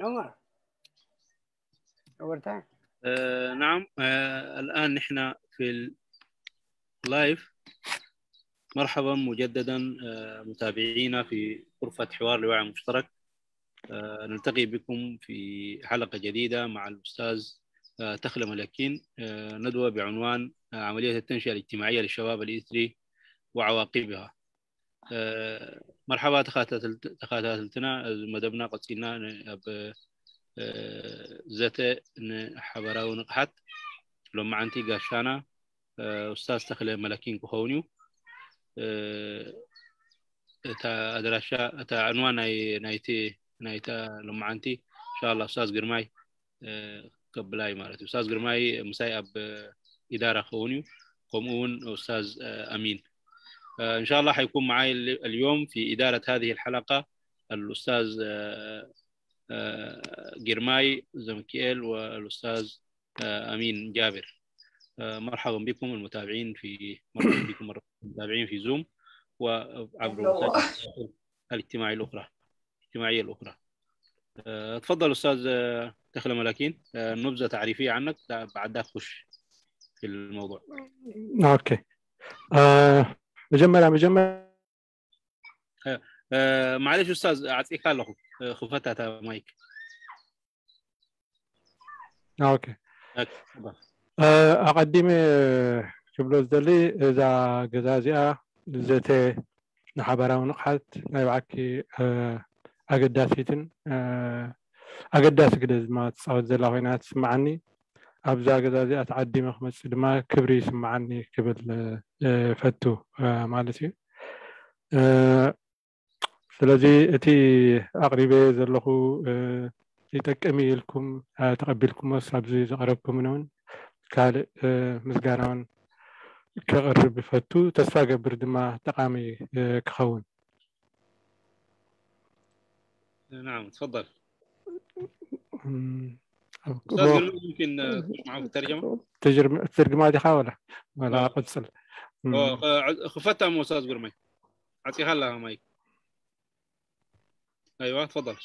عمر، overtime. آه نعم. آه الآن نحن في اللايف. مرحبا مجددا آه متابعينا في غرفة حوار لوعي مشترك. آه نلتقي بكم في حلقة جديدة مع الأستاذ آه تخلة ملكين. آه ندوة بعنوان آه عملية التنشئة الاجتماعية للشباب الإيثري وعواقبها. መርሓባ ተኸታተልትና። እዚ መደብና ቀፂልና ኣብ ዘተ ንሓበራዊ ንቕሓት ሎማዓንቲ ጋሻና ኡስታዝ ተኽለ መለኪን ክኸውን እዩ። እታ ኣድራሻ እታ ዕንዋ ናይቲ ናይታ ሎማዓንቲ እንሻላ ኡስታዝ ግርማይ ከብላይ ማለት እዩ። ኡስታዝ ግርማይ ምሳይ ኣብ ኢዳራ ክኸውን እዩ። ከምኡ እውን ኡስታዝ ኣሚን إن شاء الله حيكون معي اليوم في إدارة هذه الحلقة الأستاذ جرماي زمكيئيل والأستاذ أمين جابر. مرحبا بكم المتابعين في مرحبا بكم المتابعين في زوم وعبر الاجتماعي الأخرى الاجتماعية الأخرى. تفضل أستاذ تخلى ملاكين، نبذة تعريفية عنك بعد خش في الموضوع. اوكي. መጀመርያ መጀመርያ ማዕለሽ ኡስታዝ ኣዕፂካ ኣለኹ። ክፈታታ ማይክ። ኦኬ። ኣቐዲመ ክብሎ ዝደሊ እዛ ገዛ እዚኣ ዘተ ንሓበራዊ ንቕሓት ናይ ባዕኪ ኣገዳሲትን ኣገዳሲ ግደ ድማ ትፃወት ዘላ ኮይና ትስምዓኒ። ኣብዛ ገዛ እዚኣ ተዓዲመ ክመፅእ ድማ ክብሪ ይስምዓኒ ክብል ፈቱ ማለት እዩ። ስለዚ እቲ ኣቕሪበ ዘለኹ ይጠቅም ኢልኩም ተቐቢልኩሞስ ኣብዚ ዘቕረብኩምኒ እውን ካልእ ምስጋናውን ከቕርብ ይፈቱ። ተስፋ ገብር ድማ ጠቓሚ ክኸውን። نعم تفضل. ممكن معه الترجمة؟ ترجمة ዲኻ ولا ولا قصل؟ خفتا مو أستاذ قرمي. عطيها لها مايك. ايوه تفضل.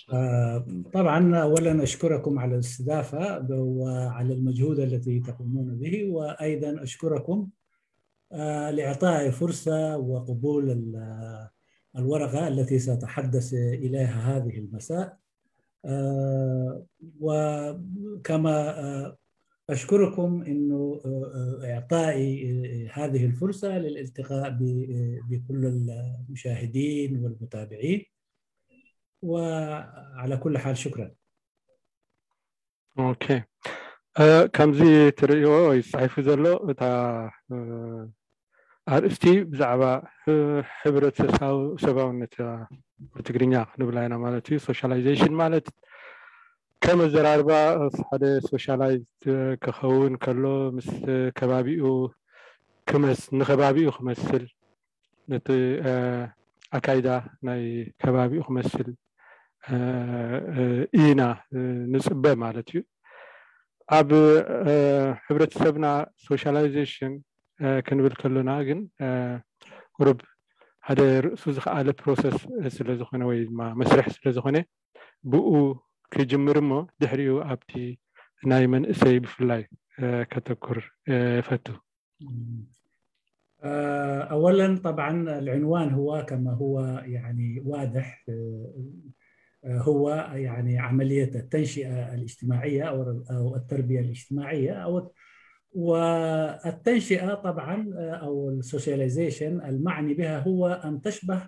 طبعا اولا اشكركم على الاستضافه وعلى المجهود التي تقومون به، وايضا اشكركم لاعطائي فرصه وقبول الورقه التي ساتحدث اليها هذه المساء. وكما اشكركم انه اعطائي هذه الفرصه للالتقاء بكل المشاهدين والمتابعين. وعلى كل حال شكرا. ኦኬ። ከምዚ ትርእይዎ ወይ ተፃሒፉ ዘሎ እታ ኣርእስቲ ብዛዕባ ሕብረተሰባውነት ብትግርኛ ክንብላ ኢና ማለት እዩ። ሶሻላይዜሽን ማለት ከም ኣዘራርባ ሓደ ሶሻላይዝ ክኸውን ከሎ ምስ ከባቢኡ ክመስ ንከባቢኡ ክመስል ነቲ ኣካይዳ ናይ ከባቢኡ ክመስል ኢና ንፅበ ማለት እዩ። ኣብ ሕብረተሰብና ሶሻላይዜሽን ክንብል ከሎና ግን ቁሩብ ሓደ ርእሱ ዝኸኣለ ፕሮሰስ ስለዝኾነ ወይ ድማ መስርሕ ስለዝኾነ ብኡ ክጅምር እሞ ድሕሪኡ ኣብቲ ናይ መንእሰይ ብፍላይ ከተኩር እፈቱ። أولا طبعا العنوان هو كما هو يعني واضح، هو يعني عملية التنشئة الاجتماعية أو التربية الاجتماعية أو والتنشئة طبعا أو ال socialization المعني بها هو أن تشبه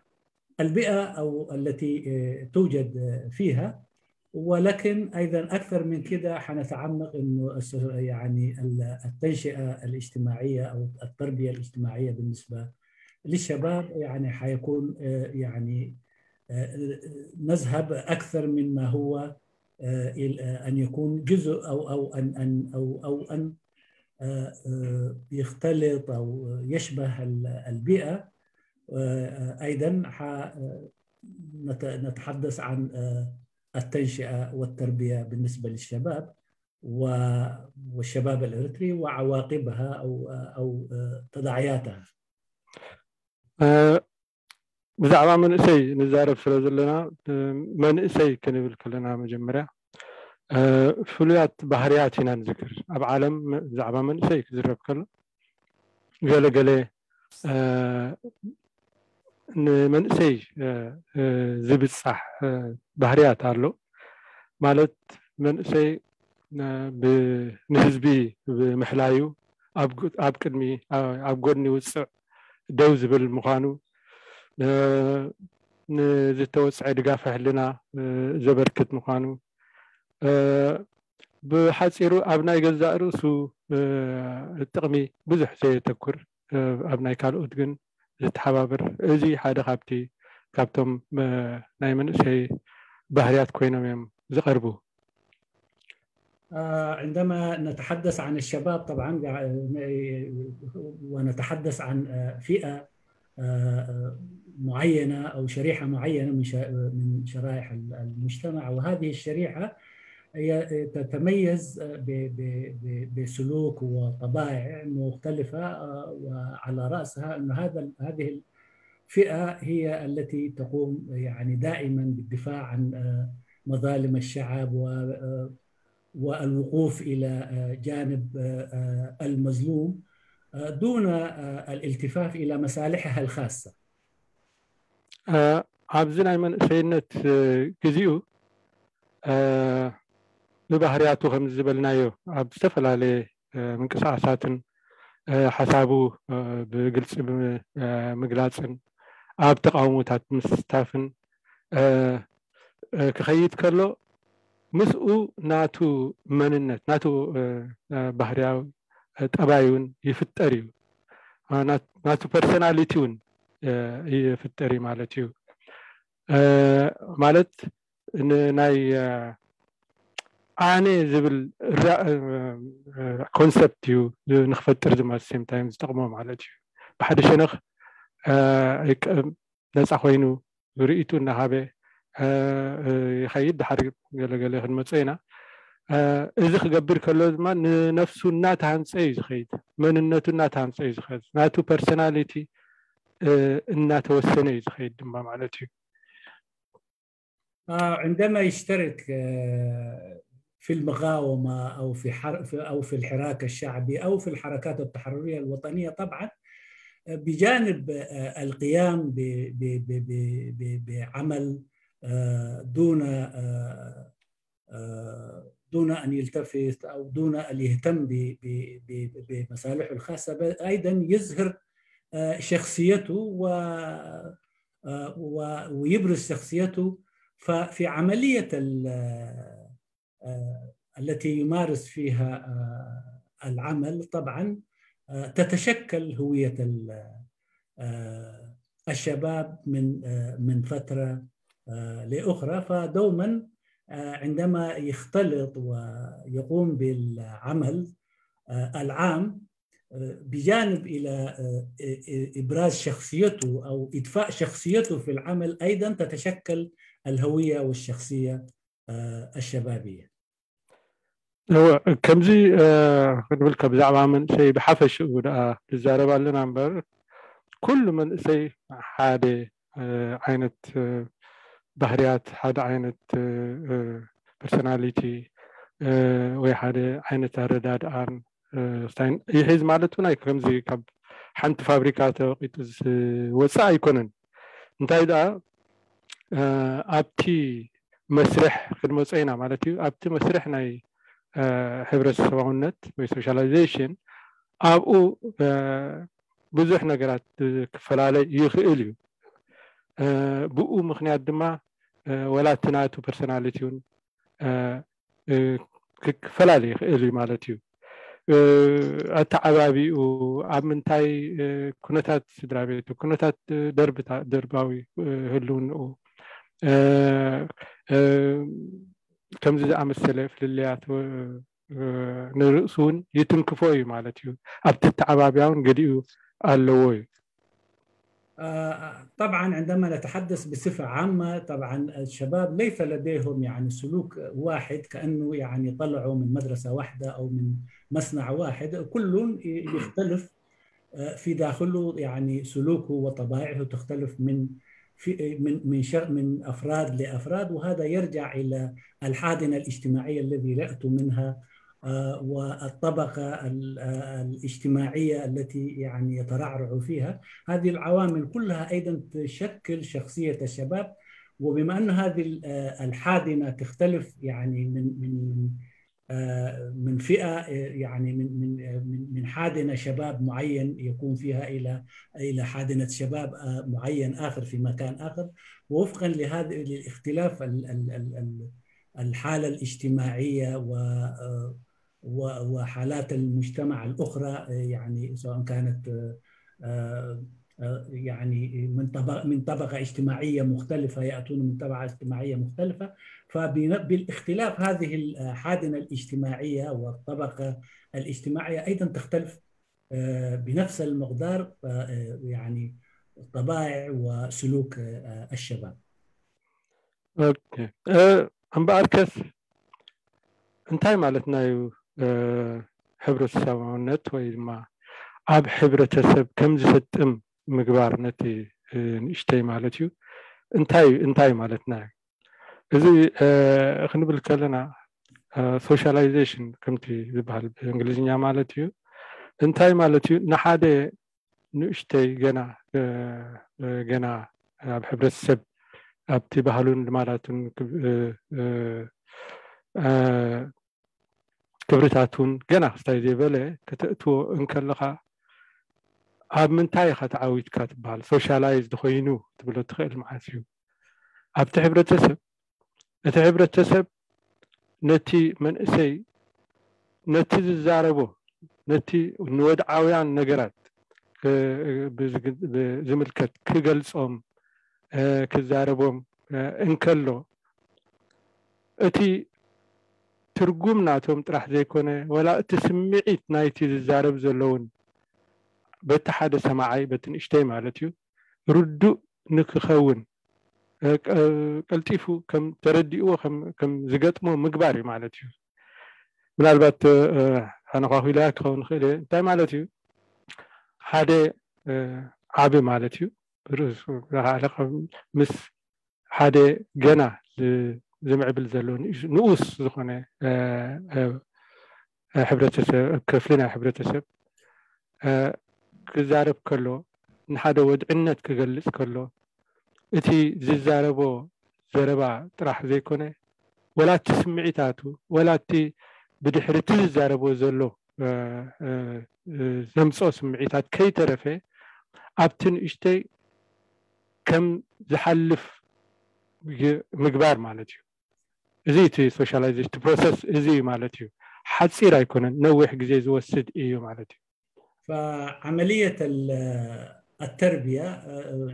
البيئة أو التي توجد فيها، ولكن أيضا أكثر من كده حنتعمق إنه يعني التنشئة الاجتماعية أو التربية الاجتماعية بالنسبة للشباب يعني حيكون يعني نذهب أكثر مما هو أن يكون جزء أو أو أن أن أو أو أن يختلط أو يشبه البيئة. أيضا نتحدث عن التنشئة والتربية بالنسبة للشباب. و- والشباب الإريتري وعواقبها أو أو تداعياتها. ብዛዕባ መንእሰይ ንዛረብ ስለ ዘለና መንእሰይ ክንብል ከለና መጀመርያ ፍሉያት ባህርያት ኢና ንዝክር። ኣብ ዓለም ብዛዕባ መንእሰይ ክዝረብ ከሎ ገለገለ ንመንእሰይ ዝብፃሕ ባህርያት ኣሎ። ማለት መንእሰይ ንህዝቢ ብምሕላዩ ኣብ ቅድሚ ኣብ ጎድኒ ውፅዕ ደው ዝብል ምዃኑ፣ ንዝተወፅዐ ድጋፍ ሕልና ዘበርክት ምዃኑ፣ ብሓፂሩ ኣብ ናይ ገዛእ ርእሱ ጥቕሚ ብዙሕ ዘየተኩር፣ ኣብ ናይ ካልኦት ግን ዝተሓባብር፣ እዚ ሓደ ካብቲ ካብቶም ናይ መንእሰይ ባህርያት ኮይኖም እዮም ዝቐርቡ። عندما نتحدث عن الشباب طبعا ونتحدث عن فئة معينة أو شريحة معينة من من شرائح المجتمع، وهذه الشريحة هي تتميز بسلوك وطبائع مختلفة، وعلى رأسها أن هذا هذه الفئة هي التي تقوم يعني دائما بالدفاع عن مظالم الشعب والوقوف إلى جانب المظلوم دون الالتفاف إلى مصالحها الخاصة. ኣብዚ ናይ መንእሰይነት ግዜኡ ብባህርያቱ ከም ዝበልናዮ ኣብ ዝተፈላለየ ምንቅስቃሳትን ሓሳቡ ብግልፂ ምግላፅን ኣብ ተቃውሞታት ምስታፍን ክኸይድ ከሎ ምስኡ ናቱ መንነት ናቱ ባህርያዊ ጠባይ እውን ይፍጠር እዩ። ናቱ ፐርሶናሊቲ እውን ይፍጠር እዩ ማለት እዩ። ማለት ናይ ኣነ ዝብል ኮንሰፕት እዩ ንክፈጥር ድማ ሴም ታይም ዝጠቅሞ ማለት እዩ። ብሓደ ሸነኽ ነፃ ኮይኑ ርእይቱ እናሃበ ይኸይድ። ድሓር ገለገለ ክንመፀ ኢና። እዚ ክገብር ከሎ ድማ ንነፍሱ እናተሃንፀ እዩ ዝኸይድ፣ መንነቱ እናተሃንፀ እዩ ዝኸይድ፣ ናቱ ፐርሶናሊቲ እናተወሰነ እዩ ዝኸይድ ድማ ማለት እዩ። عندما يشترك في المقاومة أو في حر... أو في الحراك الشعبي أو في الحركات التحررية الوطنية طبعا بجانب القيام ب... ب... ب... ب... ب... بعمل دون دون أن يلتفت أو دون أن يهتم بمصالحه الخاصة، أيضا يظهر شخصيته و ويبرز شخصيته. ففي عملية التي يمارس فيها العمل طبعا تتشكل هوية الشباب من من فترة لأخرى. فدوما عندما يختلط ويقوم بالعمل العام بجانب إلى إبراز شخصيته أو إدفاء شخصيته في العمل، أيضا تتشكل الهوية والشخصية الشبابية. ከምዚ ክንብል ከ ብዛዕባ መንእሰይ ብሓፈሽኡ ደኣ ንዛረብ ኣለና እምበር ኩሉ መንእሰይ ሓደ ዓይነት ባህርያት፣ ሓደ ዓይነት ፐርሶናሊቲ ወይ ሓደ ዓይነት ኣረዳድኣን ስታይን ይሕዝ ማለት እውን ኣይኮ ከምዚ ካብ ሓንቲ ፋብሪካ ተወቂጡ ዝወፅእ ኣይኮነን። እንታይ ደኣ ኣብቲ መስርሕ ክንመፀ ኢና ማለት እዩ። ኣብቲ መስርሕ ናይ ሕብረተሰባውነት ወይ ሶሻላይዜሽን ኣብኡ ብዙሕ ነገራት ክፈላለ ይኽእል እዩ። ብኡ ምኽንያት ድማ ወላ እቲ ናቱ ፐርሶናሊቲ እውን ክፈላለ ይኽእል እዩ ማለት እዩ። ኣተዓባቢኡ ኣብ ምንታይ ኩነታት ስድራ ቤቱ፣ ኩነታት ደርባዊ ህልውንኡ ከምዚ ዝኣመሰለ ፍልልያት ንርእሱ እውን ይትንክፎ እዩ ማለት እዩ። ኣብቲ ኣተዓባቢያ እውን ገሊኡ ኣለዎ እዩ። طبعا عندما نتحدث بصفة عامة، طبعا الشباب ليس لديهم يعني سلوك واحد، كأنه يعني طلعوا من مدرسة واحدة أو من مصنع واحد. كل يختلف في داخله، يعني سلوكه وطبائعه تختلف من في من من من افراد لافراد، وهذا يرجع الى الحاضنه الاجتماعيه الذي ياتوا منها، والطبقه الاجتماعيه التي يعني يترعرع فيها. هذه العوامل كلها ايضا تشكل شخصيه الشباب. وبما ان هذه الحاضنه تختلف يعني من من من من فئه، يعني من من من حاضنه شباب معين يكون فيها الى الى حاضنه شباب معين اخر في مكان اخر، وفقا لهذا الاختلاف الحاله الاجتماعيه و وحالات المجتمع الاخرى، يعني سواء كانت يعني من طبقة من طبقة اجتماعية مختلفة، يأتون من طبقة اجتماعية مختلفة. فبالاختلاف هذه الحاضنة الاجتماعية والطبقة الاجتماعية أيضا تختلف بنفس المقدار، يعني طبائع وسلوك الشباب. ኦኬ እምበኣርከስ እንታይ ማለትና እዩ? ሕብረተሰባውነት ወይ ድማ ኣብ ሕብረተሰብ ከም ዝሰጥም ምግባር ነቲ ንእሽተይ ማለት እዩ። እንታይ እንታይ ማለትና እዩ? እዚ ክንብል ከለና ሶሻላይዜሽን ከምቲ ዝበሃል ብእንግሊዝኛ ማለት እዩ። እንታይ ማለት እዩ? ንሓደ ንእሽተይ ገና ገና ኣብ ሕብረተሰብ ኣብቲ ባህሉን ልማዳቱን ክብርታቱን ገና ክስታይ ዘይበለ ከተእትዎ እንከለኻ ኣብ ምንታይ ኢኻ ተዓዊትካ ትበሃል? ሶሻላይዝ ኮይኑ ትብሎ ትኽእል ማለት እዩ። ኣብቲ ሕብረተሰብ እቲ ሕብረተሰብ ነቲ መንእሰይ ነቲ ዝዛረቦ ነቲ ንወድዓውያን ነገራት ዝምልከት ክገልጾም ክዛረቦም እንከሎ እቲ ትርጉም ናቶም ጥራሕ ዘይኮነ ወላ እቲ ስምዒት ናይቲ ዝዛረብ ዘለውን በቲ ሓደ ሰማዓይ በቲ ንእሽተይ ማለት እዩ ርዱእ ንክኸውን ቀልጢፉ ከም ተረዲእዎ ከም ዝገጥሞ ምግባር እዩ ማለት እዩ። ምናልባት ኣነኳኺልያ ክኸውን ይኽእል እየ። እንታይ ማለት እዩ? ሓደ ዓቢ ማለት እዩ ርእሱ ምስ ሓደ ገና ዝምዕብል ዘሎ ንኡስ ዝኾነ ሕብረተሰብ ክፍሊ ናይ ሕብረተሰብ ክዛረብ ከሎ ንሓደ ወድዕነት ክገልጽ ከሎ እቲ ዝዛረቦ ዘረባ ጥራሕ ዘይኮነ ወላ እቲ ስምዒታቱ ወላ እቲ ብድሕሪ እቲ ዝዛረቦ ዘሎ ዘምፅኦ ስምዒታት ከይተረፈ ኣብቲ ንእሽተይ ከም ዝሓልፍ ምግባር ማለት እዩ። እዚ እቲ ሶሻላይዜሽን ፕሮሰስ እዚ እዩ ማለት እዩ። ሓፂር ኣይኮነን፣ ነዊሕ ግዜ ዝወስድ እዩ ማለት እዩ። فعملية التربية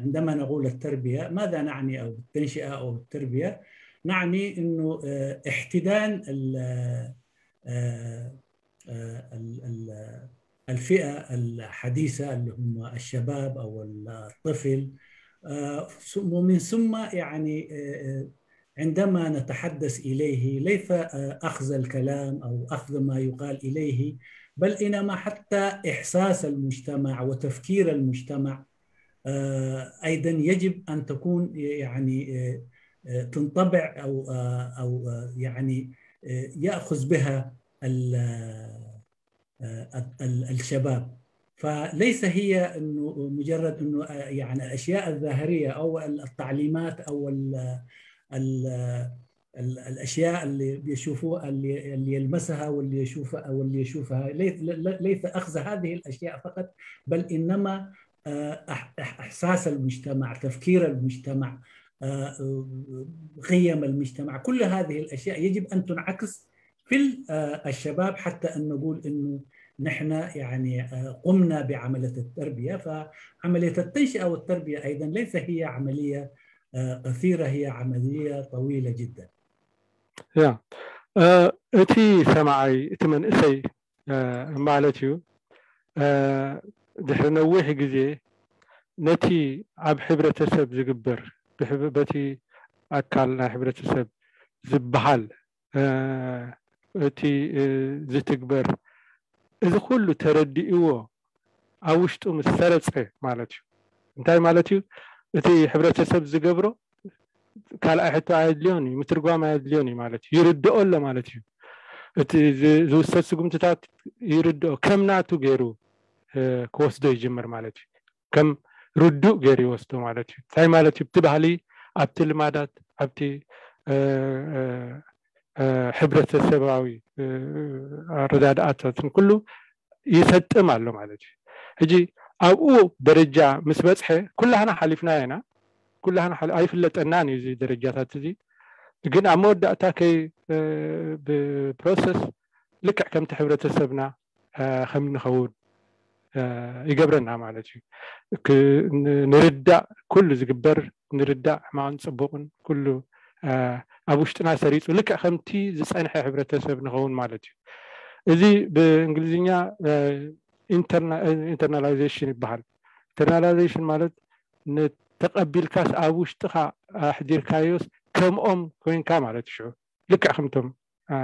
عندما نقول التربية ماذا نعني أو بالتنشئة أو التربية؟ نعني أنه احتدان الفئة الحديثة اللي هم الشباب أو الطفل، ومن ثم يعني عندما نتحدث إليه ليس أخذ الكلام أو أخذ ما يقال إليه، بل إنما حتى إحساس المجتمع وتفكير المجتمع أيضا يجب أن تكون يعني تنطبع أو أو يعني يأخذ بها الشباب. فليس هي انه مجرد انه يعني الاشياء الظاهريه او التعليمات او ال ال الاشياء اللي بيشوفوها اللي يلمسها واللي يشوفها واللي يشوفها ليس اخذ هذه الاشياء فقط، بل انما احساس المجتمع، تفكير المجتمع، قيم المجتمع، كل هذه الاشياء يجب ان تنعكس في الشباب حتى ان نقول انه نحن يعني قمنا بعمليه التربيه. فعمليه التنشئه والتربيه ايضا ليس هي عمليه قصيره، هي عمليه طويله جدا. ያ እቲ ሰማዓይ እቲ መንእሰይ ማለት እዩ ድሕሪ ነዊሕ ግዜ ነቲ ኣብ ሕብረተሰብ ዝግበር፣ ብሕብ-፣ በቲ ኣካል ናይ ሕብረተሰብ ዝበሃል፣ እ፣ እቲ፣ እ፣ ዝትግበር፣ እዚ ኩሉ ተረዲእዎ ኣብ ውሽጡ ምስ ሰረጸ ማለት እዩ። እንታይ ማለት እዩ? እቲ ሕብረተሰብ ዝገብሮ ካልኣይ ሕቶ ኣየድልዮን እዩ፣ ምትርጓም ኣየድልዮን እዩ ማለት እዩ። ይርድኦ ኣሎ ማለት እዩ። እቲ ዝ-፣ ዝውሰድ ስጉምትታት ይርድኦ፣ ከም ናቱ ገይሩ፣ እ፣ ክወስዶ ይጅምር ማለት እዩ። ከም ርዱእ ገይሩ ይወስዶ ማለት እዩ። እንታይ ማለት እዩ? ኣብቲ ባህሊ፣ ኣብቲ ልማዳት፣ ኣብቲ፣ እ፣ እ፣ እ፣ ሕብረተሰባዊ፣ እ፣ ኣረዳድኣታትን ኩሉ ይሰጥም ኣሎ ማለት እዩ። ሕጂ ኣብኡ ደረጃ ምስ በጽሐ፣ ኩላህና ሓሊፍናዮ ኢና። ኩላህና ሓሊ-፣ ኣይፍለጠናን እዩ እዚ ደረጃታት እዚ። ግን ኣብ መወዳእታ ከይ-፣ እ፣ ብፕሮሰስ ልክዕ ከምቲ ሕብረተሰብና፣ እ፣ ከም ንኸውን፣ እ፣ ይገብረና ማለት እዩ። ክ-፣ ን-፣ ንርዳእ፣ ኩሉ ዝግበር ንርዳእ፣ ሕማቕን ጽቡቕን ኩሉ፣ እ፣ ኣብ ውሽጥና ሰሪጹ ልክዕ ከምቲ ዝጸንሐ ሕብረተሰብ ንኸውን ማለት እዩ። እዚ ብእንግሊዝኛ፣ እ፣ ኢንተርና-፣ እ፣ ኢንተርናላይዜሽን ይበሃል። ኢንተርናላይዜሽን ማለት ንተቐቢልካስ ኣብ ውሽጥኻ ኣሕዲርካዮስ ከምኦም ኮይንካ ማለት እዩ። ሽዑ ልክዕ ከምቶም፣ እ፣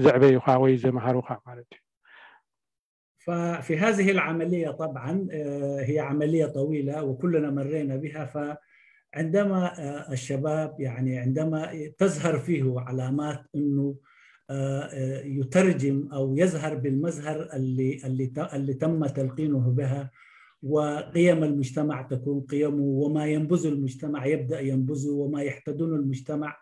ዘዕበዩኻ ወይ ዘምሃሩኻ ማለት እዩ። ففي هذه العملية طبعا، آه، هي عملية طويلة وكلنا مرينا بها. فعندما، آه، الشباب، يعني، عندما تظهر فيه علامات أنه، آه، آه، يترجم أو يظهر بالمظهر اللي، اللي ت-، اللي تم تلقينه بها، وقيم المجتمع تكون قيمه، وما ينبذ المجتمع يبدأ ينبذه، وما يحتضن المجتمع،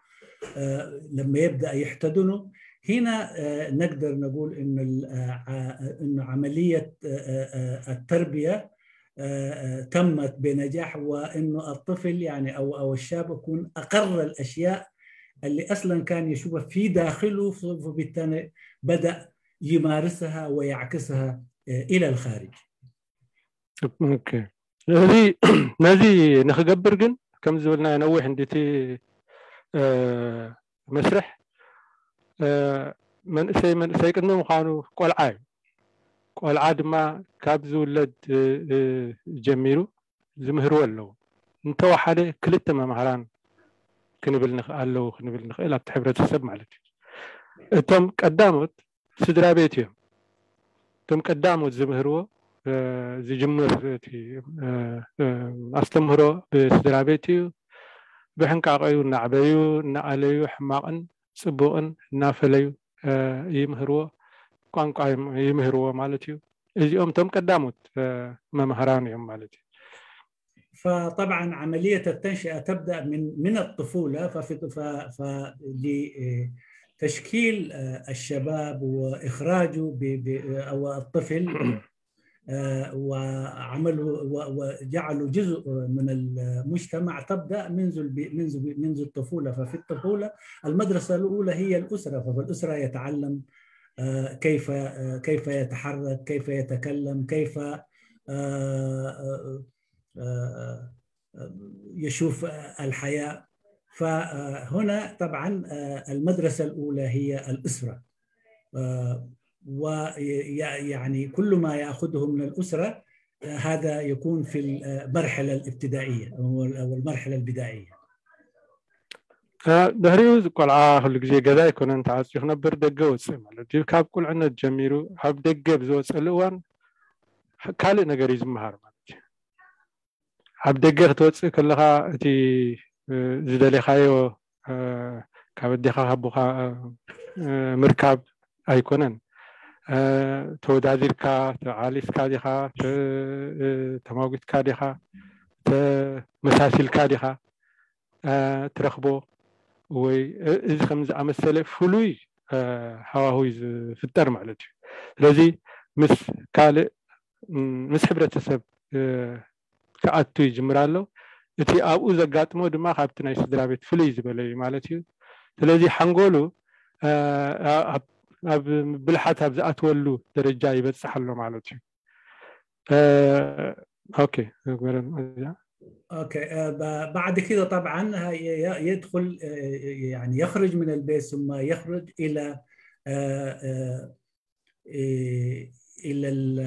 آه، لما يبدأ يحتضنه، هنا، آه، نقدر نقول إنه ال-، آه، ع-، إنه عملية، آه، آه، آه، التربية، آه، آه، تمت بنجاح، وإنه الطفل، يعني، أو، أو الشاب يكون أقر الأشياء اللي أصلًا كان يشوفها في داخله، ف-، فبالتالي بدأ يمارسها ويعكسها، آه، إلى الخارج. ኦኬ። ነዚ፣ ነዚ ንኽገብር ግን፣ ከም ዝበልናዮ፣ ነዊሕ እንዲቲ፣ እ፣ መስርሕ፣ እ፣ መንእሰይ፣ መንእሰይ ቅድሚ ምዃኑ ቆልዓ እዩ። ቆልዓ ድማ ካብ ዝውለድ፣ እ፣ እ፣ ጀሚሩ ዝምህርዎ ኣለዎ። እንተወሓደ ክልተ መምሃራን ክንብል ንኽ-፣ ኣለዉ ክንብል ንኽእል ኣብቲ ሕብረተሰብ ማለት እዩ። እቶም ቀዳሞት ስድራ ቤት እዮም። እቶም ቀዳሞት ዝምህርዎ፣ እ፣ ዝጅምር እቲ፣ እ፣ እ፣ ኣስተምህሮ ብስድራ ቤት እዩ። ብሕንቃቐዩ እናዕበዩ፣ እናኣለዩ፣ ሕማቕን ጽቡቕን እናፈለዩ፣ እ፣ ይምህርዎ፣ ቋንቋ ይም-፣ ይምህርዎ ማለት እዩ። እዚኦም እቶም ቀዳሞት፣ እ፣ መምሃራን እዮም ማለት እዩ። فطبعًا عملية التنشئة تبدأ من، من الطفولة. ففي، ف-، ف-، ل-، تشكيل، آه، الشباب وإخراجه ب-، ب-، أو الطفل، آه، وعمله و-، وجعله جزء من المجتمع تبدأ منذ الب-، منذ، منذ الطفولة. ففي الطفولة المدرسة الأولى هي الأسرة، ففي الأسرة يتعلم، آه، كيف، آه، كيف يتحرك، كيف يتكلم، كيف، آه، آه، آه، آه، يشوف، آه، الحياة. فهنا طبعًا، آه، المدرسة الأولى هي الأسرة. آه، وي-، يعني كل ما يأخذه من الأسرة، آه، هذا يكون في المرحلة الابتدائية أو، أو المرحلة البدائية. እ፣ ድሕሪኡ እዚ ቆልዓ ኩሉ ግዜ ገዛ ኣይኮነን ተዓፅዩ ክነብር፣ ደገ ወፅእ ማለት እዩ። ካብ ቁልዕነት ጀሚሩ ኣብ ደገ ብዝወፀሉ እዋን ካልእ ነገር እዩ ዝመሃር ማለት እዩ። ኣብ ደገ ክትወፅእ ከለኻ እቲ፣ እ፣ ዝደለኻዮ፣ እ፣ ካብ ኣዴኻ ካብ ኣቦኻ፣ እ፣ ምርካብ ኣይኮነን። እ፣ ተወዳዲርካ፣ ተዓሊስካ ዲኻ፣ ተ-፣ እ፣ ተማጒትካ ዲኻ፣ ተመሳሲልካ ዲኻ፣ እ፣ ትረኽቦ ወይ፣ እ፣ እዚ ከም ዝኣመሰለ ፍሉይ፣ እ፣ ሃዋህው እዩ ዝፍጠር ማለት እዩ። ስለዚ ምስ ካልእ፣ ም፣ ምስ ሕብረተሰብ፣ እ፣ ክኣቱ ይጅምር ኣሎ። እቲ ኣብኡ ዘጋጥሞ ድማ ካብቲ ናይ ስድራ ቤት ፍልይ ዝበለ እዩ ማለት እዩ። ስለዚ ሓንጎሉ፣ እ፣ ኣብ፣ ኣብ ብልሓት ኣብ ዝኣትወሉ ደረጃ ይበጽሕ ኣሎ ማለት እዩ። እ፣ ኦኬ፣ እዚኣ። أوكي، آه، ب-، بعد كده طبعًا ه-، ي-، يدخل، آه، يعني يخرج من البيت ثم يخرج إلى، آه، آه، إيه، إلى ال-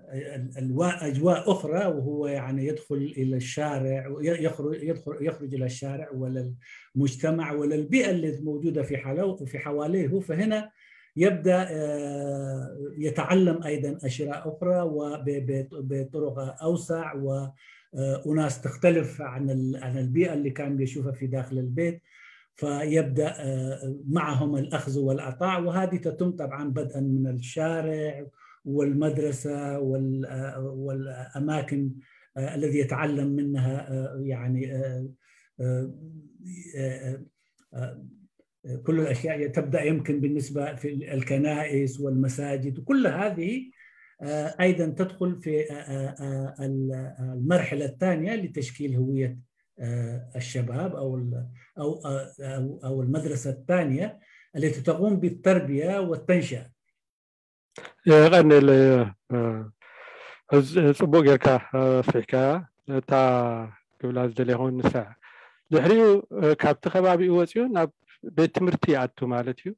ال- الوا- أجواء أخرى، وهو يعني يدخل إلى الشارع، يخرج يدخل يخرج إلى الشارع ولا المجتمع ولا البيئة اللي موجودة في حلو في حواليه. فهنا يبدأ آه، يتعلم أيضا أشياء أخرى وبطرق أوسع، وأناس تختلف عن ال- عن البيئة اللي كان بيشوفها في داخل البيت. فيبدأ آه، معهم الأخذ والعطاء، وهذه تتم طبعا بدءا من الشارع والمدرسة وال- آه، والأماكن آه، الذي يتعلم منها آه، يعني آه، آه، آه، آه، كل الأشياء تبدأ يمكن بالنسبة في الكنائس والمساجد، وكل هذه آه، أيضا تدخل في آه، آه، آه، المرحلة الثانية لتشكيل هوية آه، الشباب أو ال- أو آه، أو أو المدرسة الثانية التي تقوم بالتربية والتنشئة. የቐንየለይ። ሕዝ- ጽቡቕ ጌርካ ኣስፊሕካ። እታ ክብላ ዝደለኹ ንሳ ድሕሪኡ ካብቲ ከባቢኡ ወፂኡ ናብ ቤት ትምህርቲ ይኣቱ ማለት እዩ።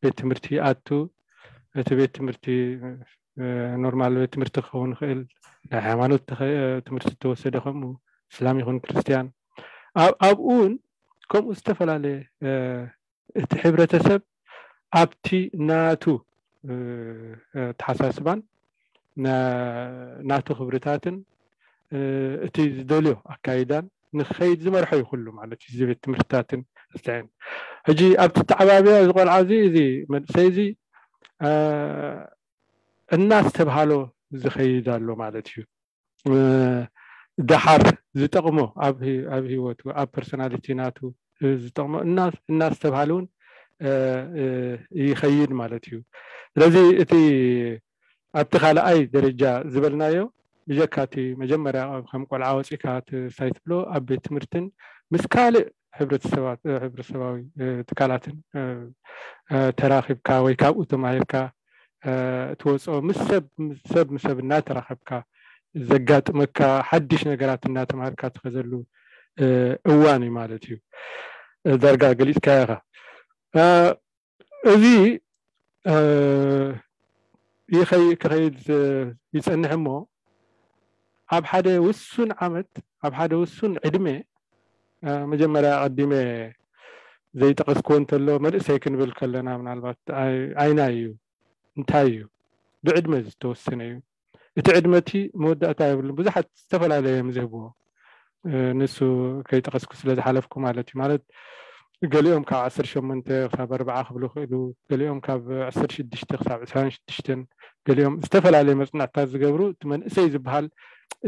ቤት ትምህርቲ ይኣቱ። እቲ ቤት ትምህርቲ ኖርማል ቤት ትምህርቲ ክኸውን ይኽእል፣ ናይ ሃይማኖት ትምህርቲ ዝተወሰደ፣ ከምኡ እስላም ይኹን ክርስትያን። ኣብኡ እውን ከምኡ ዝተፈላለየ እቲ ሕብረተሰብ ኣብቲ ናቱ ተሓሳስባን ናቱ ክብርታትን እቲ ዝደልዮ ኣካይዳን ንክኸይድ ዝመርሖ እዩ ኩሉ ማለት እዩ። እዚ ቤት ትምህርትታትን ስተን ሕጂ ኣብቲ ተዓባብያ እዚ ቆልዓ እዚ እዚ መንእሰይ እዚ እናስተብሃሎ ዝኸይድ ኣሎ ማለት እዩ። ደሓር ዝጠቕሞ ኣብ ህይወቱ ኣብ ፐርሶናሊቲ ናቱ ዝጠቕሞ እናስተብሃለ እውን ይኸይድ ማለት እዩ። ስለዚ እቲ ኣብቲ ካልኣይ ደረጃ ዝበልናዮ ብጀካ እቲ መጀመርያ ከም ቆልዓ ወፂካ ሳይ ትብሎ ኣብ ቤት ትምህርትን ምስ ካልእ ሕብረተሰባዊ ትካላትን ተራኺብካ ወይ ካብኡ ተማሂርካ ትወፅኦ ምስ ሰብ ሰብ ምስ ሰብ እናተራኸብካ ዘጋጥመካ ሓድሽ ነገራት እናተማሃርካ ትኸዘሉ እዋን እዩ ማለት እዩ። ዳርጋ ገሊፅካ ኢኻ። እዚ ክኸይድ ይፀንሕ እሞ ኣብ ሓደ ውሱን ዓመት ኣብ ሓደ ውሱን ዕድመ መጀመርያ ኣቐዲመ ዘይጠቐስክዎ እንተሎ መንእሰይ ክንብል ከለና ምናልባት ኣይና እዩ እንታይ እዩ ብዕድመ ዝተወሰነ እዩ። እቲ ዕድመ እቲ መወዳእታ የብሉን። ብዙሓት ዝተፈላለየ እዮም ዝህብዎ። ንሱ ከይጠቐስኩ ስለ ዝሓለፍኩ ማለት እዩ። ማለት ገሊኦም ካብ ዓሰርተ ሸሞንተ ክሳብ ኣርባዓ ክብሉ ይኽእሉ፣ ገሊኦም ካብ ዓሰርተ ሽዱሽተ ክሳብ ዕስራን ሽዱሽተን፣ ገሊኦም ዝተፈላለየ መፅናዕትታት ዝገብሩ እቲ መንእሰይ ዝበሃል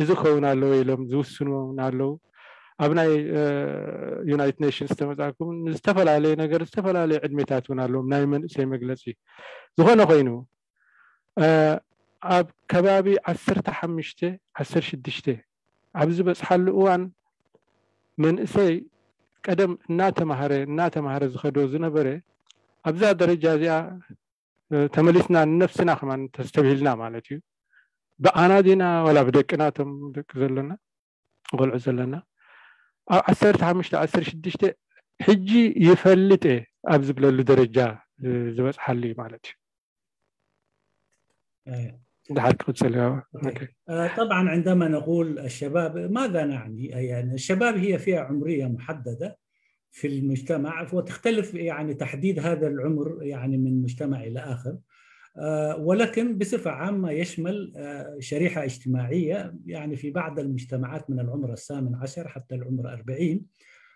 እዚ ክኸውን ኣለዎ ኢሎም ዝውስኑ እውን ኣለዉ። ኣብ ናይ ዩናይትድ ኔሽንስ ተመፃእኩም ዝተፈላለየ ነገር ዝተፈላለየ ዕድሜታት እውን ኣለዎም ናይ መንእሰይ መግለፂ። ዝኾነ ኮይኑ ኣብ ከባቢ ዓሰርተ ሓሙሽተ ዓሰርተ ሽዱሽተ ኣብ ዝበፅሓሉ እዋን መንእሰይ ቀደም እናተማሃረ እናተማሃረ ዝኸዶ ዝነበረ ኣብዛ ደረጃ እዚኣ ተመሊስና ንነፍስና ከማን ተስተብሂልና ማለት እዩ። ብኣና ዲና ዋላ ብደቅና እቶም ደቂ ዘለና ቆልዑ ዘለና ኣብ ዓሰርተ ሓሙሽተ ዓሰርተ ሽዱሽተ ሕጂ ይፈልጥ እየ ኣብ ዝብለሉ ደረጃ ዝበፅሓሉ እዩ ማለት እዩ። ድሓር ክቕፅል طبعا عندما نقول الشباب ماذا نعني؟ يعني الشباب هي فئة عمرية محددة في المجتمع، وتختلف يعني تحديد هذا العمر يعني من مجتمع إلى آخر، ولكن بصفة عامة يشمل شريحة اجتماعية، يعني في بعض المجتمعات من العمر الثامن عشر حتى العمر أربعين،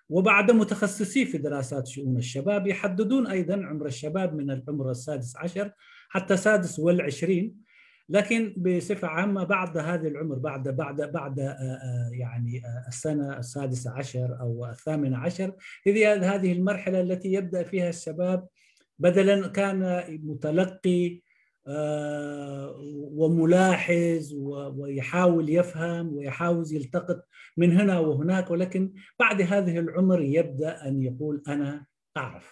وبعد متخصصي في دراسات شؤون الشباب يحددون أيضا عمر الشباب من العمر السادس عشر حتى سادس والعشرين، لكن بصفة عامة بعد هذه العمر بعد بعد بعد يعني السنة السادسة عشر أو الثامنة عشر هي هذه المرحلة التي يبدأ فيها الشباب بدلا كان متلقي وملاحظ ويحاول يفهم ويحاول يلتقط من هنا وهناك، ولكن بعد هذه العمر يبدأ أن يقول أنا أعرف.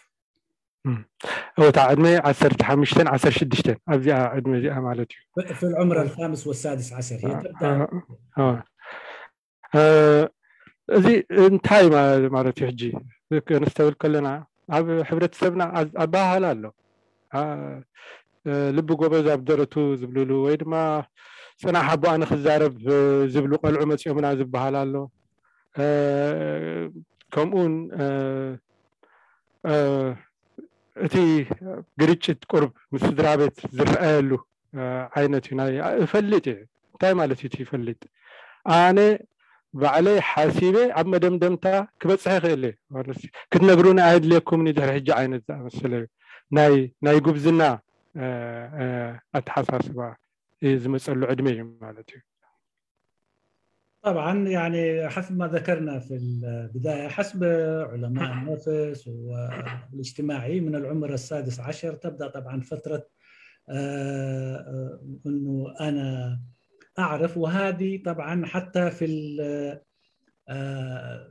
እወታ ዕድመ ዓሰርተ ሓሙሽተን ዓሰርተ ሽዱሽተን ኣብዚኣ ዕድመ እዚኣ ማለት እዩ። في العمر الخامس والسادس عشر هي تبدأ. እዚ እንታይ ማለት እዩ? ሕጂ ከነስተብል ከለና ኣብ ሕብረተሰብና ኣባሃህላ ኣሎ። ልቢ ጎበዝ ኣብ ደረቱ ዝብልሉ ወይ ድማ ጽናሕ ኣቦኣ ንክዛረብ ዝብሉ ቆልዑ መጺኦምና ዝበሃል ኣሎ። ከምኡውን እቲ ግርጭት ቁርብ ምስ ስድራ ቤት ዝረኣየሉ ዓይነት እዩ። ናይ እፈልጥ እዩ። እንታይ ማለት እዩ እቲ ይፈልጥ? ኣነ ባዕለይ ሓሲበ ኣብ መደምደምታ ክበፅሐ ይኽእል እየ። ክትነግሩኒ ኣየድልየኩምን እዩ ድሕሪ ሕጂ ዓይነት ዝኣመሰለ እዩ። ናይ ጉብዝና ኣተሓሳስባ ዝመፀሉ ዕድመ እዩ ማለት እዩ። طبعا يعني حسب ما ذكرنا في البداية، حسب علماء النفس والاجتماعي من العمر السادس عشر تبدأ طبعا فترة انه انا اعرف. وهذه طبعا حتى في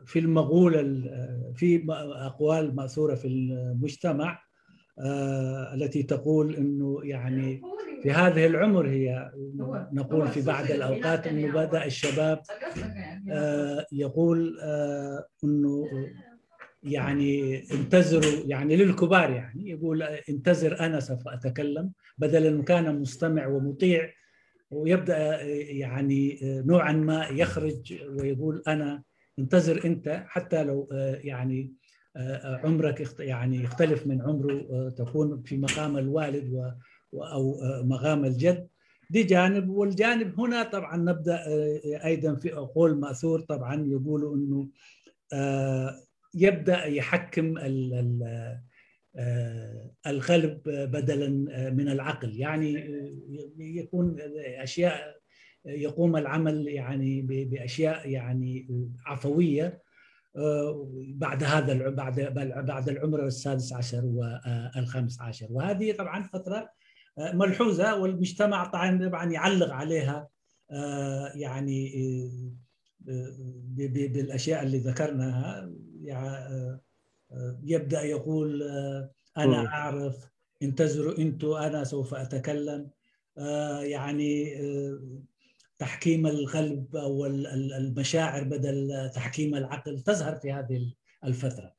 في المغول في اقوال ماثوره في المجتمع التي تقول انه يعني في هذه العمر هي نقول في بعض الاوقات انه بدا الشباب يقول انه يعني انتظروا، يعني للكبار، يعني يقول انتظر انا سوف اتكلم، بدل انه كان مستمع ومطيع ويبدا يعني نوعا ما يخرج ويقول انا انتظر انت حتى لو يعني عمرك يعني يختلف من عمره، تكون في مقام الوالد او مقام الجد. دي جانب. والجانب هنا طبعا نبدا ايضا في قول ماثور طبعا يقولوا انه يبدا يحكم القلب بدلا من العقل، يعني يكون اشياء يقوم العمل يعني باشياء يعني عفويه بعد هذا بعد بعد العمر السادس عشر والخامس عشر. وهذه طبعا فتره ملحوظه، والمجتمع طبعا يعلق عليها يعني بالاشياء اللي ذكرناها. يبدا يقول انا اعرف، انتظروا انتوا، انا سوف اتكلم. يعني تحكيم القلب او المشاعر بدل تحكيم العقل تظهر في هذه الفتره.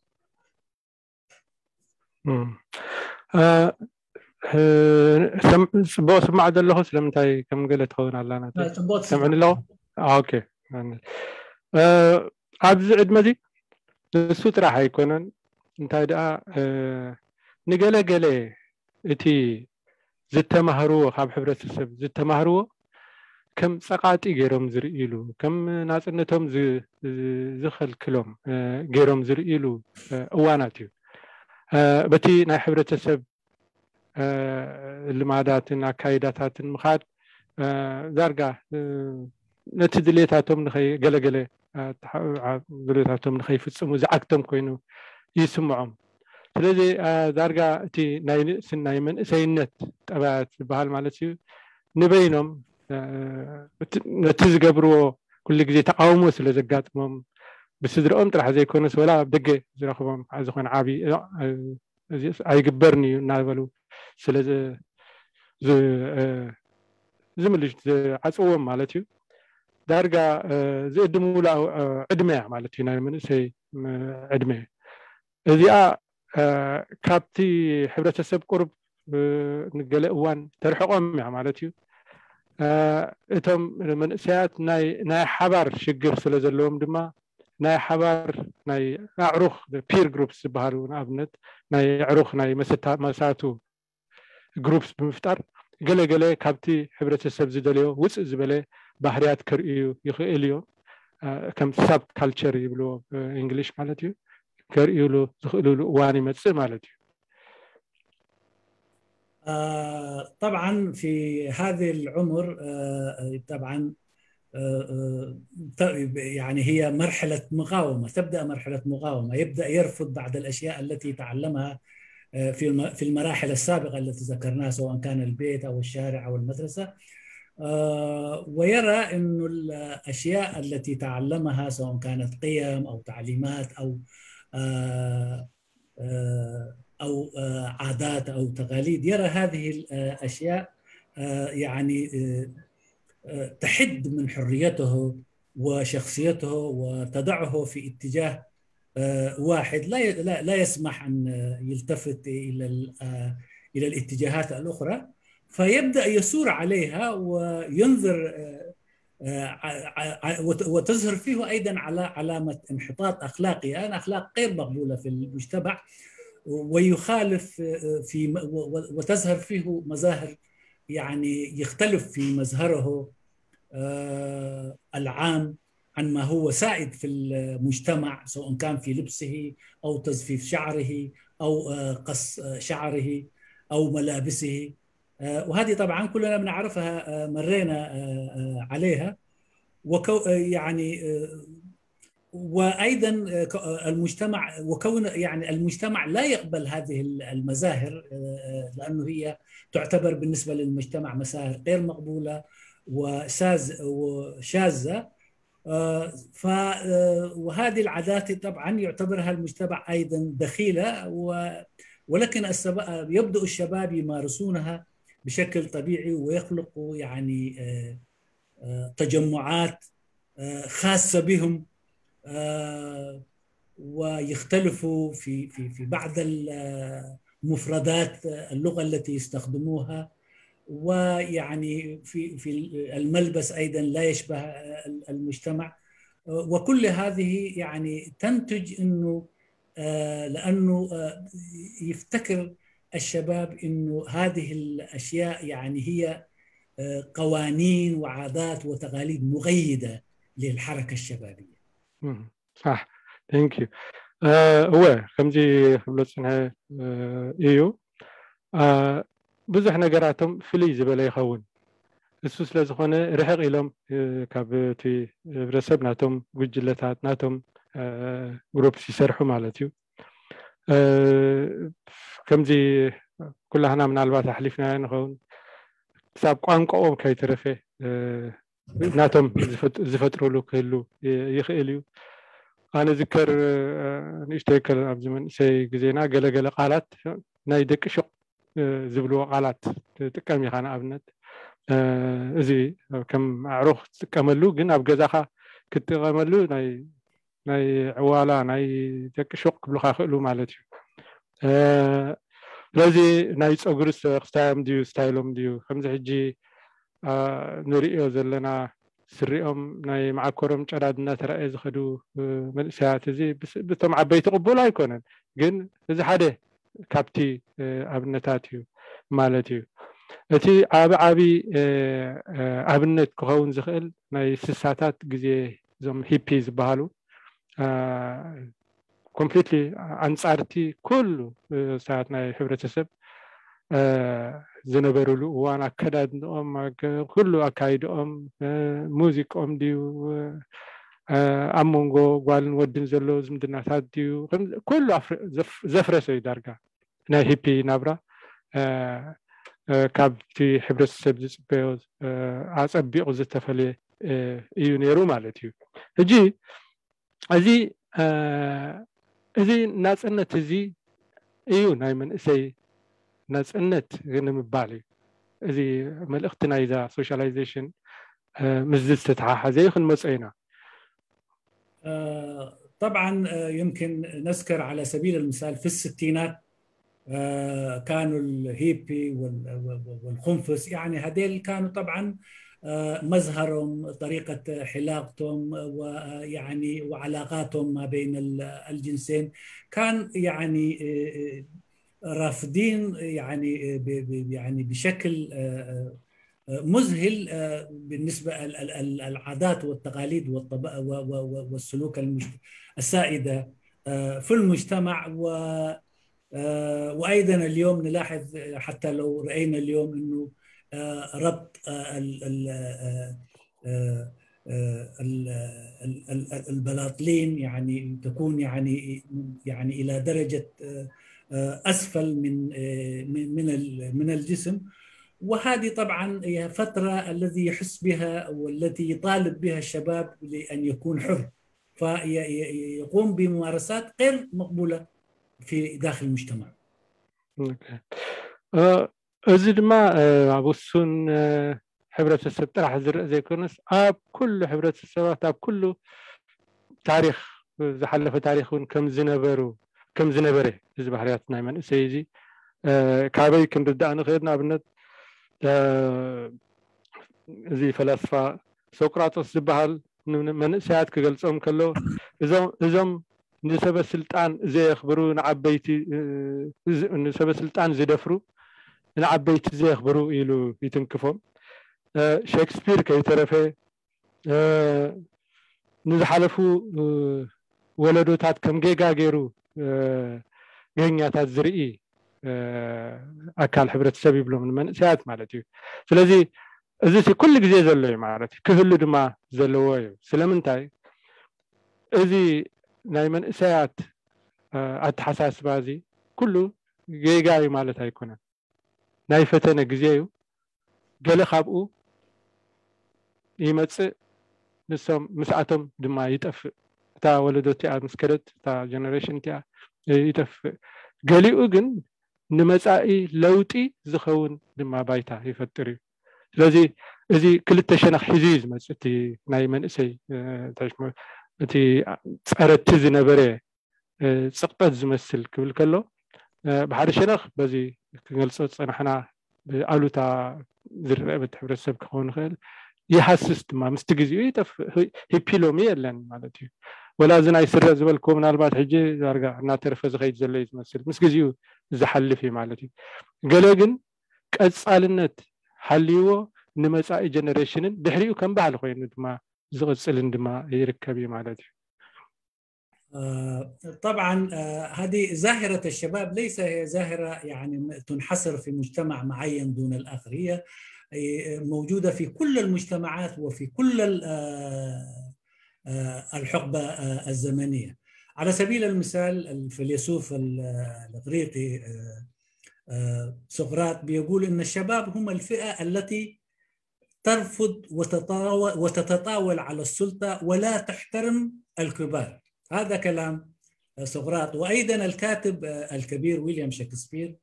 ጽቡቅ ስማዕ ዘለኹ። ስለምንታይ ከም ገለ ትኸውን ኣላ ናተይ? ጽቡቅ ትሰምዕኒ ኣለኹ። ኦኬ። ኣብዚ ዕድመ እዚ ንሱ ጥራሕ ኣይኮነን፣ እንታይ ደኣ ንገለ ገለ እቲ ዝተማህርዎ፣ ካብ ሕብረተሰብ ዝተማህርዎ ከም ጸቃጢ ገይሮም ዝርእይሉ፣ ከም ናጽነቶም ዝኸልክሎም ገይሮም ዝርእይሉ እዋናት እዩ። በቲ ናይ ሕብረተሰብ ልማዳትን ኣካይዳታትን ምኻድ ዳርጋ ነቲ ድሌታቶም ንኸይገለገለ ድሌታቶም ንኸይፍጽሙ ዝዓግቶም ኮይኑ ይስምዖም። ስለዚ ዳርጋ እቲ ናይ ንእስን ናይ መንእሰይነት ጠባያት ዝበሃል ማለት እዩ፣ ንበይኖም ነቲ ዝገብርዎ ኩሉ ግዜ ተቃውሞ ስለ ዘጋጥሞም፣ ብስድረኦም ጥራሕ ዘይኮነስ ወላ ኣብ ደገ ዝረኽቦም ዝኾነ ዓቢ እዚ ኣይግበርን እዩ እናበሉ ስለ ዝምልሽ ዝዓፅዎም ማለት እዩ። ዳርጋ ዝእድምሉ ዕድመ እያ ማለት እዩ፣ ናይ መንእሰይ ዕድመ። እዚኣ ካብቲ ሕብረተሰብ ቁርብ ንገለ እዋን ተርሕቆም እያ ማለት እዩ። እቶም መንእሰያት ናይ ሓባር ሽግር ስለ ዘለዎም ድማ ናይ ሓባር ናይ ኣዕሩኽ ፒር ግሩፕስ ዝበሃሉ፣ ንኣብነት ናይ ኣዕሩኽ ናይ መሳቱ ግሩፕስ ብምፍጣር ገለገለ ካብቲ ሕብረተሰብ ዝደልዮ ውፅእ ዝበለ ባህርያት ከርእዩ ይኽእል እዮም። ከም ሳብ ካልቸር ይብልዎ እንግሊሽ ማለት እዩ። ከርእዩሉ ዝኽእሉሉ እዋን ይመፅእ ማለት እዩ። طبعا في هذه العمر طبعا يعني هي مرحلة مقاومة، تبدأ مرحلة مقاومة، يبدأ يرفض بعض الأشياء التي تعلمها في في المراحل السابقة التي ذكرناها، سواء كان البيت أو الشارع أو المدرسة، ويرى أن الأشياء التي تعلمها سواء كانت قيم أو تعليمات أو أو عادات أو تقاليد، يرى هذه الأشياء يعني تحد من حريته وشخصيته وتضعه في اتجاه واحد، لا لا يسمح أن يلتفت إلى إلى الاتجاهات الأخرى. فيبدأ يثور عليها وينذر، آه، آه، ع- ع- وت- وتظهر فيه أيضا على علامة انحطاط أخلاقي، يعني أخلاق غير مقبولة في المجتمع، ويخالف، آه، في م- و- و- وتظهر فيه مظاهر، يعني يختلف في مظهره، آه، العام عن ما هو سائد في المجتمع، سواء كان في لبسه أو تزفيف شعره أو، آه، قص، آه، شعره أو ملابسه. آه، وهذه طبعا كلنا بنعرفها، آه، مرينا، آه، آه، عليها. وكو آه، يعني آه، وأيضا، آه، ك- آه، المجتمع، وكون يعني المجتمع لا يقبل هذه ال- المظاهر، آه، آه، لأنه هي تعتبر بالنسبة للمجتمع مظاهر غير مقبولة وشاذ وشاذة. آه، ف آه، وهذه العادات طبعا يعتبرها المجتمع أيضا دخيلة، و- ولكن السب- يبدأ الشباب يمارسونها بشكل طبيعي، ويخلقوا يعني آه، آه، تجمعات آه، خاصة بهم، آه، ويختلفوا في في في بعض المفردات، آه، اللغة التي يستخدموها، ويعني في في الملبس أيضا لا يشبه المجتمع. آه، وكل هذه يعني تنتج أنه، آه، لأنه آه، يفتكر الشباب أنه هذه الأشياء يعني هي آه، قوانين وعادات وتقاليد مقيدة للحركة الشبابية. صح. Thank you. እወ፣ ከምዚ ክብሎ ፅንሐ እዩ። ብዙሕ ነገራቶም ፍልይ ዝበለ ይኸውን። እሱ ስለ ዝኾነ ርሕቕ ኢሎም ካብ እቲ ህብረተሰብ ናቶም ጉጅለታት ናቶም ግሩፕስ ይሰርሑ ማለት እዩ። ከምዚ ኩላህና ምናልባት ኣሕሊፍናዮ ንኸውን፣ ክሳብ ቋንቋኦም ከይተረፈ ናቶም ዝፈጥሩሉ ክህሉ ይኽእል እዩ። ኣነ ዝከር ንእሽተይ ከ ኣብዚ መንእሰይ ግዜና ገለገለ ቃላት ናይ ደቂ ሹቕ ዝብልዎ ቃላት ትጥቀም ኢኻ። ንኣብነት እዚ ከም ኣዕሩኽ ትጥቀመሉ፣ ግን ኣብ ገዛኻ ክትጥቀመሉ ናይ ናይ ዕዋላ ናይ ደቂ ሹቕ ክብሉካ ክእሉ ማለት እዩ። ስለዚ ናይ ፀጉሪ ክስታዮም ድዩ ስታይሎም ድዩ ከምዚ ሕጂ ንሪኦ ዘለና ስሪኦም ናይ መዓኮሮም ጨዳድ እናተረኣየ ዝኸዱ መንእሰያት፣ እዚ ብቶም ዓበይቲ ቅቡል ኣይኮነን፣ ግን እዚ ሓደ ካብቲ ኣብነታት እዩ ማለት እዩ። እቲ ዓቢ ዓቢ ኣብነት ክኸውን ዝኽእል ናይ ስሳታት ግዜ፣ እዞም ሂፒ ዝበሃሉ ኮምፕሊትሊ ኣንጻርቲ ኩሉ ሰባት ናይ ሕብረተሰብ ዝነበሩሉ እዋን፣ ኣከዳድንኦም፣ ኩሉ ኣካይድኦም፣ ሙዚቅኦም ድዩ፣ ኣብ መንጎ ጓልን ወድን ዘሎ ዝምድናታት ድዩ፣ ኩሉ ዘፍረሰ እዩ ዳርጋ። ናይ ሂፒ ናብራ ካብቲ ሕብረተሰብ ዝፅበዮ ኣፀቢቑ ዝተፈለየ እዩ ነይሩ ማለት እዩ። ሕጂ እዚ እዚ ናፅነት እዚ እዩ ናይ መንእሰይ ናፅነት ንምባል እዩ። እዚ መልእኽቲ ናይዛ ሶሻላይዜሽን ምስዚ ዝተተሓሓዘ እዩ ክንመፆ ኢና። طبعا يمكن نذكر على سبيل المثال في الستينات كانوا الهيبي والخنفس، يعني هذيل كانوا طبعا مظهرهم، طريقة حلاقتهم ويعني وعلاقاتهم ما بين الجنسين كان يعني رافضين يعني يعني بشكل مذهل بالنسبة العادات والتقاليد والسلوك السائدة في المجتمع. وأيضا اليوم نلاحظ، حتى لو رأينا اليوم أنه ربط البلاطلين يعني تكون يعني يعني إلى درجة أسفل من من من الجسم. وهذه طبعا هي فترة الذي يحس بها والتي يطالب بها الشباب لأن يكون حر، فيقوم بممارسات غير مقبولة في داخل المجتمع. እዚ ድማ ኣብ ውሱን ሕብረተሰብ ጥራሕ ዝረአ ዘይኮነስ ኣብ ኩሉ ሕብረተሰባት ኣብ ኩሉ ታሪኽ ዝሓለፈ ታሪኽ እውን ከም ዝነበሩ ከም ዝነበረ እዚ ባህርያት ናይ መንእሰይ እዚ ካበይ ክንርዳእ ንኽእል? ንኣብነት እዚ ፈላስፋ ሶቅራጦስ ዝበሃል መንእሰያት ክገልጾም ከሎ፣ እዞም ንሰበ ስልጣን ዘየኽብሩ፣ ንዓበይቲ ንሰበ ስልጣን ዝደፍሩ፣ ንዓበይቲ ዘየኽብሩ ኢሉ ይትንክፎም። ሸክስፒር ከይተረፈ ንዝሓለፉ ወለዶታት ከም ጌጋ ገይሩ ገኛታት ዝርኢ ኣካል ሕብረተሰብ ይብሎም፣ ንመንእሰያት ማለት እዩ። ስለዚ እዚ ኩሉ ግዜ ዘሎ እዩ ማለት እዩ፣ ክህሉ ድማ ዘለዎ እዩ። ስለምንታይ? እዚ ናይ መንእሰያት ኣተሓሳስባ እዚ ኩሉ ጌጋ እዩ ማለት ኣይኮነን። ናይ ፈተነ ግዜ እዩ። ገለ ካብኡ ይመጽእ፣ ንሶም ምስኣቶም ድማ ይጠፍእ። እታ ወለዶ እቲኣ ምስ ከደት፣ እታ ጀነሬሽን እቲኣ ይጠፍእ። ገሊኡ ግን ንመጻኢ ለውጢ ዝኸውን ድማ ባይታ ይፈጥር እዩ። ስለዚ እዚ ክልተ ሸነኽ ሒዙ እዩ ዝመጽእ፣ እቲ ናይ መንእሰይ እቲ ጸረቲ ዝነበረ ጽቕጠት ዝመስል ክብል ከሎ፣ ብሓደ ሸነኽ በዚ ክገልጾ ዝጸናሕና ብኣሉታ ዝረአ በቲ ሕብረተሰብ ክኸውን ይኽእል። ይሃስስ ድማ፣ ምስቲ ግዜኡ ይጠፍእ። ሂፒ ሎሚ የለን ማለት እዩ። ወላ እዚ ናይ ስረ ዝበልክዎ ምናልባት ሕጂ ዳርጋ እናተረፈ ዝኸይድ ዘሎ እዩ ዝመስል፣ ምስ ግዜኡ ዝሓልፍ እዩ ማለት እዩ። ገለ ግን ቀጻልነት ሃልይዎ ንመጻኢ ጀነሬሽንን ድሕሪኡ ከም ባህሊ ኮይኑ ድማ ዝቕጽልን ድማ ይርከብ እዩ ማለት እዩ። طبعا هذه ظاهرة الشباب ليس هي ظاهرة يعني تنحصر في مجتمع معين دون الآخر، هي موجودة في كل المجتمعات وفي كل الحقبة الزمنية. على سبيل المثال الفيلسوف الإغريقي سقراط بيقول إن الشباب هم الفئة التي ترفض وتتطاول على السلطة ولا تحترم الكبار. هذا كلام سقراط. وأيضا الكاتب الكبير ويليام شكسبير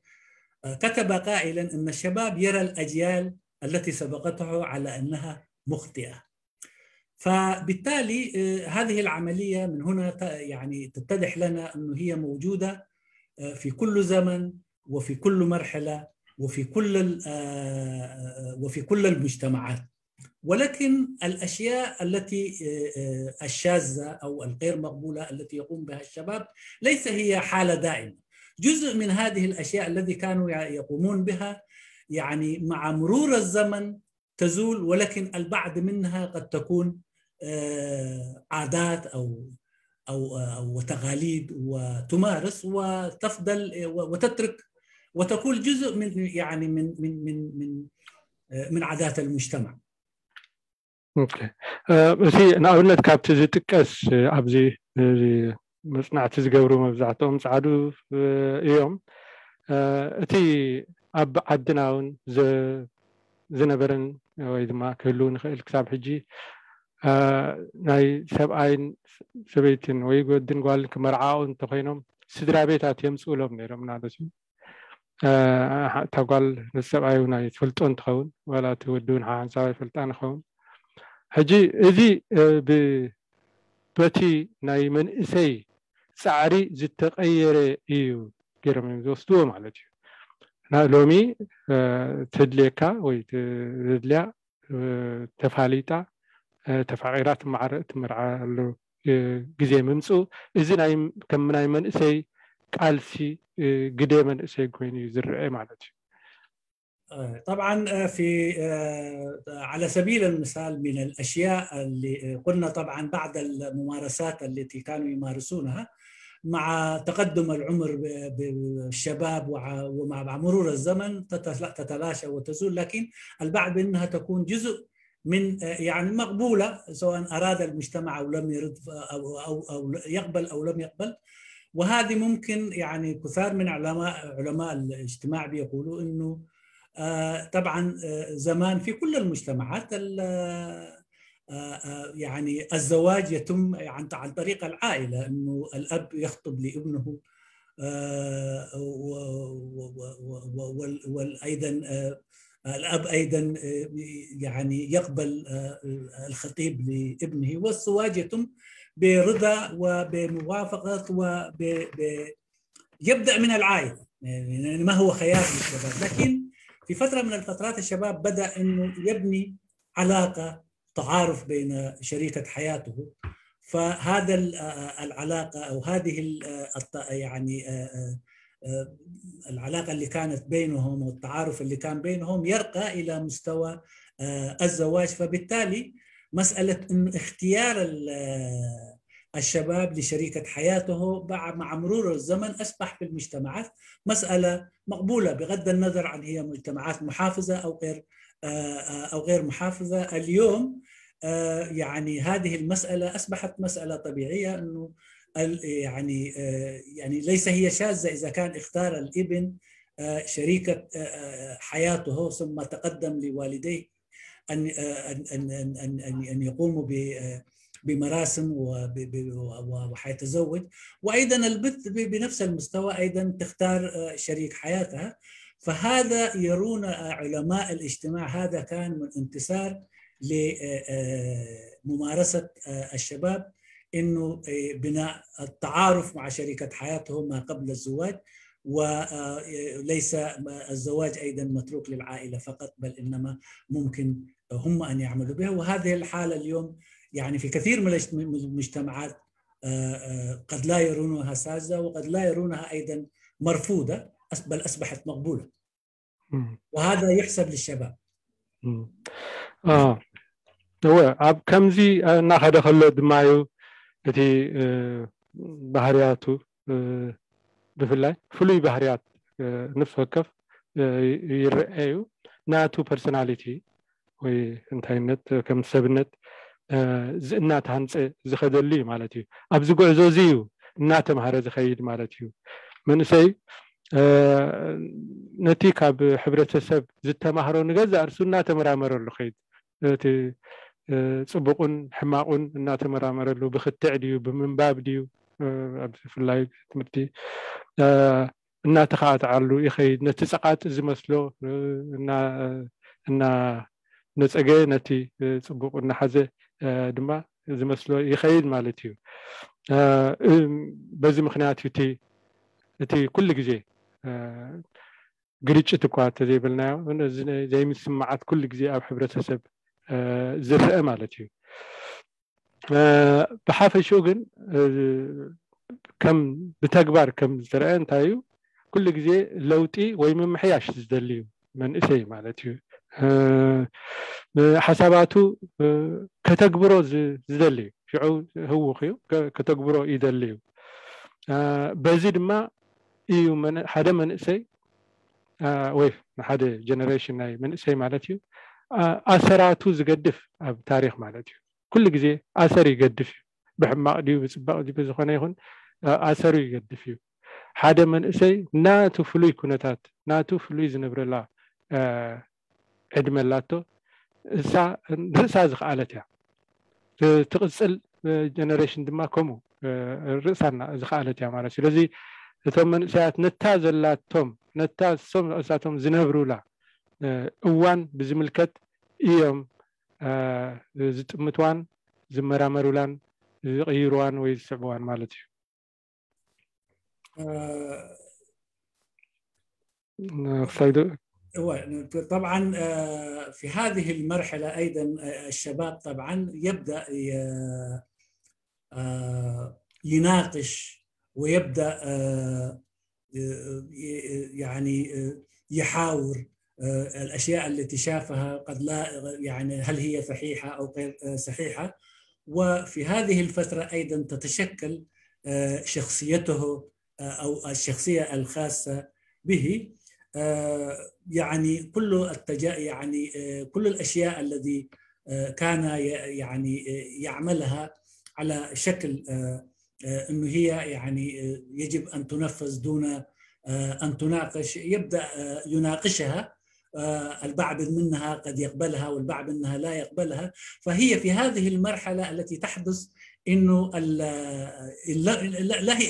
كتب قائلا إن الشباب يرى الأجيال التي سبقته على أنها مخطئة. فبالتالي هذه العملية من هنا يعني تتضح لنا أنه هي موجودة في كل زمن وفي كل مرحلة وفي كل وفي كل المجتمعات. ولكن الأشياء التي الشاذة أو الغير مقبولة التي يقوم بها الشباب ليس هي حالة دائمة. جزء من هذه الأشياء الذي كانوا يقومون بها يعني مع مرور الزمن تزول، ولكن البعض منها قد تكون عادات أو أو أو تقاليد وتمارس وتفضل وتترك وتكون جزء من يعني من من من من من عادات المجتمع. ኦኬ፣ እቲ ንኣብነት ካብቲ ዝጥቀስ ኣብዚ መጽናዕቲ ዝገብሩ መብዛሕትኦም ጻዕዱ እዮም። እቲ ኣብ ዓድና እውን ዝነበረን ወይ ድማ ክህልው ንኽእል ክሳብ ሕጂ ናይ ሰብኣይን ሰበይትን ወይ ወድን ጓልን ክመርዓኡ እንተኮይኖም ስድራ ቤታት የምፅእሎም ነይሮም ማለት እዩ። እታ ጓል ነቲ ሰብኣይ ናይ ትፈልጦ እንትኸውን ዋላ እቲ ወዲ እውን ሓንሳብ ኣይፈልጣ ንኸውን። ሕጂ እዚ በቲ ናይ መንእሰይ ጻዕሪ ዝተቐየረ እዩ ገይሮም እዮም ዝወስድዎ ማለት እዩ። ሎሚ ትድልየካ ወይ ትድልያ ተፋሊጣ ተፋቂራ ትመዓረ ትምርዓሉ ግዜ ምምፅኡ እዚ ናይ ከም ናይ መንእሰይ ቃልሲ ግደ መንእሰይ ኮይኑ እዩ ዝረአ ማለት እዩ። طبعا في على سبيل المثال من الأشياء اللي قلنا طبعا بعض الممارسات التي كانوا يمارسونها مع تقدم العمر بالشباب ومع مرور الزمن تتلاشى وتزول، لكن البعض منها تكون جزء من يعني مقبولة سواء أراد المجتمع أو لم يرد أو أو أو يقبل أو لم يقبل. وهذه ممكن يعني كثار من علماء علماء الاجتماع بيقولوا إنه آه طبعا آه زمان في كل المجتمعات يعني الزواج يتم عن عن طريق العائلة، إنه الأب يخطب لابنه آه وأيضا الأب أيضا يعني يقبل الخطيب لابنه، والزواج يتم برضا وبموافقة وب يبدأ من العائلة، يعني ما هو خيار للشباب. لكن في فترة من الفترات الشباب بدأ أنه يبني علاقة تعارف بين شريكة حياته. فهذا ال- آه، العلاقة أو هذه ال- آه، الط- يعني آه، آه، آه، العلاقة اللي كانت بينهم والتعارف اللي كان بينهم يرقى إلى مستوى آه، الزواج. فبالتالي مسألة إنه اختيار ال- آه، الشباب لشريكة حياته مع مع مرور الزمن أصبح في المجتمعات مسألة مقبولة، بغض النظر عن هي مجتمعات محافظة أو غير آه، آه، أو غير محافظة. اليوم آه، يعني هذه المسألة أصبحت مسألة طبيعية، أنه ال- يعني آه، يعني ليس هي شاذة إذا كان اختار الابن آه، شريكة آه، آه، حياته ثم تقدم لوالديه أن آه، أن أن أن أن أن أن يقوموا ب آه، بمراسم وب- ب- و- و- وحيتزوج. وأيضا البنت ب- بنفس المستوى أيضا تختار آه، شريك حياتها. فهذا يرون آه، علماء الاجتماع هذا كان من انتصار لممارسة الشباب، إنه بناء التعارف مع شريكة حياته ما قبل الزواج، وليس الزواج أيضا متروك للعائلة فقط، بل إنما ممكن هم أن يعملوا به. وهذه الحالة اليوم يعني في كثير من الاجت- من المجتمعات آه، آه، قد لا يرونها ساذجة وقد لا يرونها أيضا مرفوضة، أص- بل أصبحت مقبولة. مم. وهذا يحسب للشباب. እወ ኣብ ከምዚ እናኸደ ከሎ ድማ እዩ እቲ ባህርያቱ ብፍላይ ፍሉይ ባህርያት ንፍሲ ወከፍ ይረአ እዩ። ናቱ ፐርሶናሊቲ ወይ እንታይነት ከም ሰብነት እናተሃንፀ ዝኸደሉ እዩ ማለት እዩ። ኣብዚ ጉዕዞ እዚ እዩ እናተምሃረ ዝኸይድ ማለት እዩ። መንእሰይ ነቲ ካብ ሕብረተሰብ ዝተማህሮ ንገዛእ ርእሱ እናተመራመረሉ ከይድ፣ እቲ ፅቡቁን ሕማቁን እናተመራመረሉ፣ ብክትዕ ድዩ፣ ብምንባብ ድዩ፣ ኣብ ብፍላይ ትምህርቲ እናተኻዕተዓሉ ይኸይድ። ነቲ ፀቓጢ ዝመስሎ እናነፀገ፣ ነቲ ፅቡቅ እናሓዘ ድማ ዝመስሎ ይኸይድ ማለት እዩ። በዚ ምክንያት እዩ እቲ ኩሉ ግዜ ግርጭት እኳ እንተዘይበልናዮ፣ ዘይምስምማዓት ኩሉ ግዜ ኣብ ሕብረተሰብ ዝረአ ማለት እዩ። ብሓፈሽኡ ግን ከም ብተግባር ከም ዝረአ እንታይ እዩ፣ ኩሉ ግዜ ለውጢ ወይ ምምሕያሽ ዝደሊ እዩ መንእሰይ ማለት እዩ። ሓሳባቱ ከተግብሮ ዝደሊ እዩ። ሽዑ ህውኽ እዩ፣ ከተግብሮ ይደሊ እዩ። በዚ ድማ እዩ ሓደ መንእሰይ ወይ ሓደ ጀነሬሽን ናይ መንእሰይ ማለት እዩ ኣሰራቱ ዝገድፍ ኣብ ታሪክ ማለት እዩ። ኩሉ ግዜ ኣሰር ይገድፍ እዩ። ብሕማቕ ድዩ ብፅባቕ ድዩ ብዝኾነ ይኹን ኣሰሩ ይገድፍ እዩ። ሓደ መንእሰይ ናቱ ፍሉይ ኩነታት ናቱ ፍሉይ ዝነብረላ ዕድመ ኣላቶ። እሳ ርእሳ ዝኸኣለት እያ። ትቕፅል ጀነሬሽን ድማ ከምኡ ርእሳና ዝኸኣለት እያ ማለት። ስለዚ እቶም መንእሰያት ነታ ዘላቶም ነታ እሶም እሳቶም ዝነብሩላ እዋን ብዝምልከት እዮም ዝጥምትዋን ዝመራመሩላን ዝቕይርዋን ወይ ዝስዕብዋን ማለት እዩ። ክሳይ ዶ طبعا في هذه المرحلة أيضا الشباب طبعا يبدأ يناقش ويبدأ يعني يحاور الأشياء التي شافها قد لا يعني هل هي صحيحة أو غير صحيحة. وفي هذه الفترة أيضا تتشكل شخصيته أو الشخصية الخاصة به. يعني كل التجا يعني كل الأشياء الذي كان يعني يعملها على شكل انه هي يعني يجب ان تنفذ دون ان تناقش، يبدا يناقشها. البعض منها قد يقبلها والبعض منها لا يقبلها. فهي في هذه المرحله التي تحدث انه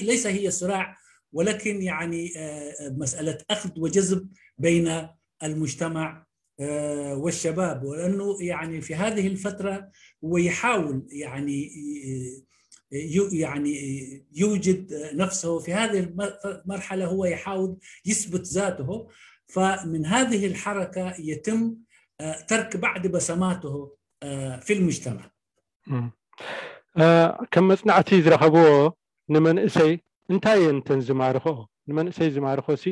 ليس هي صراع، ولكن يعني مساله اخذ وجذب بين المجتمع والشباب، ولانه يعني في هذه الفتره هو يحاول يعني يعني يوجد نفسه في هذه المرحله، هو يحاول يثبت ذاته. فمن هذه الحركة يتم ترك بعض بصماته في المجتمع. ከም መፅናዕቲ ዝረኸብዎ ንመንእሰይ እንታይ እየን እተን ዝማርኽኦ? ንመንእሰይ ዝማርኾ ሲ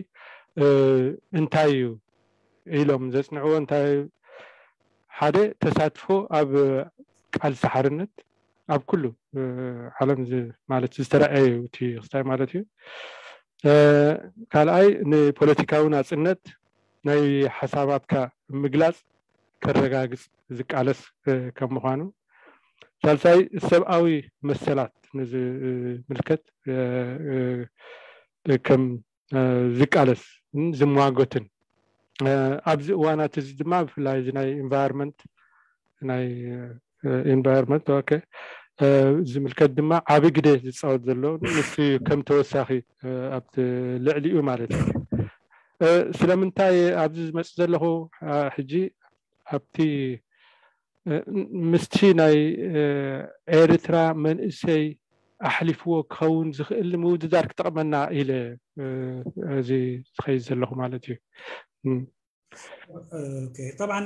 እንታይ እዩ ኢሎም ዘፅንዕዎ እንታይ ሓደ ተሳትፎ ኣብ ቃልሲ ሓርነት ኣብ ኩሉ ዓለም ማለት ዝተረኣየ እዩ እቲ ክስታይ ማለት እዩ። ካልኣይ ንፖለቲካዊ ናፅነት ናይ ሓሳባትካ ምግላፅ ከረጋግፅ ዝቃለስ ከም ምዃኑ፣ ሳልሳይ ሰብኣዊ መሰላት ንዝምልከት ከም ዝቃለስ ዝመዋገትን ኣብዚ እዋናት እዚ ድማ ብፍላይ እዚ ናይ ኢንቫይሮንመንት ናይ ኢንቫይሮንመንት ዝምልከት ድማ ዓቢ ግደ ዝፃወት ዘሎ ንሱ ከም ተወሳኺ ኣብቲ ልዕሊኡ ማለት እዩ። ስለምንታይ ኣብዚ ዝመፅእ ዘለኹ ሕጂ ኣብቲ ምስቲ ናይ ኤርትራ መንእሰይ ኣሕሊፍዎ ክኸውን ዝኽእል ንምውድዳር ክጠቕመና ኢለ እዚ ዝኸይድ ዘለኹ ማለት እዩ። طبعا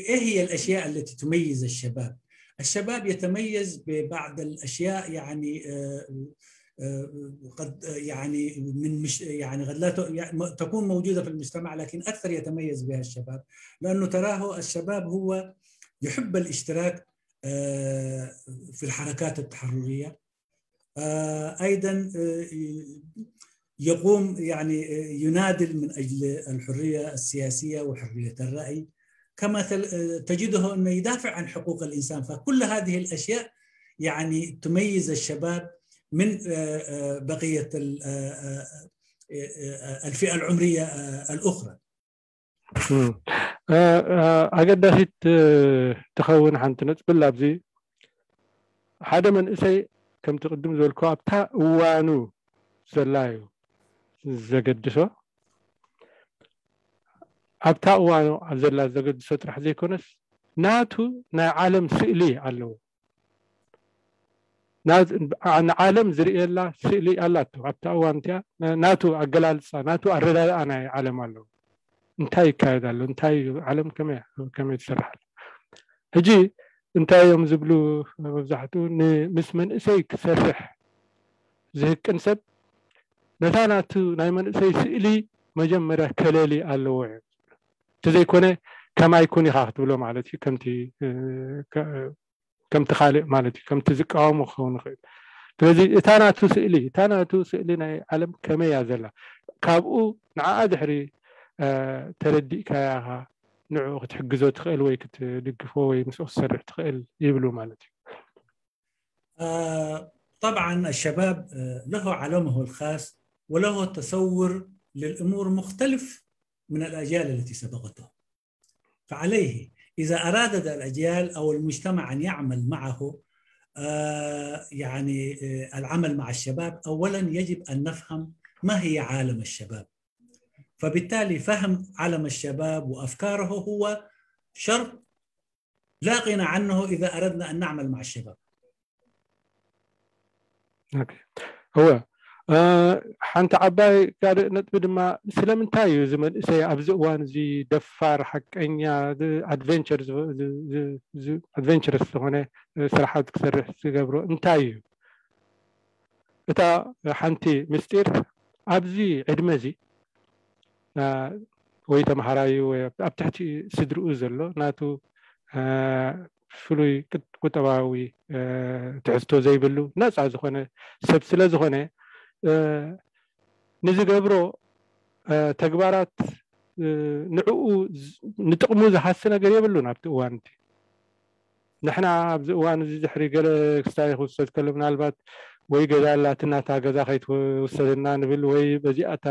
ايه هي الاشياء التي تميز الشباب؟ الشباب يتميز ببعض الاشياء يعني قد يعني من مش يعني قد لا تكون موجوده في المجتمع، لكن اكثر يتميز بها الشباب، لانه تراه الشباب هو يحب الاشتراك في الحركات التحرريه. ايضا يقوم يعني يناضل من اجل الحريه السياسيه وحريه الراي، كما تجده انه يدافع عن حقوق الانسان. فكل هذه الاشياء يعني تميز الشباب من بقيه الفئه العمريه الاخرى. ኣገዳሲት ትኸውን ሓንቲ ነጥቢ ኣብዚ ሓደ መንእሰይ ከምቲ ቅድም ዝበልኩ ኣብታ እዋኑ ዘላ እዩ ዘገድሶ። ኣብታ እዋኑ ዘላ ዘገድሶ ጥራሕ ዘይኮነስ ናቱ ናይ ዓለም ስእሊ ኣለዎ። ንዓለም ዝርእየላ ስእሊ ኣላቶ ኣብታ እዋን እቲኣ ናቱ ኣገላልፃ ናቱ ኣረዳድኣ ናይ ዓለም ኣለዎ። እንታይ ይካየድ ኣሎ እንታይ እዩ ዓለም ከመይ ትሰርሕ ኣሎ? ሕጂ እንታይ እዮም ዝብሉ መብዛሕትኡ ምስ መንእሰይ ክሰርሕ ዝህቅን ሰብ ነታ ናቱ ናይ መንእሰይ ስእሊ መጀመርያ ከለሊ ኣለዎ እዮም። እቲ ዘይኮነ ከማይ ኩን ኢኻ ክትብሎ ማለት እዩ ከምቲ ከምቲ ካልእ ማለት እዩ ከምቲ ዝቃወሙ ክኸውን ይኽእል። ስለዚ እታ ናቱ ስእሊ እታ ናቱ ስእሊ ናይ ዓለም ከመይ እያ ዘላ ካብኡ ንዓኣ ድሕሪ ተረዲእካያ ኢኻ ንዕኡ ክትሕግዞ ትኽእል ወይ ክትድግፎ ወይ ምስኡ ክትሰርሕ ትኽእል ይብሉ ማለት እዩ። طبعا الشباب له عالمه الخاص وله تصور للأمور مختلف من الأجيال التي سبقته. فعليه إذا أرادت الأجيال أو المجتمع أن يعمل معه يعني العمل مع الشباب، أولا يجب أن نفهم ما هي عالم الشباب. فبالتالي فهم عالم الشباب وأفكاره هو شرط لا غنى عنه إذا أردنا أن نعمل مع الشباب. እወ ሓንቲ ዓባይ ካልእ ነጥቢ ድማ ስለምንታይ እዩ እዚ መንእሰይ ኣብዚ እዋን እዚ ደፋር ሓቀኛ ኣድቨንቸር ኣድቨንቸርስ ዝኾነ ስራሓት ክሰርሕ ዝገብሮ እንታይ እዩ? እታ ሓንቲ ምስጢር ኣብዚ ዕድመ እዚ ወይ ተምሃራዩ ወይ ኣብ ትሕቲ ስድርኡ ዘሎ ናቱ ፍሉይ ቁጠባዊ ትሕዝቶ ዘይብሉ ነፃ ዝኾነ ሰብ ስለ ዝኾነ ንዝገብሮ ተግባራት ንዕኡ ንጥቕሙ ዝሃሲ ነገር የብሉን ኣብቲ እዋን እቲ ንሕና ኣብዚ እዋን እዚ ድሕሪ ገለ ክስታይ ክውሰድ ከሎ ምናልባት ወይ ገዛ ኣላትናታ ገዛ ከይትውሰድና ንብል ወይ በዚኣታ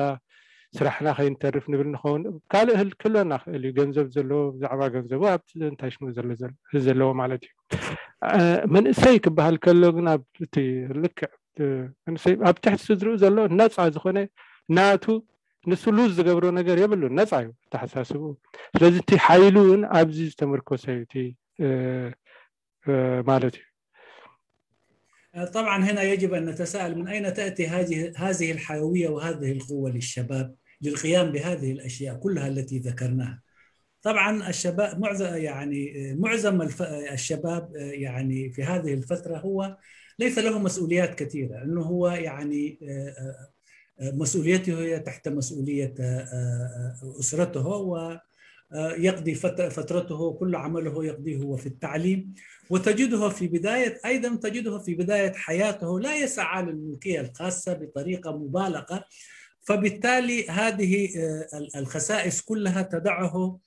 ስራሕና ከይንተርፍ ንብል ንኸውን ካልእ ህል ክሎና ክእል እዩ ገንዘብ ዘለዎ ብዛዕባ ገንዘቡ ኣብ እንታይ ሽሙ ዘለዎ ማለት እዩ መንእሰይ ክበሃል ከሎ ግን ኣብ እቲ ልክዕ ኣብ ትሕቲ ስድርኡ ዘሎ ነፃ ዝኾነ ናቱ ንሱ ሉዝ ዝገብሮ ነገር የብሉን ነፃ እዩ ተሓሳስቡ ስለዚ እቲ ሓይሉ እውን ኣብዚ ዝተመርኮሰ እዩ እቲ ማለት እዩ طبعا هنا يجب أن نتساءل من أين تأتي هذه هذه الحيوية وهذه القوة للشباب للقيام بهذه الأشياء كلها التي ذكرناها. طبعا الشباب معظم يعني معظم الشباب يعني في هذه الفترة هو ليس له مسؤوليات كثيرة، انه هو يعني مسؤوليته هي تحت مسؤولية أسرته، ويقضي فترته، كل عمله يقضيه هو في التعليم. وتجده في بداية أيضا تجده في بداية حياته لا يسعى للملكية الخاصة بطريقة مبالغة، فبالتالي هذه الخسائس كلها تدعه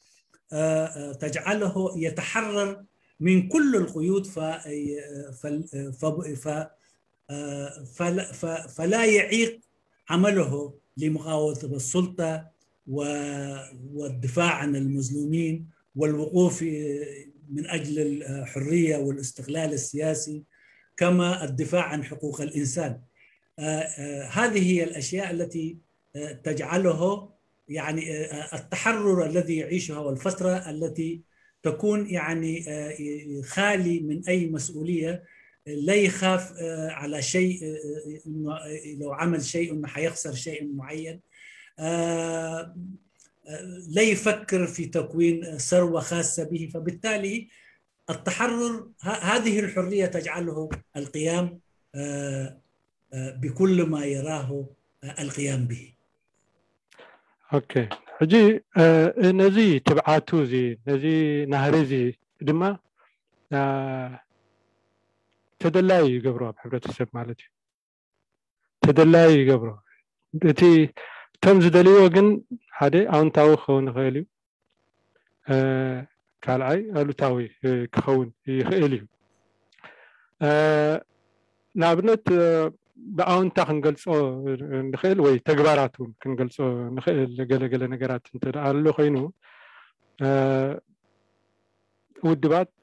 تجعله يتحرر من كل القيود ف... ف... ف... فلا, فلا يعيق عمله لمقاومة السلطة والدفاع عن المظلومين والوقوف من أجل الحرية والاستقلال السياسي، كما الدفاع عن حقوق الإنسان. هذه هي الأشياء التي تجعله يعني التحرر الذي يعيشه والفترة التي تكون يعني خالي من أي مسؤولية، لا يخاف على شيء، انه لو عمل شيء انه حيخسر شيء معين. لا يفكر في تكوين ثروة خاصة به، فبالتالي التحرر هذه الحرية تجعله القيام بكل ما يراه القيام به. ኦኬ፣ ሕጂ ነዚ ትብዓቱ እዚ ነዚ ናህሪ እዚ ድማ ተደላዩ ይገብሮ ኣብ ሕብረተሰብ ማለት እዩ። ተደላዩ ይገብሮ። እቲ እቶም ዝደልይዎ ግን ሓደ ኣውንታዊ ክኸውን ይኽእል እዩ፣ ካልኣይ ኣሉታዊ ክኸውን ይኽእል እዩ። ንኣብነት ብኣውንታ ክንገልጾ ንኽእል ወይ ተግባራት እውን ክንገልጾ ንኽእል። ገለገለ ነገራት እንተ ኣሎ ኮይኑ ውድባት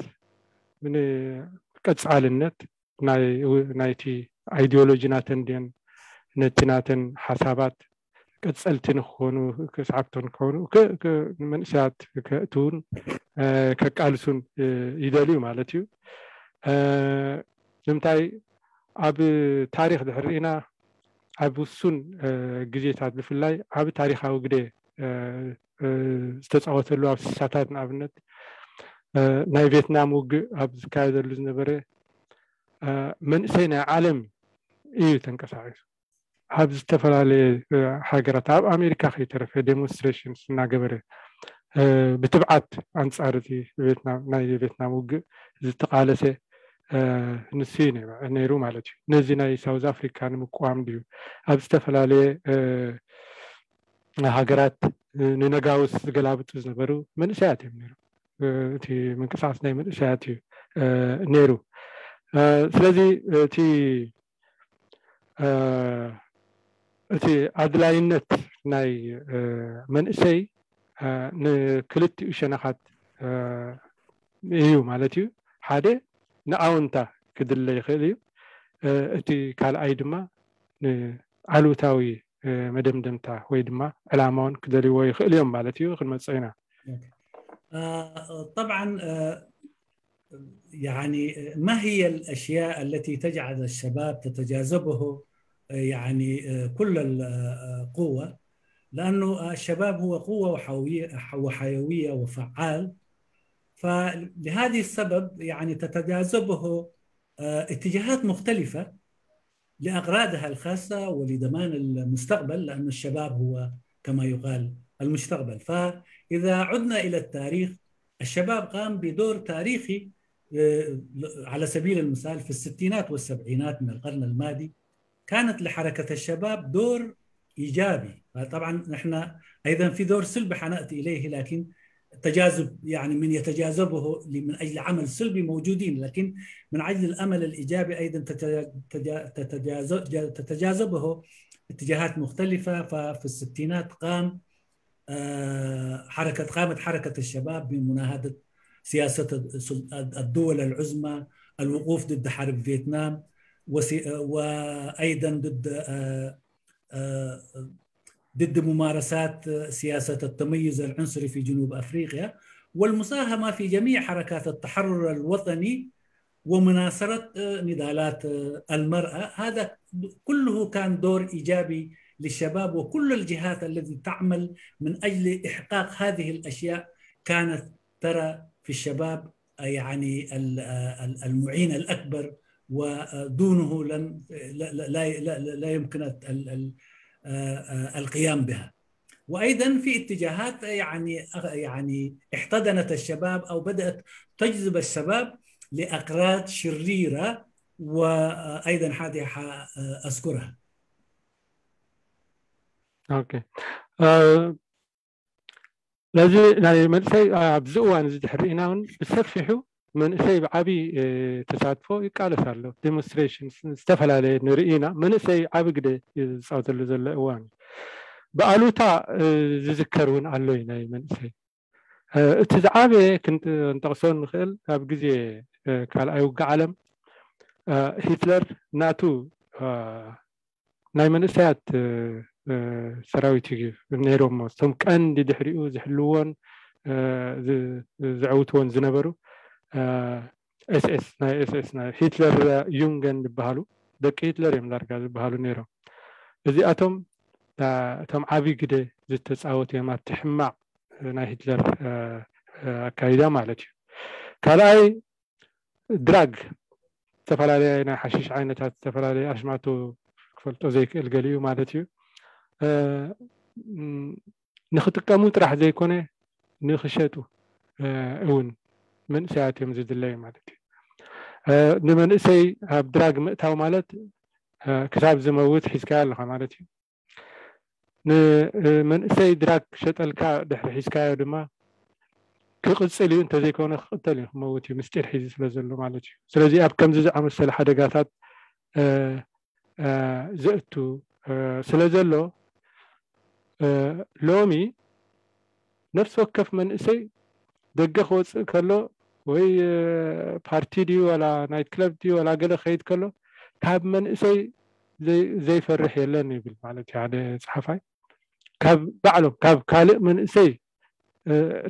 ንቀጻልነት ናይቲ ኣይዲዮሎጂ ናተን ድን ነቲ ናተን ሓሳባት ቀጸልቲ ንክኾኑ ክስዓብቶ ንክኾኑ ንመንእሰያት ከእትውን ከቃልሱን ይደልዩ ማለት እዩ። ንምንታይ ኣብ ታሪኽ ድሕር ኢና ኣብ ውሱን ግዜታት ብፍላይ ኣብ ታሪኻዊ ግደ ዝተፃወተሉ ኣብ ስሳታት ንኣብነት ናይ ቬትናም ውግእ ኣብ ዝካየደሉ ዝነበረ መንእሰይ ናይ ዓለም እዩ ተንቀሳቂሱ ኣብ ዝተፈላለየ ሃገራት ኣብ ኣሜሪካ ከይተረፈ ዴሞንስትሬሽን እናገበረ ብትብዓት ኣንፃር እቲ ናይ ቬትናም ውግእ ዝተቃለሰ ንሱ እዩ ነይሩ ማለት እዩ። ነዚ ናይ ሳውዝ ኣፍሪካ ንምቅዋም ድዩ ኣብ ዝተፈላለየ ሃገራት ንነጋውስ ዝገላብጡ ዝነበሩ መንእሰያት እዮም ነይሩ። እቲ ምንቅስቃስ ናይ መንእሰያት እዩ ነይሩ። ስለዚ እቲ እቲ ኣድላይነት ናይ መንእሰይ ንክልቲኡ ሸነኻት እዩ ማለት እዩ። ሓደ ንኣውንታ ክድለ ይኽእል እዩ። እቲ ካልኣይ ድማ ንኣሉታዊ መደምደምታ ወይ ድማ ዕላማውን ክደልይዎ ይኽእል እዮም ማለት እዩ። ክንመፅእ ኢና። طبعا يعني ما هي الأشياء التي تجعل الشباب تتجاذبه يعني كل القوة؟ لأنه الشباب هو قوة وحيوية وفعال، فلهذه السبب يعني تتجاذبه اتجاهات مختلفة لأغراضها الخاصة ولضمان المستقبل، لأن الشباب هو كما يقال المستقبل. فإذا عدنا إلى التاريخ، الشباب قام بدور تاريخي على سبيل المثال في الستينات والسبعينات من القرن الماضي كانت لحركة الشباب دور إيجابي. طبعا نحن أيضا في دور سلبي حنأتي إليه، لكن تجاذب يعني من يتجاذبه من أجل عمل سلبي موجودين، لكن من أجل الأمل الإيجابي أيضا تتجاذبه اتجاهات مختلفة. ففي الستينات قام حركة قامت حركة الشباب بمناهضة سياسة الدول العظمى، الوقوف ضد حرب فيتنام، وأيضا ضد ضد ممارسات سياسة التميز العنصري في جنوب أفريقيا، والمساهمة في جميع حركات التحرر الوطني ومناصرة نضالات المرأة. هذا كله كان دور إيجابي للشباب، وكل الجهات التي تعمل من أجل إحقاق هذه الأشياء كانت ترى في الشباب يعني المعين الأكبر، ودونه لم لا يمكن القيام بها. وأيضا في اتجاهات يعني يعني احتضنت الشباب أو بدأت تجذب الشباب لأقراض شريرة، وأيضا هذه أذكرها. ኦኬ። ነዚ ናይ መንእሰይ ኣብዚ እዋን እዚ ድሕሪ ኢና እውን ብሰፊሑ መንእሰይ ብዓብዪ ተሳትፎ ይቃለስ ኣሎ። ዴሞንስትሬሽን ዝተፈላለየ ንርኢ ኢና። መንእሰይ ዓቢ ግደ ዝፃወተሉ ዘሎ እዋን እዩ። ብኣሉታ ዝዝከር እውን ኣሎ እዩ ናይ መንእሰይ። እቲ ዝዓበየ ክንጠቕሶ ንኽእል ኣብ ግዜ ካልኣይ ውግእ ዓለም ሂትለር ናቱ ናይ መንእሰያት ሰራዊት እዩ ነይሮሞ። እቶም ቀንዲ ድሕሪኡ ዝሕልዎን ዘዕውትዎን ዝነበሩ ኤስኤስ ናይ ኤስኤስ ናይ ሂትለር ዩንገን ዝበሃሉ ደቂ ሂትለር እዮም ዳርጋ ዝበሃሉ ነይሮም። እዚኣቶም እቶም ዓብዪ ግደ ዝተፃወቱ እዮም ኣብቲ ሕማቕ ናይ ሂትለር ኣካይዳ ማለት እዩ። ካልኣይ ድራግ፣ ዝተፈላለየ ናይ ሓሽሽ ዓይነታት፣ ዝተፈላለየ ኣሽማቱ ክፈልጦ ዘይክእል ገሊኡ ማለት እዩ። ንክጥቀሙ ጥራሕ ዘይኮነ ንክሸጡ እውን መንእሰያት እዮም ዝድለዩ ማለት እዩ። ንመንእሰይ ኣብ ድራግ ምእታው ማለት ክሳብ ዝመውት ሒዝካዮ ኣለካ ማለት እዩ። ንመንእሰይ ድራግ ክሸጠልካ ድሕሪ ሒዝካዮ ድማ ክቕፅል እዩ፣ እንተዘይኮነ ክቕተል እዩ፣ ክመውት እዩ፣ ምስጢር ሒዙ ስለ ዘሎ ማለት እዩ። ስለዚ ኣብ ከምዚ ዝኣመሰለ ሓደጋታት ዘእቱ ስለ ዘሎ ሎሚ ነፍሲ ወከፍ መንእሰይ ደገ ክወፅእ ከሎ ወይ ፓርቲ ድዩ ዋላ ናይት ክለብ ድዩ ዋላ ገለ ክኸይድ ከሎ ካብ መንእሰይ ዘይፈርሕ የለን ይብል ማለት እዩ ሓደ ፀሓፋይ። ካብ ባዕሎም ካብ ካልእ መንእሰይ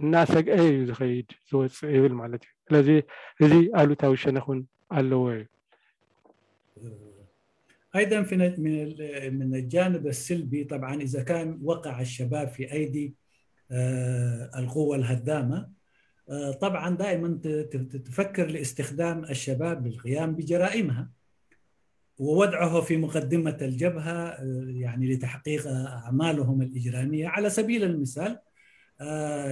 እናሰግአ እዩ ዝኸይድ ዝወፅእ ይብል ማለት እዩ። ስለዚ እዚ ኣሉታዊ ሸነኽ እውን ኣለዎ እዩ። أيضا في من الجانب السلبي، طبعا إذا كان وقع الشباب في أيدي القوة الهدامة، طبعا دائما تفكر لاستخدام الشباب للقيام بجرائمها ووضعه في مقدمة الجبهة، يعني لتحقيق أعمالهم الإجرامية. على سبيل المثال،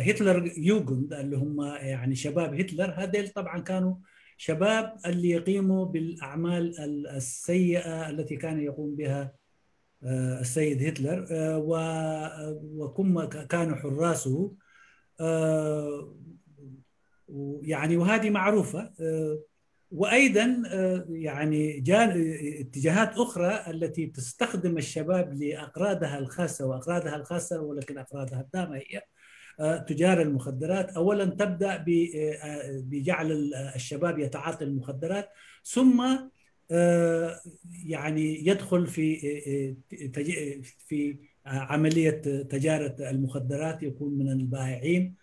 هتلر يوغند اللي هم يعني شباب هتلر، هذيل طبعا كانوا شباب اللي يقيموا بالأعمال السيئة التي كان يقوم بها السيد هتلر، وكم كانوا حراسه، يعني، وهذه معروفة. وأيضا يعني جان اتجاهات أخرى التي تستخدم الشباب لأغراضها الخاصة، وأغراضها الخاصة ولكن أغراضها التامة هي تجار المخدرات. أولا تبدأ بجعل الشباب يتعاطي المخدرات، ثم يعني يدخل في في عملية تجارة المخدرات، يكون من البائعين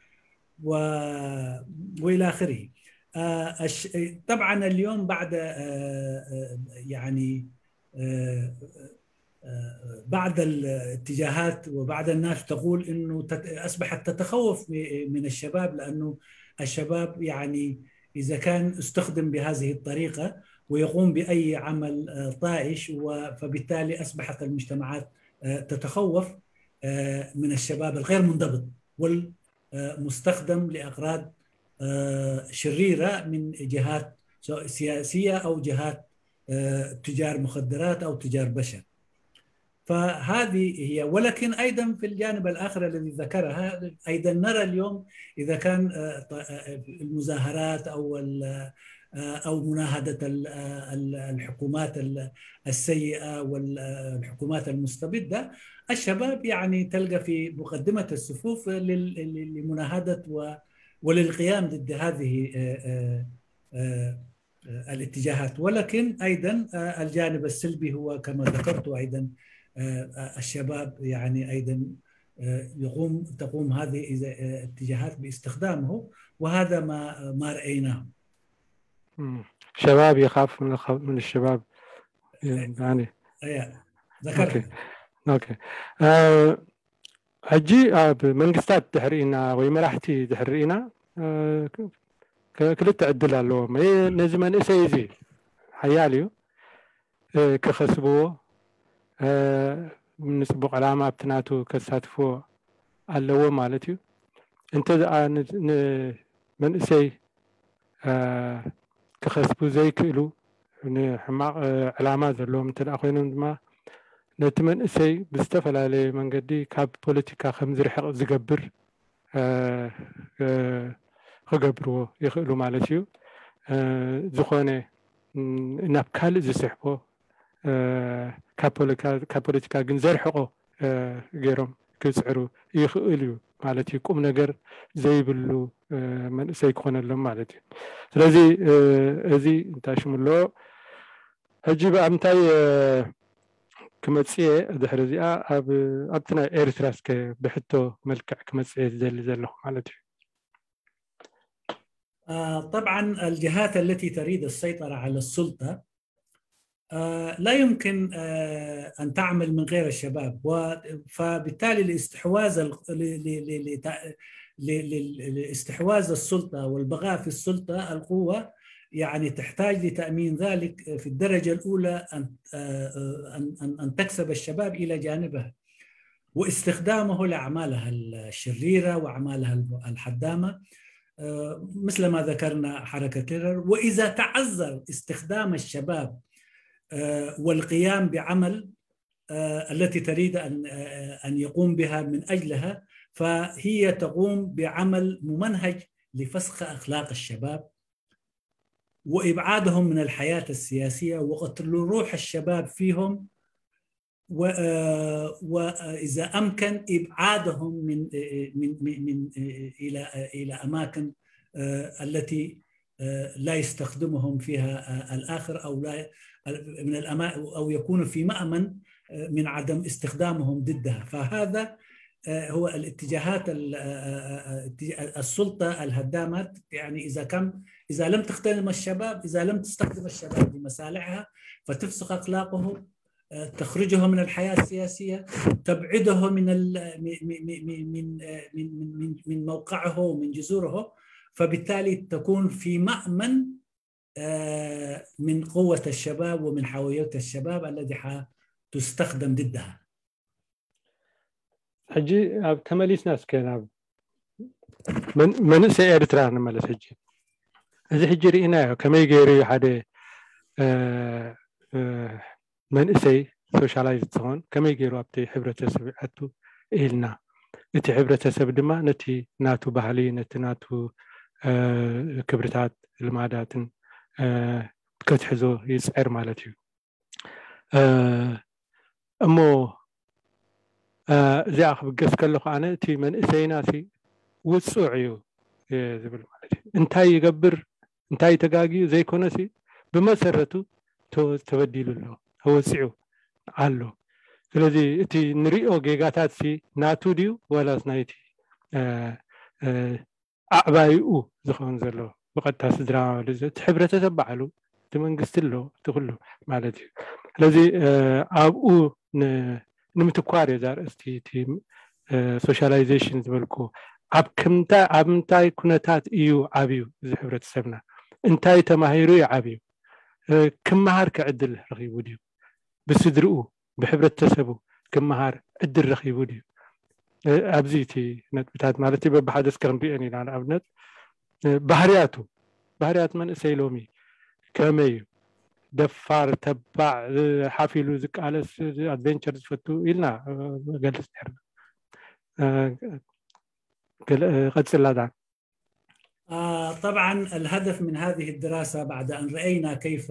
و... والى اخره. طبعا اليوم بعد يعني بعض الاتجاهات وبعض الناس تقول انه اصبحت تتخوف من الشباب، لانه الشباب يعني اذا كان استخدم بهذه الطريقه ويقوم باي عمل طائش، فبالتالي اصبحت المجتمعات تتخوف من الشباب الغير منضبط والمستخدم لاغراض شريره من جهات، سواء سياسيه او جهات تجار مخدرات او تجار بشر. فهذه هي. ولكن ايضا في الجانب الاخر الذي ذكرها، ايضا نرى اليوم اذا كان المظاهرات او او مناهضه الحكومات السيئه والحكومات المستبده، الشباب يعني تلقى في مقدمة الصفوف لمناهضة وللقيام ضد هذه الاتجاهات. ولكن أيضا الجانب السلبي هو كما ذكرت أيضا، الشباب يعني أيضا يقوم تقوم هذه الاتجاهات باستخدامه، وهذا ما ما رأيناه. شباب يخاف من من الشباب يعني. ذكرت. ኦኬ። ሕጂ ኣብ መንግስታት ድሕሪና ወይ መራሕቲ ድሕሪና ክልተ ዕድል ኣለዎም። ነዚ መንእሰይ እዚ ሓያል እዩ፣ ክኸስብዎ፣ ንፅቡቅ ዕላማ ኣብቲ ናቱ ከሳትፍዎ ኣለዎ ማለት እዩ። እንተ ደኣ ንመንእሰይ ክኸስቡ ዘይክእሉ፣ ንሕማቕ ዕላማ ዘለዎም እንተ ደኣ ኮይኖም ድማ ነቲ መንእሰይ ብዝተፈላለየ መንገዲ ካብ ፖለቲካ ከም ዝርሕቕ ዝገብር ክገብርዎ ይኽእሉ ማለት እዩ። ዝኾነ ናብ ካልእ ዝስሕቦ፣ ካብ ፖለቲካ ግን ዘርሕቆ ገይሮም ክፅዕሩ ይኽእል እዩ ማለት እዩ። ቁም ነገር ዘይብሉ መንእሰይ ክኾነሎም ማለት እዩ። ስለዚ እዚ እንታይ ሽምሎ ሕጂ ብኣምንታይ ክመፅየ ድሕሪ እዚኣ ኣብቲ ናይ ኤርትራ እስከ ብሕቶ መልክዕ ክመፅየ ዝደሊ ዘለኹ ማለት እዩ። طبعا الجهات التي تريد السيطرة على السلطة لا يمكن أن تعمل من غير الشباب، فبالتالي الاستحواذ لاستحواذ السلطة والبغاء في السلطة القوة يعني تحتاج لتأمين ذلك في الدرجة الأولى أن أن تكسب الشباب إلى جانبها واستخدامه لأعمالها الشريرة وأعمالها الحدامة مثل ما ذكرنا حركة تيرر. وإذا تعذر استخدام الشباب والقيام بعمل التي تريد أن أن يقوم بها من أجلها، فهي تقوم بعمل ممنهج لفسخ أخلاق الشباب وإبعادهم من الحياة السياسية وقتل روح الشباب فيهم، وإذا أمكن إبعادهم من من من إلى إلى أماكن التي لا يستخدمهم فيها الآخر أو لا من الأما أو يكونوا في مأمن من عدم استخدامهم ضدها. فهذا هو الاتجاهات السلطة الهدامة، يعني إذا كم إذا لم تخدم الشباب، إذا لم تستخدم الشباب لمصالحها فتفسخ أخلاقهم، تخرجهم من الحياة السياسية، تبعده من من من من من موقعه ومن جذوره، فبالتالي تكون في مأمن من قوة الشباب ومن حيوية الشباب الذي حتستخدم ضدها. ሕጂ ኣብ ተመሊስና እስከ ናብ መን- መንእሰይ ኤርትራ ንመለስ። ሕጂ እዚ ሕጂ ርኢናዮ ከመይ ገይሩ እዩ ሓደ እ፣ እ፣ መንእሰይ ሶሻላይዝ ዝኸውን ከመይ ገይሩ ኣብቲ ሕብረተሰብ ይኣቱ ኢልና፣ እቲ ሕብረተሰብ ድማ ነቲ ናቱ ባህሊ፣ ነቲ ናቱ እ፣ ክብርታት ልማዳትን እ፣ ከትሕዞ ይፅዕር ማለት እዩ። እ፣ እሞ እ፣ እዚኣ ክብገስ ከለኹ ኣነ እቲ መንእሰይና ሲ ውፁዕ እዩ እ፣ ዝብል ማለት እዩ። እንታይ ይገብር እንታይ ተጋግዩ ዘይኮነሲ ብመሰረቱ ተ- ተበዲሉ ኣሎ፣ ተወፂዑ ኣሎ። ስለዚ እቲ ንሪኦ ጌጋታት ሲ ናቱ ድዩ ዋላስ ናይቲ እ፣ እ፣ ኣዕባይኡ ዝኸውን ዘሎ ብቐጥታ ስድራ ማለት እዩ። እቲ ሕብረተሰብ ባዕሉ እቲ መንግስቲ ኣሎ እቲ ኩሉ ማለት እዩ። ስለዚ እ፣ ኣብኡ ን- ንምትኳር እዩ እዛ ኣርእስቲ እቲ እ፣ ሶሻላይዜሽን ዝበልኩ ኣብ ክምታ- ኣብ ምንታይ ኩነታት እዩ ዓብዩ እዚ ሕብረተሰብና፣ እንታይ ተማሂሩ እዩ ዓብዩ፣ እ፣ ክመሃር ከዕድል ረኺቡ ድዩ፣ ብስድርኡ ብሕብረተሰቡ ክመሃር ዕድል ረኺቡ ድዩ? እ፣ ኣብዚ እቲ ነጥብታት ማለት እዩ በብሓደ እስከ ክንሪኦን ኢና። ንኣብነት እ፣ ባህርያቱ ባህርያት መንእሰይ ሎሚ ከመይ እዩ? ደፋር፣ ተባዕ፣ እ፣ ሓፍ ኢሉ ዝቃለስ፣ እ፣ ኣድቬንቸር ዝፈቱ ኢልና እ፣ ገልጽ ነርና። እ፣ ገለ- እ፣ ቀጽላ ዳን آه، طبعا الهدف من هذه الدراسة بعد أن رأينا كيف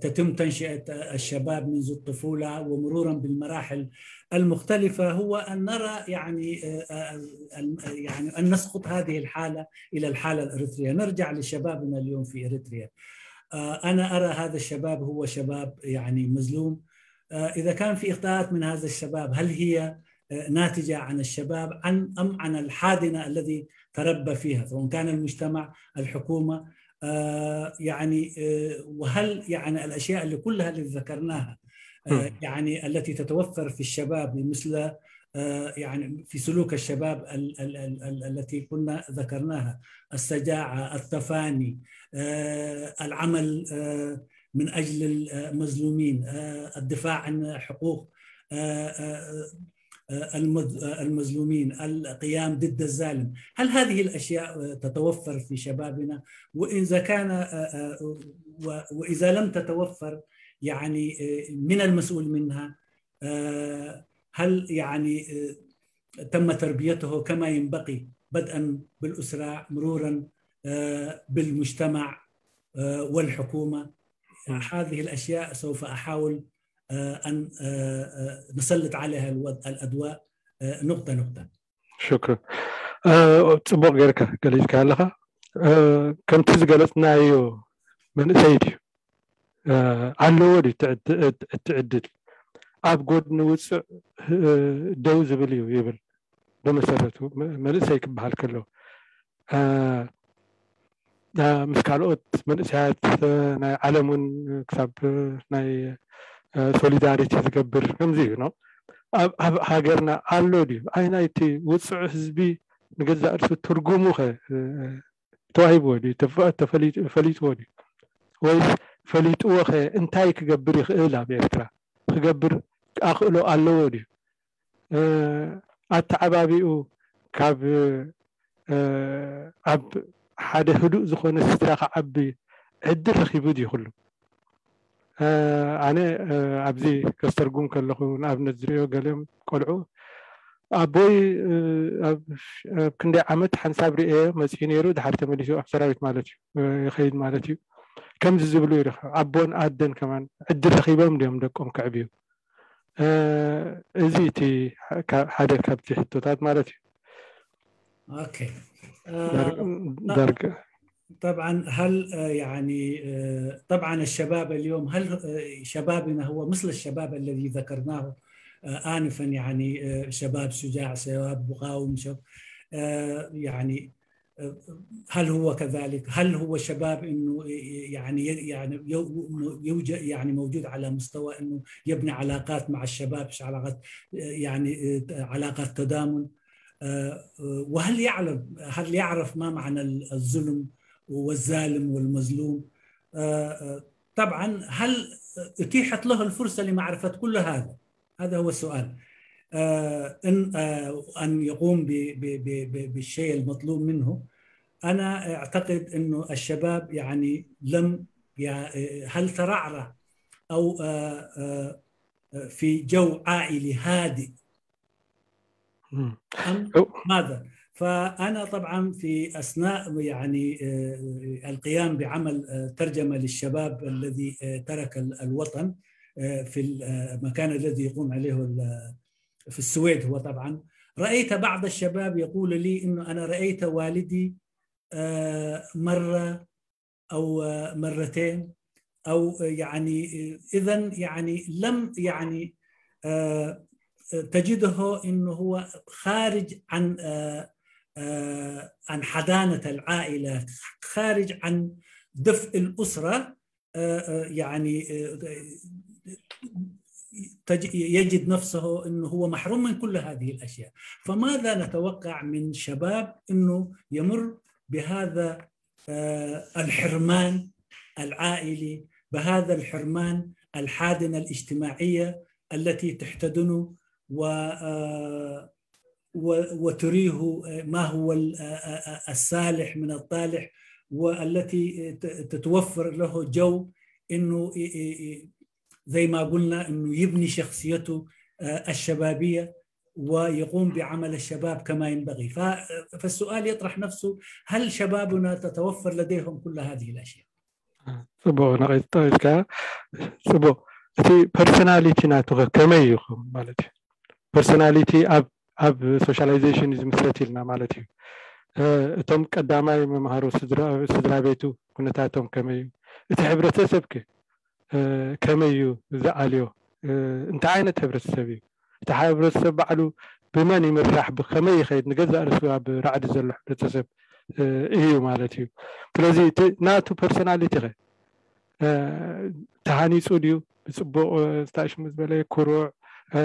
تتم تنشئة الشباب منذ الطفولة ومرورا بالمراحل المختلفة هو أن نرى يعني آه، آه، ال- يعني أن نسقط هذه الحالة إلى الحالة الإريترية، نرجع لشبابنا اليوم في إريتريا. آه، أنا أرى هذا الشباب هو شباب يعني مظلوم. آه، إذا كان في إخطاءات من هذا الشباب، هل هي آه، ناتجة عن الشباب عن أم عن الحاضنة الذي تربى فيها، سواء كان المجتمع، الحكومة، آه، يعني آه، وهل يعني الأشياء اللي كلها اللي ذكرناها آه، يعني التي تتوفر في الشباب مثل آه، يعني في سلوك الشباب ال- ال- ال- ال- التي كنا ذكرناها: الشجاعة، التفاني، آه، العمل آه، من أجل المظلومين، آه، الدفاع عن حقوق آه، آه، آه، المظ- آه، المظلومين، القيام ضد الظالم. هل هذه الأشياء آه، تتوفر في شبابنا؟ وإذا كان آه، آه، و- وإذا لم تتوفر، يعني آه، من المسؤول منها؟ آه، هل يعني آه، تم تربيته كما ينبغي، بدءا بالأسرة، مرورا آه، بالمجتمع آه، والحكومة؟ هذه الأشياء سوف أحاول آه، أن آه، آه، نسلط عليها الو- الأضواء آه، نقطة نقطة. ሽክር። ጽቡቕ ጌርካ ገሊጽካ ኣለኻ። ከምቲ ዝገለጽናዮ መንእሰይ ድዩ? ኣለዎ ድዩ እቲ ዕድል? ኣብ ጎድኒ ውፅዕ ደው ዝብል እዩ ይብል። ብመሰረቱ መንእሰይ ክበሃል ከሎ ምስ ካልኦት መንእሰያት ናይ ዓለም እውን ክሳብ ናይ ሶሊዳሪቲ ዝገብር ከምዚ እዩ ነው። ኣብ ሃገርና ኣሎ ድዩ? ኣይ ናይቲ ውፅዕ ህዝቢ ንገዛእ ርእሱ ትርጉሙ ኸ ተዋሂብዎ ድዩ? ፈሊጥዎ ድዩ? ወይስ ፈሊጥዎ ኸ እንታይ ክገብር ይኽእል? ኣብ ኤርትራ ክገብር ኣኽእሎ ኣለዎ ድዩ? ኣተዓባቢኡ ካብ ኣብ ሓደ ህዱእ ዝኾነ ስድራ ክዓቢ ዕድል ረኺቡ ድዩ? ኩሉ ኣነ ኣብዚ ከስተርጉም ከለኹ ንኣብነት ዝሪኦ ገሊኦም ቆልዑ ኣቦይ ኣብ ክንደይ ዓመት ሓንሳብ ርኤ መፅኡ ነይሩ፣ ድሓር ተመሊሱ ኣብ ሰራዊት ማለት እዩ ይኸይድ ማለት እዩ። ከምዚ ዝብሉ ይረኸብ ኣቦን ኣደን ከማን ዕድል ረኺቦም ድዮም ደቆም ከዕብዩ? እዚ እቲ ሓደ ካብቲ ሕቶታት ማለት እዩ። ኦኬ ዳርግ طبعا هل يعني طبعا الشباب اليوم هل شبابنا هو مثل الشباب الذي ذكرناه آنفا يعني شباب شجاع شباب مقاوم شباب يعني هل هو كذلك؟ هل هو شباب انه يعني يعني يوجد يعني موجود على مستوى انه يبني علاقات مع الشباب، علاقات يعني علاقات تضامن؟ وهل يعلم هل يعرف ما معنى الظلم والظالم والمظلوم؟ طبعا هل اتيحت له الفرصه لمعرفه كل هذا؟ هذا هو السؤال. ان ان يقوم بالشيء المطلوب منه، انا اعتقد انه الشباب يعني لم هل ترعرع او في جو عائلي هادئ ام ماذا؟ فانا طبعا في اثناء يعني القيام بعمل ترجمه للشباب الذي ترك الوطن في المكان الذي يقوم عليه في السويد هو طبعا، رايت بعض الشباب يقول لي انه انا رايت والدي مره او مرتين او يعني اذا يعني لم يعني تجده انه هو خارج عن عن حضانه العائله، خارج عن دفء الاسره يعني يجد نفسه انه هو محروم من كل هذه الاشياء. فماذا نتوقع من شباب انه يمر بهذا الحرمان العائلي، بهذا الحرمان الحاضنه الاجتماعيه التي تحتضنه و وتريه ما هو الصالح من الطالح، والتي تتوفر له جو انه زي ما قلنا انه يبني شخصيته الشبابيه ويقوم بعمل الشباب كما ينبغي. فالسؤال يطرح نفسه، هل شبابنا تتوفر لديهم كل هذه الاشياء؟ ጽቡቕ ነቒጣ ኢልካ። ጽቡቕ እቲ ፐርሶናሊቲ ናቱ ከመይ እዩ ማለት እዩ? ፐርሶናሊቲ ኣብ ኣብ ሶሻላይዜሽን እዩ ዝምስረት ኢልና ማለት እዩ። እቶም ቀዳማይ መምሃሩ ስድራ ቤቱ ኩነታቶም ከመይ እዩ? እቲ ሕብረተሰብ ከ ከመይ እዩ ዝኣልዮ? እንታይ ዓይነት ሕብረተሰብ እዩ? እቲ ሕብረተሰብ ባዕሉ ብመን ይምራሕ፣ ብከመይ ይኸይድ፣ ንገዛእ ርእሱ ኣብ ራዕዲ ዘሎ ሕብረተሰብ እዩ ማለት እዩ። ስለዚ እቲ ናቱ ፐርሶናሊቲ ኸ ተሃኒፁ ድዩ? ብፅቡቕ፣ እ፣ ስታሽሙ ዝበለ ኩሩዕ፣ እ፣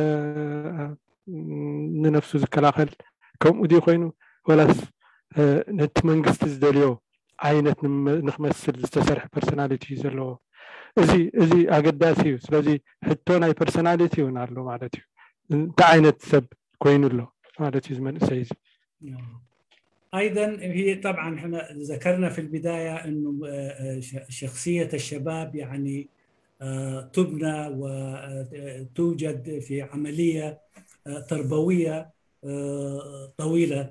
ንነፍሱ ዝከላኸል ከምኡ ድዩ ኮይኑ፣ ወላስ፣ እ፣ ነቲ መንግስቲ ዝደልዮ ዓይነት ንመ-፣ ንክመስል ዝተሰርሐ ፐርሶናሊቲ እዩ ዘለዎ? እዚ፣ እዚ ኣገዳሲ እዩ። ስለዚ ሕቶ ናይ ፐርሶናሊቲ እውን ኣሎ ማለት እዩ። እንታይ ዓይነት ሰብ ኮይኑ ኣሎ ማለት እዩ እዚ መንእሰይ እዚ? أيضا هي طبعا احنا ذكرنا في البداية أنه آه، آه، ش- شخصية الشباب يعني آه، تبنى وتوجد في عملية آه، تربوية آه، طويلة.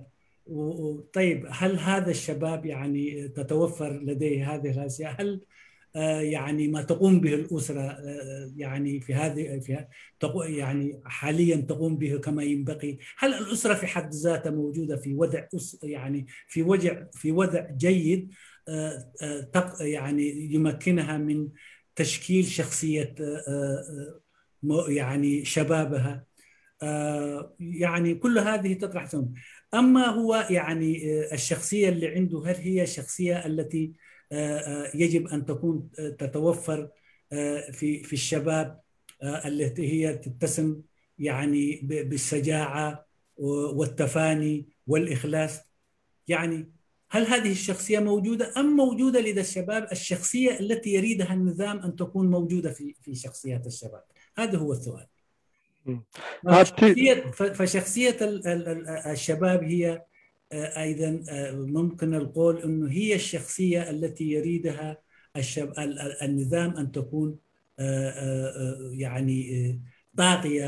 و- و- طيب، هل هذا الشباب يعني تتوفر لديه هذه الخاصية؟ هل آه، يعني ما تقوم به الأسرة آه، يعني في هذه في ه- تقو- يعني حاليا تقوم به كما ينبغي؟ هل الأسرة في حد ذاتها موجودة في وضع أس يعني في وضع في وضع جيد آه، آه، تق- يعني يمكنها من تشكيل شخصية آه، آه، م- يعني شبابها؟ آه، يعني كل هذه تطرح ثم. أما هو يعني آه، الشخصية اللي عنده، هل هي الشخصية التي آه، آه، يجب أن تكون آه، تتوفر آه، في في الشباب آه، التي هي تتسم يعني ب- بالشجاعة و- والتفاني والإخلاص؟ يعني هل هذه الشخصية موجودة أم موجودة لدى الشباب الشخصية التي يريدها النظام أن تكون موجودة في في شخصيات الشباب؟ هذا هو السؤال. مم. فشخصية ف- فشخصية ال- ال- ال- الشباب هي آه، أيضا آه، ممكن القول أنه هي الشخصية التي يريدها الشب ال- ال- النظام أن تكون آه، آه، آه، يعني آه، طاغية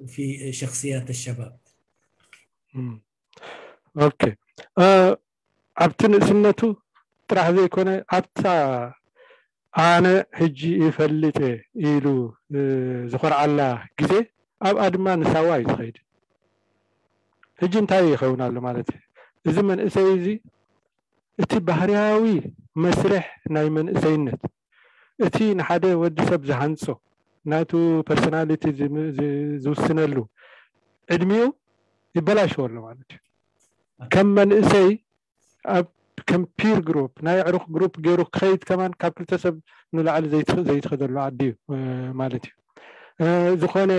في شخصيات الشباب. ኦኬ። ኣብቲ ንእስነቱ ጥራሕ ዘይኮነ ኣብታ ኣነ ሕጂ ይፈልጥ ኢሉ ዝኾርዓላ ግዜ ኣብኣ ድማ ንሳዋ እዩ ዝኸይድ። ሕጂ እንታይ ይኸውን ኣሎ ማለት እዩ? እዚ መንእሰይ እዚ እቲ ባህርያዊ መስርሕ ናይ መንእሰይነት፣ እቲ ንሓደ ወዲ ሰብ ዝሃንጾ ናቱ ፐርሶናሊቲ ዝውስነሉ ዕድሚኡ ይበላሸዎ ኣሎ ማለት እዩ። ከም መንእሰይ ኣብ ከም ፒር ግሩፕ ናይ ኣዕሩኽ ግሩፕ ገይሩ ክኸይድ ከማን ካብ ክልተ ሰብ ንላዕሊ ዘይትኸደሉ ዓዲ እዩ ማለት እዩ። ዝኾነ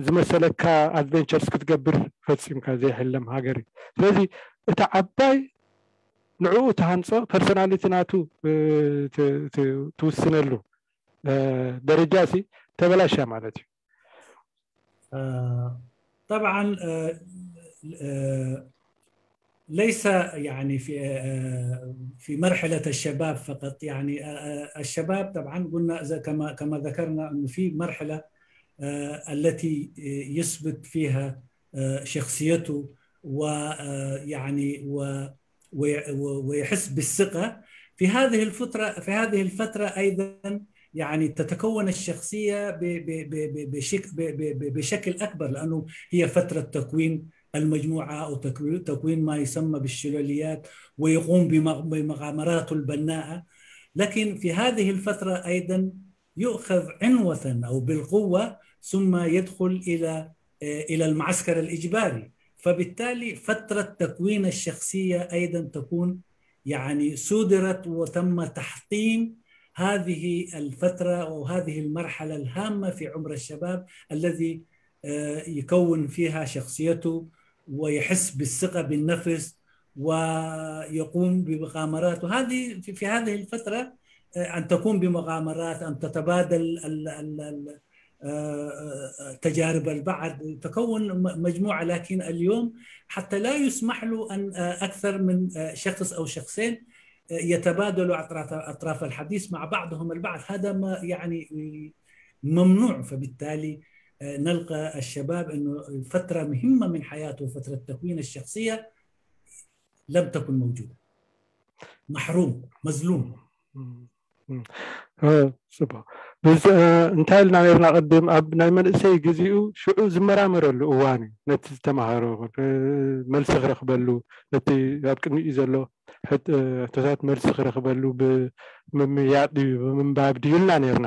ዝመሰለካ ኣድቨንቸርስ ክትገብር ፈፂምካ ዘይሕለም ሃገር እዩ። ስለዚ እቲ ዓባይ ንዕኡ ትሃንፆ ፐርሶናሊቲ ናቱ ትውስነሉ ደረጃ ሲ ተበላሻ ማለት እዩ። طبعا ليس يعني في في مرحلة الشباب فقط، يعني الشباب طبعا قلنا كما كما ذكرنا أنه في مرحلة التي يثبت فيها شخصيته ويعني ويحس بالثقة في هذه الفترة في هذه الفترة أيضا يعني تتكون الشخصية بشكل أكبر، لأنه هي فترة تكوين المجموعة أو تكوين ما يسمى بالشلاليات، ويقوم بمغامراته البناءة. لكن في هذه الفترة أيضا يؤخذ عنوة أو بالقوة ثم يدخل إلى إلى المعسكر الإجباري. فبالتالي فترة تكوين الشخصية أيضا تكون يعني صودرت وتم تحطيم هذه الفترة أو هذه المرحلة الهامة في عمر الشباب الذي يكون فيها شخصيته ويحس بالثقة بالنفس ويقوم بمغامرات. وهذه في هذه الفترة أن تقوم بمغامرات، أن تتبادل تجارب البعض، تكون مجموعة. لكن اليوم حتى لا يسمح له أن أكثر من شخص أو شخصين يتبادلوا أطراف الحديث مع بعضهم البعض. هذا ما يعني ممنوع. فبالتالي نلقى الشباب أنه فترة مهمة من حياته، فترة تكوين الشخصية، لم تكن موجودة. محروم، مظلوم. ፅቡቅ። እንታይ ኢልና ነርና ቅድም? ኣብ ናይ መንእሰይ ግዜኡ ሽዑ ዝመራመረሉ እዋን እዩ። ነቲ ዝተምሃሮ መልሲ ክረክበሉ፣ ነቲ ኣብ ቅድሚኡ ዘሎ ሕቶታት መልሲ ክረክበሉ ብምምያጥ ድዩ ብምንባብ ድዩ ኢልና ነርና።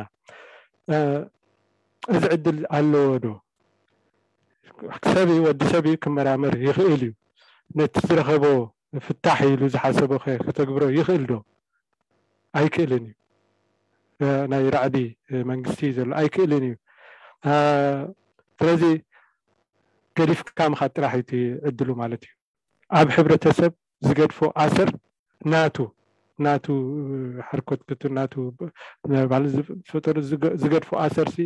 እዚ ዕድል ኣለዎ ዶ? ሰብ እዩ፣ ወዲ ሰብ እዩ፣ ክመራመር ይኽእል እዩ። ነቲ ዝረኸቦ ፍታሕ ኢሉ ዝሓሰቦ ከተግብሮ ይኽእል ዶ? ኣይክእልን እዩ። ናይ ራዕዲ መንግስቲ እዩ ዘሎ፣ ኣይክእልን እዩ። ስለዚ ገዲፍካ ምኻድ ጥራሕ እዩ እቲ ዕድሉ ማለት እዩ። ኣብ ሕብረተሰብ ዝገድፎ ኣሰር ናቱ ናቱ ሓርኮትክቱ ናቱ ማለት ዝፈጠሩ ዝገድፎ ኣሰርሲ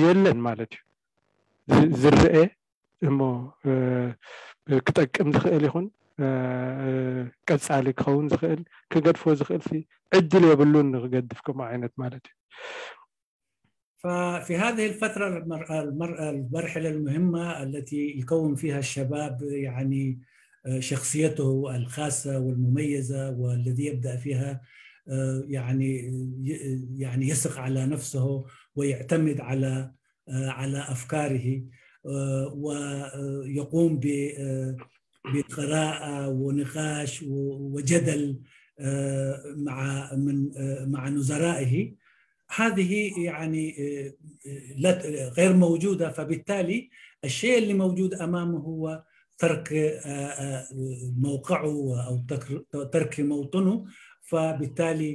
የለን ማለት እዩ። ዝረአ እሞ ክጠቅም ዝኽእል ይኹን ቀጻሊ ክኸውን ዝኽእል ክገድፎ ዝኽእል ዕድል የብሉን ንክገድፍ ከምኡ ዓይነት ማለት እዩ። ففي هذه الفترة المرحلة المهمة التي يكون فيها الشباب يعني شخصيته الخاصة والمميزة والذي يبدأ فيها يعني يعني يثق على نفسه ويعتمد على على أفكاره ويقوم بقراءة ونقاش وجدل مع من مع نظرائه. هذه يعني غير موجودة، فبالتالي الشيء اللي موجود أمامه هو ترك موقعه أو ترك موطنه، فبالتالي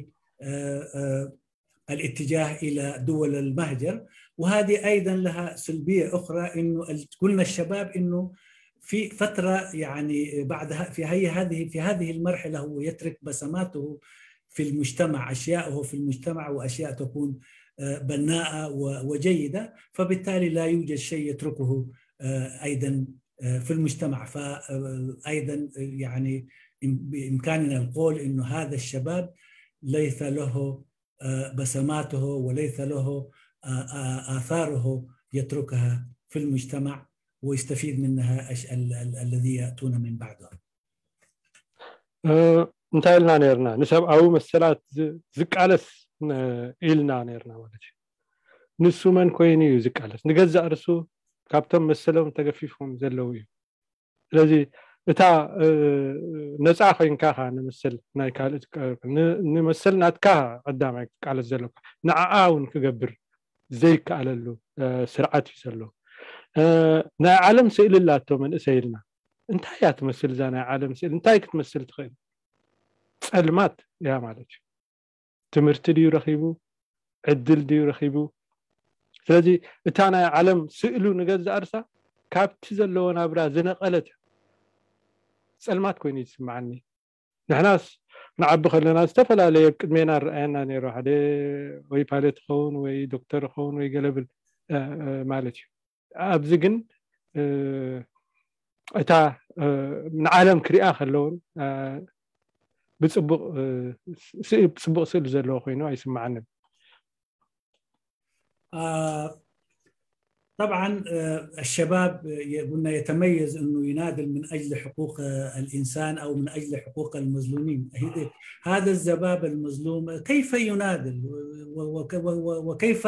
الاتجاه إلى دول المهجر. وهذه أيضا لها سلبية أخرى، إنه قلنا الشباب إنه في فترة يعني بعد في هي هذه في هذه المرحلة هو يترك بصماته في المجتمع، أشياءه في المجتمع وأشياء تكون بناءة وجيدة، فبالتالي لا يوجد شيء يتركه أيضا في المجتمع. فأيضا يعني بإمكاننا القول إنه هذا الشباب ليس له بصماته وليس له آثاره يتركها في المجتمع ويستفيد منها الذي يأتون من بعده. እንታይ ኢልና ነርና? ንሰብኣዊ መሰላት ዝቃለስ ኢልና ነርና ማለት እዩ። ንሱ መን ኮይኑ እዩ ዝቃለስ? ንገዛእ ርሱ ካብቶም መሰሎም ተገፊፎም ዘለዉ እዩ። ስለዚ እታ ነፃ ኮይንካ ኻ ንመሰል ናይ ካልእ ንመሰል ናትካ ቀዳማይ ክቃለስ ዘለካ ንዓኣ እውን ክገብር ዘይከኣለሉ ስርዓት እዩ ዘሎ። ናይ ዓለም ስእሊ ላቶ መንእሰይ ኢልና እንታይ እያ ትመስል እዛ ናይ ዓለም ስእሊ? እንታይ ክትመስል ትኽእል? ጸልማት እያ ማለት እዩ። ትምህርቲ ድዩ ረኺቡ? ዕድል ድዩ ረኺቡ? ስለዚ እታ ናይ ዓለም ስእሉ ንገዛእ ርሳ ካብቲ ዘለዎ ናብራ ዝነቐለት ጸልማት ኮይኑ ይስምዓኒ። ንሕናስ ንዓቢ ከለና ዝተፈላለየ ኣብ ቅድሜና ረኣየና ነይሩ፣ ሓደ ወይ ፓይለት ኸውን ወይ ዶክተር ኸውን ወይ ገለብል ማለት እዩ። ኣብዚ ግን እታ ንዓለም ክሪኣ ከለውን ብፅቡቅ ስእሊ ዘለዎ ኮይኑ ኣይስምዓንን። طبعا الشباب قلنا يتميز انه يناضل من اجل حقوق الانسان او من اجل حقوق المظلومين. هذا الشباب المظلوم كيف يناضل وكيف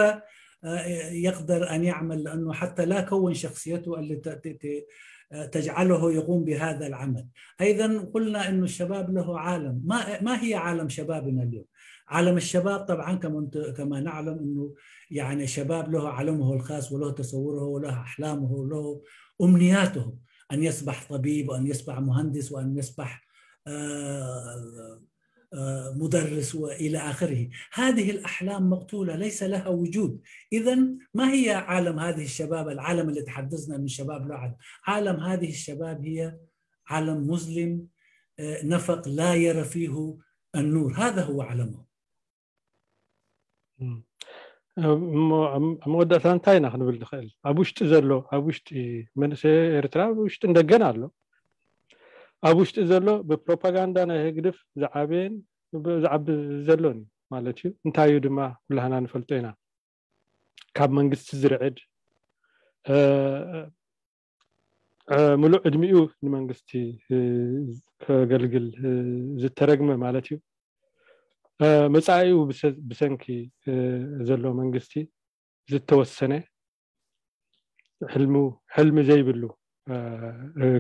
يقدر ان يعمل، لانه حتى لا كون شخصيته اللي تجعله يقوم بهذا العمل. ايضا قلنا انه الشباب له عالم. ما ما هي عالم شبابنا اليوم؟ عالم الشباب طبعا كما كما نعلم انه يعني الشباب له عالمه الخاص وله تصوره وله احلامه وله امنياته، ان يصبح طبيب وان يصبح مهندس وان يصبح مدرس والى اخره. هذه الاحلام مقتوله، ليس لها وجود. اذا ما هي عالم هذه الشباب؟ العالم اللي تحدثنا من شباب له عالم، عالم هذه الشباب هي عالم مظلم نفق لا يرى فيه النور. هذا هو عالمه. ኣብ መወዳእታ እንታይ ኢና ክንብል ንኽእል? ኣብ ውሽጢ ዘሎ ኣብ ውሽጢ መንእሰይ ኤርትራ ኣብ ውሽጥን ደገን ኣሎ። ኣብ ውሽጢ ዘሎ ብፕሮፓጋንዳ ናይ ህግድፍ ዝዓበየን ዝዓቢ ዘሎን እዩ ማለት እዩ። እንታይ እዩ ድማ ኩላህና ንፈልጦ ኢና። ካብ መንግስቲ ዝርዕድ ምሉእ ዕድሚኡ ንመንግስቲ ከገልግል ዝተረግመ ማለት እዩ። መጻኢኡ ብሰንኪ ዘሎ መንግስቲ ዝተወሰነ ሕልሙ ሕልሚ ዘይብሉ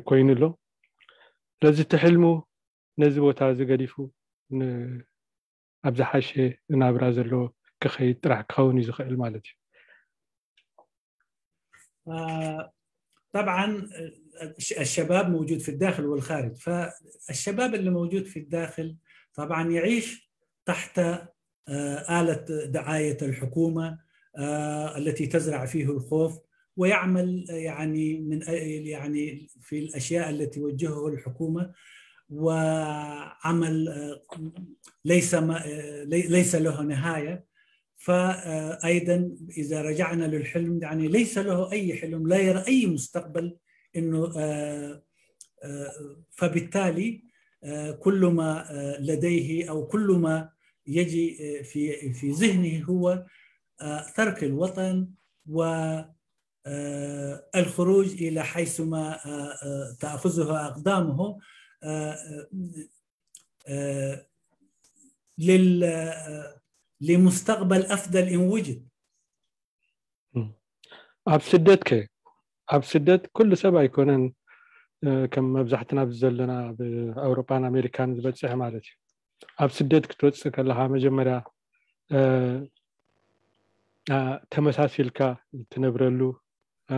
ኮይኑ ኣሎ። ስለዚ እቲ ሕልሙ ነዚ ቦታ እዚ ገዲፉ ኣብ ዝሓሸ ናብራ ዘለዎ ክኸይድ ጥራሕ ክኸውን እዩ ዝኽእል ማለት እዩ። طبعا الشباب موجود في الداخل والخارج. فالشباب اللي موجود في الداخل طبعا يعيش تحت آه، آلة دعاية الحكومة، آه، التي تزرع فيه الخوف، ويعمل، آه، يعني من، آه، يعني في الأشياء التي توجهه الحكومة، وعمل، آه، ليس ما، آه، لي-، ليس له نهاية. فأيضا إذا رجعنا للحلم، يعني ليس له أي حلم، لا يرى أي مستقبل، إنه، آه، آه، فبالتالي، آه، كل ما، آه، لديه أو كل ما يجي، آه، في، في ذهنه هو، آه، ترك الوطن و، آه، الخروج إلى حيثما، آه، آه، تأخذه أقدامه، آه، آه، آه، لل-، آه، لمستقبل أفضل إن وجد. ኣብ ስደት ከ ኣብ ስደት ኩሉ ሰብ ኣይኮነን፣ እ፣ ከም መብዛሕትና ኣብዚ ዘለና ኣብ ኣውሮጳን ኣሜሪካን ዝበፅሕ ማለት እዩ። ኣብ ስደት ክትወፅእ ከለካ መጀመርያ፣ እ፣ እ፣ ተመሳሲልካ ትነብረሉ፣ እ፣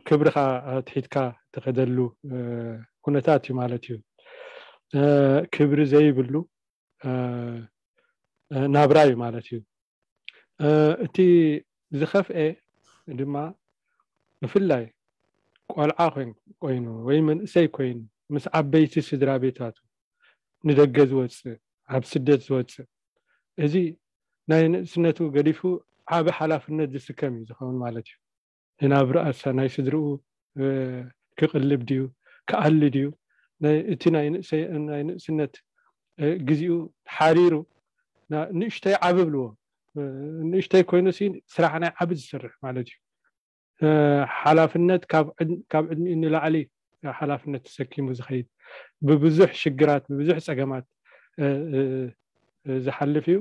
ክብርካ ኣትሒትካ ትኸደሉ፣ እ፣ ኩነታት እዩ ማለት እዩ። እ፣ ክብሪ ዘይብሉ፣ እ፣ እ፣ ናብራ እዩ ማለት እዩ። እ፣ እቲ ዝኸፍኤ ድማ ብፍላይ ቆልዓ ኮይን-፣ ኮይኑ ወይ መንእሰይ ኮይኑ ምስ ዓበይቲ ስድራ ቤታቱ ንደገ ዝወፅእ፣ ኣብ ስደት ዝወፅእ፣ እዚ ናይ ንእስነቱ ገዲፉ ዓቢ ሓላፍነት ዝስከም እዩ ዝኸውን ማለት እዩ። ንናብርኣ ናይ ስድርኡ፣ እ፣ ክቕልብ ድዩ፣ ክኣሊ ድዩ? ናይ፣ እቲ ናይ ንእሰይ-፣ ናይ ንእስነት፣ እ፣ ግዜኡ ሓሪሩ፣ ና-፣ ንእሽተይ ዓቢ ብልዎ። እ፣ ንእሽተይ ኮይኑ ሲ ስራሕ ናይ ዓቢ ዝሰርሕ ማለት እዩ። እ፣ ሓላፍነት ካብ ዕድ-፣ ካብ ዕድሚኡ ንላዕሊ ሓላፍነት ተሰኪሙ ዝኸይድ፣ ብብዙሕ ሽግራት፣ ብብዙሕ ጸገማት፣ እ፣ እ፣ እ፣ ዝሓልፍ እዩ።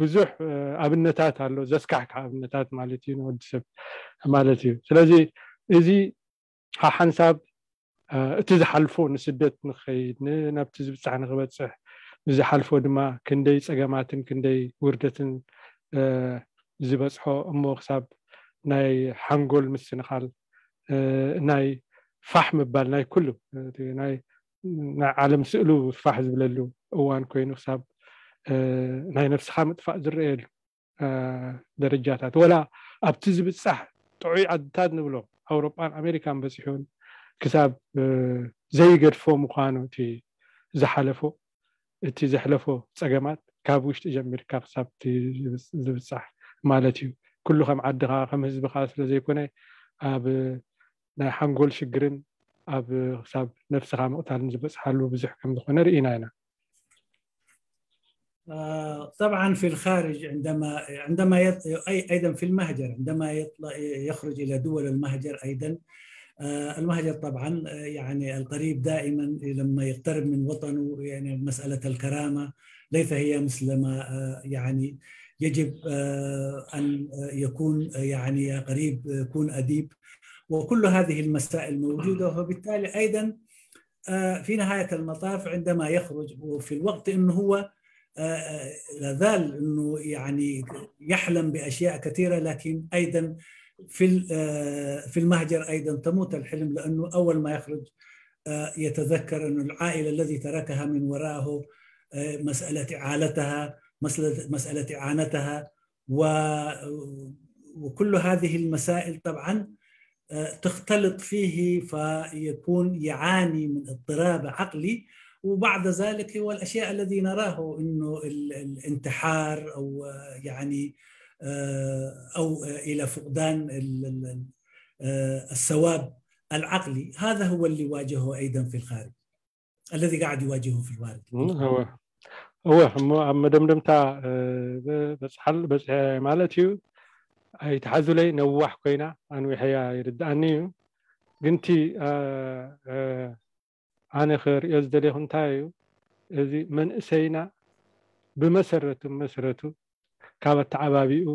ብዙሕ፣ እ፣ ኣብነታት ኣሎ፣ ዘስካሕክሕ ኣብነታት ማለት እዩ ንወዲ ሰብ ማለት እዩ። ስለዚ እዚ ሓሓንሳብ፣ እ፣ እቲ ዝሓልፎ ንስደት ንኸይድ፣ ን-፣ ናብቲ ዝብጻሕ ንኽበጽሕ፣ ዝሓልፎ ድማ ክንደይ ጸገማትን ክንደይ ውርደትን፣ እ፣ ዝበጽሖ፣ እሞ ክሳብ ናይ ሓንጎል ምስንኻል፣ እ፣ ናይ ፋሕ ምባል ናይ ኩሉ፣ እቲ ናይ፣ ናይ ዓለም ስእሉ ፋሕ ዝብለሉ እዋን ኮይኑ ክሳብ፣ እ፣ ናይ ነፍስኻ ምጥፋእ ዝረኣየሉ፣ እ፣ ደረጃታት፣ ወላ ኣብቲ ዝብጻሕ ጥዑይ ዓድታት ንብሎ ኣውሮጳን ኣሜሪካን በጺሑን ክሳብ፣ እ፣ ዘይገድፎ ምዃኑ እቲ ዝሓለፎ፣ እቲ ዘሕለፎ ጸገማት ካብ ውሽጢ ጀሚርካ ክሳብ እቲ ዝብጽ-፣ ዝብጻሕ ማለት እዩ። ኩሉ ከም ዓድኻ፣ ከም ህዝብኻ ስለ ዘይኮነ፣ ኣብ ናይ ሓንጎል ሽግርን ኣብ ክሳብ ነፍስኻ ምቕታልን ዝበጽሓሉ ብዙሕ ከም ዝኾነ ርኢና ኢና። آه، طبعًا في الخارج عندما، عندما يط-، أي-، أيضًا في المهجر، عندما يطلع، يخرج إلى دول المهجر أيضًا، آه، المهجر طبعًا، آه، يعني الغريب دائمًا لما يقترب من وطنه، يعني مسألة الكرامة ليس هي مثل ما، آه، يعني يجب، آه، أن، آه، يكون، آه، يعني يا غريب، آه، كون أديب. وكل هذه المسائل موجودة، وبالتالي أيضًا، آه، في نهاية المطاف عندما يخرج، وفي الوقت إنه هو، آه، آه، لا زال إنه يعني يحلم بأشياء كثيرة، لكن أيضًا في ال-، آه، في المهجر أيضًا تموت الحلم، لأنه أول ما يخرج، آه، يتذكر أن العائلة الذي تركها من وراءه، آه، مسألة إعالتها، مسألة، مسألة إعانتها، و-، وكل هذه المسائل طبعًا، آه، تختلط فيه، فيكون يعاني من اضطراب عقلي. وبعد ذلك هو الأشياء الذي نراه إنه ال-، الانتحار أو، آه، يعني، آه، أو، آه، إلى فقدان ال-، ال-، ال-، آه، الثواب العقلي. هذا هو اللي واجهه أيضًا في الخارج، الذي قاعد يواجهه في الخارج. እም፣ እወ። እወ፣ እሞ ኣብ መደምደምታ፣ እ፣ ብ-፣ በጽሓል-፣ በጽሐ ማለት እዩ። ኣይትሓዙለይ፣ ነዋሕ ኮይና፣ ኣንዊሐያ ይርድኣኒ እዩ። ግን እቲ፣ እ፣ እ፣ ኣነ ክርእዮ ዝደለኹ እንታይ እዩ፣ እዚ መንእሰይና ብመሰረቱ፣ መሰረቱ ካብ ኣተዓባቢኡ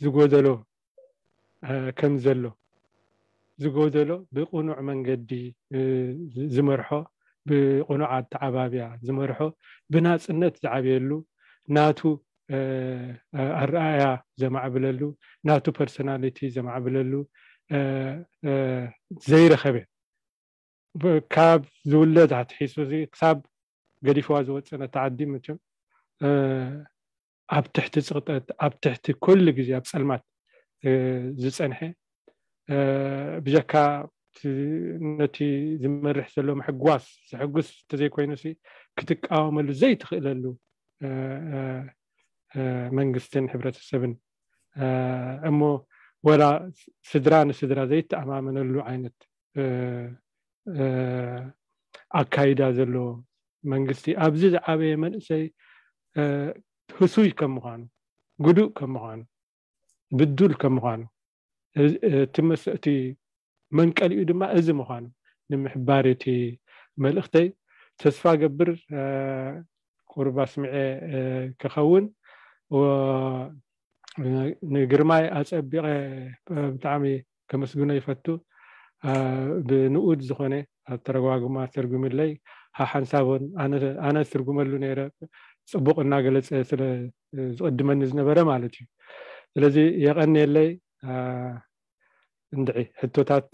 ዝጎደሎ፣ እ፣ ከም ዘሎ፣ ዝጎደሎ ብቕኑዕ መንገዲ፣ እ፣ ዝ-፣ ዝመርሖ፣ ብቕኑዕ ኣተዓባብያ ዝመርሖ፣ ብናጽነት ዝዓብየሉ፣ ናቱ፣ እ፣ እ፣ ኣረኣእያ ዘማዕብለሉ፣ ናቱ ፐርሶናሊቲ ዘማዕብለሉ፣ እ፣ እ፣ ዘይረኸበ፣ ብ-፣ ካብ ዝውለድ ኣትሒዙ እዚ ክሳብ ገዲፍዋ ዝወጽእ ነታ ዓዲ መቸም፣ እ፣ ኣብ ትሕቲ ፅቕጠት፣ ኣብ ትሕቲ ኩሉ ግዜ ኣብ ፀልማት ዝፀንሐ፣ ብጀካ ነቲ ዝመርሕ ዘሎ ምሕጓስ ዘሕጉስ እንተዘይኮይኑሲ ክትቃወመሉ ዘይትኽእለሉ መንግስትን ሕብረተሰብን፣ እሞ ወላ ስድራ ንስድራ ዘይተኣማመነሉ ዓይነት ኣካይዳ ዘለዎ መንግስቲ፣ ኣብዚ ዝዓበየ መንእሰይ ህሱይ ከም ምዃኑ፣ ግዱእ ከም ምዃኑ፣ ብዱል ከም ምዃኑ፣ እቲ መንቀሊኡ ድማ እዚ ምዃኑ ንምሕባር እቲ መልእኽተይ። ተስፋ ገብር ቁሩብ ኣስሚዐ ክኸውን። ንግርማይ ኣጸቢቐ ብጣዕሚ ከመስግኖ ይፈቱ። ብንኡድ ዝኾነ ኣተረጓጉማ ተርጉምለይ ሓሓንሳቦን ኣነ ትርጉመሉ ነይረ፣ ጽቡቕ እናገለጸ ስለ ዝቕድመኒ ዝነበረ ማለት እዩ። ስለዚ የቐንየለይ። እንድዒ ሕቶታት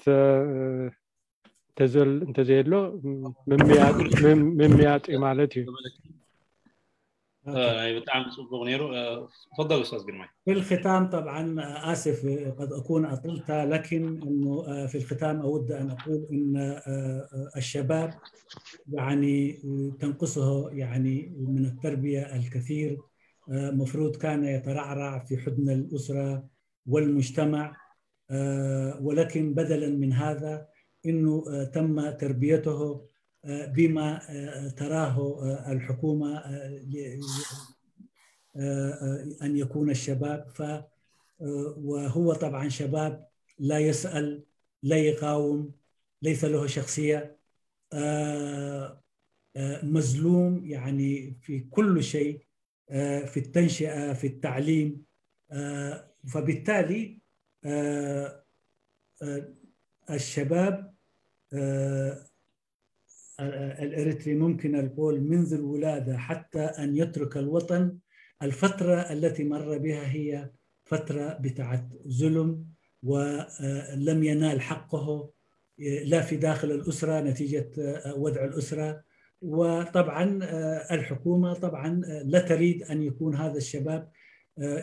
እንተዘየሎ ምምያጥ ማለት እዩ። ብጣዕሚ ጽቡቕ ነይሩ። ተፈضل استاذ ግርማይ። في الختام طبعا، آسف قد أكون أطلت، لكن أنه في الختام أود أن أقول أن الشباب يعني تنقصه يعني من التربية الكثير. مفروض كان يترعرع في حضن الأسرة والمجتمع، ولكن بدلا من هذا أنه تم تربيته بما تراه الحكومة أن يكون الشباب. ف وهو طبعا شباب لا يسأل، لا يقاوم، ليس له شخصية، مظلوم يعني في كل شيء، في التنشئة، في التعليم. فبالتالي الشباب الإريتري ممكن القول منذ الولادة حتى أن يترك الوطن، الفترة التي مر بها هي فترة بتاعت ظلم، ولم ينال حقه لا في داخل الأسرة نتيجة وضع الأسرة. وطبعا الحكومة طبعا لا تريد أن يكون هذا الشباب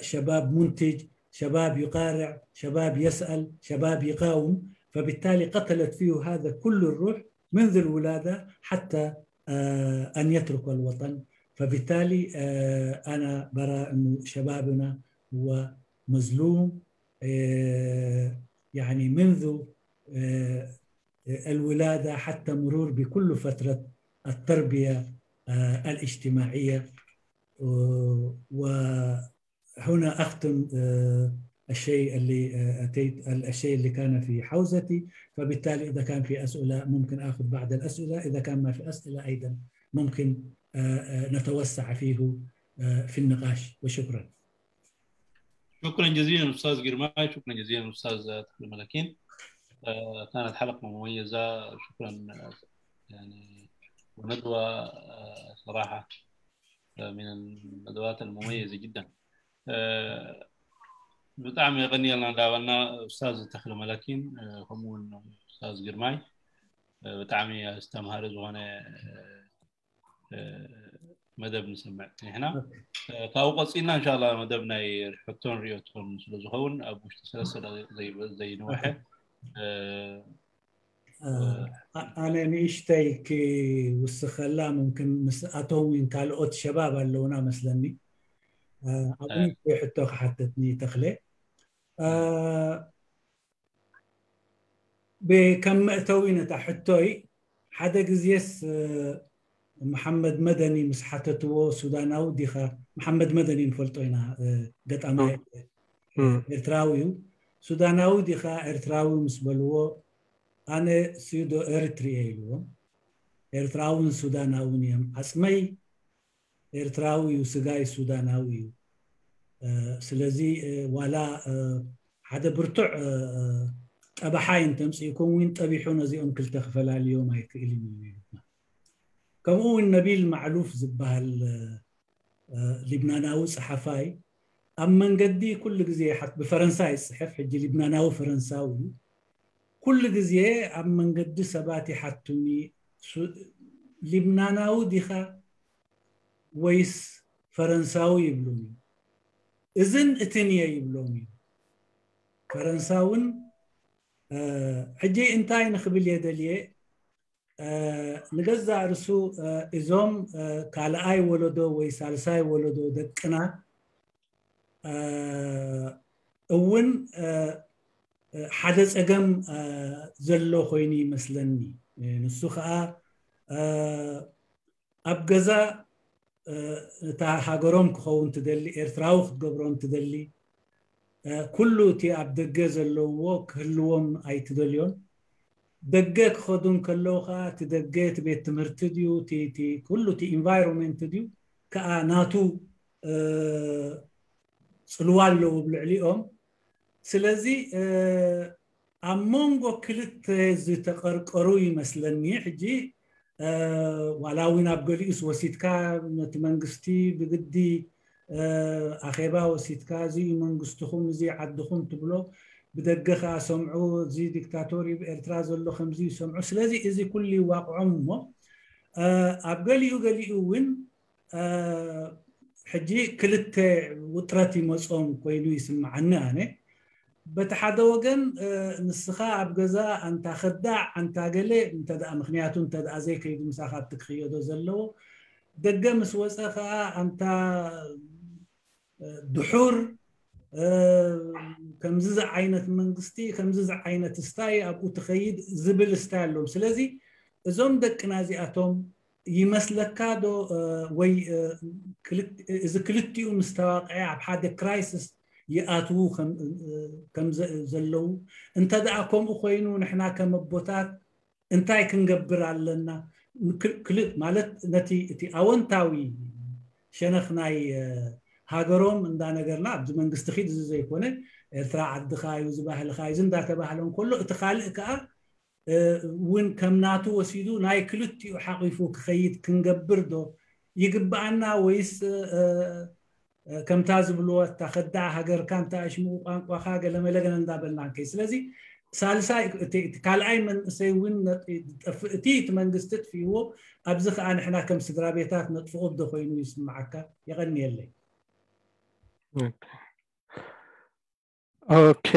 شباب منتج، شباب يقارع، شباب يسأل، شباب يقاوم. فبالتالي قتلت فيه هذا كل الروح منذ الولادة حتى أن يترك الوطن. فبالتالي أنا برى أن شبابنا هو مظلوم، يعني منذ الولادة حتى مرور بكل فترة التربية الاجتماعية. وهنا أختم الشيء اللي أتيت، الشيء اللي كان في حوزتي. فبالتالي إذا كان في أسئلة ممكن آخذ بعض الأسئلة، إذا كان ما في أسئلة أيضا ممكن نتوسع فيه في النقاش. وشكرا. شكرا جزيلا استاذ جرماي، شكرا جزيلا استاذ تخلي ملكين. كانت حلقه مميزه، شكرا. يعني وندوه صراحه من الندوات المميزه جدا. ብጣዕሚ የቐንየልና እንዳበልና ኡስታዝ ተኽለ መለኪን ከምኡ እውን ኡስታዝ ግርማይ ብጣዕሚ ኣስተምሃሪ ዝኾነ መደብ ንሰምዕ ጸኒሕና። ካብኡ ቀፂልና እንሻላ መደብ ናይ ሕቶን ሪኦቶን ስለዝኸውን ኣብ ውሽጢ ሰለስተ ደቂቕ ዘይበል ዘይንውሐ ኣነ ንእሽተይ ክውስኸላ፣ ምምክን ምስ ኣቶም እውን ካልኦት ሸባብ ኣለውና መስለኒ። ኣብኡ ሕቶ ክሓተትኒ ተኽለ። ከም መእተዊ ነታ ሕቶይ፣ ሓደ ግዜስ መሓመድ መደኒ ምስ ሓተትዎ፣ ሱዳናዊ ዲኻ? መሓመድ መደኒ ንፈልጦ ኢና፣ ገጣማይ ኤርትራዊ እዩ። ሱዳናዊ ዲኻ ኤርትራዊ ምስ በልዎ፣ ኣነ ሱዶ ኤርትሪ እየ ኢልዎም። ኤርትራውን ሱዳናውን እዮም። ዓጽመይ ኤርትራዊ እዩ፣ ስጋይ ሱዳናዊ እዩ። ስለዚ ዋላ ሓደ ብርቱዕ ጠባሓይ እንተምፅእኩም እውን ጠቢሑ ነዚኦም ክልተ ክፈላልዮም ኣይክእልን እዩ ኢሉና። ከምኡ እውን ነቢል ማዕሉፍ ዝበሃል ሊብናናዊ ፀሓፋይ ኣብ መንገዲ ኩሉ ግዜ ብፈረንሳ ይፅሕፍ፣ ሕጂ ሊብናናዊ ፈረንሳዊ እዩ። ኩሉ ግዜ ኣብ መንገዲ ሰባት ይሓቱኒ፣ ሊብናናዊ ዲኻ ወይስ ፈረንሳዊ ይብሉኒ። እዝን እትን እየ ይብሎም እዩ። ፈረንሳ እውን ሕጂ እንታይ ንክብል እየ ደልየ፣ ንገዛእ ርሱ እዞም ካልኣይ ወለዶ ወይ ሳልሳይ ወለዶ ደቅና እውን ሓደ ፀገም ዘሎ ኮይኑ ይመስለኒ። ንሱ ከዓ ኣብ ገዛ እታ ሃገሮም ክኸውን ትደሊ፣ ኤርትራዊ ክትገብሮም ትደሊ፣ ኩሉ እቲ ኣብ ደገ ዘለውዎ ክህልዎም ኣይትደልዮን። ደገ ክኸዱ እንከለዉ ከዓ እቲ ደገ እቲ ቤት ትምህርቲ ድዩ፣ እቲ ኩሉ እቲ ኢንቫይሮንመንት ድዩ ከዓ ናቱ ፅልዋ ኣለዎ ኣብ ልዕሊኦም። ስለዚ ኣብ መንጎ ክልተ ዝተቐርቀሩ ይመስለኒ። ሕጂ ዋላ እውን ኣብ ገሊኡስ ወሲድካ ነቲ መንግስቲ ብግዲ ኣኼባ ወሲድካ፣ እዚ መንግስትኹም፣ እዚ ዓድኹም ትብሎ፣ ብደገ ከዓ ሰምዑ፣ እዚ ዲክታቶር እዩ ኤርትራ ዘሎ፣ ከምዚ ይሰምዑ። ስለዚ እዚ ኩሉ ይዋቕዖም እሞ ኣብ ገሊኡ ገሊኡ እውን ሕጂ ክልተ ውጥረት ይመጾም ኮይኑ ይስምዓኒ ኣነ። በቲ ሓደ ወገን ንስኻ ኣብ ገዛ ኣንታ ከዳዕ ኣንታ ገለ እንተ ደኣ፣ ምክንያቱ እንተ ደኣ ዘይከይዱ ምሳኻ ኣብቲ ክኽየዶ ዘለዎ፣ ደገ ምስ ወጸ ከኣ ኣንታ ድሑር፣ ከምዚ ዝዓይነት መንግስቲ፣ ከምዚ ዝዓይነት ስታይ ኣብኡ ትኸይድ ዝብል ስታይ ኣለዎም። ስለዚ እዞም ደቅና እዚኣቶም ይመስለካ ዶ ወይ እዚ ክልቲኡ ምስ ተዋቅዐ ኣብ ሓደ ክራይሲስ ይኣትዉ ከም ዘለዉ? እንተ ደኣ ከምኡ ኮይኑ ንሕና ከም ኣቦታት እንታይ ክንገብር ኣለና? ማለት ነቲ እቲ ኣወንታዊ ሸነኽ ናይ ሃገሮም እንዳነገርና ኣብዚ መንግስቲ ኺድ እዚ ዘይኮነ ኤርትራ ዓድኻ እዩ፣ እዚ ባህልኻ እዩ፣ እዚ እንዳተባህለ እንከሎ እቲ ካልእ ከዓ እውን ከም ናቱ ወሲዱ ናይ ክልቲኡ ሓቂፉ ክኸይድ ክንገብር ዶ ይግብኣና ወይስ ከምታ ዝብልዎ እታ ከዳዕ ሃገርካ እንተ ኣሽምኡ ቋንቋኻ ገለመለ ገለ እንዳበልና ንከይ? ስለዚ ሳልሳይ እቲ ካልኣይ መንእሰይ እውን ዝጠፍእ እቲ እቲ መንግስቲ ጥፍእዎ ኣብዚ ከዓ ንሕና ከም ስድራ ቤታት ነጥፍኦ ዶ ኮይኑ ይስምዓካ? የቐንየለይ። ኦኬ።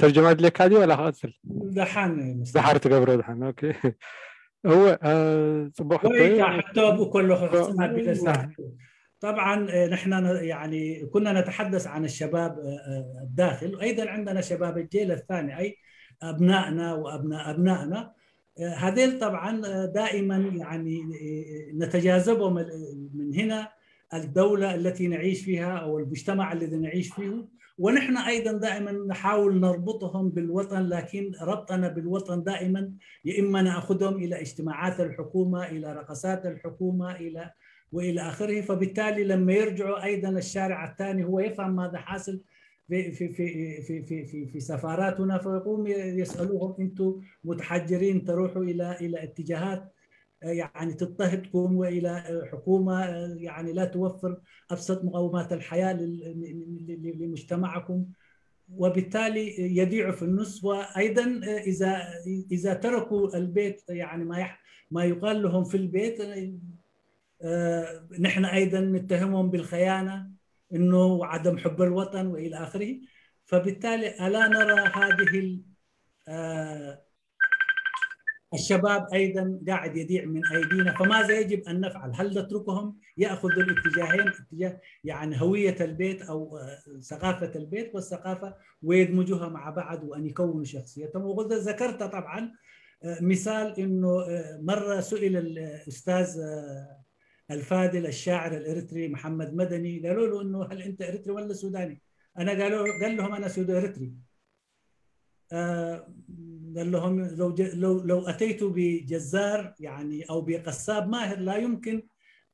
ተርጀማ ድሌካ ድዩ ወላ ክቐጽል? ደሓን ደሓር ትገብሮ ደሓን። ኦኬ። እወ ጽቡቕ ሕቶ እዩ። حتى أبو كله خصنا بلا طبعا نحن يعني كنا نتحدث عن الشباب الداخل، أيضا عندنا شباب الجيل الثاني، أي أبنائنا وأبناء أبنائنا. هذيل طبعا دائما يعني نتجاذبهم من هنا، الدولة التي نعيش فيها أو المجتمع الذي نعيش فيه، ونحن أيضا دائما نحاول نربطهم بالوطن، لكن ربطنا بالوطن دائما يا إما نأخذهم إلى اجتماعات الحكومة، إلى رقصات الحكومة، إلى وإلى آخره. فبالتالي لما يرجعوا أيضا الشارع الثاني هو يفهم ماذا حاصل في في في في في في, في سفاراتنا، فيقوم يسألوهم: أنتم متحجرين تروحوا إلى إلى اتجاهات يعني تضطهدكم، والى حكومه يعني لا توفر ابسط مقومات الحياه لمجتمعكم، وبالتالي يضيعوا في النص. وايضا اذا اذا تركوا البيت يعني ما ما يقال لهم في البيت، نحن ايضا نتهمهم بالخيانه، انه عدم حب الوطن والى اخره. فبالتالي الا نرى هذه الشباب ايضا قاعد يضيع من ايدينا، فماذا يجب ان نفعل؟ هل نتركهم ياخذوا الاتجاهين، اتجاه يعني هويه البيت او ثقافه البيت والثقافه ويدمجوها مع بعض وان يكونوا شخصيتهم؟ وذكرت طبعا مثال انه مره سئل الاستاذ الفاضل الشاعر الاريتري محمد مدني، قالوا له انه هل انت اريتري ولا سوداني؟ انا قالوا قال لهم انا سودو اريتري. آه قال لهم لو ج... لو لو اتيت بجزار يعني او بقصاب ماهر لا يمكن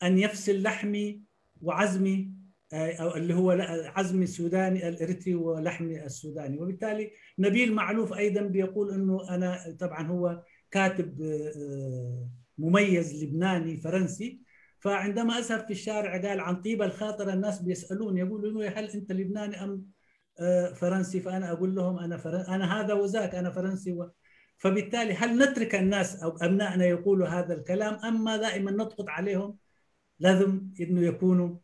ان يفصل لحمي وعظمي، آه او اللي هو عظمي السوداني الاريتري ولحمي السوداني. وبالتالي نبيل معلوف ايضا بيقول انه انا طبعا هو كاتب آه مميز لبناني فرنسي، فعندما اذهب في الشارع قال عن طيب الخاطر الناس بيسالوني يقولوا له هل انت لبناني ام فرنسي؟ فانا اقول لهم انا فرن... انا هذا وذاك، انا فرنسي و... فبالتالي هل نترك الناس او ابنائنا يقولوا هذا الكلام، اما دائما نضغط عليهم لازم انه يكونوا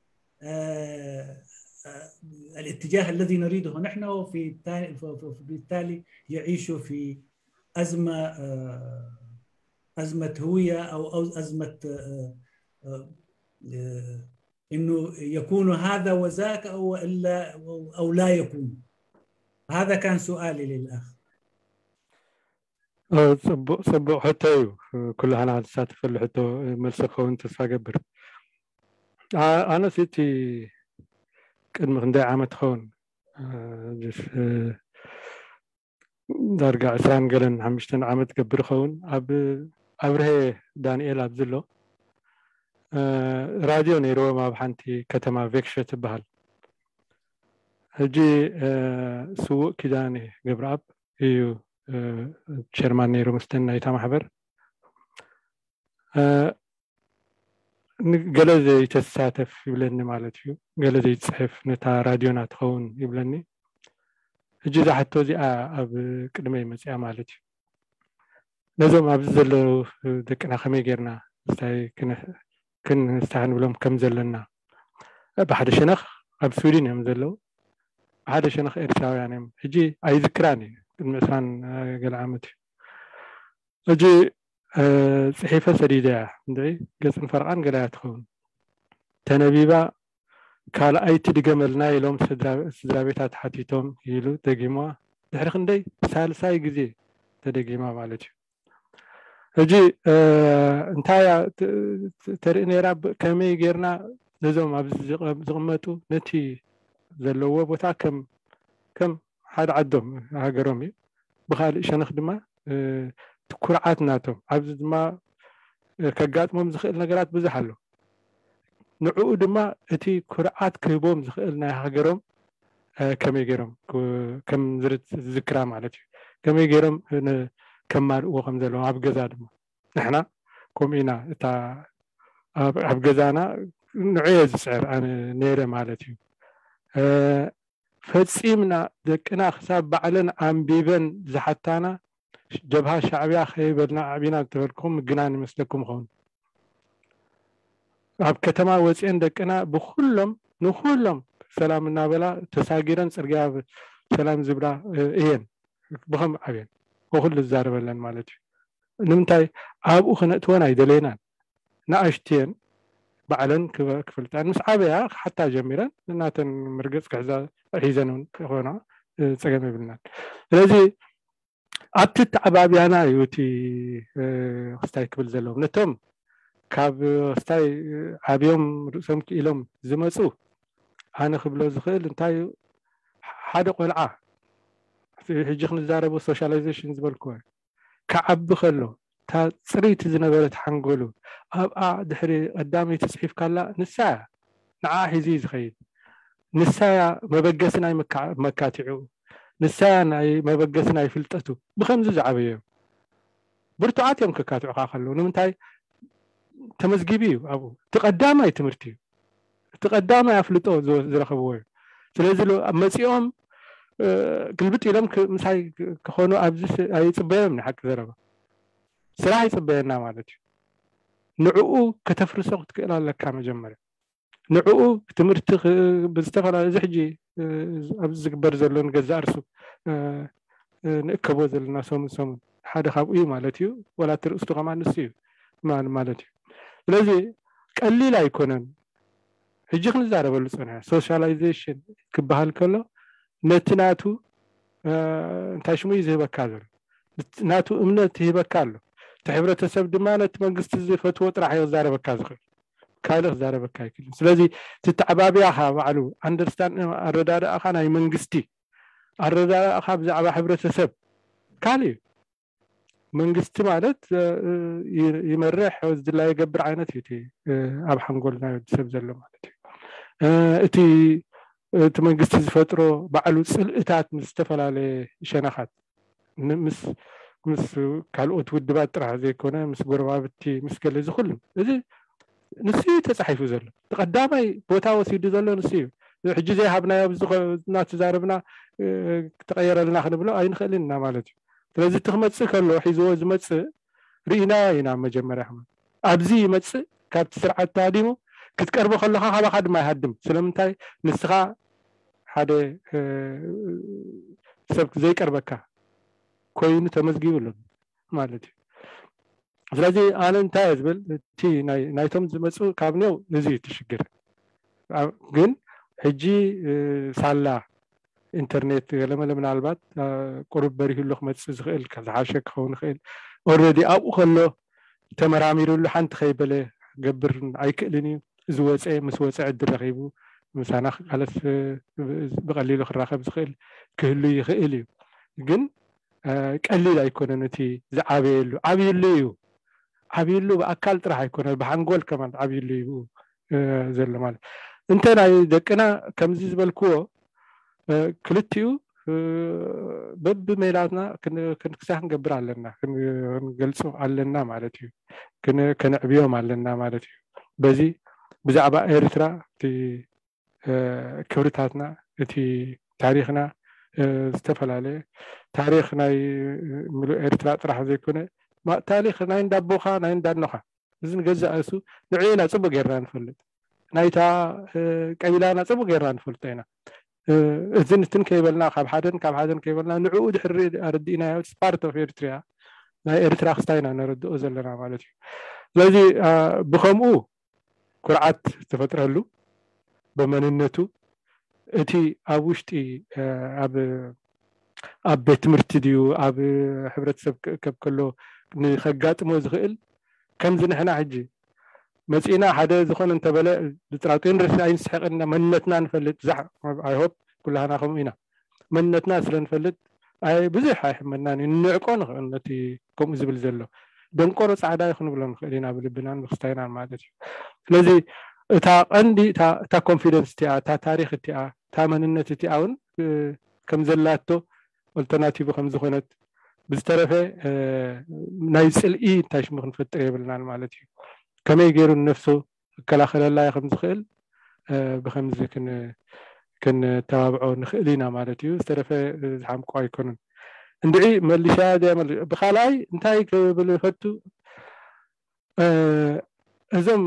الاتجاه الذي نريده نحن، وفي التالي، ف-، ف-، فبالتالي يعيشوا في أزمة، آه، أزمة هوية أو، أو أزمة، آه، آه، آه، إنه يكون هذا وذاك أو إلا، أو لا يكون. هذا كان سؤالي للأخ. እ፣ ጽቡቕ፣ ጽቡቕ ሕቶ እዩ። እ፣ ኩላህና ዝሳተፈሉ ሕቶ፣ እ፣ መልሲ ክኸውን ተስፋ ገብር። ኣ-፣ ኣነስ እቲ ቅድሚ ክንደይ ዓመት ክኸውን፣ እ፣ ጅስ፣ እ፣ ዳርጋ ዕስራን ገለን ሓሙሽተን ዓመት ገብር ይኸውን። ኣብ ኣብርሀ ዳንኤል ኣብዚ ኣሎ፣ እ፣ ራድዮ ነይርዎም ኣብ ሓንቲ ከተማ ቬክሸ ትበሃል። ሕጂ፣ እ፣ ስዉእ ኪዳነ ገብረኣብ እዩ፣ እ፣ ቸርማን ነይሩ መስተን ናይታ ማሕበር። እ፣ ን-፣ ገለ ዘይተሳተፍ ይብለኒ ማለት እዩ። ገለ ዘይትጽሕፍ ነታ ራድዮና ትኸውን ይብለኒ። ሕጂ እዛ ሕቶ እዚኣ ኣብ ቅድመይ መጽያ ማለት እዩ። ነዞም ኣብዚ ዘለዉ ደቅና ከመይ ጌርና ምስታይ ክን-፣ ክንስታይ ክንብሎም ከም ዘለና። ብሓደ ሸነኽ ኣብ ስዊድን እዮም ዘለዉ። ብሓደ ሸነኽ ኤርትራውያን እዮም። ሕጂ ኣይዝክራን እዩ። ቅድሚ ዕስራን ገለ ዓመት እዩ። ሕጂ፣ እ፣ ጽሒፈ ሰዲደያ። እንድዒ ገጽን ፈረቓን ገለ እያ ትኸውን። ተነቢባ፣ ካልኣይቲ ድገመልና ኢሎም ስድራ፣ ስድራ ቤታ ተሓቲቶም ኢሉ ደጊምዋ። ድሕሪ ክንደይ? ሳልሳይ ግዜ ተደጊማ ማለት እዩ። ሕጂ፣ እ፣ እንታይ እያ ት-፣ ት-፣ ተርኢ ነይራ? ብ-፣ ከመይ ጌርና ነዞም ኣብዚ ዝቐ-፣ ዝቕመጡ ነቲ ዘለዎ ቦታ ከም፣ ከም ሓደ ዓዶም ሃገሮም እዩ። ብኻልእ ሸነኽ ድማ፣ እ፣ እቲ ኩርዓት ናቶም፣ ኣብዚ ድማ፣ እ፣ ከጋጥሞም ዝኽእል ነገራት ብዙሕ ኣሎ። ንዕኡ ድማ እቲ ኩርዓት ክህቦም ዝኽእል ናይ ሃገሮም፣ እ፣ ከመይ ገይሮም ክ-፣ ከም ዝርት-፣ ዝዝክራ ማለት እዩ። ከመይ ገይሮም ን-፣ ከማልእዎ ከም ዘለዎም ኣብ ገዛ ድማ ንሕና ከምኡ ኢና። እታ ኣብ፣ ኣብ ገዛና ንዑ እየ ዝጽዕር ኣነ ነይረ ማለት እዩ። እ፣ ፈጺምና ደቅና ክሳብ ባዕለን ኣንቢበን ዝሓታና ጀብሃ ሻዕብያ ከይበልና ዓቢና እንተበልኩም ምግናን ይመስለኩም ይኸውን። ኣብ ከተማ ወጺኤን ደቅና ብኹሎም፣ ንኹሎም ሰላም እናበላ ተሳጊረን ጽርግያ ብ-፣ ሰላም ዝብላ፣ እ፣ እየን ብኸም ዓብየን ብኹሉ ዝዛረበለን ማለት እዩ። ንምንታይ ኣብኡ ክነእትወን ኣይደለየናን። ንኣሽትየን ባዕለን ክበ-፣ ክፈልጣን ምስ ዓበያ ክሓታ ጀሚረን ናተን መርገጽ ክሕዛ ሒዘን እውን ክኾና፣ እ፣ ጸገም የብልናን። ስለዚ ኣብቲ ተዓባብያና እዩ እቲ፣ እ፣ ክስታይ ክብል ዘለዎም። ነቶም ካብ ክስታይ ዓብዮም ርእሶም ክኢሎም ዝመጹ ኣነ ክብሎ ዝኽእል እንታይ እዩ፣ ሓደ ቆልዓ ሕጂ ክንዛረቦ ሶሻላይዜሽን ዝበልክዎ ክዓቢ ከሎ እታ ጽርይቲ ዝነበረት ሓንጎሉ ኣብኣ ድሕሪ ቀዳመይቲ ጽሒፍካላ ንሳ እያ። ንዓ ሒዙ እዩ ዝኸይድ። ንሳ እያ መበገሲ ናይ መካ-፣ መካቲዑ። ንሳ እያ ናይ መበገሲ ናይ ፍልጠቱ። ብኸምዚ ዝዓበዩ እዮም። ብርቱዓት እዮም ከካትዑኻ ከለዉ። ንምንታይ? ተመዝጊቡ እዩ ኣብኡ። እቲ ቀዳማይ ትምህርቲ እዩ። እቲ ቀዳማይ ኣፍልጦ ዝወ-፣ ዝረኸብዎ እዩ። ስለዚ ሎ-፣ ኣብ መጺኦም፣ እ፣ ግልብጥ ኢሎም ክ-፣ ምሳይ ክ-፣ ክኾኑ ኣብዚ ስ-፣ ኣይጽበዮም ንሓቂ ዘረባ። ስራሕ ይጽበየና ማለት እዩ። ንዕኡ ከተፍርሶ ክትክእል ኣለካ መጀመርያ። ንዕኡ ትምህርቲ ክ-፣ ብዝተፈላለዩ፣ እዚ ሕጂ፣ እ፣ ኣብዚ ዝግበር ዘሎ ንገዛእ ርሱ፣ እ፣ እ፣ ንእከቦ ዘለና ሰሙን ሰሙን ሓደ ካብኡ እዩ ማለት እዩ። ወላ እቲ ርእስቱ ከማን ንሱ እዩ ማ-፣ ማለት እዩ። ስለዚ ቀሊል ኣይኮነን። ሕጂ ክንዛረበሉ ጸኒሐ ሶሻላይዜሽን ክበሃል ከሎ ነቲ ናቱ፣ እ፣ እንታይ ሽሙ እዩ ዝህበካ ዘሎ? ናቱ እምነት ይህበካ ኣሎ። እቲ ሕብረተሰብ ድማ ነቲ መንግስቲ ዝፈትዎ ጥራሕ እዩ ክዛረበካ ዝኽእል። ካልእ ክዛረበካ ኣይክእልን። ስለዚ እቲ ተዓባብያኻ ባዕሉ ኣንደርስታንድ፣ ኣረዳድኣኻ ናይ መንግስቲ፣ ኣረዳድኣኻ ብዛዕባ ሕብረተሰብ ካልእ እዩ። መንግስቲ ማለት፣ እ፣ ይ-፣ ይመርሕ፣ ዝድላይ ይገብር ዓይነት እዩ እቲ፣ እ፣ ኣብ ሓንጎል ናይ ወዲ ሰብ ዘሎ ማለት እዩ። እ፣ እቲ፣ እቲ መንግስቲ ዝፈጥሮ ባዕሉ ጽልእታት ምስ ዝተፈላለየ ሸነኻት ን-፣ ምስ፣ ምስ ካልኦት ውድባት ጥራሕ ዘይኮነ ምስ ጎረባብቲ፣ ምስ ገለ፣ እዚ ኩሉ እዚ ንሱ እዩ ተጻሒፉ ዘሎ። እቲ ቀዳማይ ቦታ ወሲዱ ዘሎ ንሱ እዩ። ሕጂ ዘይሃብናዮ ኣብዚ ኮ-፣ እናተዛረብና፣ እ፣ ክተቐየረልና ክንብሎ ኣይንኽእልን ኢና ማለት እዩ። ስለዚ እቲ ክመጽእ ከሎ ሒዝዎ ዝመጽእ ርኢናዮ ኢና መጀመርያ። ኣብዚ ይመጽእ፣ ካብቲ ስርዓት ተሃዲሙ ክትቀርቦ ከለኻ ካባኻ ድማ ይሃድም። ስለምንታይ? ንስኻ ሓደ ሰብ ዘይቀርበካ ኮይኑ ተመዝጊቡ ኣሎ ማለት እዩ። ስለዚ ኣነ እንታይ እየ ዝብል፣ እቲ ናይቶም ዝመፁ ካብኔው እዚ እዩ እቲ ሽግር። ግን ሕጂ ሳላ ኢንተርኔት ገለመለ ምናልባት ቁሩብ በሪሁሉ ክመፅእ ዝኽእል ዝሓሸ ክኸውን ይኽእል። ኦልሬዲ ኣብኡ ከሎ ተመራሚሩሉ ሓንቲ ከይበለ ገብር ኣይክእልን እዩ። ዝወፀ ምስ ወፀ ዕድል ረኺቡ ምሳና ክቃለስ ብቀሊሉ ክራኸብ ዝኽእል ክህሉ ይኽእል እዩ። ግን ቀሊል ኣይኮነን። እቲ ዝዓበየሉ ዓብይሉ እዩ። ዓብይሉ ብኣካል ጥራሕ ኣይኮነ፣ ብሓንጎል ከማን ዓብይሉ እዩ ዘሎ ማለት። እንተ ናይ ደቅና ከምዚ ዝበልክዎ ክልቲኡ በብሜላትና ክንክሳ ክንገብር ኣለና፣ ክንገልፁ ኣለና ማለት እዩ። ከነዕብዮም ኣለና ማለት እዩ። በዚ ብዛዕባ ኤርትራ እቲ ክብርታትና፣ እቲ ታሪኽና ዝተፈላለየ ታሪኽ ናይ ምሉእ ኤርትራ ጥራሕ ዘይኮነ፣ ታሪኽ ናይ እንዳቦኻ ናይ እንዳኖኻ፣ እዚ ንገዛእ እሱ ንዕና ፅቡቅ ጌርና ንፈልጥ፣ ናይታ ቀቢላና ፅቡቅ ጌርና ንፈልጦ ኢና። እዝን እትን ከይበልና፣ ካብ ሓደን ካብ ሓደን ከይበልና ንዕኡ ድሕሪ ኣረዲእናዮ፣ ስፓርት ኦፍ ኤርትሪያ፣ ናይ ኤርትራ ክስታይ ኢና ነረድኦ ዘለና ማለት እዩ። ስለዚ ብከምኡ ኩርዓት ዝተፈጥረሉ ብመንነቱ፣ እቲ ኣብ ውሽጢ ኣብ ኣብ ቤት ትምህርቲ ድዩ ኣብ ሕብረተሰብ ክእከብ ከሎ ንኸጋጥሞ ዝኽእል፣ ከምዚ ንሕና ሕጂ መፂእና ሓደ ዝኾነ እንተበለ ብጥራጡ ንርስ ኣይንስሕቅና፣ መንነትና ንፈልጥ ዛሕ። I hope ኩላህና ከምኡ ኢና። መንነትና ስለ ንፈልጥ ኣይ ብዙሕ ኣይሕመናን እዩ፣ ንዕቆ ንኽእል ነቲ ከምኡ ዝብል ዘሎ ደንቆሮ ፃዕዳ እዩ ክንብሎ ንኽእል ኢና ብልብናን ብክስታይናን ማለት እዩ። ስለዚ እታ ቀንዲ እታ ኮንፊደንስ እቲኣ፣ እታ ታሪኽ እቲኣ፣ እታ መንነት እቲኣ እውን ከም ዘላቶ ኦልተርናቲቭ ከም ዝኾነት፣ ብዝተረፈ ናይ ፅልኢ እንታይ ሽሙ ክንፈጥር የብልናን ማለት እዩ። ከመይ ገይሩ ንነፍሱ ክከላኸለላ ከም ዝኽእል ብከምዚ ክንተባብዖ ንኽእል ኢና ማለት እዩ። ዝተረፈ ዝሓምቆ ኣይኮኑን። እንድዒ መሊሻ ድያ መሊ-፣ ብኻልኣይ እንታይ ክብል ይፈቱ፣ እዞም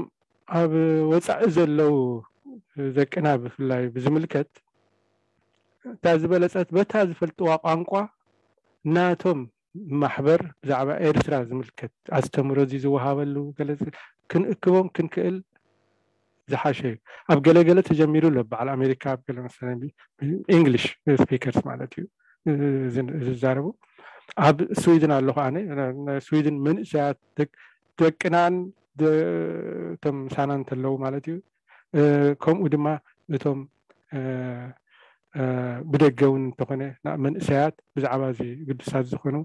ኣብ ወፃኢ ዘለዉ ደቅና ብፍላይ ብዝምልከት እታ ዝበለፀት በታ ዝፈልጥዋ ቋንቋ ናቶም ማሕበር ብዛዕባ ኤርትራ ዝምልከት ኣስተምሮ እዚ ዝወሃበሉ ገለ ዝ-፣ ክንእክቦም ክንክእል ዝሓሸ እዩ። ኣብ ገለ ገለ ተጀሚሩ ኣሎ፣ በዓል ኣሜሪካ ኣብ ገለ መሰለኝ ኢንግሊሽ ስፒከርስ ማለት እዩ ዝን-፣ ዝዛረቡ። ኣብ ስዊድን ኣለኹ ኣነ፣ ና-፣ ናይ ስዊድን መንእሰያት ደቅ-፣ ደቅናን ደ-፣ እቶም ምሳና እንተለዉ ማለት እዩ። ከምኡ ድማ እቶም ብደገ እውን እንተኾነ ና-፣ መንእሰያት ብዛዕባ እዚ ግዱሳት ዝኾኑ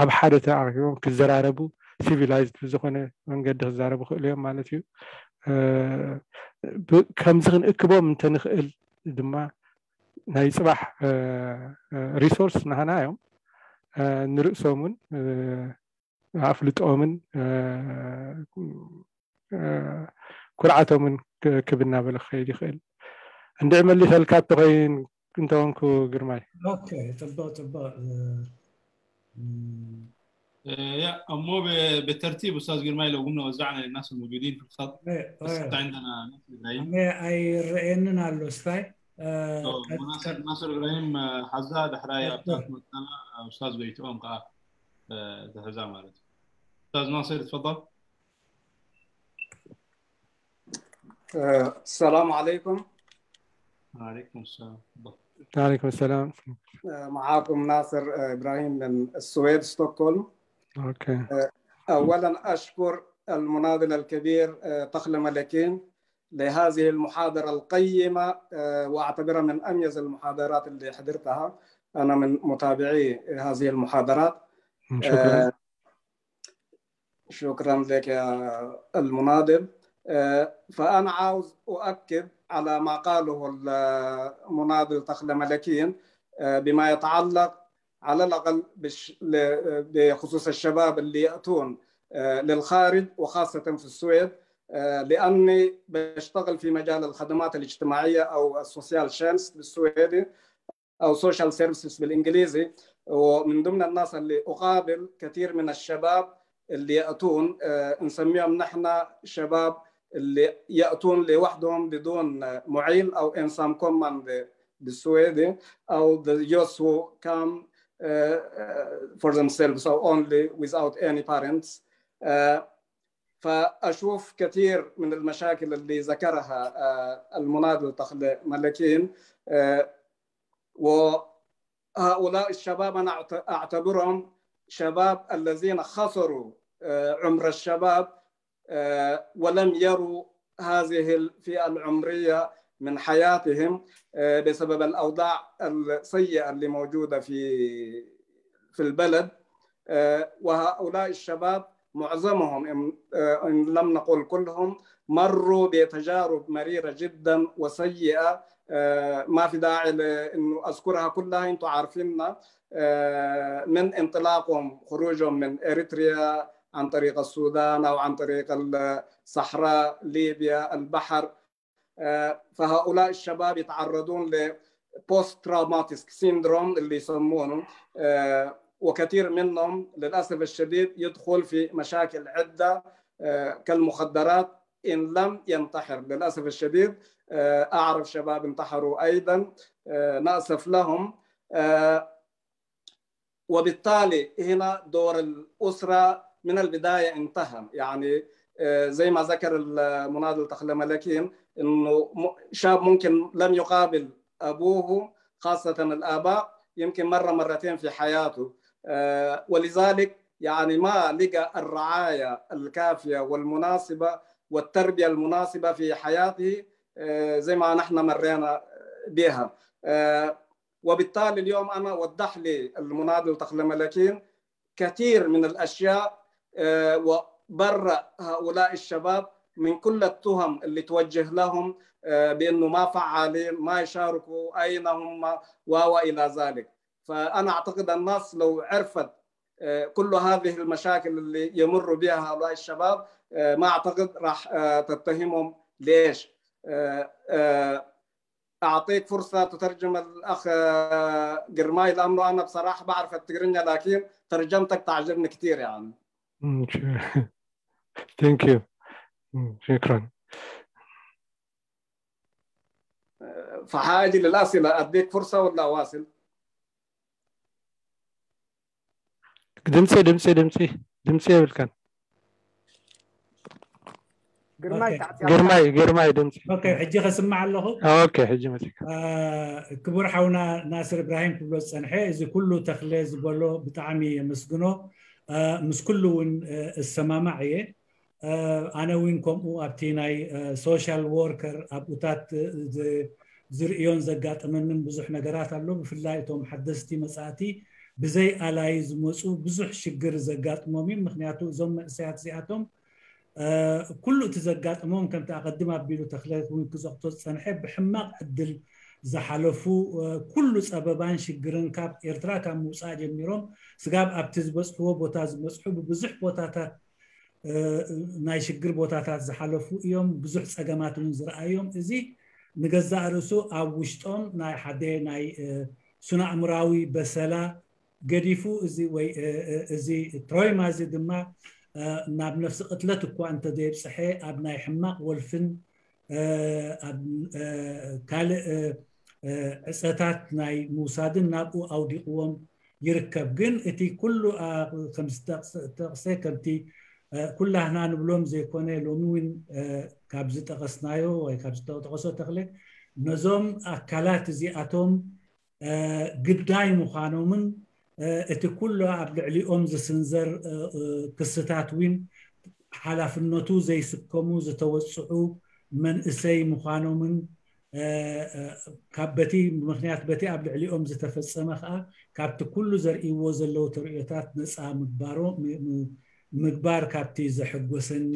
ኣብ ሓደ ተኣኪቦም ክዘራረቡ፣ ሲቪላይዝድ ብዝኾነ መንገዲ ክዛረቡ ክእሉ እዮም ማለት እዩ። ብ-፣ ከምዚ ክንእክቦም እንተንኽእል ድማ ናይ ፅባሕ ሪሶርስ ናህና እዮም። ንርእሶም እውን ኣፍልጦምን ኩርዓቶምን ክ-፣ ክብ እናበለ ክኸይድ ይኽእል። እንድዒ መሊሰልካ እንተኾይን፣ እንተኾንኩ ግርማይ። ኦኬ፣ ጽቡቕ፣ ጽቡቕ። እ፣ እ፣ ያ፣ እሞ ብ-፣ ብተርቲብ ኡስታዝ ግርማይ ለው قمنا وزعنا للناس الموجودين في الخط. እ፣ እ። بس حتى عندنا ناس إبراهيم. ኣነ ኣይረኣየንን ኣሎ ስታይ። እ፣ ኦ፣ ቀጥ-፣ ናስር፣ ቀጥ-፣ ናስር ኢብራሂም፣ እ፣ ሓዛ፣ ዳሕራይ ቀጥል። ኣብታ ትመጽና፣ እ፣ ኡስታዝ ጎይትኦም ከኣ፣ እ፣ ዝሕዛ ማለት እዩ። ኡስታዝ ናስር፣ ትፈضል። آه، السلام عليكم. وعليكم السلام. تفضل. وعليكم السلام. آه، معاكم ناصر، آه، إبراهيم من السويد، ستوكهولم. أوكي. آه، أولًا أشكر المناضل الكبير، آه، تخلى ملكين لهذه المحاضرة القيمة، آه، وأعتبرها من أميز المحاضرات اللي حضرتها. أنا من متابعي هذه المحاضرات. شكرًا. آه، شكرًا لك يا المناضل. آه، فأنا عاوز أؤكد على ما قاله المناضل تخلى ملكين، آه، بما يتعلق على الأقل بش-، ل-، بخصوص الشباب اللي يأتون، آه، للخارج وخاصة في السويد، آه، لأني بشتغل في مجال الخدمات الاجتماعية أو السوشيال تشينست بالسويدي. أو سوشيال سيرفيسز بالإنجليزي، ومن ضمن الناس اللي أقابل كثير من الشباب اللي يأتون، آه، نسميهم نحن شباب اللي يأتون لوحدهم بدون، آه، معيل أو إنسان كوماند بالسويدي, أو the youth who come uh, uh, for themselves or only without any parents. Uh, فأشوف كثير من المشاكل اللي ذكرها uh, المناضل تخلي ملكين uh, وهؤلاء الشباب أنا أعتبرهم شباب الذين خسروا عمر الشباب ولم يروا هذه الفئة العمرية من حياتهم بسبب الأوضاع السيئة اللي موجودة في في البلد. وهؤلاء الشباب معظمهم إن لم نقل كلهم مروا بتجارب مريرة جدا وسيئة. ما في داعي لأنه أذكرها كلها, أنتم عارفيننا. من انطلاقهم, خروجهم من إريتريا عن طريق السودان أو عن طريق الصحراء, ليبيا, البحر, فهؤلاء الشباب يتعرضون ل post traumatic syndrome اللي يسمونه, وكثير منهم للأسف الشديد يدخل في مشاكل عدة كالمخدرات إن لم ينتحر. للأسف الشديد أعرف شباب انتحروا أيضا, نأسف لهم. وبالتالي هنا دور الأسرة من البداية انتهى. يعني زي ما ذكر المناضل تخلى ملكين, إنه شاب ممكن لم يقابل أبوه, خاصة الآباء, يمكن مرة مرتين في حياته. ولذلك يعني ما لقى الرعاية الكافية والمناسبة والتربية المناسبة في حياته زي ما نحن مرينا بها. وبالتالي اليوم أنا وضح لي المناضل تخلى ملكين كثير من الأشياء وبرأ هؤلاء الشباب من كل التهم اللي توجه لهم بأنه ما فعالين, ما يشاركوا, أين هم, و إلى ذلك. فأنا أعتقد الناس لو عرفت كل هذه المشاكل اللي يمر بها هؤلاء الشباب, ما أعتقد راح تتهمهم. ليش؟ أعطيك فرصة تترجم الأخ قرماي, لأنه أنا بصراحة بعرف التقرنجة, لكن ترجمتك تعجبني كثير يعني. Thank you. شكرا. فحاجي للأسئلة, أديك فرصة ولا واصل؟ ድምፂ ድምፂ ድምፂ ድምፂ የብልካን። ግርማይ ኦኬ። ተዓፅያ ግርማይ ግርማይ ድምፂ ኦኬ፣ ሕጂ ከስምዕ ኣለኹ። ኦኬ፣ ሕጂ መፂካ። አ፣ ክቡር ሓውና ናስር እብራሂም ክብሎ ዝፀንሐ፣ እዚ ኩሉ ተኽለ ዝበሎ ብጣዕሚ የመስግኖ። አ፣ ምስ ኩሉ እውን፣ አ፣ እሰማማዕ እየ። አ፣ ኣነ እውን ከምኡ ኣብቲ ናይ፣ አ፣ ሶሻል ወርከር ኣብኡታት፣ አ፣ ዝ-፣ ዝርእዮን ዘጋጠመንን ብዙሕ ነገራት ኣሎ። ብፍላይ እቶም ሓደስቲ መጻእቲ ብዘይ ኣላይ ዝመጹ ብዙሕ ሽግር ዘጋጥሞም እዩ። ምኽንያቱ እዞም መንእሰያት እዚኣቶም፣ አ፣ ኩሉ እቲ ዘጋጥሞም ከምቲ ኣቐድም ኣቢሉ ተኽለ እውን ክዘቕቶ ዝጸንሐ ብሕማቕ ዕድል ዝሓለፉ፣ አ፣ ኩሉ ጸበባን ሽግርን ካብ ኤርትራ ካብ ምውጻእ ጀሚሮም ስጋብ ኣብቲ ዝበጽሕዎ ቦታ ዝበጽሑ ብብዙሕ ቦታታት፣ አ፣ ናይ ሽግር ቦታታት ዝሓለፉ እዮም። ብዙሕ ጸገማት እውን ዝረኣዮም። እዚ ንገዛእ ርእሱ ኣብ ውሽጦም ናይ ሓደ ናይ፣ አ፣ ስነ-ኣእምራዊ በሰላ ገዲፉ እዚ ወይ፣ አ፣ አ፣ እዚ ትሮይማ እዚ ድማ፣ አ፣ ናብ ነፍሲ ቅትለት እኳ እንተዘየብጽሐ ኣብ ናይ ሕማቕ ወልፍን፣ አ፣ ኣብ፣ አ፣ ካልእ፣ አ፣ አ፣ ዕጸታት ናይ ምውሳድን ናብኡ ኣውዲቕዎም ይርከብ። ግን እቲ ኩሉ፣ አ፣ ከም ዝተቕሰ-፣ ተቕሰ ከምቲ፣ አ፣ ኩላህና ንብሎም ዘይኮነ ሎሚ እውን፣ አ፣ ካብ ዝጠቐስናዮ ወይ ካብ ዝተጠቐሶ ተኽለ ነዞም ኣካላት እዚኣቶም፣ አ፣ ግዳይ ምዃኖምን፣ አ፣ እቲ ኩሉ ኣብ ልዕሊኦም ዝስንዘር፣ አ፣ አ፣ ክስታት እውን ሓላፍነቱ ዘይስከሙ ዝተወጽዑ መንእሰይ ምዃኖምን፣ አ፣ አ፣ ካብ በቲ ምኽንያት በቲ ኣብ ልዕሊኦም ዝተፈጸመ ኸኣ ካብቲ ኩሉ ዘርእይዎ ዘለዉ ተርእዮታት ነጻ ምግባሮ-፣ ም-፣ ም-፣ ምግባር ካብቲ ዘሐጎሰኒ፣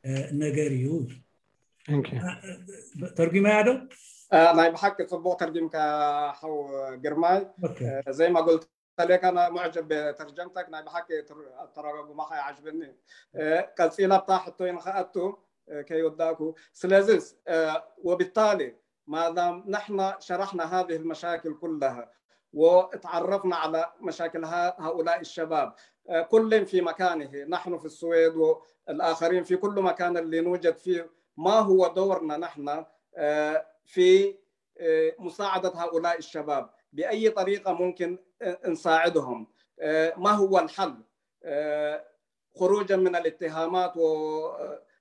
አ፣ ነገር እዩ። Thank you። ተርጉመያ ዶ? አ፣ ናይ ብሓቂ ጽቡቕ ተርጊምካ ሓው ግርማይ። ኦኬ። አ፣ زي ما قلت لك أنا معجب بترجمتك, ናይ ብሓቂ ትር-፣ ኣተረጓጉማኻ ይዓጅበኒ። አ፣ ቀጺላ ኣብታ ሕቶይ ንኽኣቱ፣ አ፣ ከይወዳእኩ። ስለዚስ፣ አ፣ وبالتالي ما دام نحن شرحنا هذه المشاكل كلها وتعرفنا على مشاكل ها-، هؤلاء الشباب، ا، كل في مكانه، نحن في السويد والآخرين في كل مكان اللي نوجد فيه، ما هو دورنا نحن، ا، في آه، مساعدة هؤلاء الشباب؟ بأي طريقة ممكن، آه، نساعدهم؟ آه، ما هو الحل؟ آه، خروجا من الاتهامات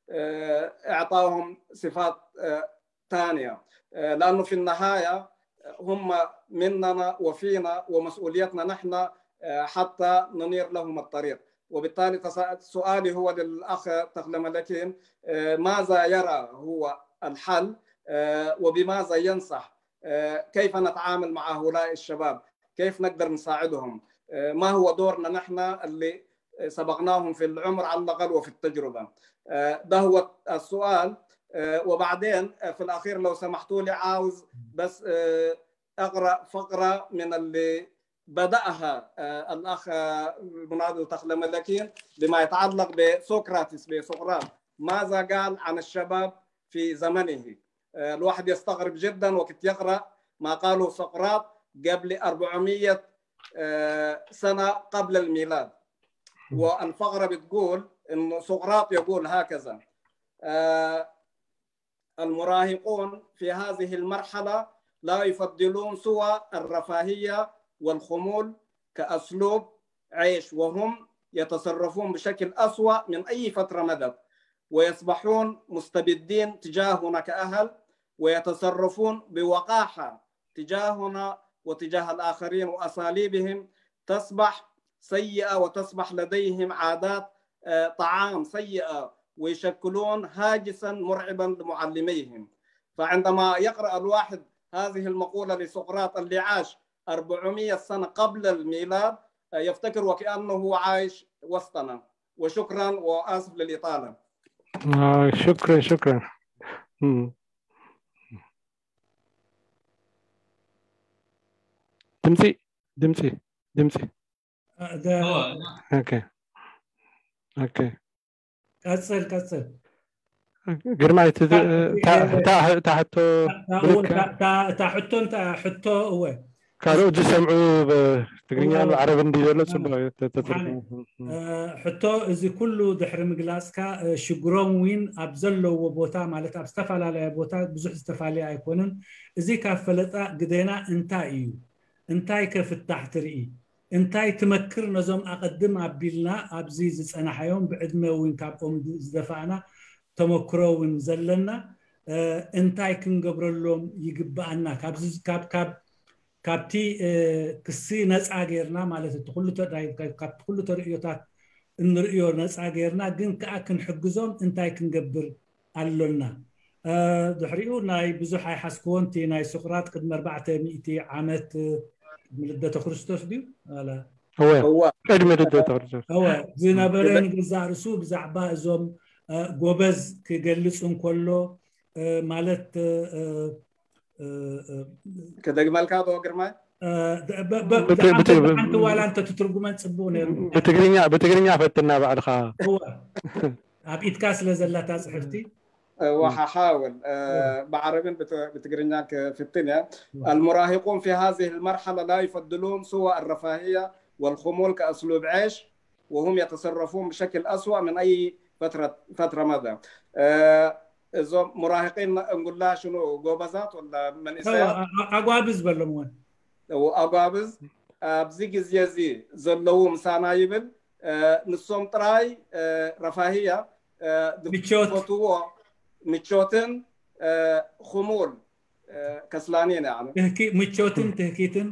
وإعطائهم صفات، آه، تانية، آه، لأنه في النهاية هم مننا وفينا، ومسؤوليتنا نحن، آه، حتى ننير لهم الطريق. وبالتالي تسا-، سؤالي هو للأخ تخلملكين، آه، ماذا يرى هو الحل، آه، وبماذا ينصح؟ آه، كيف نتعامل مع هؤلاء الشباب؟ كيف نقدر نساعدهم؟ آه، ما هو دورنا نحن اللي سبقناهم في العمر على الأقل وفي التجربة؟ آه، ده هو السؤال. آه، وبعدين، آه، في الأخير لو سمحتوا لي، عاوز بس، آه، أقرأ فقرة من اللي بدأها، آه، الأخ، آه، المناضل تخلملكين، بما يتعلق بسقراطس، بسقراط. ماذا قال عن الشباب في زمنه؟ آه، الواحد يستغرب جدًا وقت يقرأ ما قاله سقراط قبل أربعمية، آه، سنة قبل الميلاد. والفقرة بتقول إنه سقراط يقول هكذا: آه، المراهقون في هذه المرحلة لا يفضلون سوى الرفاهية والخمول كأسلوب عيش، وهم يتصرفون بشكل أسوأ من أي فترة مضت، ويصبحون مستبدين تجاهنا كأهل، ويتصرفون بوقاحة تجاهنا وتجاه الآخرين، وأساليبهم تصبح سيئة، وتصبح لديهم عادات، آه، طعام سيئة، ويشكلون هاجسا مرعبا لمعلميهم. فعندما يقرأ الواحد هذه المقولة لسقراط اللي عاش أربعمية سنة قبل الميلاد، آه، يفتكر وكأنه هو عايش وسطنا. وشكرا، وآسف للإطالة. آه، شكرا، شكرا. مم. ድምፂ ድምፂ ድምፂ እ፣ ደ- هو ኦኬ ኦኬ ቀፅል ቀፅል። ግርማይ እቲ ዝ- እታ- እታ- እታ ሕቶ እታ- ብልክዕ እታ- እታ ሕቶ እንታ ሕቶ እወ ካልኦት ዝሰምዑ ብ- ትግርኛን ዓረብ እንዲ ዘሎ ፅቡቅ እዩ ተ- ተተርጉሙ። እ፣ ሕቶ እዚ ኩሉ ድሕሪ ምግላፅካ እ፣ ሽግሮም ዊን ኣብ ዘለዎ ቦታ ማለት ኣብ ዝተፈላለየ ቦታ ብዙሕ ዝተፈላለየ ኣይኮነን። እዚ ካብ ፈለጣ ግደና እንታይ እዩ? እንታይ ከፍታሕ ትርኢ? እንታይ ትመክር ነዞም ኣቐድም ኣቢልና ኣብዚ ዝፀናሓዮም ብዕድመ እውን ካብኦም ዝደፋእና ተመክሮ እውን ዘለና እ፣ እንታይ ክንገብረሎም ይግብኣና? ካብዚ ካብ ካብ ካብቲ እ፣ ክሲ ነፃ ጌርና ማለት እቲ ኩሉ ተዳይ- ካብቲ ኩሉ ተርእዮታት እንርእዮ ነፃ ጌርና ግን ከዓ ክንሕግዞም እንታይ ክንገብር ኣሎና? እ፣ ድሕሪኡ ናይ ብዙሕ ኣይሓዝክዎን እቲ ናይ ሱቅራጥ ቅድሚ ኣርባዕተ ሚእቲ ዓመት እ፣ ቅድሚ ልደተ ክርስቶስ ድዩ? ኣላ እወ እወ ቅድሚ ልደተ ክርስቶስ እወ ዝነበረ ንገዛእ ርእሱ ብዛዕባ እዞም እ፣ ጎበዝ ክገልፅ እንከሎ እ፣ ማለት እ፣ እ፣ እ፣ እ፣ ክደግመልካ ዶ ግርማይ? እ፣ ብ- ብ- ብት- ብሓንቲ ብት- ብሓንቲ ዋላ እንተትትርጉመን ፅቡቅ ነይሩ። ብትግርኛ ብትግርኛ ፈትና ባዕልኻ እወ ኣብ ኢድካ ስለ ዘላታ ፅሕፍቲ وححاول، آه، بعربي بت- بتقرينيا كفتنيا. المراهقون في هذه المرحلة لا يفضلون سوى الرفاهية والخمول كأسلوب عيش، وهم يتصرفون بشكل أسوأ من أي فترة، فترة مضى. آه، إذا مراهقين نقول لها شنو، ጎበዛት ولا من ኣጓብዝ በሎም እውን ኣጓብዝ ኣብዚ ግዜ እዚ ዘለዉ ምሳና ይብል። ንሶም ጥራይ ረፋህያ ምቾት። ዝፈትዎ ምቾትን፣ ክሙል፣ ከስላኒ ኢና። ትህኪ- ምቾትን ትህኪትን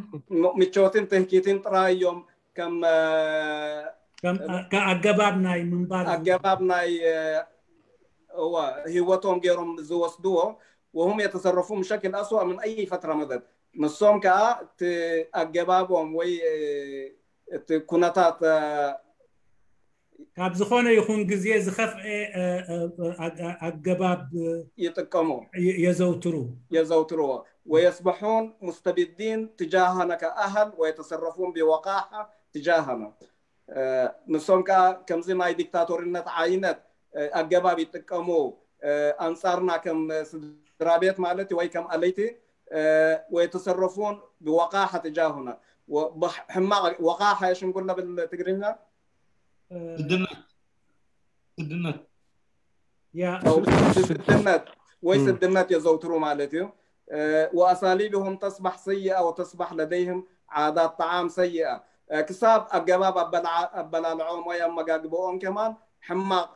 ምቾትን ትህኪትን ጥራይ እዮም ከም ከም ኣ- ከ- ኣገባብ ናይ ምንባር ኣገባብ ናይ እዋ ህይወቶም ገይሮም ዝወስድዎ። وهم يتصرفون بشكل أسوأ من أي فترة مضت። ንሶም ከዓ እቲ ኣገባቦም ወይ እቲ ኩነታት ካብ ዝኾነ ይኹን ግዜ ዝኸፍአ እ፣ እ፣ እ፣ ኣገ- ኣገባብ እ፣ ይጥቀሙ የ- የዘውትሩ የዘውትርዎ። ويصبحون مستبدين تجاهنا كأهل ويتصرفون بوقاحة تجاهنا. ንሶም ከዓ ከምዚ ናይ ዲክታቶርነት ዓይነት ኣገባብ ይጥቀሙ ኣንፃርና ከም ስድራ ቤት ማለት ወይ ከም ኣለይቲ። ويتصرفون بوقاحة تجاهنا. ሕማቕ ወቃሓ የሽንጉላ ብል ትግርኛ ስድነት ስድነት ያ ስድነት ወይ ስድነት የዘውትሩ ማለት እዩ። وأساليبهم تصبح سيئة وتصبح لديهم عادات طعام سيئة ክሳብ ኣገባብ ኣበላልዖም ወይ ኣመጋግበኦም ከማን ሕማቕ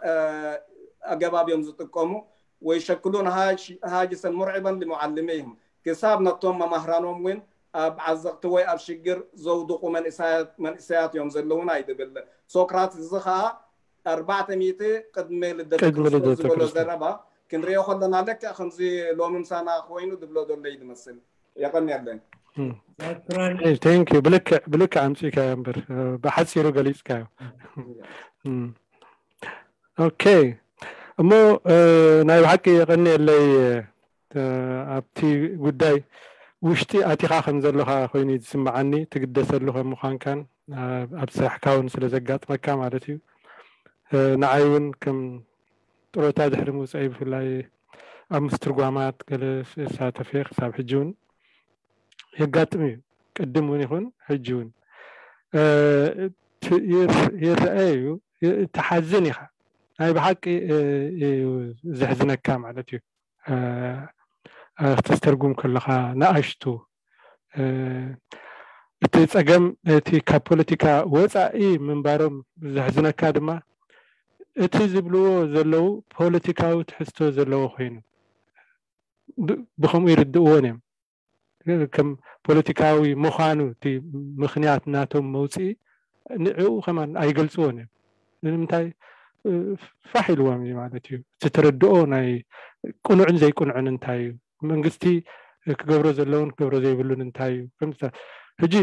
ኣገባብ እዮም ዝጥቀሙ። ويشكلون هاجسا مرعبا لمعلميهم ክሳብ ነቶም መማህራኖም እውን ኣብ ዓዘቕቲ ወይ ኣብ ሽግር ዘውድቑ መንእሰያት እዮም ዘለዉና እዩ ዝብል ሶክራትስ። እዚ ከዓ ኣርባዕተ ሚእቲ ቅድሚ ልደት ክርስቶስ ዝበሎ ዘረባ ክንሪኦ ከለና ልክዕ ከምዚ ሎሚ ምሳና ኮይኑ ዝብሎ ዘሎ እዩ ዝመስል። የቐንየለይ። Thank you። ብልክዕ ብልክዕ ኣምፂእካዮ እምበር ብሓፂሩ ገሊፅካዮ። ኦኬ፣ እሞ ናይ ብሓቂ የቐንየለይ። ኣብቲ ጉዳይ ውሽጢ ኣቲኻ ከም ዘለኻ ኮይኑ እዩ ዝስምዓኒ። ትግደሰሉ ከም ምዃንካን ኣብ ስራሕካ እውን ስለ ዘጋጥመካ ማለት እዩ። ንዓይ እውን ከም ጥሮታ ድሕሪ ምውፀኢ ብፍላይ ኣብ ምስትርጓማት ገለ እሳተፍ እየ። ክሳብ ሕጂ እውን የጋጥም እዩ። ቅድም እውን ይኹን ሕጂ እውን ይረአ እዩ። ትሓዝን ኢኻ። ናይ ብሓቂ እዩ ዘሕዝነካ ማለት እዩ። ክተስተርጉም ከለኻ ንኣሽቱ እቲ ፀገም እቲ ካብ ፖለቲካ ወፃኢ ምንባሮም ዘሕዝነካ ድማ እቲ ዝብልዎ ዘለዉ ፖለቲካዊ ትሕዝቶ ዘለዎ ኮይኑ ብከምኡ ይርድእዎን እዮም። ከም ፖለቲካዊ ምዃኑ እቲ ምኽንያት ናቶም መውፅኢ ንዕኡ ከማን ኣይገልፅዎን እዮም። ንምንታይ ፋሕ ኢልዎም እዩ ማለት እዩ። እቲ ተረድኦ ናይ ቅኑዕን ዘይቅኑዕን እንታይ እዩ፣ መንግስቲ ክገብሮ ዘለውን ክገብሮ ዘይብሉን እንታይ እዩ። ሕጂ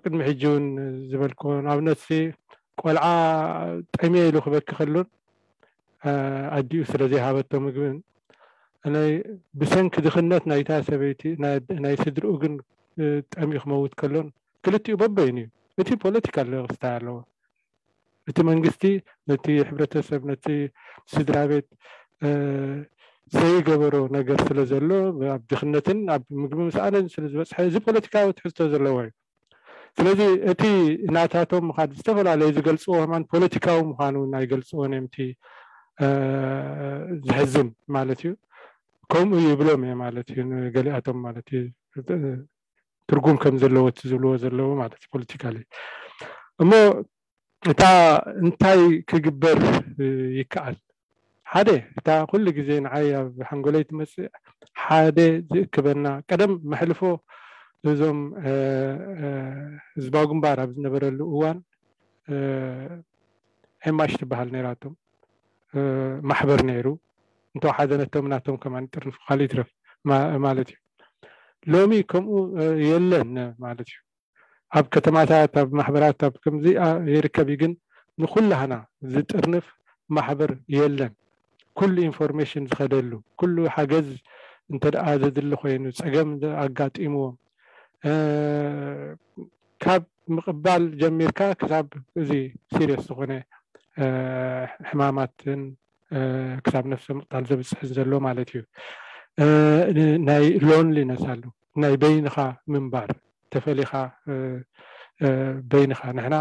ቅድሚ ሕጂ እውን ዝበልክዎ ንኣብነት ቆልዓ ጠምየ ኢሉ ክበኪ ከሎን ኣዲኡ ስለ ዘይሃበቶ ምግብን ብሰንኪ ድኽነት ናይታ ሰበይቲ ናይ ስድርኡ ግን ጠምዩ ክመውት ከሎን ክልቲኡ በበይኑ እዩ። እቲ ፖለቲካል ክስታይ ኣለዎ። እቲ መንግስቲ ነቲ ሕብረተሰብ ነቲ ስድራ ቤት ዘይገበሮ ነገር ስለ ዘሎ ኣብ ድኽነትን ኣብ ምግቢ ምስኣንን ስለ ዝበፅሐ እዚ ፖለቲካዊ ትሕዝቶ ዘለዎ እዩ። ስለዚ እቲ ናታቶም ምኻድ ዝተፈላለዩ ዝገልፅዎ ከማን ፖለቲካዊ ምዃኑ እውን ኣይገልፅዎን እዮም። እቲ ዘሕዝን ማለት እዩ። ከምኡ ይብሎም እየ ማለት እዩ። ንገሊኣቶም ማለት እዩ ትርጉም ከም ዘለዎ እቲ ዝብልዎ ዘለዉ ማለት እዩ ፖለቲካሊ። እሞ እታ እንታይ ክግበር ይከኣል? ሓደ እታ ኩሉ ግዜ ንዓይ ኣብ ሓንጎለይ ትመፅእ ሓደ ዝእክበና ቀደም መሕልፎ እዞም ህዝባዊ ግንባር ኣብ ዝነበረሉ እዋን ሄማሽ ትበሃል ነይራቶም ማሕበር ነይሩ። እንተወሓደ ነቶም ናቶም ከማን ይጥርንፉ ካልእ ይትረፍ ማለት እዩ። ሎሚ ከምኡ የለን ማለት እዩ። ኣብ ከተማታት ኣብ ማሕበራት ኣብ ከምዚ ይርከብ እዩ። ግን ንኩላህና ዝጥርንፍ ማሕበር የለን። ኩሉ ኢንፎርሜሽን ዝኸደሉ ኩሉ ሓገዝ እንተ ደኣ ዘድሊ ኮይኑ ፀገም ኣጋጢምዎም ካብ ምቕባል ጀሚርካ ክሳብ እዚ ሲሪየስ ዝኾነ ሕማማትን ክሳብ ነፍሰ ምቕታል ዘብፅሕን ዘሎ ማለት እዩ። ናይ ሎንሊነስ ኣሎ፣ ናይ በይንኻ ምንባር፣ ተፈሊኻ በይንኻ። ንሕና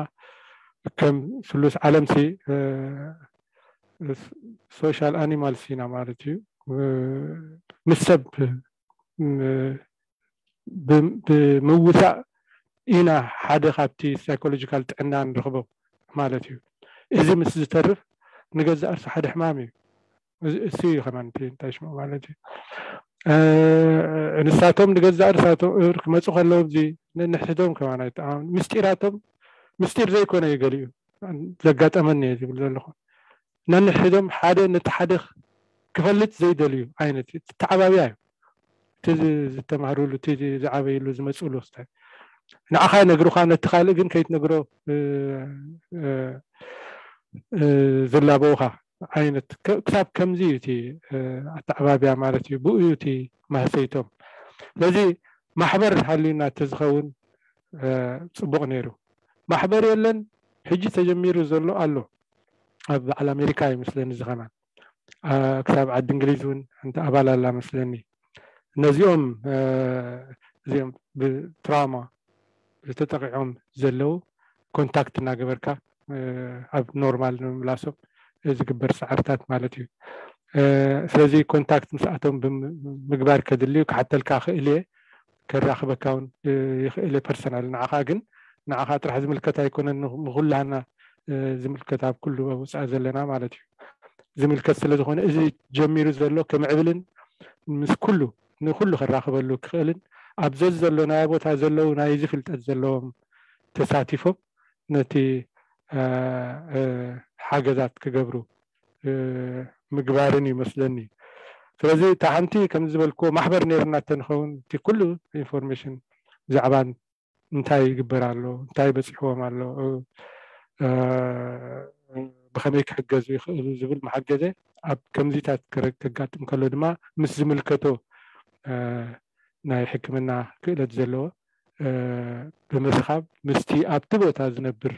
ከም ስሉስ ዓለምሲ ሶሻል ኣኒማልስ ኢና ማለት እዩ። ምስ ሰብ ብምውሳእ ኢና ሓደ ካብቲ ሳይኮሎጂካል ጥዕና ንረኽቦ ማለት እዩ። እዚ ምስ ዝተርፍ ንገዛእ ርእሱ ሓደ ሕማም እዩ። እሱ እዩ ከማን እንታይ ሽሙ ማለት እዩ። ንሳቶም ንገዛእ ርእሳቶም ክመፁ ከለዉ እዚ ንሕስዶም ከማን ኣይጠዓም ምስጢራቶም ምስጢር ዘይኮነ እዩ ገሊኡ ዘጋጠመኒ እየ ዝብል ዘለኹ። ነንሕዶም ሓደ ነቲ ሓደ ክፈልጥ ዘይደልዩ ዓይነት ተዓባብያ እዩ። እቲ ዝተማህርሉ እቲ ዝዓበይሉ ዝመፅሉ ስታይ ንዓኻ ይነግሩኻ ነቲ ካልእ ግን ከይትነግሮ ዝላበውኻ ዓይነት ክሳብ ከምዚ እዩ እቲ ኣተዓባብያ ማለት እዩ። ብኡ እዩ እቲ ማህሰይቶም። ስለዚ ማሕበር ሃልዩና ተዝኸውን ፅቡቕ ነይሩ። ማሕበር የለን። ሕጂ ተጀሚሩ ዘሎ ኣሎ ኣብ በዓል ኣሜሪካ ይመስለኒ ዝኸማን ክሳብ ዓዲ እንግሊዝ እውን ሓንቲ ኣባል ኣላ መስለኒ። ነዚኦም እዚኦም ብትራውማ ዝተጠቂዖም ዘለዉ ኮንታክት እናገበርካ ኣብ ኖርማል ንምምላሶም ዝግበር ፃዕርታት ማለት እዩ። ስለዚ ኮንታክት ምስኣቶም ምግባር ከድልዩ ክሓተልካ ክእል እየ። ከራኽበካ እውን ይኽእል እየ ፐርሰናል። ንዓኻ ግን ንዓኻ ጥራሕ ዝምልከት ኣይኮነን፣ ንኹላህና ዝምልከት ኣብ ኩሉ ውፃእ ዘለና ማለት እዩ ዝምልከት ስለ ዝኾነ እዚ ጀሚሩ ዘሎ ክምዕብልን ምስ ኩሉ ንኩሉ ከራኽበሉ ክኽእልን ኣብ ዘዝ ዘሎ ናይ ቦታ ዘለዉ ናይ ዝፍልጠት ዘለዎም ተሳቲፎም ነቲ ሓገዛት ክገብሩ ምግባርን ይመስለኒ። ስለዚ እታ ሓንቲ ከም ዝበልክዎ ማሕበር ነይርና ተንኸውን እቲ ኩሉ ኢንፎርሜሽን ብዛዕባ እንታይ ይግበር ኣሎ፣ እንታይ በፂሕዎም ኣሎ፣ ብኸመይ ክሕገዙ ይኽእሉ ዝብል መሓገዘ ኣብ ከምዚታት ከጋጥም ከሎ ድማ ምስ ዝምልከቶ ናይ ሕክምና ክእለት ዘለዎ ብምርኻብ ምስቲ ኣብቲ ቦታ ዝነብር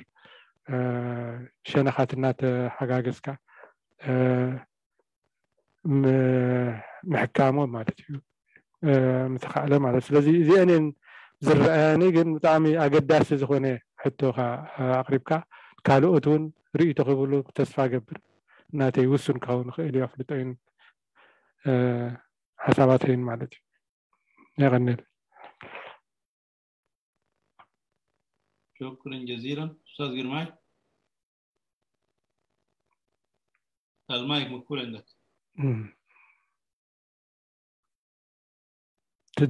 ሸነኻት እናተሓጋገዝካ ምሕካሞ ማለት እዩ ምተኻእለ ማለት። ስለዚ እዚአን እየን ዝረኣያኒ፣ ግን ብጣዕሚ ኣገዳሲ ዝኾነ ሕቶኻ ኣቕሪብካ፣ ካልኦት እውን ርእይቶ ክብሉ ተስፋ ገብር። ናተይ ውሱን ክኸውን ይኽእል እዩ ኣፍልጦይን ሓሳባተይን ማለት እዩ። የቐንል። شكرا جزيلا. أستاذ جرماي، المايك مقفول عندك.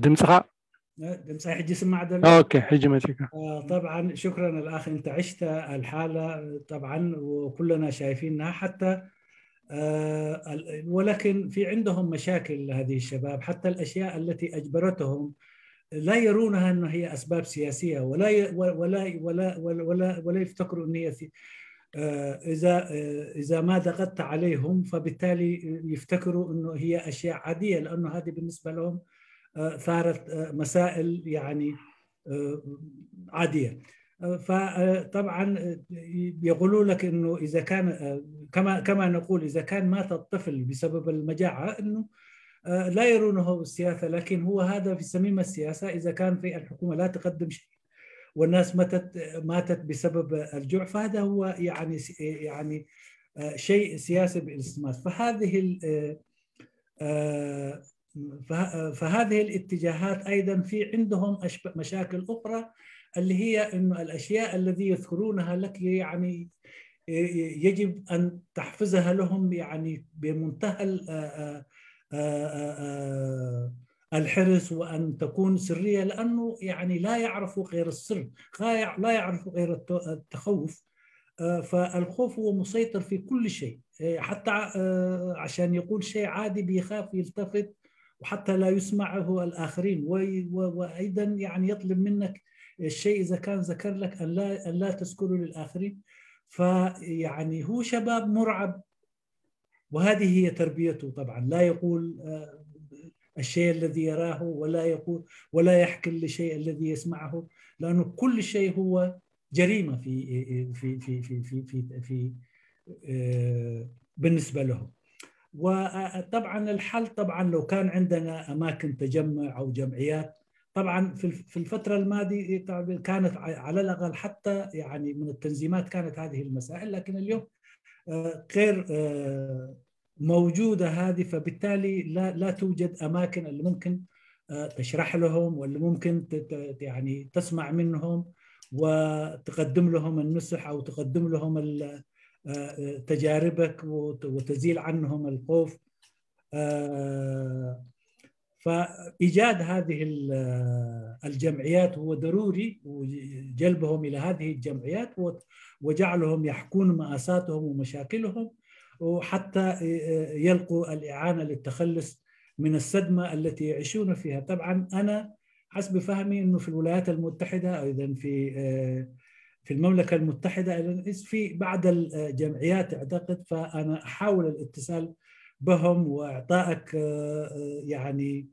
ድምፅኻ ድምፃይ ሕጂ ስማዕ ዘሎ ኦኬ፣ ሕጂ መፂካ። طبعا شكرا الأخ، أنت عشت الحالة طبعا وكلنا شايفينها حتى ولكن في عندهم مشاكل هذه الشباب، حتى الأشياء التي أجبرتهم لا يرونها أنها هي أسباب سياسية، ولا ولا ولا ولا ولا, ولا يفتكروا أن هي إذا إذا ما ضغطت عليهم فبالتالي يفتكروا أنه هي أشياء عادية، لأنه هذه بالنسبة لهم صارت مسائل يعني عادية. فطبعا يقولوا لك انه اذا كان كما كما نقول اذا كان مات الطفل بسبب المجاعه انه لا يرونه سياسه، لكن هو هذا في صميم السياسه، اذا كان في الحكومه لا تقدم شيء والناس ماتت ماتت بسبب الجوع، فهذا هو يعني يعني شيء سياسي بالاستماس. فهذه فهذه الاتجاهات ايضا في عندهم مشاكل اخرى، اللي هي انه الاشياء الذي يذكرونها لك يعني يجب ان تحفظها لهم يعني بمنتهى الحرص، وان تكون سريه، لانه يعني لا يعرفوا غير السر، لا يعرفوا غير التخوف. فالخوف هو مسيطر في كل شيء، حتى عشان يقول شيء عادي بيخاف يلتفت وحتى لا يسمعه الآخرين، وأيضا يعني يطلب منك الشيء إذا كان ذكر لك أن لا, أن لا تذكره للآخرين. فيعني هو شباب مرعب، وهذه هي تربيته. طبعا لا يقول الشيء الذي يراه، ولا يقول ولا يحكي الشيء الذي يسمعه، لأنه كل شيء هو جريمه في في في في في في, في بالنسبه لهم. وطبعا الحل طبعا لو كان عندنا اماكن تجمع او جمعيات، طبعا في في الفتره الماضيه كانت على الاقل حتى يعني من التنظيمات كانت هذه المسائل، لكن اليوم غير موجوده هذه، فبالتالي لا لا توجد اماكن اللي ممكن تشرح لهم واللي ممكن يعني تسمع منهم وتقدم لهم النصح او تقدم لهم تجاربك وتزيل عنهم الخوف. فايجاد هذه الجمعيات هو ضروري، وجلبهم الى هذه الجمعيات وجعلهم يحكون ماساتهم ومشاكلهم، وحتى يلقوا الاعانه للتخلص من الصدمه التي يعيشون فيها. طبعا انا حسب فهمي انه في الولايات المتحده، ايضا في في المملكه المتحده ايضا في بعض الجمعيات اعتقد، فانا احاول الاتصال بهم واعطائك يعني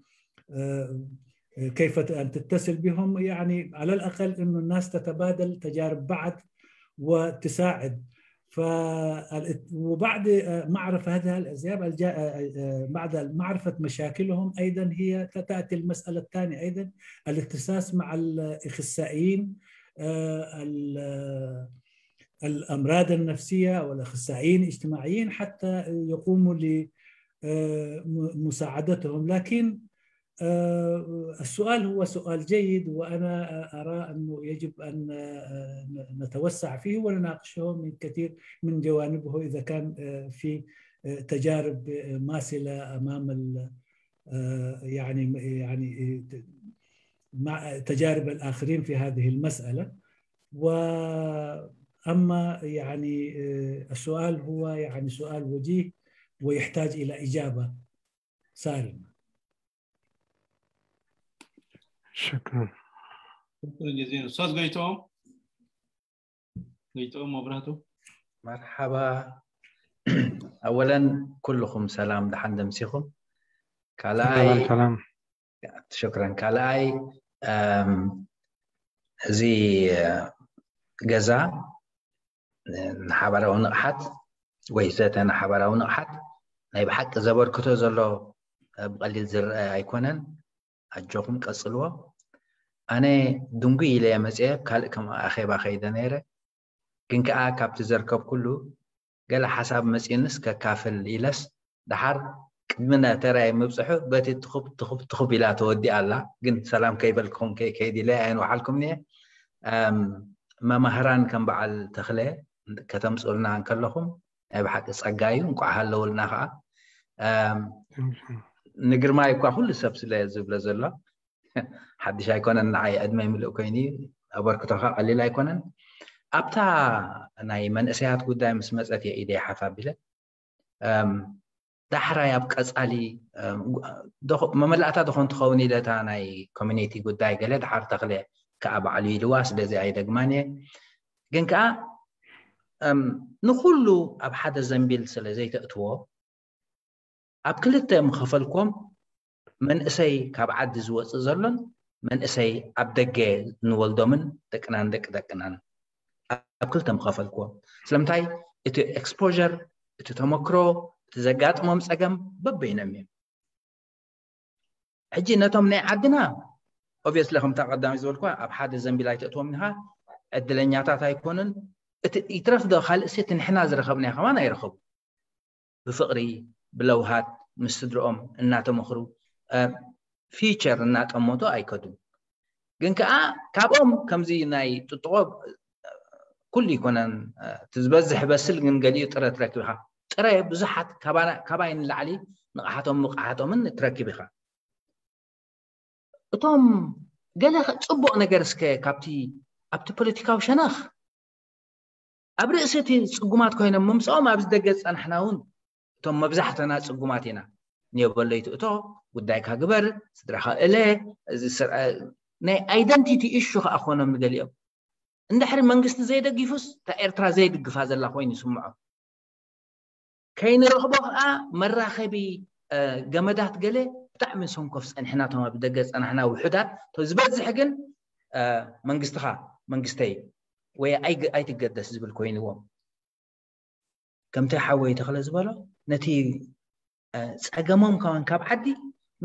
كيف ان تتصل بهم، يعني على الاقل انه الناس تتبادل تجارب بعض وتساعد. ف وبعد معرفة هذه الأسباب، بعد معرفة مشاكلهم أيضا هي تأتي المسألة الثانية أيضا، الاختصاص مع الأخصائيين الأمراض النفسية أو الأخصائيين الاجتماعيين حتى يقوموا ل آه، م- مساعدتهم. لكن آه، السؤال هو سؤال جيد، وأنا أرى أنه يجب أن آه، نتوسع فيه ونناقشه من كثير من جوانبه إذا كان آه، في آه، تجارب آه، ماثلة أمام ال- آه، يعني يعني آه، مع تجارب الآخرين في هذه المسألة. وأما يعني آه، السؤال هو يعني سؤال وجيه ويحتاج إلى إجابة صارمة. شكرا. شكرا جزيلا. استاذ قيتوم، قيتوم مبرهتو. مرحبا. أولا، ኩልኹም ሰላም፣ ደሓን ደምሲኹም። ሰላም ካልኣይ ሰላም። ሽክረን። ካልኣይ እም፣ እዚ ገዛ ንሓባራዊ ንቕሓት ወይ ዘተ ንሓባራዊ ንቕሓት ናይ ብሓቂ ዘበርክቶ ዘሎ ብቐሊል ዝረአ ኣይኮነን። ኣጆኹም ቀጽልዎ። ኣነ ድንጉይ ኢለ እየ መፅየ፣ ካልእ ከም ኣኼባ ከይደ ነይረ። ግን ከዓ ካብቲ ዘርከብኩሉ ገለ ሓሳብ መፂኡንስ ከካፍል ኢለስ፣ ደሓር ቅድሚ ተራይ ምብፅሑ በቲ ትኹብ ትኹብ ትኹብ ኢላ ተወዲኣ ኣላ። ግን ሰላም ከይበልኩም ከይከይድ ኢለ ኣየን ወሓልኩም እየ። መማህራን ከም በዓል ተኽለ ከተምፅኡልና እንከለኹም ናይ ብሓቂ ፀጋ እዩ። እንቋዕ ሃለውልና ከዓ ንግርማይ እኳ ኩሉ ሰብ ስለ ዝብሎ ዘሎ ሓድሽ ኣይኮነን፣ ንዓይ ዕድመይ ምሉእ ኮይኑ እዩ። ኣበርክቶኻ ቀሊል ኣይኮነን። ኣብታ ናይ መንእሰያት ጉዳይ ምስ መፀት እየ ኢደይ ሓፍ ኣቢለ ዳሕራይ ኣብ ቀፃሊ መመላእታ ዝኾን ትኸውን ኢለ እታ ናይ ኮሚኒቲ ጉዳይ ገለ ድሓር ተኽለ ከዓ ባዕሉ ኢልዋ፣ ስለዚ ኣይደግማን እየ። ግን ከዓ ንኩሉ ኣብ ሓደ ዘንቢል ስለ ዘይተእትዎ ኣብ ክልተ ምኸፈልኩም፣ መንእሰይ ካብ ዓዲ ዝወፅእ ዘሎን መንእሰይ ኣብ ደገ ንወልዶምን ደቅናን ደቂ ደቅናን ኣብ ክልተ ምኸፈልኩም። ስለምንታይ? እቲ ኤክስፖር፣ እቲ ተመክሮ፣ እቲ ዘጋጥሞም ፀገም በበይኖም እዮም። ሕጂ ነቶም ናይ ዓድና ኦብቪየስሊ ከምታ ቀዳሚ ዝበልኳ ኣብ ሓደ ዘንቢል ኣይተእትዎም ኢኻ። ዕድለኛታት ኣይኮኑን። እቲ ይትረፍ ዶ ካልእ ሴት ንሕና ዝረኸብናዮ ከማን ኣይረኸቡ። ብፍቕሪ ብለውሃት ምስ ስድርኦም እናተመኽሩ ፊቸር እናጠመቱ ኣይከዱን። ግን ከዓ ካብኦም ከምዚ ናይ ጥጥቆ ኩሉ ይኮነን፣ እቲ ዝበዝሕ በስል ግን ገሊኡ ጥረ ትረክብ ኢኻ። ጥረ ብዙሓት ካባይ ንላዕሊ ንቕሓቶም ምቕሓቶምን ትረክብ ኢኻ። እቶም ገለ ጽቡቕ ነገር እስከ ካብቲ ኣብቲ ፖለቲካዊ ሸነኽ ኣብ ርእሲ እቲ ጽጉማት ኮይኖም ምምፅኦም ኣብዚ ደገ ዝጸናሕና እውን እቶም መብዛሕትና ጽጉማት ኢና። ንየበለይ ትእቶ፣ ጉዳይካ ግበር፣ ስድራኻ እለ፣ እዚ ስርዓ ናይ ኣይደንቲቲ ኢሹ ከዓ ኮኖም ንገሊኦም። እንድሕሪ መንግስቲ ዘይደጊፉስ እታ ኤርትራ ዘይድግፋ ዘላ ኮይኑ ይስምዖም። ከይንረኽቦ ከዓ መራኸቢ ገመዳት ገለ ብጣዕሚ ሰንኮፍ ፀንሕና፣ እቶም ኣብ ደገ ፀናሕና ውሑዳት፣ ዝበዝሕ ግን መንግስትኻ መንግስተይ ወይ ኣይትገደስ ዝብል ኮይንዎም። ከምቲ ሓወይ ተኽለ ዝበሎ ነቲ ፀገሞም ከማን ካብ ዓዲ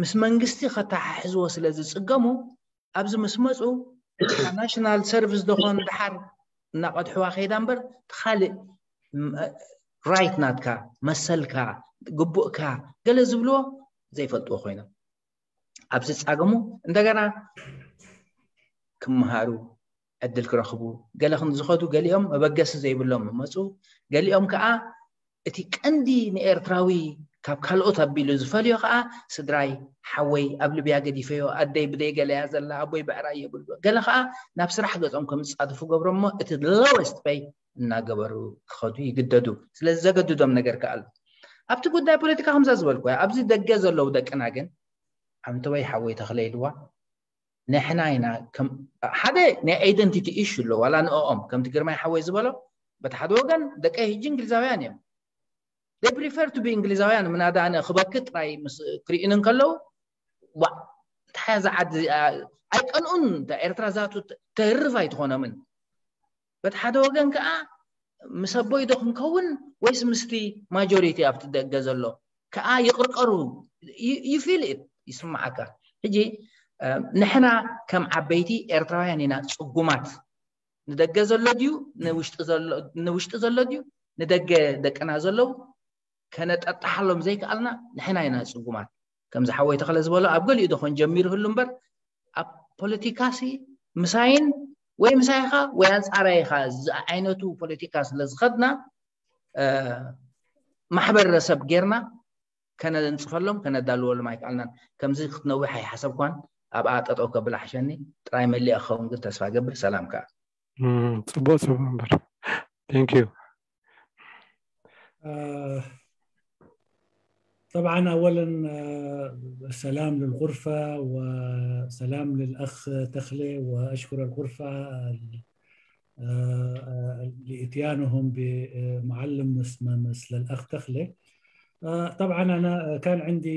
ምስ መንግስቲ ከተሓሕዝዎ ስለ ዝፅገሙ ኣብዚ ምስ መፁ ናሽናል ሰርቪስ ደኾን ድሓር እናቐድሕዋ ከይዳ እምበር ካልእ ራይት ናትካ መሰልካ ግቡእካ ገለ ዝብልዎ ዘይፈልጥዎ ኮይኖም ኣብዚ ፃገሙ እንደገና ክመሃሩ ዕድል ክረኽቡ ገለ ክንዲ ዝኸዱ ገሊኦም መበገሲ ዘይብሎም መፁ። ገሊኦም ከዓ እቲ ቀንዲ ንኤርትራዊ ካብ ካልኦት ኣቢሉ ዝፈልዮ ከዓ ስድራይ ሓወይ ኣብ ልብያ ገዲፈዮ ኣደይ ብደይ ገለያ ዘላ ኣቦይ ብዕራይ የብሉ ገለ ከዓ ናብ ስራሕ ገጾም ከም ዝጻድፉ ገብሮሞ እቲ ሎወስት ፔይ እናገበሩ ክኸዱ ይግደዱ። ስለዚ ዘገድዶም ነገር ከዓ ኣሎ። ኣብቲ ጉዳይ ፖለቲካ ከምዛ ዝበልኩ ኣብዚ ደገ ዘለዉ ደቅና ግን ኣንተወይ ሓወይ ተኽለ ኢልዋ ንሕና ኢና ሓደ ናይ ኣይደንቲቲ ኢሹ ኣሎ ዋላ ንኦም ከምቲ ግርማይ ሓወይ ዝበሎ በቲ ሓደ ወገን ደቀይ ሕጂ እንግሊዛውያን እዮም they prefer to be እንግሊዛውያን ምናዳ ኣነ ክበክ ጥራይ ምስ ክርእዩን እንከለዉ እንታይ እዛ ዓዲ ኣይቀንኡን እታ ኤርትራ ዛቱ ተህርፍ ኣይትኾኖምን በቲ ሓደ ወገን ከዓ ምስ ኣቦይ ዶ ክንከውን ወይስ ምስቲ ማጆሪቲ ኣብቲ ደገ ዘሎ ከዓ ይቕርቀሩ you feel it ይስምዓካ ሕጂ ንሕና ከም ዓበይቲ ኤርትራውያን ኢና ፅጉማት ንደገ ዘሎ ድዩ ንውሽጢ ዘሎ ድዩ ንደገ ደቅና ዘለዉ ከነጠጥሓሎም ዘይከኣልና ንሕና ኢና ጽጉማት። ከምዚ ሓወይ ተኽለ ዝበሎ ኣብ ገሊኡ ዶ ኾን ጀሚሩ ህሉ እምበር ኣብ ፖለቲካሲ ምሳይን ወይ ምሳይኻ ወይ ኣንጻራይኻ ዝዓይነቱ ፖለቲካ ስለ ዝኸድና ማሕበረሰብ ጌርና ከነንጽፈሎም ከነዳልወሎም ኣይከኣልናን። ከምዚ ክትነውሕ ኣይሓሰብኳን። ኣብኣ ጠጠው ከብል ኣሕሸኒ። ጥራይ መሊኣ ክኸውን ግን ተስፋ ገብር። ሰላም ከኣ። ጽቡቅ ጽቡቅ እምበር። Thank you. طبعا اولا سلام للغرفه وسلام للاخ تخلي واشكر الغرفه لاتيانهم بمعلم مثل الاخ تخلي. طبعا انا كان عندي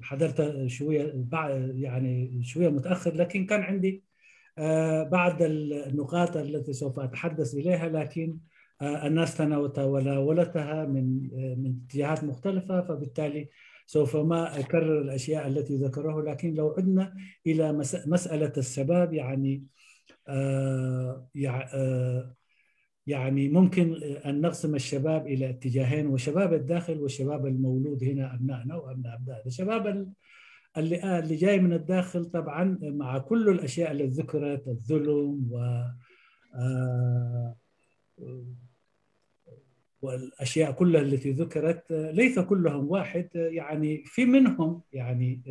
حضرت شويه يعني شويه متاخر لكن كان عندي بعض النقاط التي سوف اتحدث اليها لكن الناس تناولتها من من اتجاهات مختلفه فبالتالي سوف ما اكرر الاشياء التي ذكروها لكن لو عدنا الى مساله الشباب يعني يعني ممكن ان نقسم الشباب الى اتجاهين وشباب الداخل والشباب المولود هنا ابنائنا وابناء ابنائنا الشباب اللي اللي جاي من الداخل طبعا مع كل الاشياء اللي ذكرت الظلم و والاشياء كلها التي ذكرت ليس كلهم واحد يعني في منهم يعني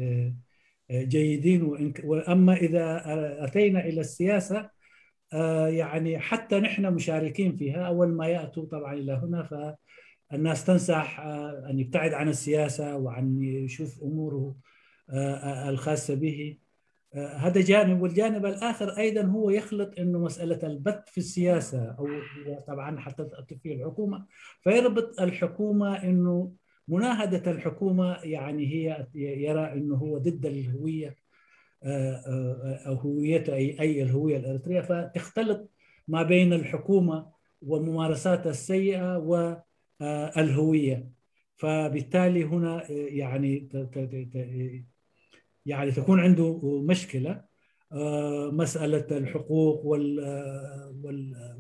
جيدين وإن واما اذا اتينا الى السياسه يعني حتى نحن مشاركين فيها اول ما ياتوا طبعا الى هنا فالناس تنصح ان يبتعد عن السياسه وعن يشوف اموره الخاصه به هذا جانب والجانب الاخر ايضا هو يخلط انه مساله البت في السياسه او طبعا حتى تاتي فيه الحكومه فيربط الحكومه انه مناهده الحكومه يعني هي يرى انه هو ضد الهويه او هويته اي اي الهويه الاريتريه فتختلط ما بين الحكومه وممارساتها السيئه والهويه فبالتالي هنا يعني يعني تكون عنده مشكله مساله الحقوق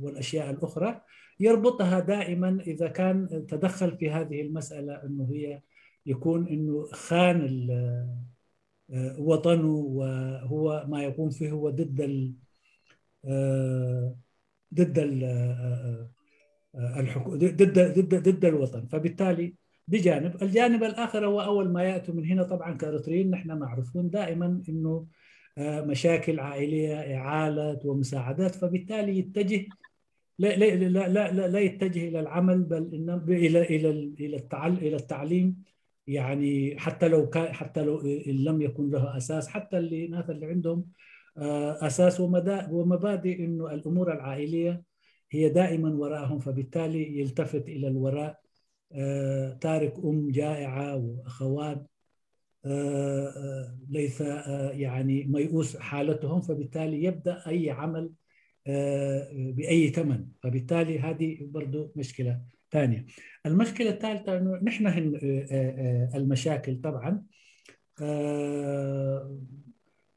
والاشياء الاخرى يربطها دائما اذا كان تدخل في هذه المساله انه هي يكون انه خان وطنه وهو ما يقوم فيه هو ضد ضد الحكو... ضد ضد ضد الوطن فبالتالي بجانب الجانب الاخر هو اول ما ياتوا من هنا طبعا كاريتريين نحن معروفون دائما انه مشاكل عائليه اعالات ومساعدات فبالتالي يتجه لا لا لا لا, لا يتجه الى العمل بل انما الى الى الى التعلم الى التعليم يعني حتى لو كان حتى لو ان لم يكن له اساس حتى اللي الناس اللي عندهم اساس ومبادئ انه الامور العائليه هي دائما وراءهم فبالتالي يلتفت الى الوراء تارك ام جائعه واخوات ليس يعني ميؤوس حالتهم فبالتالي يبدا اي عمل باي ثمن فبالتالي هذه برضو مشكله ثانيه. المشكله الثالثه انه نحن المشاكل طبعا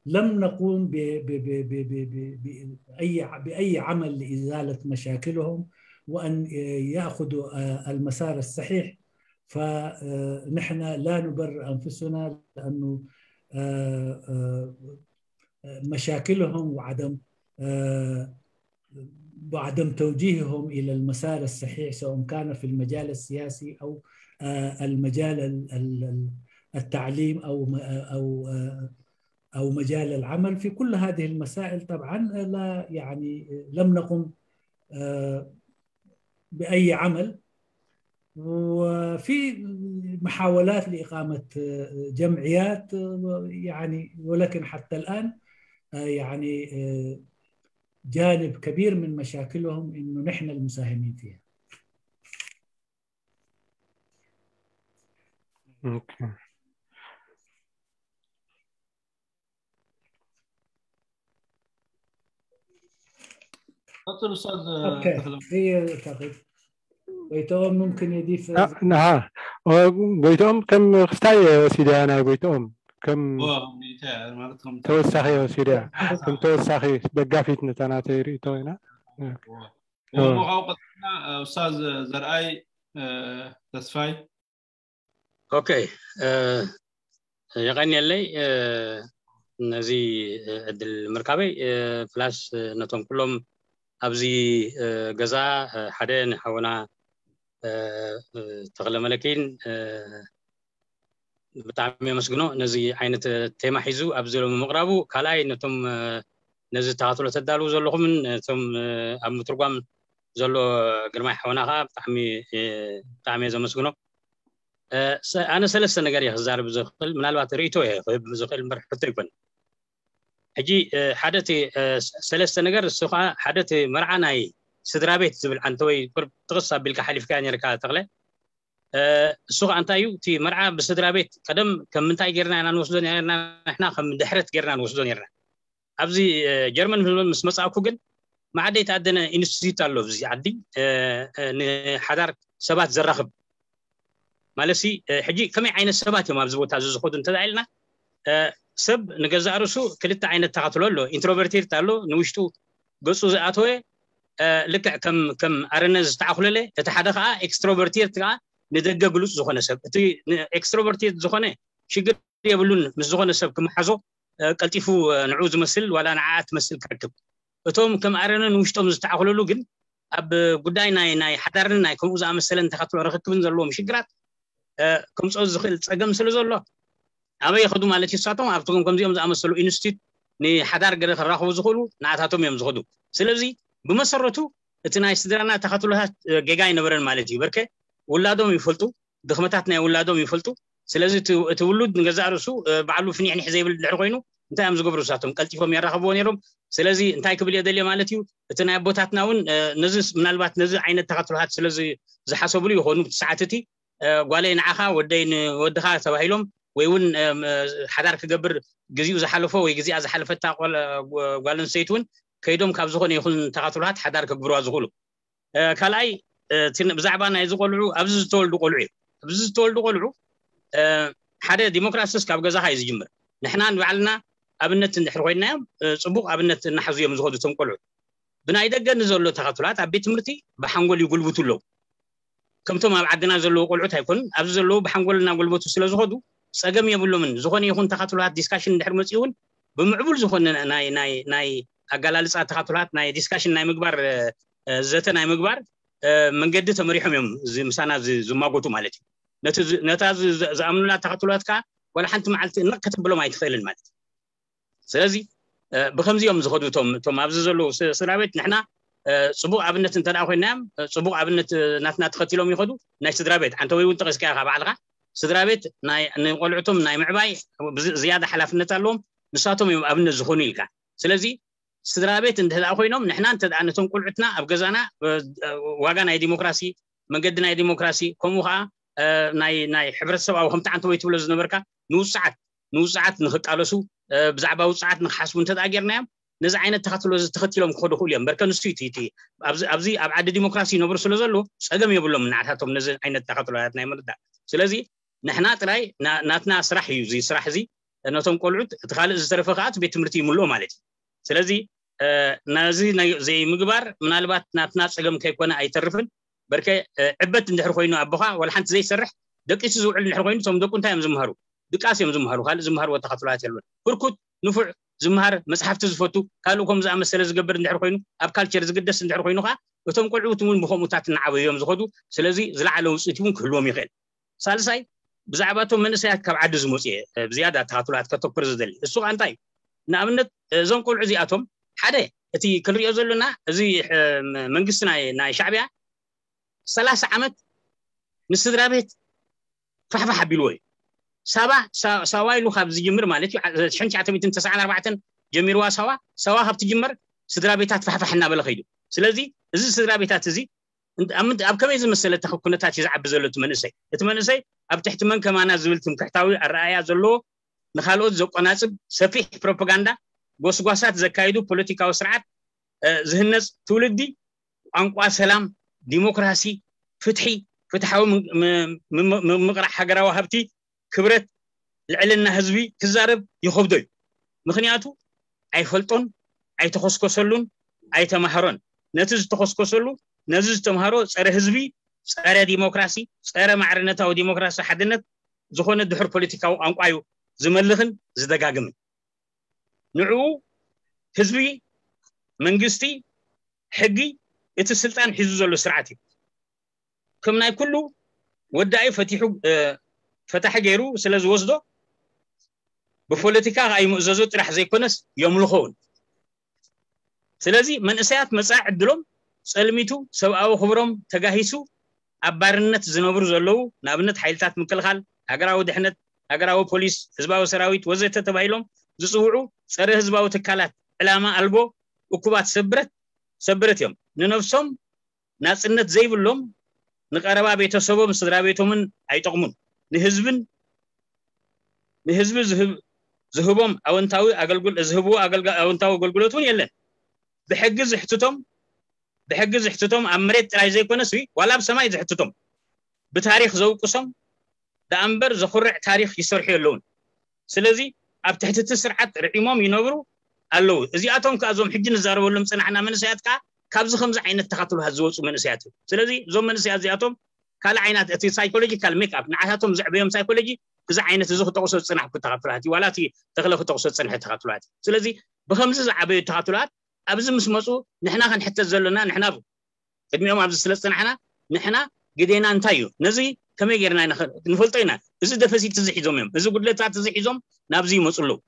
لم نقوم باي باي عمل لازاله مشاكلهم وان ياخذوا المسار الصحيح فنحن لا نبرر انفسنا لانه مشاكلهم وعدم وعدم توجيههم الى المسار الصحيح سواء كان في المجال السياسي او المجال التعليم او او او مجال العمل في كل هذه المسائل طبعا لا يعني لم نقم باي عمل وفي محاولات لاقامه جمعيات يعني ولكن حتى الان يعني جانب كبير من مشاكلهم انه نحن المساهمين فيها. Okay. ቀጽል ኡስታዝ ኦኬ ተኽለ። ይህ ተኽል ጎይቶም ممكن يضيف ንሃ ጎይቶም ከም ክስታይ ወሲድያ ናይ ጎይቶም ከም ተወሳኺ ወሲድያ ከም ተወሳኺ ደጋፊት ነታ ናተይ ርእቶ ኢና። እሞ ካብኡ ቀጥልና ኡስታዝ ዘርኣይ ተስፋይ ኦኬ፣ የቐንየለይ ነዚ ዕድል ምርካበይ፣ ፕላስ ነቶም ኩሎም ኣብዚ ገዛ፣ ሓደ ንሓውና ተኽለ መለኪን ብጣዕሚ የመስግኖ፣ ነዚ ዓይነት ቴማ ሒዙ ኣብዚ ሎሚ ምቕራቡ። ካልኣይ ነቶም ነዚ ተኻትሎ ተዳልዉ ዘለኹምን ነቶም ኣብ ምትርጓም ዘሎ ግርማይ ሓውና ከዓ ብጣዕሚ ብጣዕሚ እየ ዘመስግኖ። ኣነ ሰለስተ ነገር እየ ክዛርብ ዝኽእል፣ ምናልባት ርእቶ እየ ክህብ ዝኽእል እምበር ሕቶ ይኮን። ሕጂ ሓደ እቲ ሰለስተ ነገር እሱ ከዓ ሓደ እቲ መርዓ ናይ ስድራ ቤት ዝብል ዓንተወይ ጥቕስ ኣቢልካ ሓሊፍካ ነርካ ተኽለ። እሱ ከዓ እንታይ እዩ? እቲ መርዓ ብስድራ ቤት ቀደም ከም ምንታይ ጌርና ኢና ንወስዶ ነርና? ንሕና ከም ድሕረት ጌርና ንወስዶ ነርና። ኣብዚ ጀርመን ምስ መጻእኩ ግን መዓደይ ተኣደነ ኢንስቲትዩት ኣሎ ኣብዚ ዓዲ፣ ንሓዳር ሰባት ዘራኽብ ማለት ሲ። ሕጂ ከመይ ዓይነት ሰባት እዮም ኣብዚ ቦታ እዚ ዝኸዱ እንተዳ ኢልና፣ ሰብ ንገዛእ ርእሱ ክልተ ዓይነት ተኸትሎ ኣሎ። ኢንትሮቨርቲርት ኣሎ፣ ንውሽጡ ገጹ ዝኣተወ፣ ልክዕ ከም ከም ኣረነ ዝተዓኹለለ፣ እቲ ሓደ ከዓ ኤክስትሮቨርቲርት ከዓ ንደገ ግሉጽ ዝኾነ ሰብ። እቲ ኤክስትሮቨርቲርት ዝኾነ ሽግር የብሉን፣ ምስ ዝኾነ ሰብ ክመሓዞ ቀልጢፉ ንዑ ዝመስል ዋላ ንዓኣ ትመስል ክረክብ። እቶም ከም ኣረነ ንውሽጦም ዝተዓኹለሉ ግን ኣብ ጉዳይ ናይ ናይ ሓዳርን ናይ ከምኡ ዝኣመሰለን ተኸትሎ ርክክብን ዘለዎም ሽግራት ከምፅኦ ዝኽእል ፀገም ስለ ዘሎ ኣበይ ይኸዱ ማለት እዩ። ንሳቶም ኣብቶም ከምዚኦም ዝኣመሰሉ ኢንስቲትዩት ንሓዳር ገለ ክራኸቡ ዝኽእሉ ንኣታቶም እዮም ዝኸዱ። ስለዚ ብመሰረቱ እቲ ናይ ስድራና ተኸትሎታት ጌጋ ኣይነበረን ማለት እዩ። በርከ ውላዶም ይፈልጡ፣ ድኽመታት ናይ ውላዶም ይፈልጡ። ስለዚ እቲ ውሉድ ንገዛእ ርእሱ ባዕሉ ፍኒሕኒሕ ዘይብል ድሕሪ ኮይኑ እንታይ እዮም ዝገብሩ? ንሳቶም ቀልጢፎም የራኸብዎ ነይሮም። ስለዚ እንታይ ክብል እየ ደልየ ማለት እዩ፣ እቲ ናይ ኣቦታትና እውን ነዚ ምናልባት ነዚ ዓይነት ተኸትሎታት ስለ ዝሓሰብሉ ይኾኑ ብቲ ሰዓት እቲ ጓለይ ንዓኻ ወደይ ንወድኻ ተባሂሎም ወይ እውን ሓዳር ክገብር ግዚኡ ዝሓለፎ ወይ ግዚኣ ዝሓለፈታ ጓል ኣንስተይቲ እውን ከይዶም ካብ ዝኾነ ይኹን ተኸትሎታት ሓዳር ክግብርዋ ዝኽእሉ። ካልኣይ ብዛዕባ ናይ ዝቆልዑ ኣብዚ ዝተወልዱ ቆልዑ እዩ። ኣብዚ ዝተወልዱ ቆልዑ ሓደ ዲሞክራሲስ ካብ ገዛኻ እዩ ዝጅምር። ንሕና ንባዕልና ኣብነት እንድሕር ኮይንናዮም ፅቡቕ ኣብነት እናሓዙ እዮም ዝኸዱ እቶም ቆልዑ። ብናይ ደገ ንዘሎ ተኸትላት ኣብ ቤት ትምህርቲ ብሓንጎል ይጉልብቱ ኣለዉ። ከምቶም ኣብ ዓድና ዘለዉ ቆልዑት ኣይኮኑን። ኣብዚ ዘለዉ ብሓንጎል እናጎልበቱ ስለ ዝኸዱ ፀገም የብሎምን። ዝኾነ ይኹን ተኸትላት ዲስካሽን እንድሕር መፅኡ እውን ብምዕቡል ዝኾነ ናይ ናይ ናይ ኣገላልፃ ተኸትላት ናይ ዲስካሽን ናይ ምግባር ዘተ ናይ ምግባር መንገዲ ተመሪሖም እዮም ምሳና ዝማጎቱ ማለት እዩ። ነታ ዝኣምኑላ ተኸትላት ከዓ ዋላ ሓንቲ መዓልቲ እንቕ ከተብሎም ኣይትኽእልን ማለት እዩ። ስለዚ ብከምዚኦም ዝኸዱ እቶም ኣብዚ ዘለዉ ስድራ ቤት ንሕና ፅቡቅ ኣብነት እንተ ኮይናዮም ፅቡቅ ኣብነት ናትና ተኸቲሎም ይኸዱ። ናይ ስድራ ቤት ዓንተ ወይ እውን ጠቂስካ ኢኻ ባዕልካ ስድራ ቤት ንቆልዕቶም ናይ ምዕባይ ዝያዳ ሓላፍነት ኣለዎም። ንሳቶም እዮም ኣብነት ዝኾኑ ኢልካ። ስለዚ ስድራ ቤት እንተ ኮይኖም ንሕና እንተ ነቶም ቆልዑትና ኣብ ገዛና ዋጋ ናይ ዲሞክራሲ መንገዲ ናይ ዲሞክራሲ ከምኡ ከዓ ናይ ናይ ሕብረተሰባዊ ከምቲ ዓንተ ወይ ትብሎ ዝነበርካ ንውፅዓት ንውፅዓት ንክቃለሱ ብዛዕባ ውፅዓት ንክሓስቡ እንተ ጌርናዮም ነዚ ዓይነት ተኸትሎ ተኸቲሎም ክኸዱ ክእሉ እዮም። በርከ ንሱ እቲ ኣብዚ ኣብ ዓዲ ዲሞክራሲ ይነብሩ ስለ ዘሎ ፀገም የብሎም እናዓታቶም ነዚ ዓይነት ተኸትሎታት ናይ ምርዳእ። ስለዚ ንሕና ጥራይ ናትና ስራሕ እዩ እዚ ስራሕ እዚ ነቶም ቆልዑት እቲ ካልእ ዝተረፈ ከዓ ቤት ትምህርቲ ይምልኦ ማለት እዩ። ስለዚ ነዚ ዘይምግባር ምናልባት ናትና ፀገም ከይኮነ ኣይተርፍን። በርከ ዕበት እንድሕር ኮይኑ ኣቦኻ ዋላ ሓንቲ ዘይሰርሕ ደቂሱ ዝውዕል እንድሕር ኮይኑ እቶም ደቁ እንታይ እዮም ዝምሃሩ? ድቃስ እዮም ዝምሃሩ። ካልእ ዝምሃርዎ ተኸትሎታት የለን። ህርኩት ንፉዕ ዝምሃር መፅሓፍቲ ዝፈቱ ካልእ ከም ዝኣመሰለ ዝገብር እንድሕር ኮይኑ ኣብ ካልቸር ዝግደስ እንድሕር ኮይኑ ከዓ እቶም ቆልዑት እውን ብከምኡታት እናዓበዩ እዮም ዝኸዱ። ስለዚ ዝለዓለ ውፅኢት እውን ክህልዎም ይኽእል። ሳልሳይ ብዛዕባ እቶም መንእሰያት ካብ ዓዲ ዝመፁ እየ ብዝያዳ ተኸትሎታት ከተኩር ዝደሊ። እሱ ከዓ እንታይ ንኣብነት እዞም ቆልዑ እዚኣቶም ሓደ እቲ ክንሪኦ ዘለና እዚ መንግስቲ ናይ ሻዕብያ ሰላሳ ዓመት ንስድራ ቤት ፋሕፋሕ ኣቢልዎ እዩ። ሳባ ሳዋ ኢሉ ካብ ዝጅምር ማለት እዩ ሽሕን ትሽዓተ ሚእትን ተስዓን ኣርባዕተን ጀሚርዋ ሳዋ ሳዋ ካብ ትጅመር ስድራ ቤታት ፋሕፋሕ እናበለ ከይዱ። ስለዚ እዚ ስድራ ቤታት እዚ ኣብ ከመይ ዝመሰለ ኩነታት እዩ ዝዓቢ ዘሎ እቲ መንእሰይ? እቲ መንእሰይ ኣብ ትሕቲ መን ከማና ዝብል ትምክሕታዊ ኣረኣያ ዘለዎ ንካልኦት ዘቆናፅብ ሰፊሕ ፕሮፓጋንዳ ጎስጓሳት ዘካይዱ ፖለቲካዊ ስርዓት ዝህነፅ ትውልዲ ቋንቋ ሰላም፣ ዲሞክራሲ፣ ፍትሒ፣ ፍትሓዊ ምምቕራሕ ሃገራዊ ሃብቲ፣ ክብረት፣ ልዕልና ህዝቢ ክዛረብ ይኸብዶ እዩ። ምክንያቱ ኣይፈልጦን፣ ኣይተኸስከሰሉን፣ ኣይተማህሮን። ነቲ ዝተኸስከሰሉ ነዚ ዝተምሃሮ ፀረ ህዝቢ፣ ፀረ ዲሞክራሲ፣ ፀረ ማዕርነታዊ ዲሞክራሲ ሓድነት ዝኾነ ድሑር ፖለቲካዊ ቋንቋ እዩ ዝመልኽን ዝደጋግምን። ንዕኡ ህዝቢ፣ መንግስቲ፣ ሕጊ እቲ ስልጣን ሒዙ ዘሎ ስርዓት እዩ። ከም ናይ ኩሉ ወዳኢ ፈቲሑ ፈታሒ ገይሩ ስለ ዝወስዶ ብፖለቲካ ከኣ ይምእዘዞ ጥራሕ ዘይኮነስ የምልኾ እውን። ስለዚ መንእሰያት መጻኢ ዕድሎም ጸልሚቱ፣ ሰብኣዊ ክብሮም ተጋሂሱ ኣብ ባርነት ዝነብሩ ዘለዉ፣ ንኣብነት ሓይልታት ምክልኻል፣ ሃገራዊ ድሕነት፣ ሃገራዊ ፖሊስ፣ ህዝባዊ ሰራዊት ወዘተ ተባሂሎም ዝጽውዑ ጸረ ህዝባዊ ትካላት ዕላማ ኣልቦ እኩባት ሰብረት ሰብረት እዮም። ንነብሶም ናጽነት ዘይብሎም ንቀረባ ቤተሰቦም ስድራ ቤቶምን ኣይጠቕሙን። ንህዝብን ንህዝቢ ዝህብ ዝህቦም ኣወንታዊ ኣገልግል ዝህብዎ ኣገልጋ ኣወንታዊ ኣገልግሎት እውን የለን። ብሕጊ ዝሕትቶም ብሕጊ ዝሕትቶም ኣብ መሬት ጥራይ ዘይኮነስ ዋላ ኣብ ሰማይ ዝሕትቶም ብታሪኽ ዘውቅሶም ደኣ እምበር ዘኹርዕ ታሪኽ ይሰርሑ የለውን። ስለዚ ኣብ ትሕቲ እቲ ስርዓት ርዒሞም ይነብሩ ኣለዉ። እዚኣቶም ከኣ እዞም ሕጂ ንዛረበሎም ጽናሕና መንእሰያት ከኣ ካብዚ ከምዚ ዓይነት ተኻትሎሃት ዝወፁ መንእሰያት እዮም። ስለዚ እዞም መንእሰያት እዚኣቶም ካልእ ዓይነት እቲ ሳይኮሎጂካል ሜክ ኣፕ ንዓታቶም ዘዕበዮም ሳይኮሎጂ እዚ ዓይነት እዚ ክጠቕሶ ዝጽናሕኩ ተኻትሎሃት እዩ። ዋላ እቲ ተኽለ ክጠቕሶ ዝጽንሐ ተኻትሎሃት እዩ። ስለዚ ብኸምዚ ዝዓበዩ ተኻትሎሃት ኣብዚ ምስ መፁ ንሕና ክንሕተት ዘለና ንሕና ቅድሚኦም ኣብዚ ስለ ዝጸናሕና ንሕና ግዴና እንታይ እዩ? ነዚ ከመይ ጌርና ኢና ኸ- ንፈልጦ ኢና። እዚ ደፈሲት እዚ ሒዞም እዮም፣ እዚ ጉድለታት እዚ ሒዞም ናብዚ ይመፁ ኣለዉ።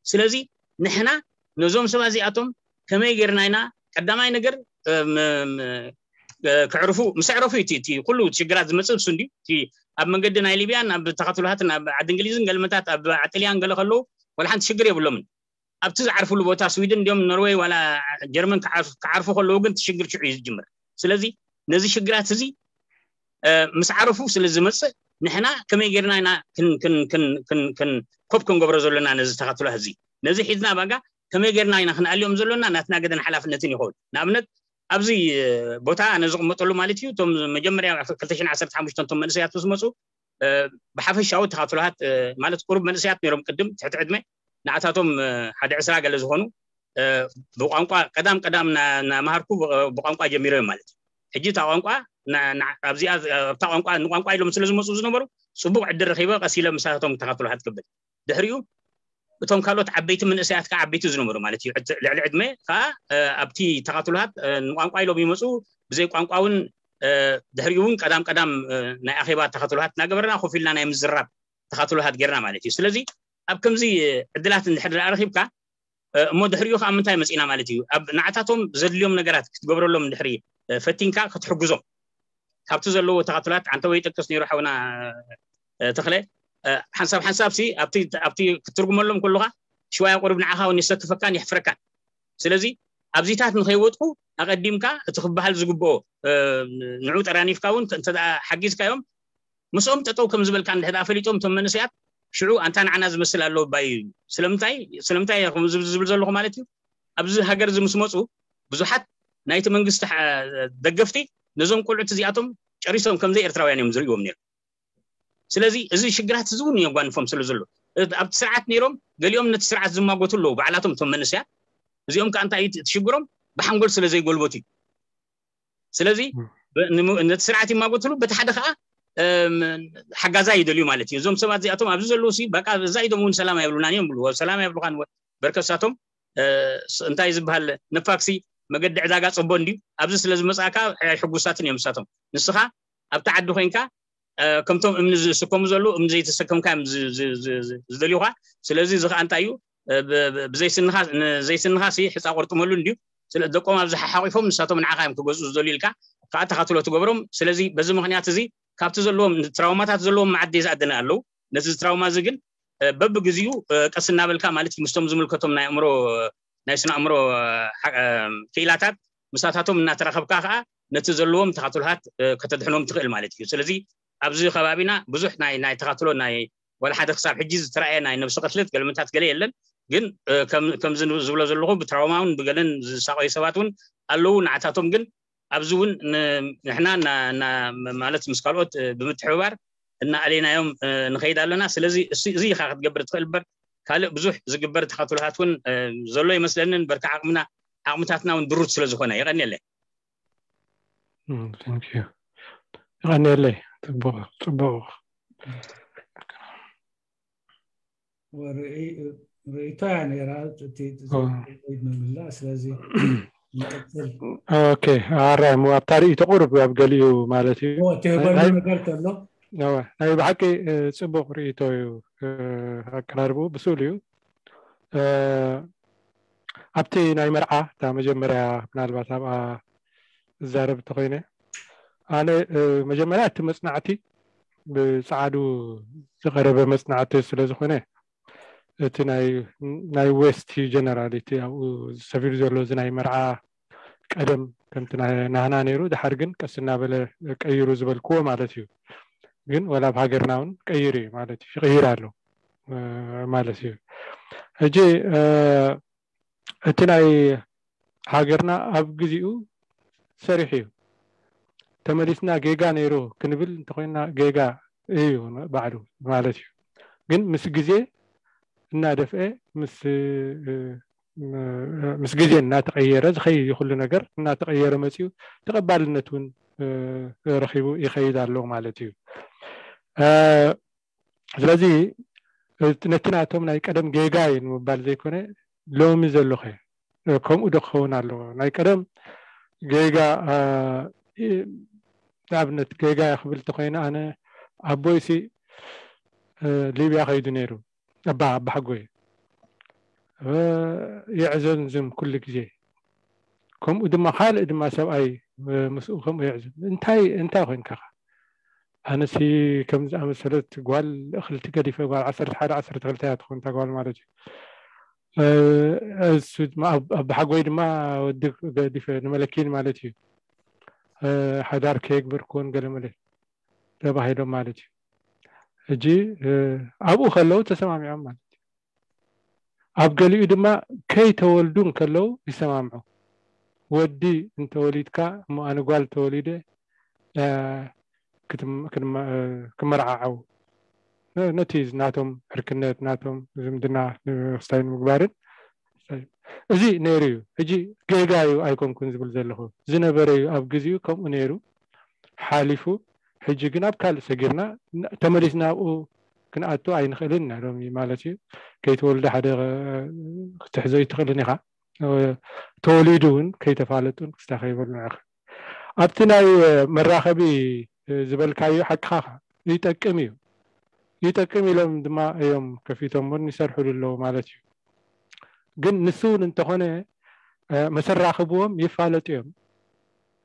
ስለዚ ንሕና ነዞም ሰባት እዚኣቶም ከመይ ጌርና ኢና ቀዳማይ ነገር እም፣ እም፣ እ፣ ክዕርፉ ምስ ኣዕረፉ እዩ እቲ እቲ ኩሉ ሽግራት ዝመፅእ እሱ እንዲ እቲ ኣብ መንገዲ ናይ ሊብያን ኣብ ተኸትሎሃትን ኣብ ዓዲ እንግሊዝን ገልመታት ኣብ ዓጥልያን ገለ ከለዉ ወላ ሓንቲ ሽግር የብሎምን። ኣብቲ ዝዓርፍሉ ቦታ ስዊድን እንዲዮም ኖርወይ ዋላ ጀርመን ክዓርፉ ክዓርፉ ከለዉ ግን እቲ ሽግር ሽዑ እዩ ዝጅምር። ስለዚ ነዚ ሽግራት እዚ እ፣ ምስ ዓረፉ ስለ ዝመፅእ ንሕና ከመይ ጌርና ኢና ክን ክን ክን ክን ክን ኮፕ ክንገብሮ ዘለና ነዚ ተኸትሎ ህዚ ነዚ ሒዝና ባጋ ከመይ ጌርና ኢና ክንኣልዮም ዘለና ናትና ገደን ሓላፍነትን ይኸውን። ንኣብነት ኣብዚ እ፣ ቦታ ኣነ ዝቕመጠሉ ማለት እዩ እቶም መጀመርያ ክልተ ሽሕን ዓሰርተ ሓሙሽተን እቶም መንእሰያት ምስ መፁ ብሓፈሻዊ ተኻትሎሃት ማለት ቁሩብ መንእሰያት ነይሮም ቅድም ትሕቲ ዕድመ ንኣታቶም ሓደ ዕስራ ገለ ዝኾኑ ብቋንቋ ቀዳም ቀዳም ናምሃርኩ ብቋንቋ ጀሚሮም ማለት እዩ። ሕጂ እታ ቋንቋ ኣብዚኣ ኣብታ ቋንቋ ንቋንቋ ኢሎም ስለ ዝመፁ ዝነበሩ ፅቡቅ ዕድል ረኪበ ቀስ ኢለ ምሳቶም ተኻትሎሃት ክብል ድሕሪኡ እቶም ካልኦት ዓበይቲ መንእሰያት ከዓ ዓበይቲ ዝነበሩ ማለት እዩ ልዕሊ ዕድመ ከዓ ኣብቲ ተኻትሎሃት ንቋንቋ ኢሎም ይመፁ ብዘይ ቋንቋ እውን ድሕሪኡ እውን ቀዳም ቀዳም ናይ ኣኼባ ተኻትሎሃት እናገበርና ኮፍ ኢልና ናይ ምዝራብ ተኻትሎሃት ጌርና ማለት እዩ። ስለዚ ኣብ ከምዚ ዕድላት እንድሕር ደኣ ረኺብካ እሞ ድሕሪኡ ከዓ ምንታይ መፂና ማለት እዩ ኣብ ንዓታቶም ዘድልዮም ነገራት ክትገብረሎም እንድሕሪ ፈቲንካ ክትሕግዞም ካብቲ ዘለዎ ተኻትሎሃት ኣንተ ወይ ጠቅስ ነይሩ ሓውና ተኽለ ሓንሳብ ሓንሳብ ሲ ኣብቲ ክትትርጉመሎም ከለካ ሽዋያ ቁሩብ ንዓኻ እውን የሰክፈካን የሕፍረካን። ስለዚ ኣብዚታት ንኸይወጥቁ ኣቐዲምካ እቲ ክበሃል ዝግብኦ ንዑ ጠራኒፍካ እውን እንተ ሓጊዝካዮም ምስኦም ጠጠው ከም ዝበልካ እንድሕር ፈሊጦም እቶም መንእሰያት ሽዑ ኣንታ ንዓና ዝመስል ኣሎ ባይ እዩ ስለምንታይ ስለምንታይ ከምዚ ዝብል ዘለኹ ማለት እዩ ኣብዚ ሃገር እዚ ምስ መፁ ብዙሓት ናይቲ መንግስቲ ደገፍቲ ነዞም ቆልዑት እዚኣቶም ጨሪሶም ከምዘይ ኤርትራውያን እዮም ዝርእዎም ነይሩ። ስለዚ እዚ ሽግራት እዚ እውን የጓንፎም ስለ ዘሎ ኣብቲ ስርዓት ነይሮም ገሊኦም ነቲ ስርዓት ዝማጎቱ ኣለዉ ባዕላቶም እቶም መንእሰያት እዚኦም ከዓ እንታይ እዩ ትሽግሮም ብሓንጎል ስለ ዘይጎልበቱ እዩ። ስለዚ ነቲ ስርዓት ይማጎትሉ በቲ ሓደ ከዓ ሓጋዛ ይደልዩ ማለት እዩ። እዞም ሰባት እዚኣቶም ኣብዚ ዘለዉ ሲ በቃ እዛ ኢዶም እውን ሰላም ኣይብሉናን እዮም ብልዎ ሰላም ኣይብሉካን በርከሳቶም እንታይ ዝበሃል ነፋክሲ መገዲ ዕዳጋ ፅቦ እንድዩ ኣብዚ ስለ ዝመፅእካ ሕጉሳትን እዮም ንሳቶም ንስኻ ኣብቲ ዓዲ ኮይንካ ከምቶም እምኒ ዝስከሙ ዘለዉ እምኒ ዘይተሰከምካ እዮም ዝደልዩካ። ስለዚ እዚ ከዓ እንታይ እዩ ብዘይስንኻ ዘይስንኻ ሲ ሕፃ ቆርጥመሉ እንድዩ ስለ ደቆም ኣብዚ ሓሓቂፎም ንሳቶም ንዓኻ እዮም ክገዝኡ ዝደልዩ ኢልካ ከዓ ተኻትሎ ትገብሮም። ስለዚ በዚ ምክንያት እዚ ካብቲ ዘለዎም ትራውማታት ዘለዎም መዓዲ ዝኣደነ ኣለዉ። ነዚ ትራውማ እዚ ግን በብግዚኡ ቀስ እናበልካ ማለት ምስቶም ዝምልከቶም ናይ ኣእምሮ ናይ ስነ ኣእምሮ ክኢላታት ምሳታቶም እናተራኸብካ ከዓ ነቲ ዘለዎም ተኻትሎሃት ከተድሕኖም ትኽእል ማለት እዩ። ስለዚ ኣብዚ ከባቢና ብዙሕ ናይ ናይ ተኻትሎ ናይ ዋላ ሓደ ክሳብ ሕጂ ዝተረኣየ ናይ ነብሲ ቅትለት ገልምታት ገለ የለን። ግን ከምዚ ዝብሎ ዘለኹ ብትራውማውን ብገለን ዝሳቀዩ ሰባት እውን ኣለዉ። ንዓታቶም ግን ኣብዚ እውን ንሕና ማለት ምስ ካልኦት ብምትሕብባር እናኣሌናዮም ንኸይድ ኣለና። ስለዚ እዚ ኢኻ ክትገብር ትኽእል በር ካልእ ብዙሕ ዝግበር ተኻትሎሃት እውን ዘሎ ይመስለንን በርካ ዓቕምና ዓቕምታትና እውን ድሩት ስለ ዝኾነ የቐንየለይ። የቐንየለይ። ፅቡቕ ፅቡቕ ርእይቶ እያ ነይራ እቲ ኦ። ንምምላእ። ስለዚ ንቀፅል። ኦኬ፣ ኣራይ እሞ ኣብታ ርእይቶ ቁሩብ ኣብ ገሊኡ ማለት እዩ። እሞ እቲ የበሉ ናይ- ነገር ከሎ እወ፣ ናይ ብሓቂ እ፣ ፅቡቕ ርእይቶ እዩ። እ፣ ኣቀራርቡ ብስሉ እዩ። እ፣ ኣብቲ ናይ መርዓ እታ መጀመርያ ምናልባት ኣብኣ ዝዛረብ እንተኮይነ ኣነ እ፣ መጀመርያ እቲ መፅናዕቲ ብፃዕዱ ዝቐረበ መፅናዕቲ ስለዝኾነ እቲ ናይ ናይ ዌስት ጀነራል እቲ ኣብኡ ዝሰፊሩ ዘሎ እዚ ናይ መርዓ ቀደም ከምቲ ናይ ናህና ነይሩ፣ ድሓር ግን ቀስ እናበለ ቀይሩ ዝበልክዎ ማለት እዩ። ግን ወላ ኣብ ሃገርና እውን ቀይሩ እዩ ማለት እዩ፣ ይቕይር ኣሎ እ፣ ማለት እዩ። ሕጂ እ፣ እቲ ናይ ሃገርና ኣብ ግዚኡ ሰሪሑ እዩ። ተመሊስና ጌጋ ነይሩ ክንብል እንተኮይና ጌጋ እዩ ባዕሉ ማለት እዩ። ግን ምስ ግዜ እናደፍአ ምስ እ፣ ምስ ግዜ እናተቀየረ ዝኸይድ እዩ። ኩሉ ነገር እናተቀየረ መፂኡ ተቀባልነት እውን እ፣ ረኪቡ ይኸይድ ኣሎ ማለት እዩ። እ፣ ስለዚ እቲ ነቲ ናቶም ናይ ቀደም ጌጋ እዩ ንምባል ዘይኮነ ሎሚ ዘሎ ከ እ፣ ከምኡ ዶ ክኸውን ኣለዎ? ናይ ቀደም ጌጋ እ፣ ንኣብነት ጌጋ ክብል እንተኮይነ ኣነ ኣቦይሲ እ፣ ሊብያ ከይዱ ነይሩ ኣባ ኣባ ሓጎይ እ፣ የዕዘንዝም ኩሉ ግዜ። ከምኡ ድማ ካልእ ድማ ሰብኣይ እ፣ ምስኡ ከምኡ የዕዝም። እንታይ እንታይ ኮይንካ ኢኻ? ኣነሲ ከም ዝኣመሰለት ጓል እኽልቲ ገዲፈ፣ ጓል ዓሰርተ ሓደ ዓሰርተ ክልተ እያ ትኾን እታ ጓል ማለት እዩ። እ፣ እሱ ድማ ኣብ- ኣባ ሓጎይ ድማ ወዲ ገዲፈ ንመለኪን ማለት እዩ። እ፣ ሓዳር ከየግበርክዎን ገለመለ ተባሂሎም ማለት እዩ። ሕጂ እ፣ ኣብኡ ከለዉ ተሰማሚዖም ማለት እዩ። ኣብ ገሊኡ ድማ ከይተወልዱ እንከለዉ ይሰማምዑ። ወዲ እንተወሊድካ እሞ ኣነ ጓል ተወሊደ እ፣ ክትም- ክንመ- እ፣ ክመርዓዓው ነ- ነቲ ናቶም ዕርክነት ናቶም ዝምድና ንምክስታይ ንምግባርን እዚ ነይሩ እዩ። ሕጂ ጌጋ እዩ ኣይኮንኩን ዝብል ዘለኹ፣ ዝነበረ እዩ ኣብ ግዚኡ ከምኡ ነይሩ ሓሊፉ። ሕጂ ግን ኣብ ካልእ ሰጊርና ን- ተመሊስና ኣብኡ ክንኣቱ ኣይንኽእልን ኢና ሎሚ ማለት እዩ። ከይተወልደ ሓደ እ፣ ክትሕዞ ይትኽእልን ኢኻ። እ፣ ተወሊዱ እውን ከይተፋለጡን ክስታ ከይበሉ ንዕኽ ኣብቲ ናይ እ፣ መራኸቢ እ፣ ዝበልካዮ ሓቅኻ ይጠቅም እዩ። ይጠቅም ኢሎም ድማ እዮም ከፊቶም እውን ይሰርሕሉ ኣለዉ ማለት እዩ። ግን ንሱ እውን እንተኾነ እ፣ መሰራኽብዎም ይፋለጡ እዮም።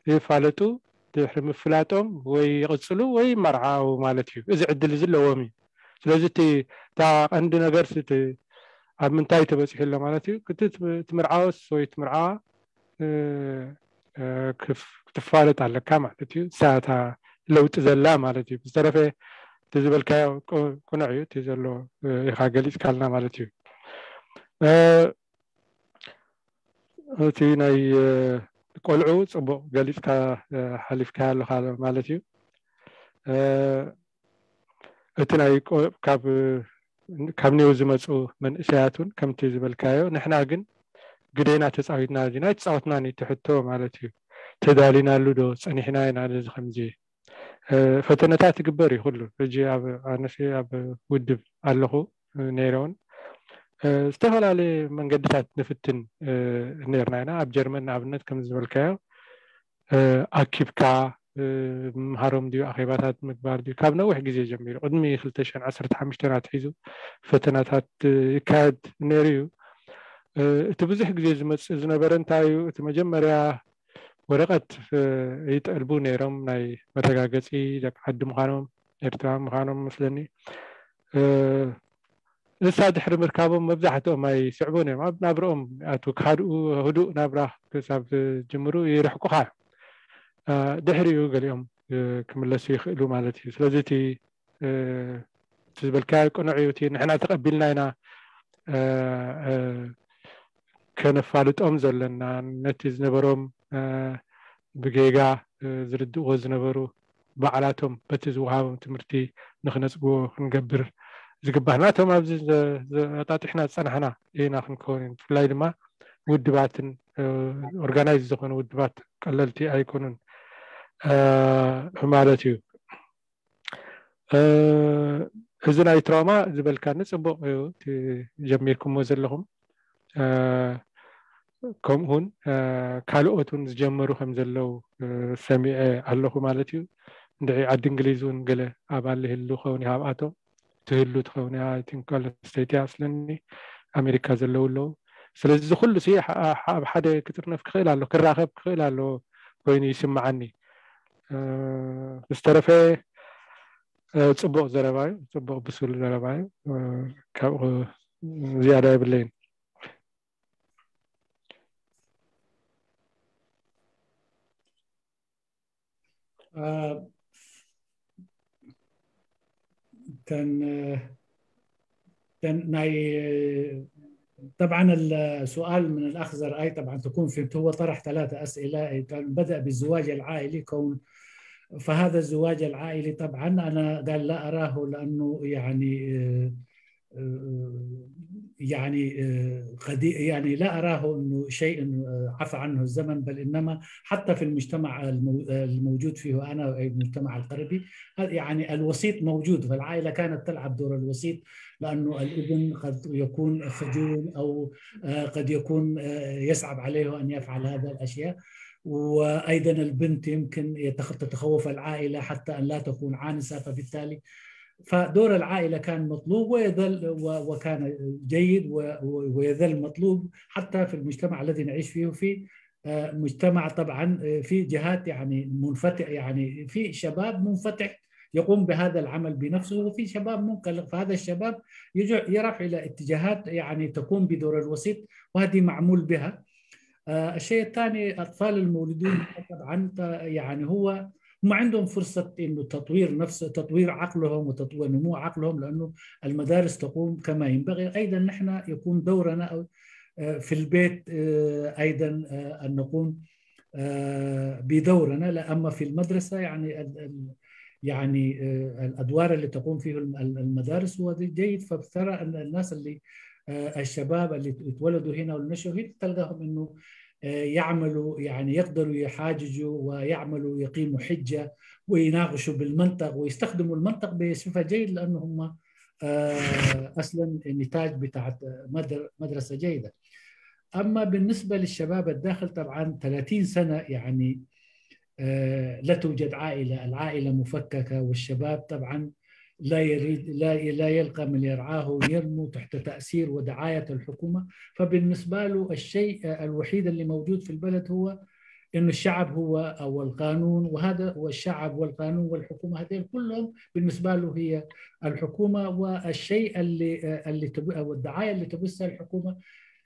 ይፋለጡ፣ ድሕሪ ምፍላጦም ወይ ይቕፅሉ ወይ ይመርዓው ማለት እዩ። እዚ ዕድል እዚ ኣለዎም እዩ። ስለዚ እቲ እታ ቀንዲ ነገር እቲ ኣብ ምንታይ ተበፂሑ ኣሎ ማለት እዩ። እቲ ትምርዓወስ ወይ ትምርዓዋ እ፣ እ፣ ክፍ- ክትፋለጥ ኣለካ ማለት እዩ። እሳ እታ ለውጢ ዘላ ማለት እዩ። ብዝተረፈ እቲ ዝበልካዮ ቁ- ቅኑዕ እዩ። እቲ ዘሎ እ፣ ኢኻ ገሊፅካልና ማለት እዩ። እ፣ እቲ ናይ እ፣ ቆልዑ ፅቡቅ ገሊፅካ እ፣ ሓሊፍካ ኣለካ ማለት እዩ። እ፣ እቲ ናይ ቆ- ካብ ካብ ኔው ዝመፁ መንእሰያት እውን ከምቲ ዝበልካዮ ንሕና ግን ግዴና ተፃዊትና ዲና ኣይተፃወትና ነቲ ሕቶ ማለት እዩ። ተዳሊናሉ ዶ ፀኒሕና ኢና ነዚ ከምዚ እ፣ ፈተነታት ይግበር እዩ ኩሉ። ሕጂ ኣብ ኣነሲ ኣብ ውድብ ኣለኹ ነይረ እውን እ፣ ዝተፈላለየ መንገድታት ንፍትን እ፣ ነርና ኢና። ኣብ ጀርመን ንኣብነት ከም ዝበልካዮ እ፣ ኣኪብካ እ፣ ምምሃሮም ድዩ ኣኼባታት ምግባር ድዩ ካብ ነዊሕ ግዜ ጀሚሩ ቅድሚ ክልተ ሽሕን ዓሰርተ ሓሙሽተን ኣትሒዙ ፈተናታት እ፣ ይካየድ ነይሩ እዩ። እ፣ እቲ ብዙሕ ግዜ ዝመፅእ ዝነበረ እንታይ እዩ? እቲ መጀመርያ ወረቐት እ፣ ይጠልቡ ነይሮም ናይ መረጋገፂ ደቂ ዓዲ ምዃኖም ኤርትራ ምዃኖም መስለኒ። እ፣ ንሳ ድሕሪ ምርካቦም መብዛሕትኦም ኣይስዕቡን እዮም። ኣብ ናብርኦም ኣቱ ክሃድኡ ህዱእ ናብራ ክሳብ ዝጅምሩ ይርሕቁኻ እዮም። እ፣ ድሕሪኡ ገሊኦም እ፣ ክምለሱ ይኽእሉ ማለት እዩ። ስለዚ እቲ እ፣ እቲ ዝበልካዮ ቅኑዕ እዩ። እቲ ንሕና ተቐቢልና ኢና እ፣ እ፣ ከነፋልጦም ዘለና ነቲ ዝነበሮም እ፣ ብጌጋ እ፣ ዝርድእዎ ዝነበሩ ባዕላቶም በቲ ዝወሃቦም ትምህርቲ ንክነፅግዎ ክንገብር ዝግባእ ናቶም ኣብዚ ዘ- ዘ- ኣጣጢሕና ዝፀናሕና ኢና ክንከውን ኢና። ብፍላይ ድማ ውድባትን እ፣ ኦርጋናይዝ ዝኾኑ ውድባት ቀለልቲ ኣይኮኑን እ፣ ማለት እዩ። እ፣ እዚ ናይ ትራውማ ዝበልካኒ ጽቡቕ እዩ፣ እቲ ጀሚርኩሞ ዘለኹም። እ፣ ከምኡውን፣ እ፣ ካልኦት እውን ዝጀመሩ ከም ዘለዉ፣ እ፣ ሰሚዐ ኣለኹ ማለት እዩ። እንድዒ ዓዲ እንግሊዝ እውን ገለ ኣባል ይህሉ ኸውን ይሃብኣቶም ትህሉ ትኸውን እያ። I think ጓል ኣንስተይቲ እያ ስለኒ፣ ኣሜሪካ ዘለዉ ኣለዉ። ስለዚ እዚ ኩሉ ሲ ሓ-፣ ሓ-፣ ኣብ ሓደ ክጥርነፍ ክኽእል ኣሎ፣ ክራኸብ ክኽእል ኣሎ ኮይኑ ይስምዓኒ። እ፣ ዝተረፈ፣ እ፣ ጽቡቕ ዘረባ እዩ፣ ጽቡቕ ብሱል ዘረባ እዩ። እ፣ ካብኡ ዝያዳ የብለይን። آه، تن تن ناي طبعا السؤال من الاخ زرعي طبعا تكون فهمت، هو طرح ثلاثة اسئله، كان بدا بالزواج العائلي كون، فهذا الزواج العائلي طبعا انا قال لا اراه لانه يعني آه، آه، يعني آه، قدي يعني لا اراه انه شيء آه، عفى عنه الزمن، بل انما حتى في المجتمع المو- الموجود فيه انا، المجتمع الغربي، يعني الوسيط موجود، فالعائله كانت تلعب دور الوسيط، لانه الابن قد يكون خجول او آه، قد يكون آه، يصعب عليه ان يفعل هذا الاشياء. وايضا البنت يمكن يتخ- تتخوف العائله حتى ان لا تكون عانسه، فبالتالي فدور العائله كان مطلوب ويظل و- وكان جيد و- و- ويظل مطلوب حتى في المجتمع الذي نعيش فيه، في آه، مجتمع طبعا آه، في جهات يعني منفتح، يعني في شباب منفتح يقوم بهذا العمل بنفسه، وفي شباب منغلق، فهذا الشباب يجع- يروح الى اتجاهات يعني تقوم بدور الوسيط، وهذه معمول بها. آه، الشيء الثاني، اطفال المولودون طبعا ت- يعني هو هم عندهم فرصه انه تطوير نفس، تطوير عقلهم وتطوير نمو عقلهم، لانه المدارس تقوم كما ينبغي. ايضا نحن يكون دورنا أو- آه، في البيت آه، ايضا آه، ان نقوم آه، بدورنا. لا، اما في المدرسه يعني ال- ال- يعني آه، الادوار اللي تقوم فيه الم- ال- المدارس هو جيد. فبترى ان الناس اللي آه، الشباب اللي اتولدوا هنا والنشأوا هنا تلقاهم انه آه، يعملوا، يعني يقدروا يحاججوا ويعملوا، يقيموا حجه ويناقشوا بالمنطق ويستخدموا المنطق بصفه جيد، لانه هم آه، اصلا النتاج بتاعت مدر- مدرسه جيده. اما بالنسبه للشباب الداخل، طبعا ثلاثين سنه يعني آه، لا توجد عائله، العائله مفككه، والشباب طبعا لا يريد، لا لا يلقى من يرعاه، ينمو تحت تاثير ودعايه الحكومه. فبالنسبه له الشيء الوحيد اللي موجود في البلد هو انه الشعب هو او القانون، وهذا هو الشعب والقانون والحكومه، هذين كلهم بالنسبه له هي الحكومه. والشيء اللي اللي تب- او الدعايه اللي تبثها الحكومه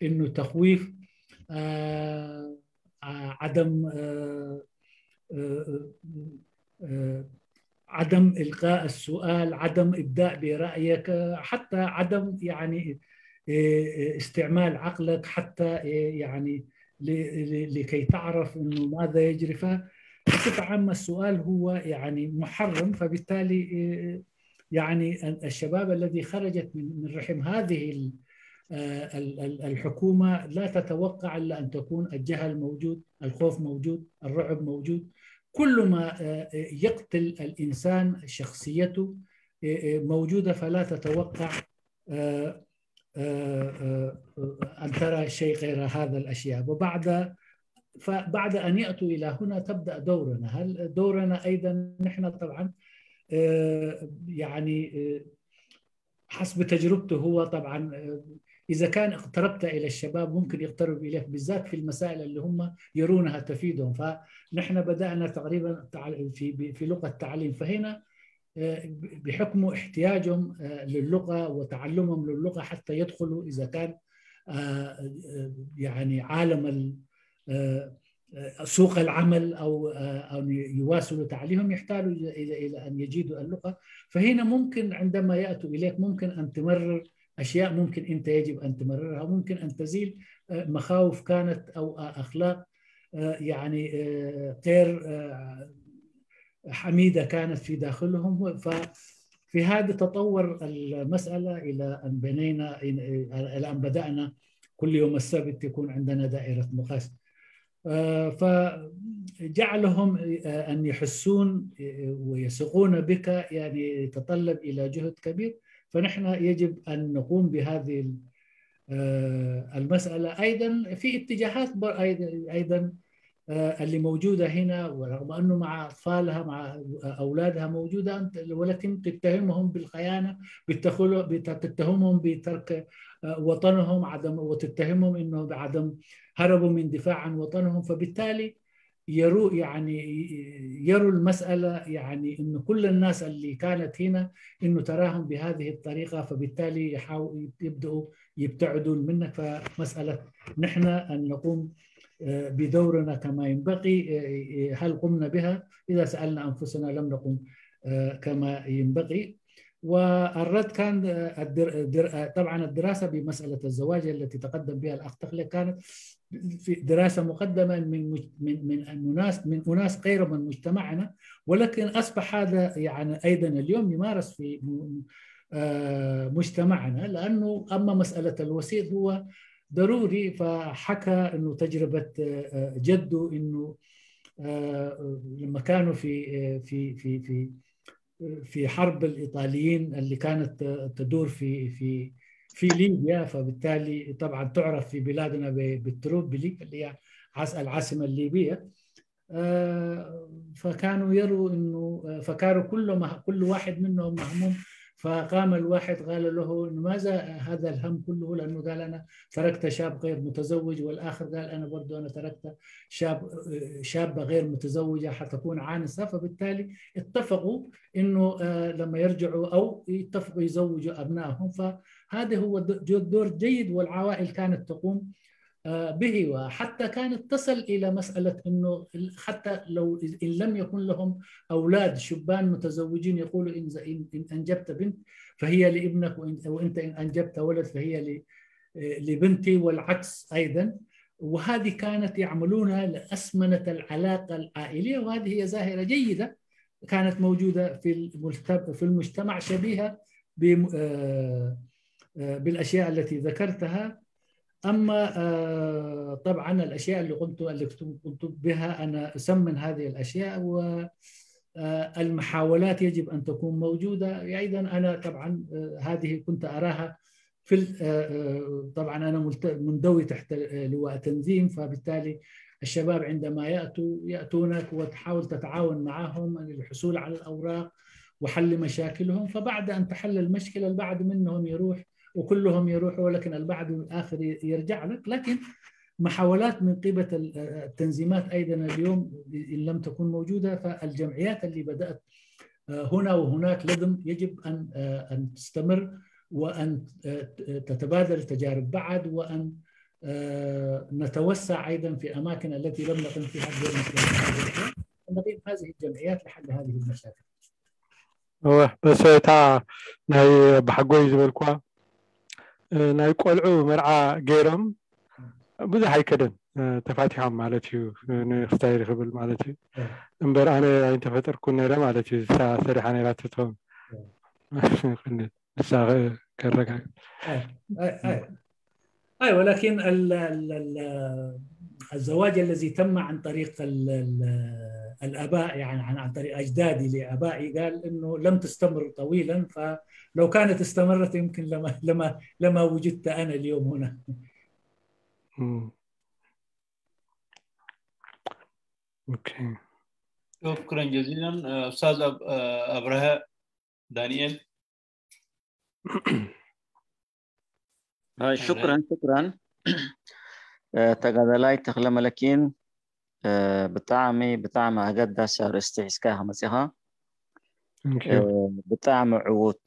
انه تخويف، آه، آه، عدم آه، آه، آه، عدم إلقاء السؤال، عدم إبداء برأيك، آه، حتى عدم يعني آه، آه، استعمال عقلك حتى آه، يعني ل- ل- لكي تعرف انه ماذا يجري. فبصفة عامة السؤال هو يعني محرم، فبالتالي آه، يعني ال- الشباب الذي خرجت من من رحم هذه ال- آه، ال- ال- الحكومة لا تتوقع إلا أن تكون الجهل موجود، الخوف موجود، الرعب موجود. كل ما آه، يقتل الإنسان شخصيته آه، آه، موجودة، فلا تتوقع آه، آه، آه، أن ترى شيء غير هذا الأشياء. وبعد فبعد أن يأتوا إلى هنا تبدأ دورنا. هل دورنا أيضا نحن طبعا آه، يعني آه، حسب تجربته هو طبعا آه، إذا كان اقتربت إلى الشباب ممكن يقترب إليك، بالذات في المسائل اللي هم يرونها تفيدهم. فنحن بدأنا تقريبا تع- في في لغة تعليم، فهنا آه، بحكم احتياجهم آه، للغة وتعلمهم للغة حتى يدخلوا إذا كان آه، آه، يعني عالم ال- آه، آه، سوق العمل أو آه، أن يواصلوا تعليمهم، يحتاجوا إلى إلى إلى أن يجيدوا اللغة. فهنا ممكن عندما يأتوا إليك ممكن أن تمرر أشياء ممكن أنت يجب أن تمررها، ممكن أن تزيل آه، مخاوف كانت أو آه، أخلاق آه، يعني آه، غير آه، حميدة كانت في داخلهم. ففي هذا تطور المسألة إلى أن بنينا، إلى أن بدأنا كل يوم السبت يكون عندنا دائرة نقاش. آه، فجعلهم آه، أن يحسون آه، ويثقون بك يعني يتطلب إلى جهد كبير. فنحن يجب أن نقوم بهذه ال- آه، المسألة. أيضا في اتجاهات بر- أيضا أيضا آه، اللي موجودة هنا، ورغم أنه مع أطفالها، مع أولادها موجودة، أنت- ولكن تتهمهم بالخيانة، بتخل- بت- تتهمهم بترك آه، وطنهم، عدم، وتتهمهم أنه بعدم هربوا من دفاع عن وطنهم. فبالتالي يروا، يعني، يروا المسألة، يعني، إنه كل الناس اللي كانت هنا إنه تراهم بهذه الطريقة، فبالتالي يحاول يبدأوا يبتعدوا منك. فمسألة نحن أن نقوم آه، بدورنا كما ينبغي، آه، هل قمنا بها؟ إذا سألنا أنفسنا لم نقم آه، كما ينبغي. والرد كان آه، الدر- الدر- آه، طبعا الدراسة بمسألة الزواج التي تقدم بها الأخ تخلي كانت في دراسة مقدمة من مج- من من أناس من أناس غير من مجتمعنا، ولكن أصبح هذا يعني أيضا اليوم يمارس في م- آه، مجتمعنا، لأنه أما مسألة الوسيط هو ضروري، فحكى إنه تجربة آه، آه، جده، إنه آه، لما كانوا في آه، في في في في حرب الإيطاليين اللي كانت تدور في في في ليبيا، فبالتالي طبعا تعرف في بلادنا ب- بتروبلي اللي هي عاص- العاصمة الليبية. آه، فكانوا يروا إنه آه، فكانوا كل ما كل واحد منهم مهموم. فقام الواحد قال له إنه ماذا هذا الهم كله؟ لأنه قال أنا تركت شاب غير متزوج، والآخر قال أنا برضو أنا تركت شاب آه، شابة غير متزوجة حتكون عانسة. فبالتالي اتفقوا إنه آه، لما يرجعوا أو يتفقوا يزوجوا أبنائهم. فهذا هو د- دور جيد، والعوائل كانت تقوم آه، به، وحتى كانت تصل إلى مسألة إنه ال- حتى لو إن لم يكن لهم أولاد شبان متزوجين يقولوا إن إن إن أنجبت بنت فهي لابنك، وإن- وأنت إن أنجبت ولد فهي ل- آه، لبنتي، والعكس أيضا. وهذه كانت يعملونها لأسمنة العلاقة العائلية، وهذه هي ظاهرة جيدة كانت موجودة في المجتمع في المجتمع شبيهة بم- آه، آه، بالأشياء التي ذكرتها. أما آه، طبعا الأشياء اللي قمت اللي كنت قمت بها أنا أسمن هذه الأشياء، والمحاولات يجب أن تكون موجودة. أيضا أنا طبعا آه، هذه كنت أراها في ال- آه، آه، طبعا أنا ملت- منضوي تحت آه، لواء تنظيم، فبالتالي الشباب عندما يأتوا يأتونك وتحاول تتعاون معهم للحصول على الأوراق وحل مشاكلهم. فبعد أن تحل المشكلة البعض منهم يروح وكلهم يروحوا، ولكن البعض الآخر يرجع لك. لكن محاولات من قبل التنظيمات أيضا اليوم إن لم تكن موجودة، فالجمعيات اللي بدأت هنا وهناك لازم يجب أن أن تستمر، وأن تتبادل تجارب بعض، وأن نتوسع أيضا في أماكن التي لم نقم فيها بدور مسؤولية. نقيم هذه الجمعيات لحل هذه المشاكل. እወ በሰታ ናይ ብሓጎይ ዝበልኳ እ፣ ናይ ቆልዑ መርዓ ገይሮም ብዙሕ ኣይከደን እ፣ ተፋቲሖም ማለት እዩ። እ፣ ንክስታይ ክብል ማለት እዩ። እምበር ኣነ ኣይተፈጠርኩ ነረ ማለት እዩ። እሳ ሰሪሓ ነይራ ትትኸውን እሳ ከረጋግጽ أي أي أي أي ولكن ال ال ال الزواج الذي تم عن طريق ال ال الآباء، يعني عن عن طريق أجدادي لآبائي، قال إنه لم تستمر طويلا، فلو كانت استمرت يمكن لما لما لما وجدت أنا اليوم هنا. مم. اوكي شكرا جزيلا. آه، أستاذ أب- آه، أبرهة دانيال. هاي شكرا شكرا. آه، ተጋዳላይ ተኽለ መለኪን آه، ብጣዕሚ ብጣዕሚ ኣገዳሲ ኣርእስቲ ሒዝካ ኢኻ መፂኻ። ኦኬ آه، ብጣዕሚ ዕዉት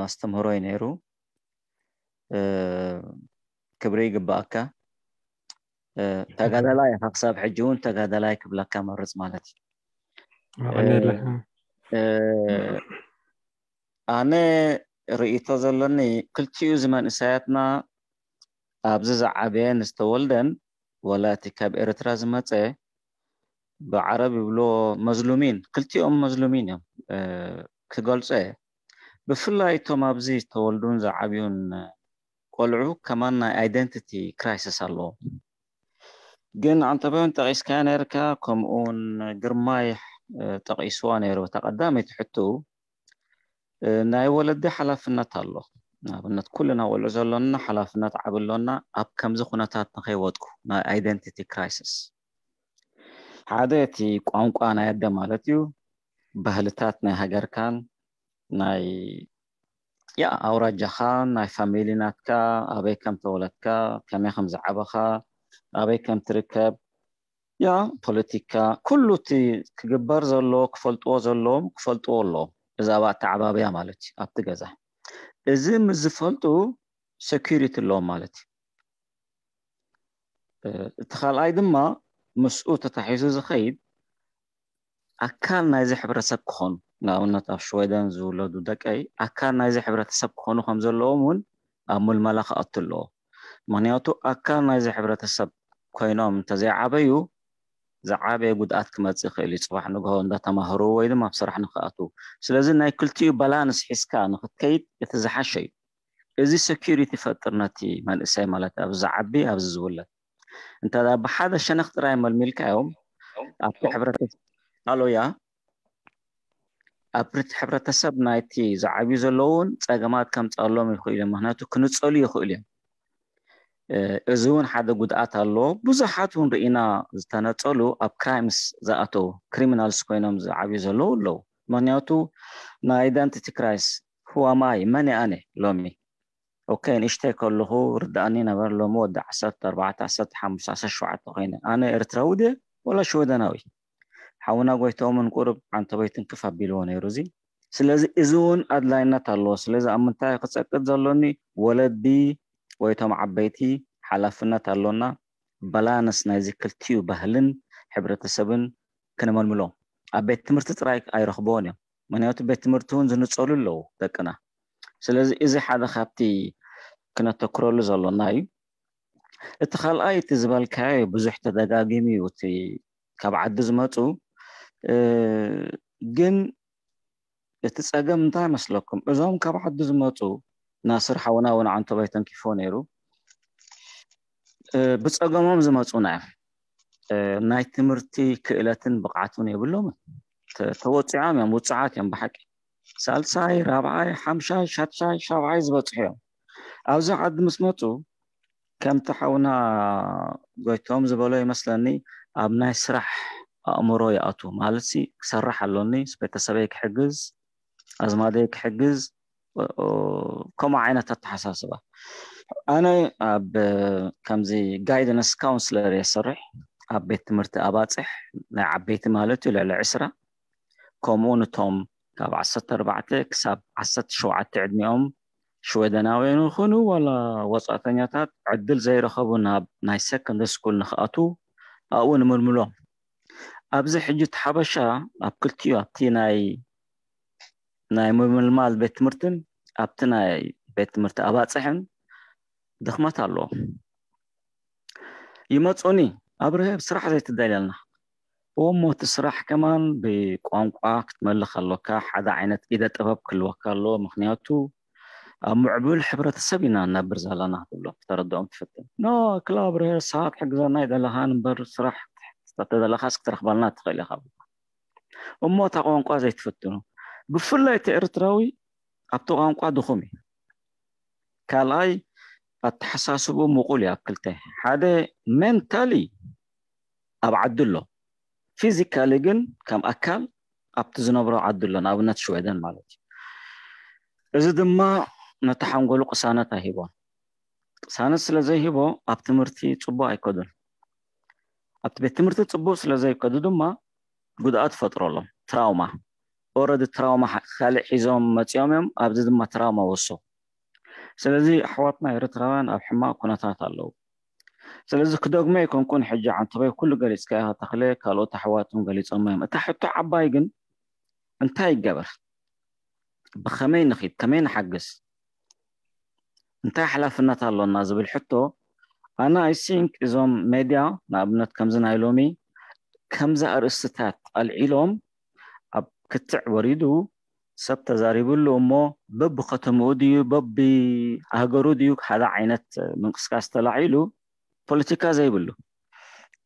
ኣስተምህሮ እዩ ነይሩ። آه፣ ክብሪ ይግባኣካ። آه، ተጋዳላይ ኢኻ ክሳብ ሕጂ እውን ተጋዳላይ ክብለካ መርፅ ማለት እዩ። ኣቐኒየለይ آه، ኣነ ርእይቶ ዘለኒ ክልቲኡ እዚ መንእሰያትና ኣብዚ ዝዓበየን ዝተወልደን ወላ እቲ ካብ ኤርትራ ዝመፀ ብዓረብ ይብሎ መዝሉሚን ክልቲኦም መዝሉሚን እዮም ክገልፆ እየ ብፍላይ እቶም ኣብዚ ዝተወልዱን ዝዓብዩን ቆልዑ ከማን ናይ ኣይደንቲቲ ክራይሲስ ኣለዎ ግን ኣንተበዮን ጠቂስካያ ነርካ ከምኡውን ግርማይ ጠቂስዋ ነይሩ ተቀዳመይቲ ሕቱ እ፣ ናይ ወለዲ ሓላፍነት ኣሎ። ንኣብነት ኩልና ቆልዑ ዘሎና ሓላፍነት ዓቢ ኣሎና፣ ኣብ ከምዚ ኩነታት ንኸይወድቁ፣ ናይ identity crisis። ሓደ እቲ ቋንቋ ናይ ኣደ ማለት እዩ፣ ባህልታት ናይ ሃገርካን ናይ ያ ኣውራጃኻን ናይ ፋሚሊ ናትካ፣ ኣበይ ከም ተወለድካ፣ ከመይ ከም ዝዓበኻ፣ ኣበይ ከም ትርከብ፣ ያ ፖለቲካ፣ ኩሉ እቲ ክግበር ዘሎ ክፈልጥዎ ዘለዎም ክፈልጥዎ ኣለዎም። ብዛዕባ ኣተዓባብያ ማለት እዩ ኣብቲ ገዛ። እዚ ምስ ዝፈልጡ ሴኩሪቲ ኣለዎም ማለት እዩ። እ፣ እቲ ካልኣይ ድማ ምስኡ ተታሒዙ ዝኸይድ ኣካል ናይዚ ሕብረተሰብ ክኾኑ፣ ንኣብነት ኣብ ሽወደን ዝውለዱ ደቀይ ኣካል ናይዚ ሕብረተሰብ ክኾኑ ከም ዘለዎም እውን ኣብ ምልመላ ክኣቱ ኣለዎ። ምኽንያቱ ኣካል ናይዚ ሕብረተሰብ ኮይኖም እንተዘይዓበዩ ዝዓበየ ጉድኣት ክመጽእ ይኽእል እዩ። ጽባሕ ንግሆ እንዳተማህሩ ወይ ድማ ኣብ ስራሕ ንክኣትዉ። ስለዚ ናይ ክልቲኡ ባላንስ ሒዝካ ንክትከይድ እቲ ዝሓሸ እዩ። እዚ ሴኩሪቲ ይፈጥር ነቲ መንእሰይ ማለት ኣብዚ ዝዓቢ ኣብዚ ዝውለድ። እንተ ደኣ ብሓደ ሸነኽ ጥራይ መልሚልካዮም ኣብቲ ሕብረተሰብ ኣሎያ ኣብቲ ሕብረተሰብ ናይቲ ዝዓብዩ ዘለውን ጸገማት ከምጻሎም ይኽእሉ እዮም። ምኽንያቱ ክንጸሉ ይኽእሉ እዮም። እ፣ እዚ እውን ሓደ ጉድኣት ኣለዎ። ብዙሓት እውን ርኢና ዝተነጸሉ ኣብ ክራይምስ ዝኣተው ክሪሚናልስ ኮይኖም ዝዓብዩ ዘለዉ ኣለዉ። ምኽንያቱ ናይ ኣይደንቲቲ ክራይስ፣ who am I፣ መን እየ ኣነ ሎሚ? ኦኬ፣ ንእሽተይ ከለኹ ርድኣኒ ነበር፣ ሎሚ ወዲ ዓሰርተ ኣርባዕተ፣ ዓሰርተ ሓሙሽተ፣ ዓሰርተ ሸውዓተ ኮይነ። ኣነ ኤርትራዊ ድየ ወላ ሽወደናዊ? ሓውና ጎይቶምን ቁሩብ ዓንተበይ ትንክፍ ኣቢልዎ ነይሩ እዚ። ስለዚ እዚ እውን ኣድላይነት ኣለዎ። ስለዚ ኣብ ምንታይ ክጸቅጥ ዘሎኒ? ወለዲ ወይ እቶም ዓበይቲ ሓላፍነት ኣሎና። ባላንስ ናይዚ ክልቲኡ ባህልን ሕብረተሰብን ክነመልምሎም። ኣብ ቤት ትምህርቲ ጥራይ ኣይረኽብዎን እዮም። ምኽንያቱ ቤት ትምህርቲ እውን ዝንጸሉ ኣለዉ ደቅና። ስለዚ እዚ ሓደ ካብቲ ክነተኩረሉ ዘሎና እዩ። እቲ ካልኣይ እቲ ዝበልካዮ ብዙሕ ተደጋጊሙ እዩ። እቲ ካብ ዓዲ ዝመጹ፣ እ፣ ግን እቲ ጸገም እንታይ መስለኩም? እዞም ካብ ዓዲ ዝመጹ፣ ናስር ሓውና እውን ዓንተባይ ተንኪፎ ነይሩ። እ፣ ብጸገሞም ዝመጹና እዮም። እ፣ ናይ ትምህርቲ ክእለትን ብቕዓትን የብሎምን። ተ-፣ ተወጺዖም እዮም፣ ውጹዓት እዮም ብሓቂ። ሳልሳይ፣ ራብዓይ፣ ሓምሻይ፣ ሻድሻይ፣ ሻብዓይ ዝበጽሑ እዮም። ኣብዚ ዓዲ ምስ መጹ፣ ከምቲ ሓውና ጎይቶም ዝበሎ ይመስለኒ፣ ኣብ ናይ ስራሕ ኣእምሮ ይኣቱ። ማለትሲ፣ ክሰርሕ ኣሎኒ፣ ቤተሰበይ ክሕግዝ፣ ኣዝማደይ ክሕግዝ፣ ኦ-፣ ኦ-፣ ከምኡ ዓይነት ኣተሓሳስባ። ኣነ ኣብ ከምዚ ጋይደንስ ካውንስለር እየ ዝሰርሕ፣ ኣብ ቤት ትምህርቲ ኣባጽሕ፣ ናይ ዓበይቲ ማለት እዩ፣ ልዕሊ ዕስራ፣ ከምኡ ንቶም ካብ ዓሰርተ ኣርባዕተ ክሳብ ዓሰርተ ሸውዓተ ዕድሚኦም ሽወደናውያን ይኹኑ ዋላ ወጻእተኛታት ዕድል ዘይረኸቡ ናብ ናይ ሰከንደሪ ስኩል ንኽኣትዉ ኣብኡ ንምልምሎም። ኣብዚ ሕጂ እቲ ሓበሻ ኣብ ክልቲኡ ኣብቲ ናይ ናይ ምምልማል ቤት ትምህርትን ኣብቲ ናይ ቤት ትምህርቲ ኣባጽሕን ድኽመት ኣለዎ። ይመጹኒ፣ ኣብርሀ ስራሕ ዘይትደልየልና። እሞ እቲ ስራሕ ከማን ብቋንቋ ክትመልኽ ኣለካ፣ ሓደ ዓይነት ኢደ ጥበብ ክህልወካ ኣለዎ። ምኽንያቱ ኣብ ምዕቡል ሕብረተሰብ ኢና ንነብር ዘለና ትብሎ፣ ክተረድኦም ትፍትን። ኖ፣ ክላ ኣብርሀ፣ ንስኻ ክትሕግዘና ኣይደለኻን እምበር ስራሕ ተደለኻስ ክትረኽበልና ትኽእል ኢኻ። እሞ እታ ቋንቋ ዘይትፍትኑ፣ ብፍላይ እቲ ኤርትራዊ ኣብቲ ቋንቋ ድኹም እዩ። ካልኣይ፣ ኣተሓሳስብኡ ምቑል እዩ ኣብ ክልተ። ሓደ ሜንታሊ ኣብ ዓዲ ኣሎ፣ ፊዚካሊ ግን ከም ኣካል ኣብቲ ዝነብሮ ዓዲ ኣሎ፣ ንኣብነት ሽወደን ማለት እዩ። እዚ ድማ ነቲ ሓንጎሉ ቅሳነት ኣይሂቦን። ቅሳነት ስለ ዘይሂቦ ኣብ ትምህርቲ ጽቡቕ ኣይከዱን። ኣብቲ ቤት ትምህርቲ ጽቡቕ ስለ ዘይከዱ ድማ ጉድኣት ፈጥረሎም። ትራውማ፣ ኦረዲ ትራውማ ካ-፣ ካልእ ሒዞም መጺኦም እዮም፣ ኣብዚ ድማ ትራውማ ወሰኹ። ስለዚ ኣሕዋትና ኤርትራውያን ኣብ ሕማቕ ኩነታት ኣለዉ። ስለዚ ክደግሞ ኣይኮንኩን፣ ሕጂ ዓንተባይ ኩሉ ገሊጽካ ኢኻ ተኽለ፣ ካልኦት ኣሕዋት እውን ገሊጾሞ እዮም። እታ ሕቶ ዓባይ ግን እንታይ ይገበር? ብኸመይ ንኺድ? ከመይ ንሓግዝ? እንታይ ሓላፍነት ኣሎና ዝብል ሕቶ፣ ኣነ ኣይ ሲንክ እዞም ሜድያ ንኣብነት ከምዚ ናይ ሎሚ ከምዚ ኣርእስትታት ኣልዒሎም ኣብ ክትዕ ወሪዱ ሰብ ተዛሪብሉ እሞ በብከተምኡ ድዩ በቢ ሃገሩ ድዩ ሓደ ዓይነት ምንቅስቃስ ተላዒሉ ፖለቲካ ዘይብሉ፣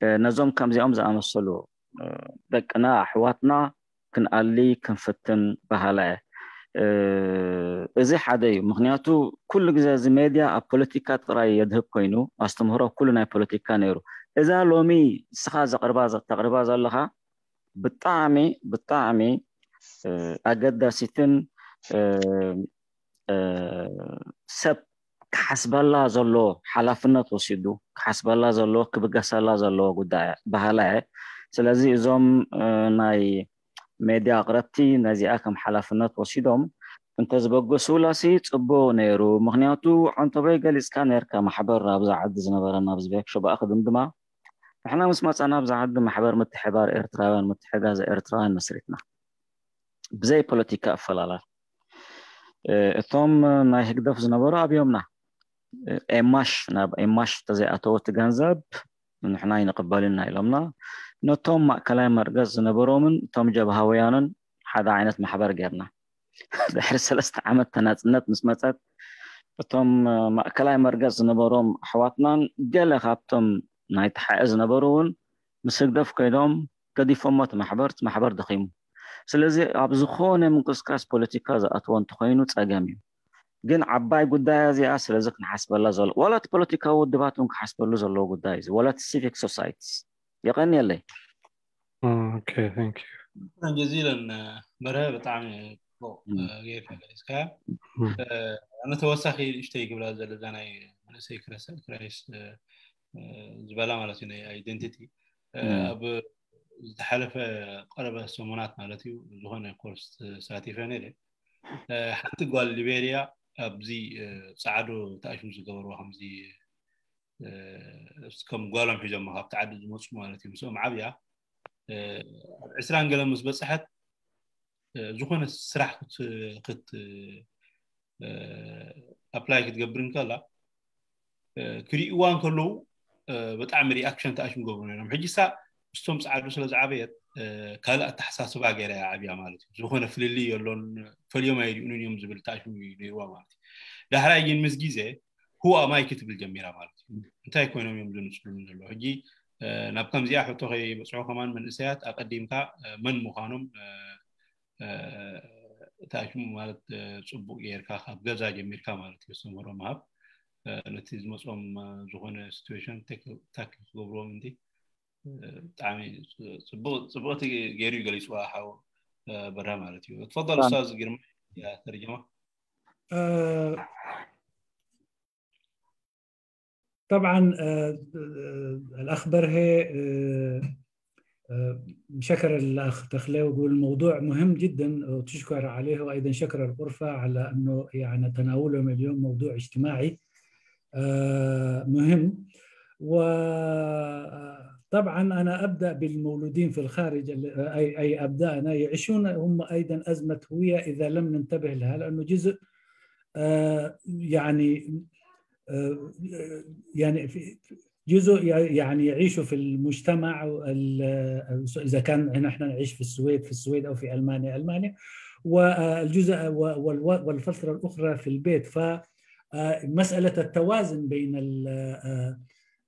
እ፣ ነዞም ከምዚኦም ዝኣመሰሉ፣ እ፣ ደቅና ኣሕዋትና ክንኣሊ ክንፍትን በሃላይ እየ። እዚ ሓደ እዩ። ምክንያቱ ኩሉ ግዜ እዚ ሜድያ ኣብ ፖለቲካ ጥራይ የድህብ ኮይኑ ኣስተምህሮ ኩሉ ናይ ፖለቲካ ነይሩ። እዛ ሎሚ ንስኻ ዘቕርባ ተቕርባ ዘለኻ ብጣዕሚ ብጣዕሚ ኣገዳሲትን ሰብ ክሓስበላ ዘለዎ ሓላፍነት ወሲዱ ክሓስበላ ዘለዎ ክብገሰላ ዘለዎ ጉዳይ ባህላ እየ። ስለዚ እዞም ናይ ሜድያ ኣቕረብቲ ነዚኣ ከም ሓላፍነት ወሲዶም እንተዝበገሱላሲ ጽቡቕ ነይሩ። ምክንያቱ ዓንተቦይ ገሊጽካ ነርካ ማሕበር ኣብዛ ዓዲ ዝነበረና ኣብዚ ቤክ ሸባእ ክድምድማ ንሕና ምስ መጻና ኣብዛ ዓዲ ማሕበር ምትሕባር ኤርትራውያን ምትሕጋዝ ኤርትራውያን መስሪትና ብዘይ ፖለቲካ ኣፈላላይ እቶም ናይ ህግደፍ ዝነበሩ ኣብዮምና ኤማሽ ናብ ኤማሽ ተዘይኣተወ እቲ ገንዘብ ንሕና ኣይንቕበልን ኢና ኢሎምና። ነቶም ማእከላይ መርገጽ ዝነበሮምን እቶም ጀብሃውያንን ሓደ ዓይነት ማሕበር ጌርና። ድሕሪ ሰለስተ ዓመት ተናጽነት ምስ መጸት እቶም ማእከላይ መርገጽ ዝነበሮም ኣሕዋትናን ገለ ካብቶም ናይ ተሓኤ ዝነበሩ እውን ምስ ህግደፍ ኮይኖም ገዲፎሞ እቲ ማሕበር እቲ ማሕበር ደኺሙ። ስለዚ ኣብ ዝኾነ ምንቅስቃስ ፖለቲካ ዝኣትዎ እንተኮይኑ ጸገም እዩ። ግን ዓባይ ጉዳይ እዚኣ ስለዚ ክንሓስበላ ዘሎ ዋላ እቲ ፖለቲካዊ ውድባት እውን ክሓስበሉ ዘለዎ ጉዳይ እዚ ዋላ እቲ ሲቪክ ሶሳይቲስ። የቐንየለይ። ጀዚለን በርሀ፣ ብጣዕሚ ጌርካ ገሊፅካ። ኣነ ተወሳኺ ንእሽተይ ይግብላ ዘለዛ ናይ መንእሰይ ክራይስ ዝበላ ማለት እዩ ናይ ኣይደንቲቲ ኣብ ዝተሓለፈ ቀረበ ሰሙናት ማለት እዩ ዝኾነ ኮርስ ተሳቲፈ ነይረ። ሓንቲ ጓል ሊቤርያ ኣብዚ ፃዕዶ ተኣሽሙ ዝገበርዋ ከምዚ ከም ጓሎም ሒዞም ካብቲ ዓዲ ዝመፁ ማለት እዩ ምስኦም ዓብያ ኣብ ዕስራን ገለን ምስ በፅሐት ዝኾነ ስራሕ ክት ኣፕላይ ክትገብር እንከላ ክሪእዋ እንከለዉ ብጣዕሚ ሪኣክሽን ተኣሽም ገብሩ ነይሮም። ሕጂ ሳ ምስቶም ፃዕዱ ስለ ዝዓበየት ካልእ ኣተሓሳስባ ገይራ እያ ዓብያ ማለት እዩ። ዝኾነ ፍልልይ የሎን፣ ፈልዮም ኣይሪኡንን እዮም ዝብል ተኣሽሙ ነይርዋ ማለት እዩ። ዳሕራይ ግን ምስ ግዜ who am I ክትብል ጀሚራ ማለት እዩ። እንታይ ኮይኖም እዮም ዝንፅሉኒ ዘለዉ? ሕጂ ናብ ከምዚኣ ሕቶ ከይበፅሑ ከማን መንእሰያት ኣቀዲምካ መን ምዃኖም ተኣሽሙ ማለት ፅቡቅ ጌርካ ካብ ገዛ ጀሚርካ ማለት እዩ ኣስተምህሮ ምሃብ ነቲ ዝመፅኦም ዝኾነ ሲትዌሽን ታክል ክገብርዎም እንዲ ብጣዕሚ ፅቡቅቲ ገይሩ ይገሊፅዋ ሓው በራ ማለት እዩ። ትፈضل استاذ ግርማ ተርጀማ። طبعا الأخ برهي شكر الأخ تخلي ويقول الموضوع مهم جدا وتشكر عليه، وأيضا شكر الغرفة على أنه يعني تناولهم اليوم موضوع اجتماعي مهم. وطبعا أنا أبدأ بالمولودين في الخارج، أي أبدأ أنا يعيشون هم أيضا أزمة هوية إذا لم ننتبه لها، لأنه جزء يعني يعني جزء يعني يعيشوا في المجتمع، اذا كان نحن نعيش في السويد في السويد او في المانيا المانيا، والجزء والفتره الاخرى في البيت. فمساله التوازن بين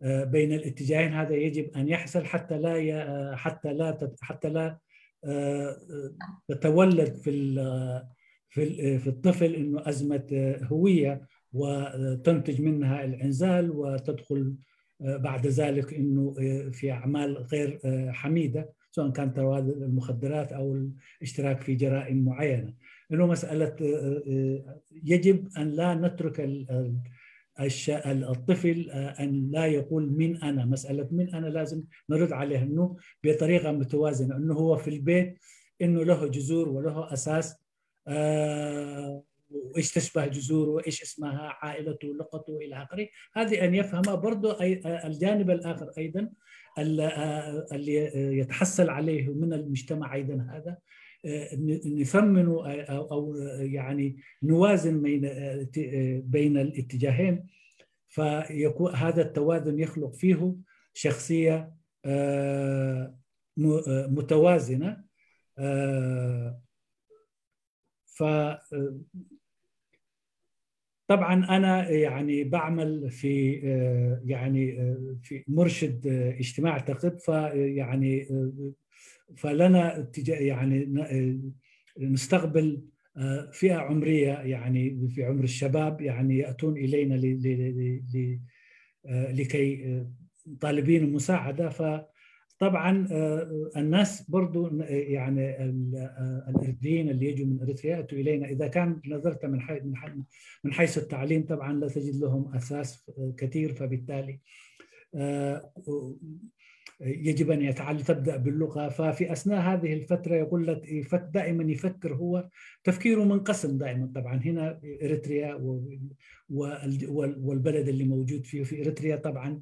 بين الاتجاهين هذا يجب ان يحصل حتى لا حتى لا حتى لا تتولد في في الطفل انه ازمه هويه وتنتج منها الانعزال وتدخل بعد ذلك انه في اعمال غير حميده، سواء كانت تناول المخدرات او الاشتراك في جرائم معينه. انه مساله يجب ان لا نترك الطفل ان لا يقول من انا. مساله من انا لازم نرد عليها انه بطريقه متوازنه، انه هو في البيت انه له جذور وله اساس، آه وايش تشبه جذوره وايش اسمها عائلته لقطه الى اخره. هذه ان يفهمها برضو الجانب الاخر ايضا اللي يتحصل عليه من المجتمع ايضا هذا، نثمن او يعني نوازن بين بين الاتجاهين، فيكون هذا التوازن يخلق فيه شخصيه متوازنه. ف طبعا انا يعني بعمل في يعني في مرشد اجتماع اعتقد، فيعني فلنا يعني نستقبل آه، فئة عمرية، يعني في عمر الشباب، يعني يأتون إلينا ل- ل- ل- ل- آه، لكي آه، طالبين المساعدة. فطبعا آه، الناس برضو آه، يعني ال- آه، الإريتريين اللي يجوا من إريتريا يأتوا إلينا، إذا كان نظرت من حي- من حي- من حيث التعليم، طبعا لا تجد لهم أساس آه، كثير، فبالتالي آه، يجب أن يتعلم، تبدأ باللغة. ففي أثناء هذه الفترة يقول لك يفك- دائما يفكر هو، تفكيره منقسم دائما. طبعا هنا إريتريا و- وال- وال- والبلد اللي موجود فيه، في إريتريا طبعا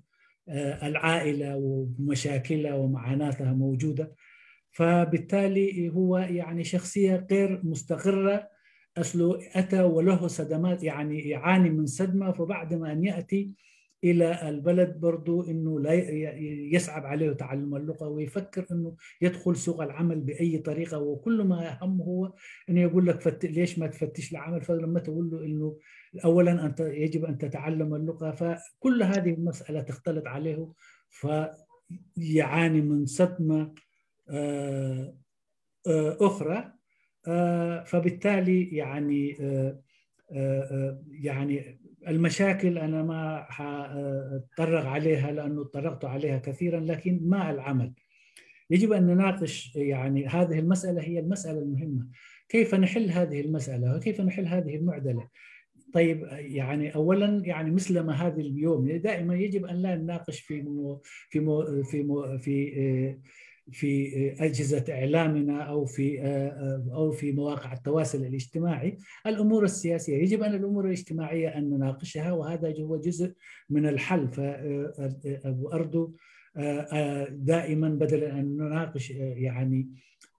آه، العائلة ومشاكلها ومعاناتها موجودة. فبالتالي هو يعني شخصية غير مستقرة، أصله أتى وله صدمات، يعني يعاني من صدمة، فبعد ما أن يأتي إلى البلد برضو إنه لا ي- ي- يصعب عليه تعلم اللغة، ويفكر إنه يدخل سوق العمل بأي طريقة، وكل ما همه هو إنه يقول لك: فت... ليش ما تفتش لعمل؟ فلما تقول له إنه أولا أنت يجب أن تتعلم اللغة، فكل هذه المسألة تختلط عليه، فيعاني من صدمة آه، آه، أخرى. آه، فبالتالي يعني آه، آه، آه، يعني المشاكل أنا ما حأتطرق عليها لأنه تطرقت عليها كثيرا، لكن ما العمل؟ يجب أن نناقش يعني هذه المسألة، هي المسألة المهمة، كيف نحل هذه المسألة وكيف نحل هذه المعضلة. طيب، يعني أولا يعني مثل ما هذه اليوم دائما يجب أن لا نناقش في مو في مو في مو في آه، في أجهزة إعلامنا أو في آه، آه، أو في مواقع التواصل الاجتماعي الأمور السياسية. يجب أن الأمور الاجتماعية أن نناقشها، وهذا هو جزء من الحل. فأرجو دائما بدل أن نناقش آه، يعني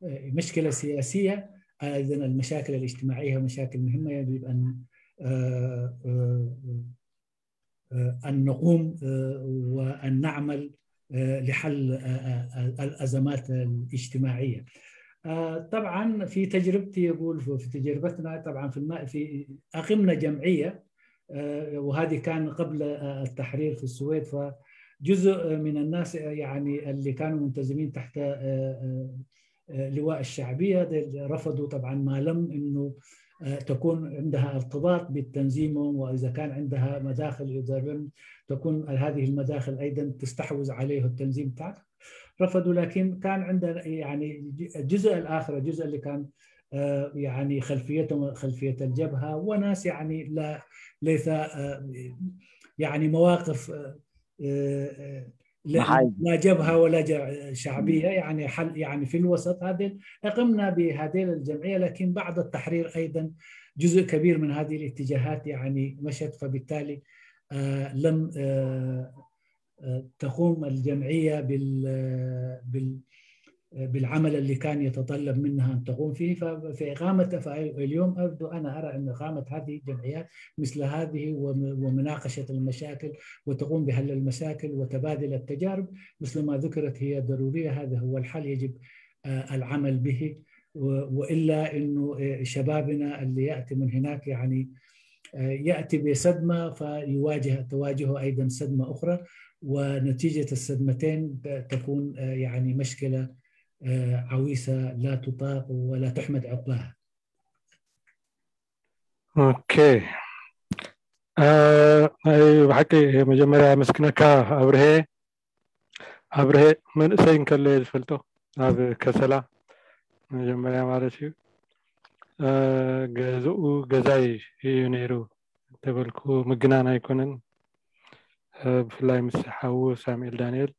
آه، مشكلة سياسية، أيضا المشاكل الاجتماعية مشاكل مهمة، يجب أن آه، آه، آه، أن نقوم آه، وأن نعمل آه، لحل آه، آه، الأزمات الاجتماعية. آه، طبعا في تجربتي، يقول في تجربتنا طبعا في الم... في أقمنا جمعية، آه، وهذه كان قبل آه، التحرير في السويد. فجزء من الناس آه، يعني اللي كانوا منتظمين تحت آه، آه، آه، لواء الشعبية، هذا رفضوا طبعا ما لم إنه آه، تكون عندها ارتباط بالتنظيم، وإذا كان عندها مداخل إذا لم تكن هذه المداخل أيضا تستحوذ عليه التنظيم تاعك، رفضوا. لكن كان عندنا يعني الجزء الآخر، الجزء اللي كان آه، يعني خلفيته خلفية الجبهة، وناس يعني لا ليس آه، يعني مواقف آه، آه، لا لا جبهة ولا ج- شعبية، يعني حل يعني في الوسط. هذه قمنا بهذه الجمعية، لكن بعد التحرير أيضا جزء كبير من هذه الاتجاهات يعني مشت، فبالتالي آه، لم آه، آه، تقوم الجمعية بال بال بالعمل اللي كان يتطلب منها أن تقوم فيه. ففي إقامة، فاليوم أبدو أنا أرى أن إقامة هذه الجمعيات مثل هذه وم- ومناقشة المشاكل وتقوم بحل المشاكل وتبادل التجارب مثل ما ذكرت هي ضرورية. هذا هو الحل يجب آه، العمل به، و- وإلا أنه آه، شبابنا اللي يأتي من هناك يعني آه، يأتي بصدمة فيواجه تواجهه أيضا صدمة أخرى، ونتيجة الصدمتين ت- تكون آه، يعني مشكلة آه، عويصة لا تطاق ولا تحمد عقباها. ኦኬ። እ፣ ናይ ብሓቂ መጀመርያ የመስግነካ ኣብርሄ። ኣብርሄ መንእሰይ እንከሎ እየ ዝፈልጦ፣ ኣብ ከሰላ መጀመርያ ማለት እዩ። እ፣ ገዝኡ ገዛይ እዩ ነይሩ እንተበልኩ ምግናን ኣይኮነን። እ፣ ብፍላይ ምስ ሓዉ ሳሙኤል ዳንኤል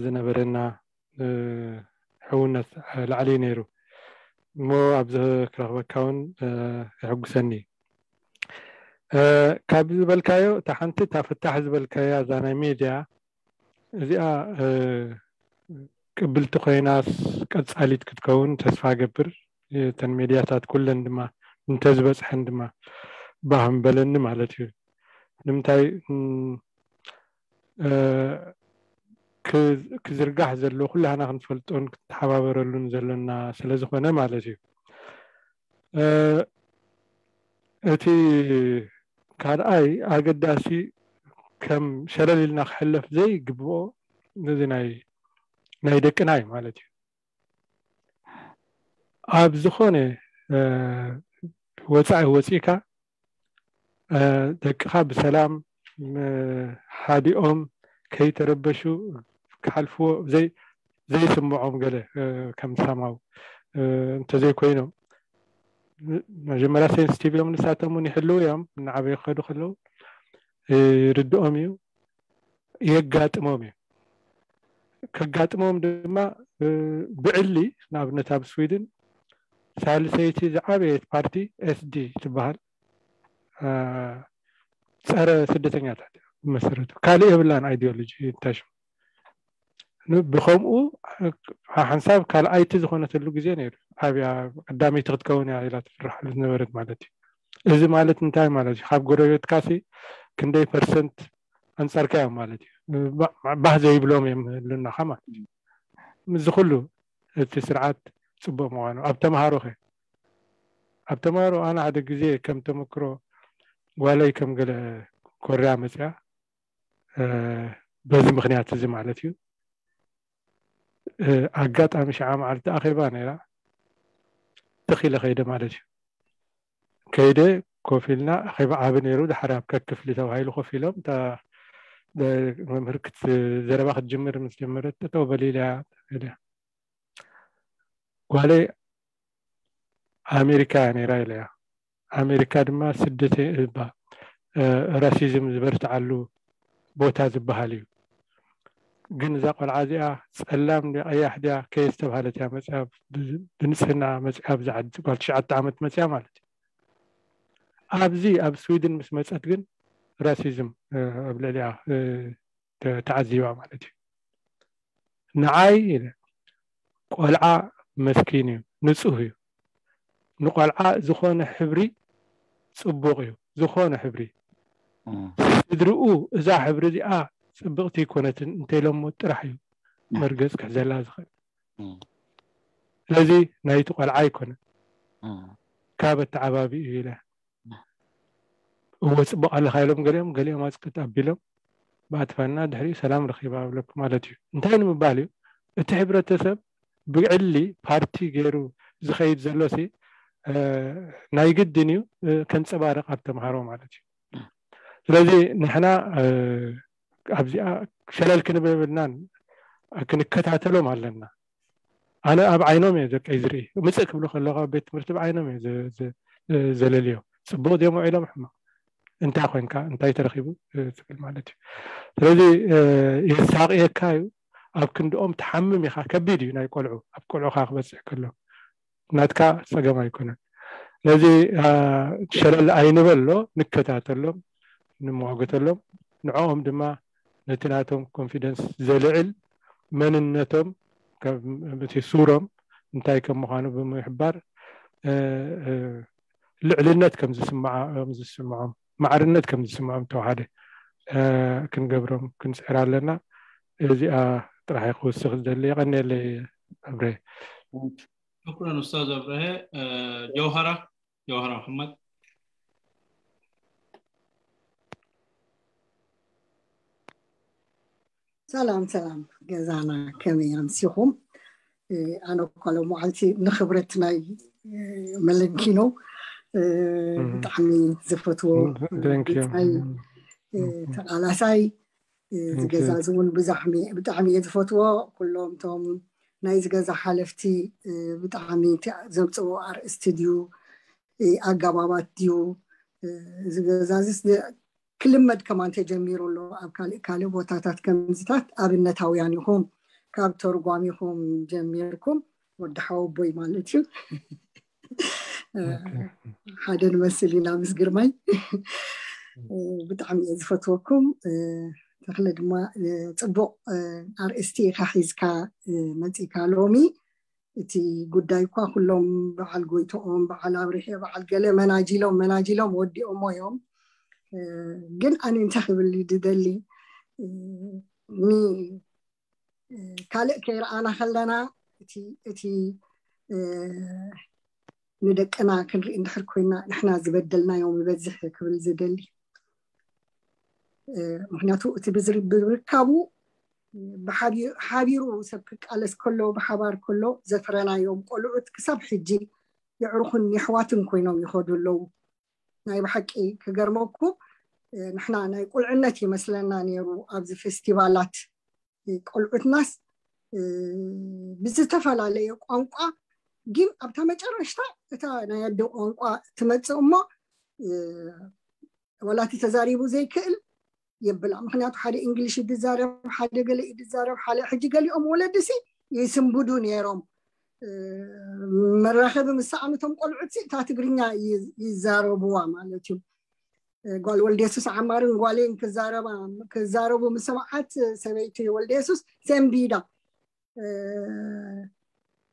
ዝነበረና እ፣ ሕውነት ላዕሊ ነይሩ እሞ ኣብዚ ክረኽበካ እውን እ፣ የሐጉሰኒ። እ፣ ካብ ዝበልካዮ እታ ሓንቲ እታ ፍታሕ ዝበልካያ እዛ ናይ ሜድያ እዚኣ እ፣ ቅብልቲ ኮይናስ ቀጻሊት ክትከውን ተስፋ ገብር። እተን ሜድያታት ኩለን ድማ እንተዝበጽሐን ድማ ባህ ምበለኒ ማለት እዩ። ንምንታይ እም፣ እ፣ ክ- ክዝርጋሕ ዘለዎ ኩላህና ክንፈልጦን ክንተሓባበረሉን ዘለና ስለ ዝኾነ ማለት እዩ። እ፣ እቲ ካልኣይ ኣገዳሲ ከም ሸለል ኢልና ክሕለፍ ዘይግብኦ ነዚ ናይ ናይ ደቅና እዩ ማለት እዩ። ኣብ ዝኾነ እ፣ ወፃኢ ወፂእካ ደቅኻ ብሰላም ሓዲኦም ከይተረበሹ ክሓልፍዎ ዘይስምዖም ገለ ከም ሳማው እንተዘይኮይኖም፣ መጀመርያ ሴንስቲቭ እዮም፣ ንሳቶም እውን ይሕልው እዮም። እናዓበዩ ክኸዱ ከለዉ ይርድኦም እዩ፣ የጋጥሞም እዩ። ከጋጥሞም ድማ ብዕሊ፣ ንኣብነት ኣብ ስዊድን ሳልሰይቲ ዝዓበየት ፓርቲ ኤስዲ ትበሃል፣ ጸረ ስደተኛታት መሰረቱ ካልእ የብላን። ኣይዲዮሎጂ እንታሽ ብከምኡ ሓንሳብ ካልኣይቲ ዝኾነትሉ ግዜ ነይሩ። ኣብያ ቀዳመይቲ ክትከውን እያ ኢላ ትፍርሓሉ ዝነበረት ማለት እዩ። እዚ ማለት እንታይ ማለት እዩ? ካብ ጎረቤትካሲ ክንደይ ፐርሰንት ኣንጻርካ እዮም ማለት እዩ። ባህ ዘይብሎም እዮም ህልናኻ ማለት እዩ። ምስዚ ኩሉ እቲ ስርዓት ጽቡቕ ምዃኑ ኣብ ተምሃሮ ኸ ኣብ ተምሃሮ ኣነ ሓደ ግዜ ከም ተመክሮ ጓለይ ከም ገለ ኮርያ መጽያ በዚ ምኽንያት እዚ ማለት እዩ ኣጋጣሚ ሸዓ መዓልቲ ኣኼባ ነይራ። ተኺለ ከይደ ማለት እዩ። ከይደ ኮፍ ኢልና ኣኼባ ዓቢ ነይሩ። ድሓር ኣብ ከክፍሊ ተባሂሉ ኮፍ ኢሎም እታ መምህር ዘረባ ክትጅምር ምስ ጀመረት ጠጠው በል ኢለያ። ጓለይ ኣሜሪካ እያ ነይራ ኢለያ። ኣሜሪካ ድማ ስደት እባ ራሲዝም ዝበርትዓሉ ቦታ ዝበሃል እዩ። ግን እዛ ቆልዓ እዚኣ ጸላም ድያ ቀያሕ ድያ ከየስተብሃለት እያ መጽያ፣ ብንጽህና መጽያ፣ ብዛ ዓዲ ጓል ትሽዓተ ዓመት መጽያ ማለት እዩ። ኣብዚ ኣብ ስዊድን ምስ መጸት ግን ራሲዝም ኣብ ልዕሊያ ተዓዚባ ማለት እዩ። ንዓይ ኢለ ቆልዓ መስኪን እዩ፣ ንጹህ እዩ። ንቆልዓ ዝኾነ ሕብሪ ጽቡቕ እዩ፣ ዝኾነ ሕብሪ። ስድርኡ እዛ ሕብሪ እዚኣ ጽብቕቲ ኣይኮነትን እንተኢሎሞ ጥራሕ እዩ መርገጽ ክሕዘላ ዝኽእል። ስለዚ ናይቲ ቆልዓ ኣይኮነን፣ ካብ ኣተዓባቢ እዩ ኢለ። እወ ጽቡቕ ኣለኻ ኢሎም ገሊኦም፣ ገሊኦም ኣጽቅጥ ኣቢሎም ብኣትፋና ድሕሪኡ ሰላም ረኺባ ኣብለኩ ማለት እዩ። እንታይ ንምባል እዩ? እቲ ሕብረተሰብ ብዕሊ ፓርቲ ገይሩ ዝኸይድ ዘሎሲ ናይ ግድን እዩ ከንጸባርቕ ኣብ ተምሃሮ ማለት እዩ። ስለዚ ንሕና ኣብዚኣ ሸለል ክንብል የብልናን፣ ክንከታተሎም ኣለና። ኣነ ኣብ ዓይኖም እየ ደቀይ ዝርኢ። ምጽእ ክብሉ ከለኹ ኣብ ቤት ትምህርቲ ብዓይኖም እየ ዘለልዮ። ጽቡቕ ድዮም ውዒሎም ሕማቕ፣ እንታይ ኮንካ፣ እንታይ ተረኺቡ ትብል ማለት እዩ። ስለዚ የሳቕየካ እዩ። ኣብ ክንድኦም ትሓምም ኢኻ። ከቢድ እዩ ናይ ቆልዑ፣ ኣብ ቆልዑኻ ክበጽሕ ከሎ ናትካ ጸገም ኣይኮነን። ስለዚ ሸለል ኣይንበሎ፣ ንከታተሎም፣ ንመዋገተሎም። ንዕኦም ድማ ነቲ ናቶም ኮንፊደንስ ዘልዕል መንነቶም፣ እቲ ሱሮም እንታይ ከም ምዃኑ ብምሕባር ልዕልነት ከም ዝስምዖም፣ ማዕርነት ከም ዝስምዖም ተዋሓደ ክንገብሮም ክንጽዕር ኣለና። እዚኣ ጥራሕ ክውስኽ ዝደሊ። የቐንየለይ ኣብረ። ሽኩረን ኡስታዝ ኣብረሀ። ጀውሃራ ጀውሃራ መሐመድ። ሰላም ሰላም ገዛና፣ ከመይ ኣምሲኹም? ኣነ እኳ ሎመዓልቲ ንኽብረት ናይ መለንኪኖ ብጣዕሚ ዝፈትዎ ናይ ተቓላሳይ፣ እዚ ገዛ እዚ እውን ብጣዕሚ እየ ዝፈትዎ። ኩሎም እቶም ናይ ዝገዛ ሓለፍቲ ብጣዕሚ ዘምፅዎ ኣርእስቲ ድዩ፣ ኣጋባባት ድዩ፣ እዚ ገዛ እዚ ክልመድ ከማን ተጀሚሩ ኣሎ። ኣብ ካልእ ካልእ ቦታታት ከምዚታት ኣብነታውያን ኢኹም፣ ካብ ተርጓሚኹም ጀሚርኩም፣ ወዲ ሓወቦይ ማለት እዩ። ሓደ ንመስል ኢና ምስ ግርማይ። ብጣዕሚ እየ ዝፈትወኩም። ተኽለ ድማ ፅቡቅ ኣርእስቲ ኢኻ ሒዝካ መፂካ ሎሚ። እቲ ጉዳይ እኳ ኩሎም በዓል ጎይቶኦም፣ በዓል ኣብርሄ፣ በዓል ገለ መናጅሎም መናጅሎም ወዲኦሞ እዮም። ግን ኣነ እንታይ ክብል ድደሊ፣ ካልእ ከይረኣና ከለና እቲ ንደቅና ክንርኢ እንድሕር ኮይና ንሕና ዝበደልናዮም ይበዝሕ ክብል ዝደሊ። ምክንያቱ እቲ ብርካቡ ሓቢሩ ሰብ ክቃለስ ከሎ፣ ብሓባር ከሎ ዘፍረናዮም ቆልዑት ክሳብ ሕጂ የዕሩኽን የሕዋትን ኮይኖም ይኸዱ ኣለዉ። ናይ ብሓቂ ክገርመኩም፣ ንሕና ናይ ቁልዕነት ይመስለና ነይሩ ኣብዚ ፌስቲቫላት። ቆልዑትናስ ብዝተፈላለየ ቋንቋ፣ ግን ኣብታ መጨረሽታ እታ ናይ ኣደ ቋንቋ ትመፅእ እሞ፣ ወላ እቲ ተዛሪቡ ዘይክእል የብላ። ምክንያቱ ሓደ እንግሊሽ ይዛረብ፣ ሓደ ገለ ይዛረብ፣ ሓደ ሕጂ ገሊኦም ወለድሲ ይስንብዱ ነይሮም። መራኸቢ ምስ ሰኣኑ እቶም ቆልዑት እታ ትግርኛ ይዛረብዋ ማለት እዩ። ጓል ወልደ የሱስ ዓማርን ጓሌን ክዛረቡ ምስ ሰምዓት፣ ሰበይቲ ወልደ የሱስ ሰንቢዳ፣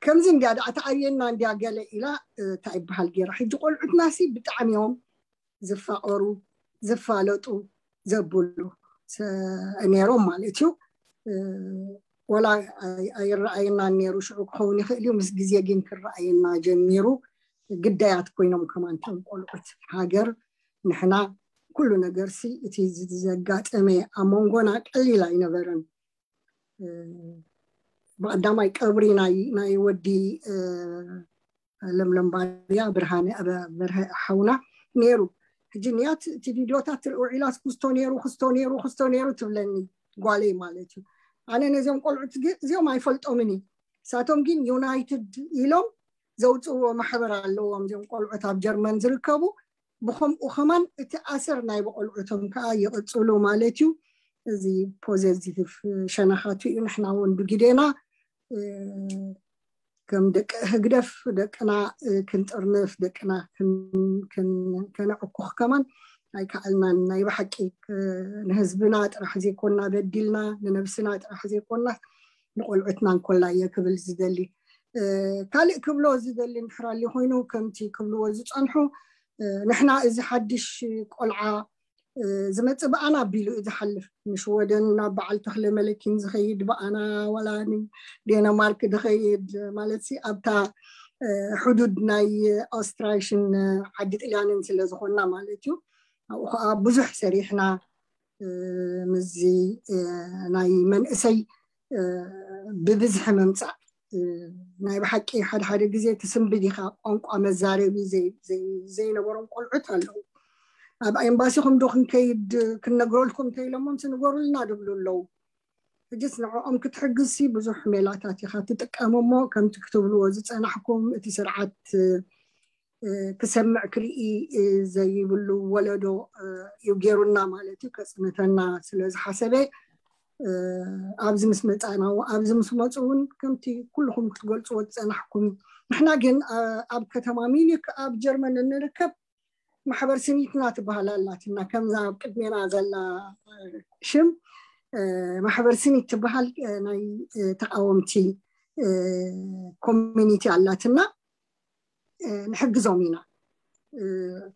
ከምዚ እንድያ ደኣ ተኣብየና እንድያ ገለ ኢላ፣ እንታይ ይበሃል ገይራ። ሕጂ ቆልዑትናሲ ብጣዕሚ እዮም ዝፋቐሩ፣ ዝፋለጡ፣ ዘብሉ ነይሮም ማለት እዩ። ወላ ኣይረኣየናን ነይሩ፣ ሽዑ ክኸውን ይኽእል እዩ። ምስ ግዜ ግን ክረኣየና ጀሚሩ። ግዳያት ኮይኖም ከማን እቶም ቆልዑት። ሃገር፣ ንሕና፣ ኩሉ ነገርሲ፣ እቲ ዘጋጠመ ኣብ መንጎና ቀሊል ኣይነበረን። ብቐዳማይ ቀብሪ ናይ ወዲ ለምለም ባርያ፣ ብርሃነ በርሀ ሓውና ነይሩ። ሕጂ ንያት እቲ ቪድዮታት ርኡ ኢላስ፣ ክስቶ ነይሩ፣ ክስቶ ነይሩ፣ ክስቶ ነይሩ ትብለኒ ጓለይ ማለት እዩ። ኣነ ነዚኦም ቆልዑት እዚኦም ኣይፈልጦምን እዩ። ንሳቶም ግን ዩናይትድ ኢሎም ዘውፅእዎ ማሕበር ኣለዎም እዚኦም ቆልዑት ኣብ ጀርመን ዝርከቡ። ብኸምኡ ከማን እቲ ኣሰር ናይ ብቆልዑቶም ከዓ ይቕፅሉ ማለት እዩ። እዚ ፖዘቲቭ ሸነኻቱ እዩ። ንሕና እውን ብግዴና ከም ደቂ ህግደፍ ደቅና ክንጥርንፍ፣ ደቅና ከነዕኩኽ ከማን ኣይከኣልናን። ናይ ብሓቂ ንህዝብና ጥራሕ ዘይኮና በዲልና፣ ንነብስና ጥራሕ ዘይኮና ንቆልዑትና እንኮላ እየ ክብል ዝደሊ። ካልእ ክብሎ ዝደሊ እንድሕር ኣሎ ኮይኑ፣ ከምቲ ክብልዎ ዝጸንሑ፣ ንሕና እዚ ሓድሽ ቆልዓ ዝመጽእ ብኣና ኣቢሉ እዩ ዝሓልፍ። ንሽወደን ናብ በዓል ተኽለ መለኪን ዝኸይድ ብኣና፣ ዋላ ንዴንማርክ ዝኸይድ ማለት ሲ ኣብታ ሕዱድ ናይ ኣውስትራይሽን ዓዲ ጥልያንን ስለ ዝኾንና ማለት እዩ። ኣብኡ ከዓ ብዙሕ ሰሪሕና፣ ምስዚ ናይ መንእሰይ ብብዝሒ ምምፃእ፣ ናይ ብሓቂ ሓደ ሓደ ግዜ ትስንብድ ኢኻ፣ ቋንቋ መዛረቢ ዘይነበሮም ቆልዑት ኣለዉ። ኣብ ኤምባሲኹም ዶ ክንከይድ ክንነግረልኩም እንተኢሎሞም ስንገሩልና ድብሉ ኣለዉ። ሕጅስ ንዕኦም ክትሕግዝሲ ብዙሕ ሜላታት ኢኻ ትጥቀም እሞ፣ ከምቲ ክትብልዎ ዝፀናሕኩም እቲ ስርዓት ክሰምዕ ክርኢ ዘይብሉ ወለዶ እዩ ገይሩና ማለት እዩ። ከፅንተና ስለ ዝሓሰበ ኣብዚ ምስ መፃና፣ ኣብዚ ምስ መፁ እውን ከምቲ ኩልኹም ክትገልፅዎ ዝፀናሕኩም፣ ንሕና ግን ኣብ ከተማ ሚኒክ ኣብ ጀርመን እንርከብ ማሕበር ስኒትና ትበሃል ኣላትና። ከምዛ ኣብ ቅድሜና ዘላ ሽም ማሕበር ስኒት ትበሃል ናይ ተቃወምቲ ኮሚኒቲ ኣላትና። ንሕግዞም ኢና።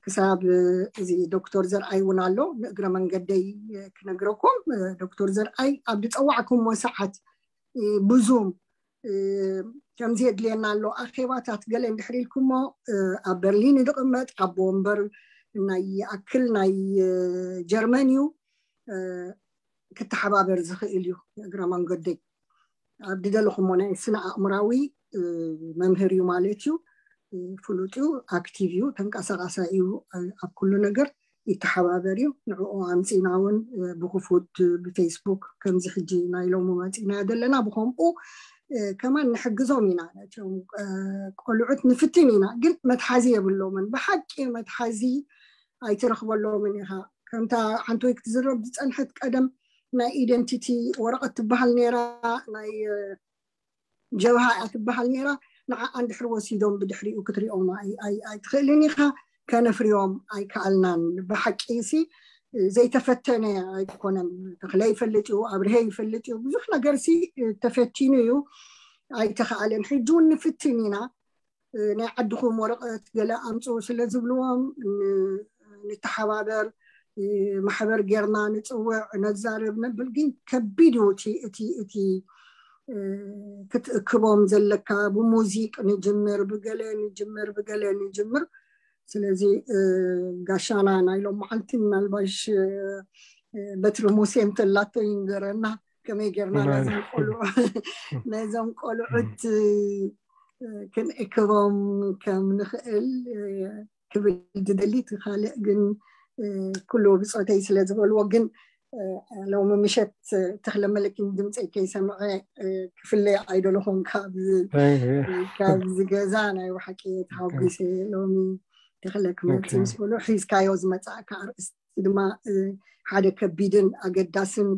ክሳብ እዚ ዶክተር ዘርኣይ እውን ኣሎ፣ ንእግረ መንገደይ ክነግረኩም። ዶክተር ዘርኣይ ኣብ ዝፀዋዕኩሞ ሰዓት ብዙም ከምዚ የድልየና ኣሎ ኣኼባታት ገለ እንድሕር ኢልኩሞ፣ ኣብ በርሊን እዩ ዝቕመጥ፣ ኣቦ ወንበር ናይ ይኣክል ናይ ጀርመን እዩ፣ ክተሓባበር ዝኽእል እዩ። እግረ መንገደይ ኣብ ዝደለኹሞ ናይ ስነ ኣእምራዊ መምህር እዩ ማለት እዩ። ፍሉጥ እዩ፣ ኣክቲቭ እዩ፣ ተንቀሳቃሳይ እዩ። ኣብ ኩሉ ነገር ይተሓባበር እዩ። ንዕኡ ኣምፂና እውን ብክፉት ብፌስቡክ ከምዚ ሕጂ ናይ ሎሚ መፂና ዘለና ብከምኡ ከማን ንሕግዞም ኢና። ነቶም ቆልዑት ንፍትን ኢና፣ ግን መትሓዚ የብሎምን። ብሓቂ መትሓዚ ኣይትረኽበሎምን ኢኻ። ከምታ ሓንቲ ወይ ክትዝረብ ዝፀንሐት ቀደም ናይ ኢደንቲቲ ወረቐት ትበሃል ነይራ፣ ናይ ጀብሃ እያ ትበሃል ነይራ። ንዓ እንድሕር ወሲዶም ብድሕሪኡ ክትሪኦም ኣይትኽእልን ኢኻ። ከነፍርዮም ኣይከኣልናን። ብሓቂ ሲ ዘይተፈተነ ኣይኮነን። ተኽለ ይፈልጥ እዩ፣ ኣብርሄ ይፈልጥ እዩ። ብዙሕ ነገር ሲ ተፈቲኑ እዩ፣ ኣይተኸኣለን። ሕጂ እውን ንፍትን ኢና። ናይ ዓድኹም ወረቐት ገለ ኣምፅኡ ስለ ዝብልዎም ንተሓባበር፣ ማሕበር ጌርና ንፅውዕ፣ ነዛርብ ነብል። ግን ከቢድ እዩ እቲ እቲ እቲ ክትእክቦም ዘለካ። ብሙዚቅ ንጅምር፣ ብገለ ንጅምር፣ ብገለ ንጅምር። ስለዚ ጋሻና ናይ ሎም መዓልቲ ምናልባሽ በትሪ ሙሴ እንተላቶ ይንገረና፣ ከመይ ጌርና ነዞም ቆልዑ ነዞም ቆልዑት ክንእክቦም ከም ንኽእል ክብል ዝደሊ። እቲ ካልእ ግን ኩሉ ብፆተይ ስለ ዝበልዎ ግን ሎሚ ምሸት ተኽለ መለኪን ድምፀይ ከይሰምዐ ክፍለይ ኣይደለኹን ካብዚ ገዛ። ናይ ብሓቂ ተሃጒሰ ሎሚ ተኽለ ክመፅእ ምስ በሉ። ሒዝካዮ ዝመፃእካ ኣርእስቲ ድማ ሓደ ከቢድን ኣገዳስን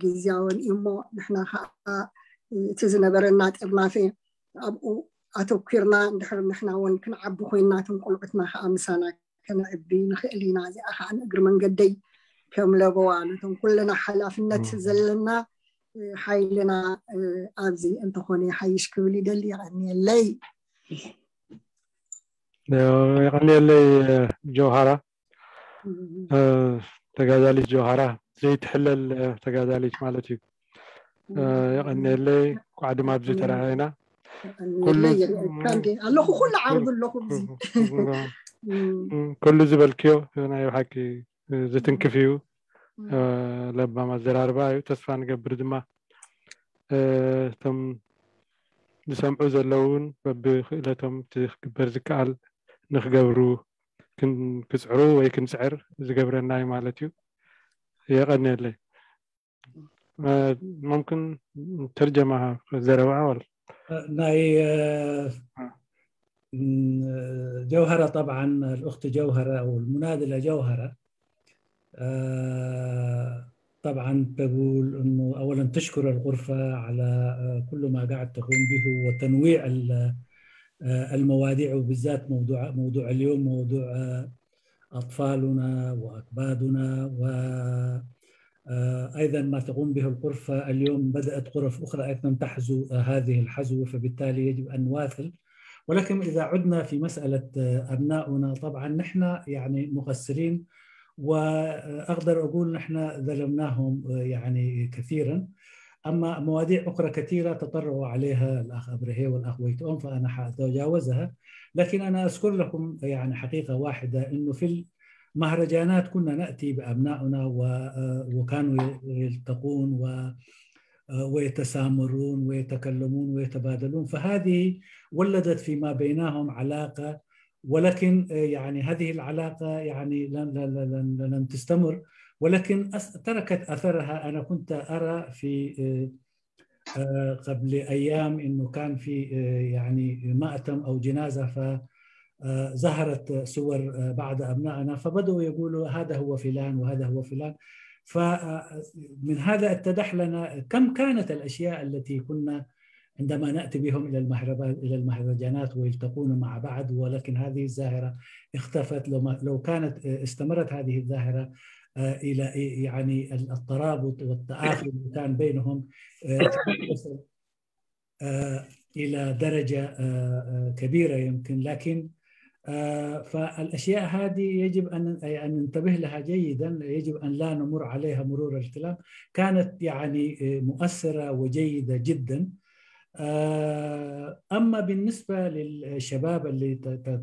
ግዝያውን እዩ እሞ ንሕና ከዓ እቲ ዝነበረና ጥርናፈ ኣብኡ ኣተኲርና እንድሕር ንሕና እውን ክንዓቢ ኮይንና እቶም ቆልዑትና ከዓ ምሳና ከነዕቢ ንኽእል ኢና። እዚኣ ከዓ ንእግሪ መንገደይ ከም ለበዋ ነቶም ኩልና ሓላፍነት ዘለና ሓይልና ኣብዚ እንተኾነ ሓይሽ ክብል ይደሊ። የቐንየለይ። የቐንየለይ ጀውሃራ። ተጋዳሊት ጀውሃራ ዘይትሕለል ተጋዳሊት ማለት እዩ። የቐንየለይ። ኳዕ ድማ ኣብዚ ተረኣየና። ኣለኹ ኩሉ ዓርቢ ኣለኹ። ኩሉ ዝበልክዮ ናይ ብሓቂ ዝትንክፍ እዩ። ለባም ኣዘራርባ እዩ። ተስፋ ንገብር ድማ እቶም ዝሰምዑ ዘለውን በብክእለቶም እቲ ክግበር ዝከኣል ንክገብሩ ክፅዕሩ ወይ ክንፅዕር ዝገብረና እዩ ማለት እዩ። የቐንየለይ። ممكن ترجمة ዘረባ ወል ናይ ጀውሃራ طبعا الأخت جوهرة أو المناضلة جوهرة طبعا تقول أنه أولا تشكر الغرفة على كل ما قاعد تقوم به وتنويع المواضيع وبالذات موضوع موضوع اليوم موضوع أطفالنا وأكبادنا و أيضا ما تقوم به الغرفة اليوم بدأت غرف أخرى أيضا تحذو هذه الحذو فبالتالي يجب أن نواصل. ولكن إذا عدنا في مسألة أبناؤنا طبعا نحن يعني مقصرين وأقدر أقول نحن ظلمناهم يعني كثيرا. أما مواضيع أخرى كثيرة تطرقوا عليها الأخ أبرهي والأخ ويتون فأنا حأتجاوزها. لكن أنا أذكر لكم يعني حقيقة واحدة أنه في المهرجانات كنا نأتي بأبنائنا وكانوا يلتقون و ويتسامرون ويتكلمون ويتبادلون فهذه ولدت فيما بينهم علاقة. ولكن يعني هذه العلاقة يعني لم لم تستمر ولكن تركت أثرها. أنا كنت أرى في قبل أيام إنه كان في يعني مأتم أو جنازة فظهرت صور بعض أبنائنا فبدأوا يقولوا هذا هو فلان وهذا هو فلان. فمن هذا اتضح لنا كم كانت الأشياء التي كنا عندما نأتي بهم إلى المهرجانات ويلتقون مع بعض ولكن هذه الظاهرة اختفت. لو كانت استمرت هذه الظاهرة إلى يعني الترابط والتآخي اللي كان بينهم إلى درجة كبيرة يمكن لكن فالأشياء هذه يجب أن ننتبه لها جيدا. يجب أن لا نمر عليها مرور الكرام. كانت يعني مؤثرة وجيدة جدا. أما بالنسبة للشباب اللي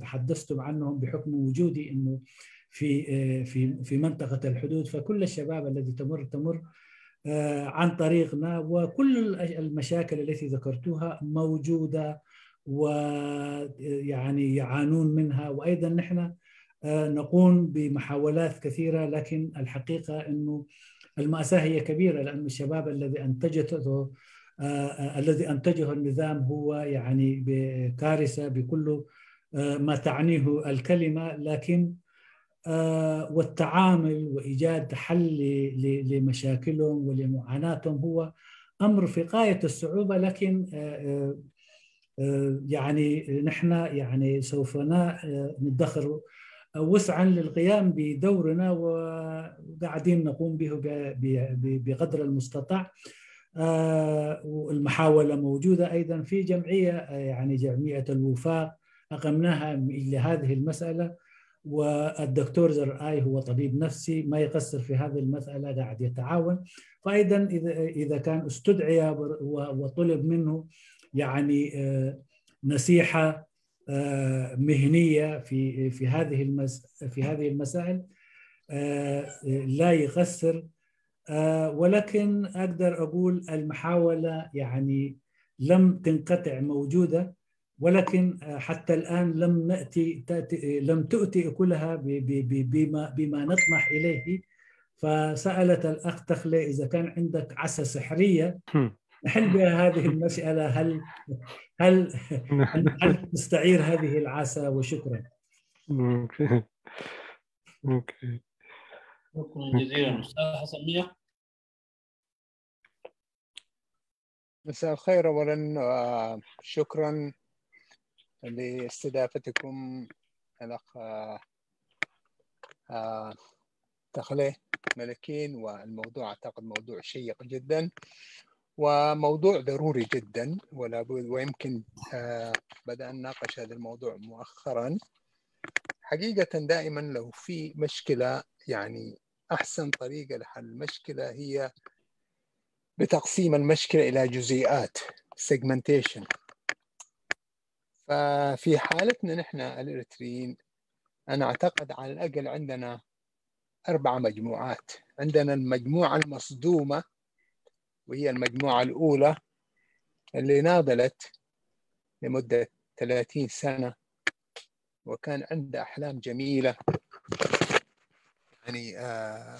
تحدثتم عنهم بحكم وجودي أنه في في في منطقة الحدود فكل الشباب الذي تمر تمر عن طريقنا وكل المشاكل التي ذكرتوها موجودة ويعني يعانون منها وأيضا نحن نقوم بمحاولات كثيرة لكن الحقيقة أنه المأساة هي كبيرة لأن الشباب الذي أنتجته الذي أنتجه النظام هو يعني كارثة بكل ما تعنيه الكلمة لكن والتعامل وإيجاد حل لمشاكلهم ولمعاناتهم هو أمر في غاية الصعوبة لكن يعني نحن يعني سوف ندخر وسعا للقيام بدورنا وقاعدين نقوم به بقدر المستطاع. والمحاولة موجودة أيضا في جمعية يعني جمعية الوفاق أقمناها لهذه المسألة. والدكتور زرعاي هو طبيب نفسي ما يقصر في هذه المسألة قاعد يتعاون. فأيضا إذا إذا كان استدعي وطلب منه يعني نصيحة مهنية في في هذه المس في هذه المسائل لا يقصر. ولكن أقدر أقول المحاولة يعني لم تنقطع موجودة. ولكن حتى الآن لم نأتي تأتي لم تؤتي أكلها بما بما نطمح إليه. فسألت الأخ تخلي إذا كان عندك عصا سحرية نحل بها هذه المسألة. هل هل هل نستعير هذه العصا؟ وشكرا. شكرا جزيلا. أستاذ حسن مية. مساء الخير. أولا شكرا لاستضافتكم الأخ تخلي ملكين، والموضوع أعتقد موضوع شيق جدا وموضوع ضروري جدا، ولا بد ويمكن بدأنا نناقش هذا الموضوع مؤخرا. حقيقة دائما لو في مشكلة، يعني أحسن طريقة لحل المشكلة هي بتقسيم المشكلة إلى جزيئات، segmentation. ففي حالتنا نحن الإريتريين، أنا أعتقد على الأقل عندنا أربع مجموعات. عندنا المجموعة المصدومة، وهي المجموعة الأولى اللي ناضلت لمدة ثلاثين سنة، وكان عندها أحلام جميلة، يعني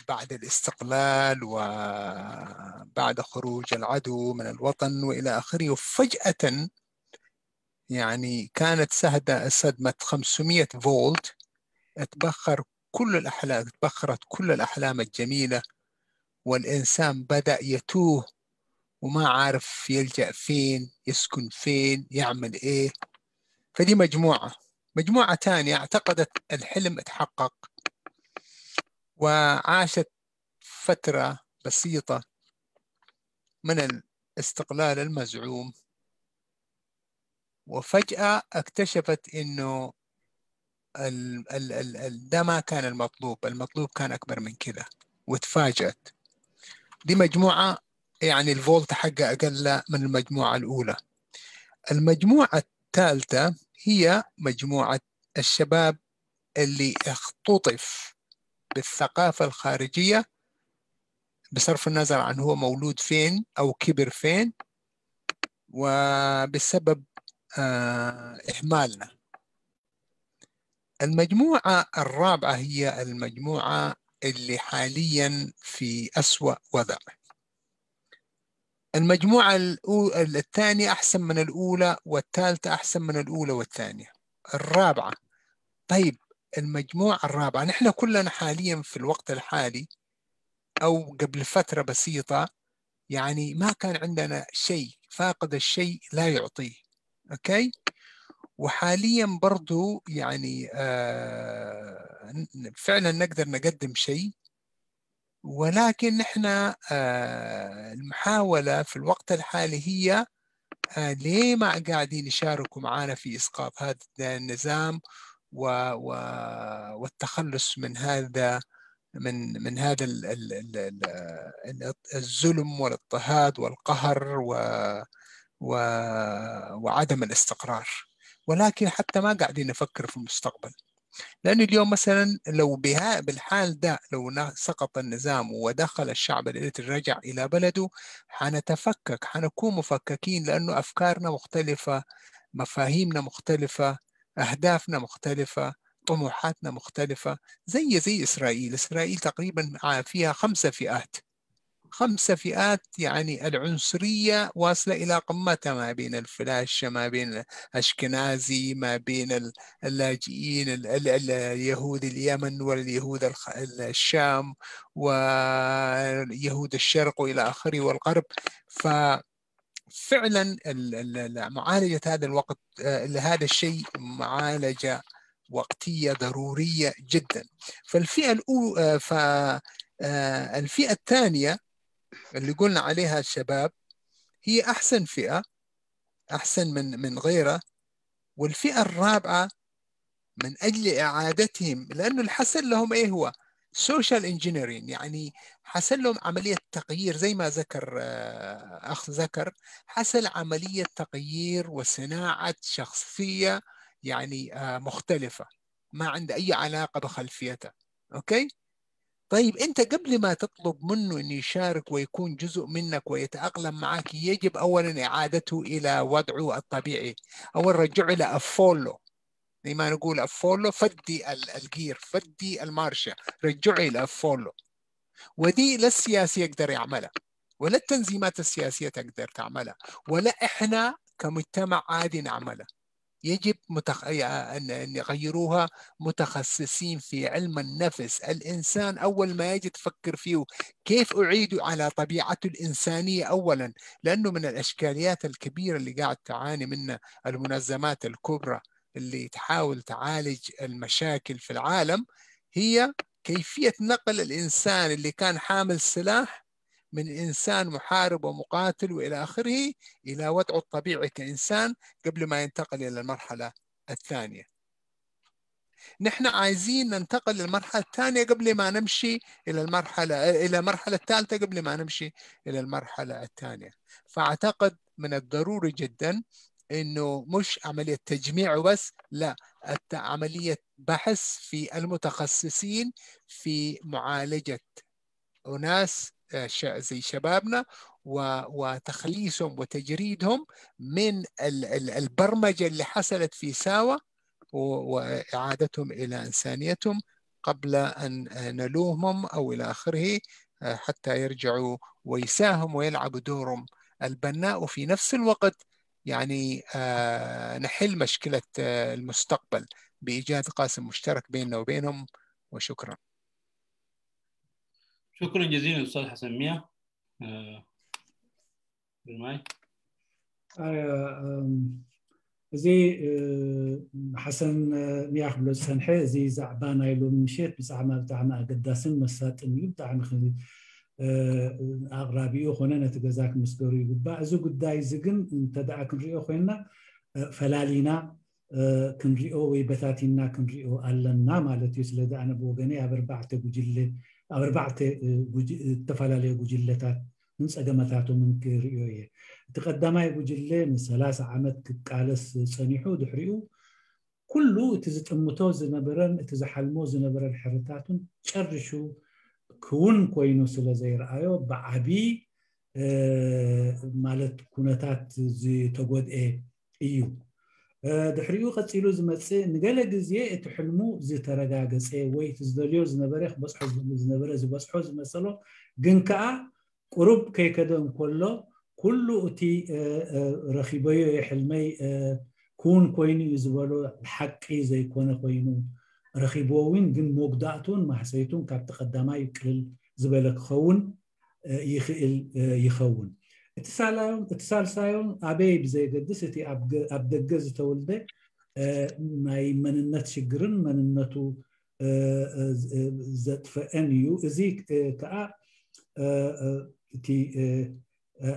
بعد الاستقلال وبعد خروج العدو من الوطن وإلى آخره. وفجأة يعني كانت سهدة صدمة خمسمية فولت، تبخر كل الأحلام، تبخرت كل الأحلام الجميلة، والإنسان بدأ يتوه وما عارف يلجأ فين، يسكن فين، يعمل إيه. فدي مجموعة. مجموعة تانية اعتقدت الحلم اتحقق، وعاشت فترة بسيطة من الاستقلال المزعوم، وفجأة اكتشفت إنه ال ال ال ال ده ما كان المطلوب، المطلوب كان أكبر من كده، وتفاجأت. دي مجموعة يعني الفولت حقها أقل من المجموعة الأولى. المجموعة الثالثة هي مجموعة الشباب اللي اختطف بالثقافة الخارجية، بصرف النظر عن هو مولود فين أو كبر فين، وبسبب إهمالنا. المجموعة الرابعة هي المجموعة اللي حاليا في أسوأ وضع. المجموعة الثانية أحسن من الأولى، والثالثة أحسن من الأولى والثانية. الرابعة، طيب، المجموعة الرابعة، نحن كلنا حاليا في الوقت الحالي أو قبل فترة بسيطة، يعني ما كان عندنا شيء، فاقد الشيء لا يعطيه. أوكي؟ وحاليا برضو يعني آه فعلا نقدر نقدم شيء، ولكن نحن آه المحاولة في الوقت الحالي هي آه ليه ما قاعدين يشاركوا معنا في إسقاط هذا النظام و و والتخلص من هذا من من هذا الظلم والاضطهاد والقهر و و وعدم الاستقرار. ولكن حتى ما قاعدين نفكر في المستقبل، لأن اليوم مثلا لو بها بالحال ده لو سقط النظام ودخل الشعب الإريتري، رجع إلى بلده، حنتفكك، حنكون مفككين، لأنه أفكارنا مختلفة، مفاهيمنا مختلفة، أهدافنا مختلفة، طموحاتنا مختلفة. زي زي إسرائيل. إسرائيل تقريبا فيها خمسة فئات، خمسة فئات، يعني العنصرية واصلة إلى قمتها، ما بين الفلاشة، ما بين الأشكنازي، ما بين اللاجئين، اليهود اليمن واليهود الشام ويهود الشرق وإلى آخره والغرب. ف فعلا معالجة هذا الوقت، هذا الشيء معالجة وقتية ضرورية جدا. فالفئة الأولى، فالفئة الثانية اللي قلنا عليها الشباب هي أحسن فئة، أحسن من من غيرها. والفئة الرابعة من أجل إعادتهم، لأنه الحصل لهم إيه هو؟ social engineering، يعني حصل لهم عملية تغيير زي ما ذكر أخ ذكر، حصل عملية تغيير وصناعة شخصية يعني مختلفة، ما عندها أي علاقة بخلفيتها. أوكي؟ طيب، أنت قبل ما تطلب منه أن يشارك ويكون جزء منك ويتأقلم معك، يجب أولا إعادته إلى وضعه الطبيعي. أول رجعه إلى أفولو، زي ما نقول أفولو، فدي ال- الجير، فدي المارشة، رجعه إلى أفولو. ودي لا السياسي يقدر يعملها، ولا التنظيمات السياسية تقدر تعملها، ولا إحنا كمجتمع عادي نعملها. يجب متخ... أن يغيروها متخصصين في علم النفس. الإنسان أول ما يجي تفكر فيه كيف أعيد على طبيعته الإنسانية أولا، لأنه من الأشكاليات الكبيرة اللي قاعد تعاني منها المنظمات الكبرى اللي تحاول تعالج المشاكل في العالم هي كيفية نقل الإنسان اللي كان حامل سلاح من إنسان محارب ومقاتل وإلى آخره إلى وضعه الطبيعي كإنسان قبل ما ينتقل إلى المرحلة الثانية. نحن عايزين ننتقل للمرحلة الثانية قبل ما نمشي إلى المرحلة إلى المرحلة الثالثة قبل ما نمشي إلى المرحلة الثانية. فأعتقد من الضروري جدا إنه مش عملية تجميع وبس، لا، عملية بحث في المتخصصين في معالجة أناس زي شبابنا وتخليصهم وتجريدهم من البرمجة اللي حصلت في ساوة وإعادتهم إلى إنسانيتهم قبل أن نلومهم أو إلى آخره، حتى يرجعوا ويساهموا ويلعبوا دورهم البناء، وفي نفس الوقت يعني نحل مشكلة المستقبل بإيجاد قاسم مشترك بيننا وبينهم. وشكرا. شكرا جزيلا أستاذ حسن ميا. ግርማይ። እዚ ሓሰን ሚያ ክብሎ ዝፀንሐ እዚ ዛዕባ ናይ ሎሚ ምሸት ብዛዕባ ብጣዕሚ ኣገዳስን መሳጥን እዩ። ብጣዕሚ ኣቕራቢኡ ኮነ ነቲ ገዛ ክምስገሩ ይግባእ። እዚ ጉዳይ እዚ ግን እንተደኣ ክንሪኦ ኮይና ፈላሊና ክንሪኦ ወይ በታቲና ክንሪኦ ኣለና ማለት እዩ። ስለዚ ኣነ ብወገነይ ኣብ ኣርባዕተ ጉጅለ ኣብ ኣርባዕተ ዝተፈላለየ ጉጅለታት ን ፀገመታቶምን ክርእዮ እየ። እቲ ቀዳማይ ጉጅለ ንሰላሳ ዓመት ክቃለስ ፀኒሑ ድሕሪኡ ኩሉ እቲ ዝጥምቶ ዝነበረን እቲ ዝሓልሞ ዝነበረ ድሕርታቱን ጨርሹ ክውን ኮይኑ ስለ ዘይረኣዮ ብዓቢ ማለት ኩነታት ዝተጎድኤ እዩ። ድሕሪኡ ቀፂሉ ዝመፅእ ንገለ ግዜ እቲ ሕልሙ ዝተረጋገፀ ወይ እቲ ዝደልዮ ዝነበረ ክበፅሖ ዝደሊ ዝነበረ ዝበፅሖ ዝመሰሎ ግን ከዓ ቁሩብ ከይከደ እንከሎ ኩሉ እቲ ረኺበዮ ሕልመይ ክውን ኮይኑ እዩ ዝበሎ ሓቂ ዘይኮነ ኮይኑ ረኺብዎ እውን ግን መጉዳእቱን ማህሰይቱን ካብቲ ቀዳማይ ቅልል ዝበለ ክኸውን ይኽእል ይኸውን። እቲ ሳልሳዮም ኣበይ ብዘየገድስ እቲ ኣብ ደገ ዝተወልደ ናይ መንነት ሽግርን መንነቱ ዘጥፈአን እዩ። እዚ ከዓ እቲ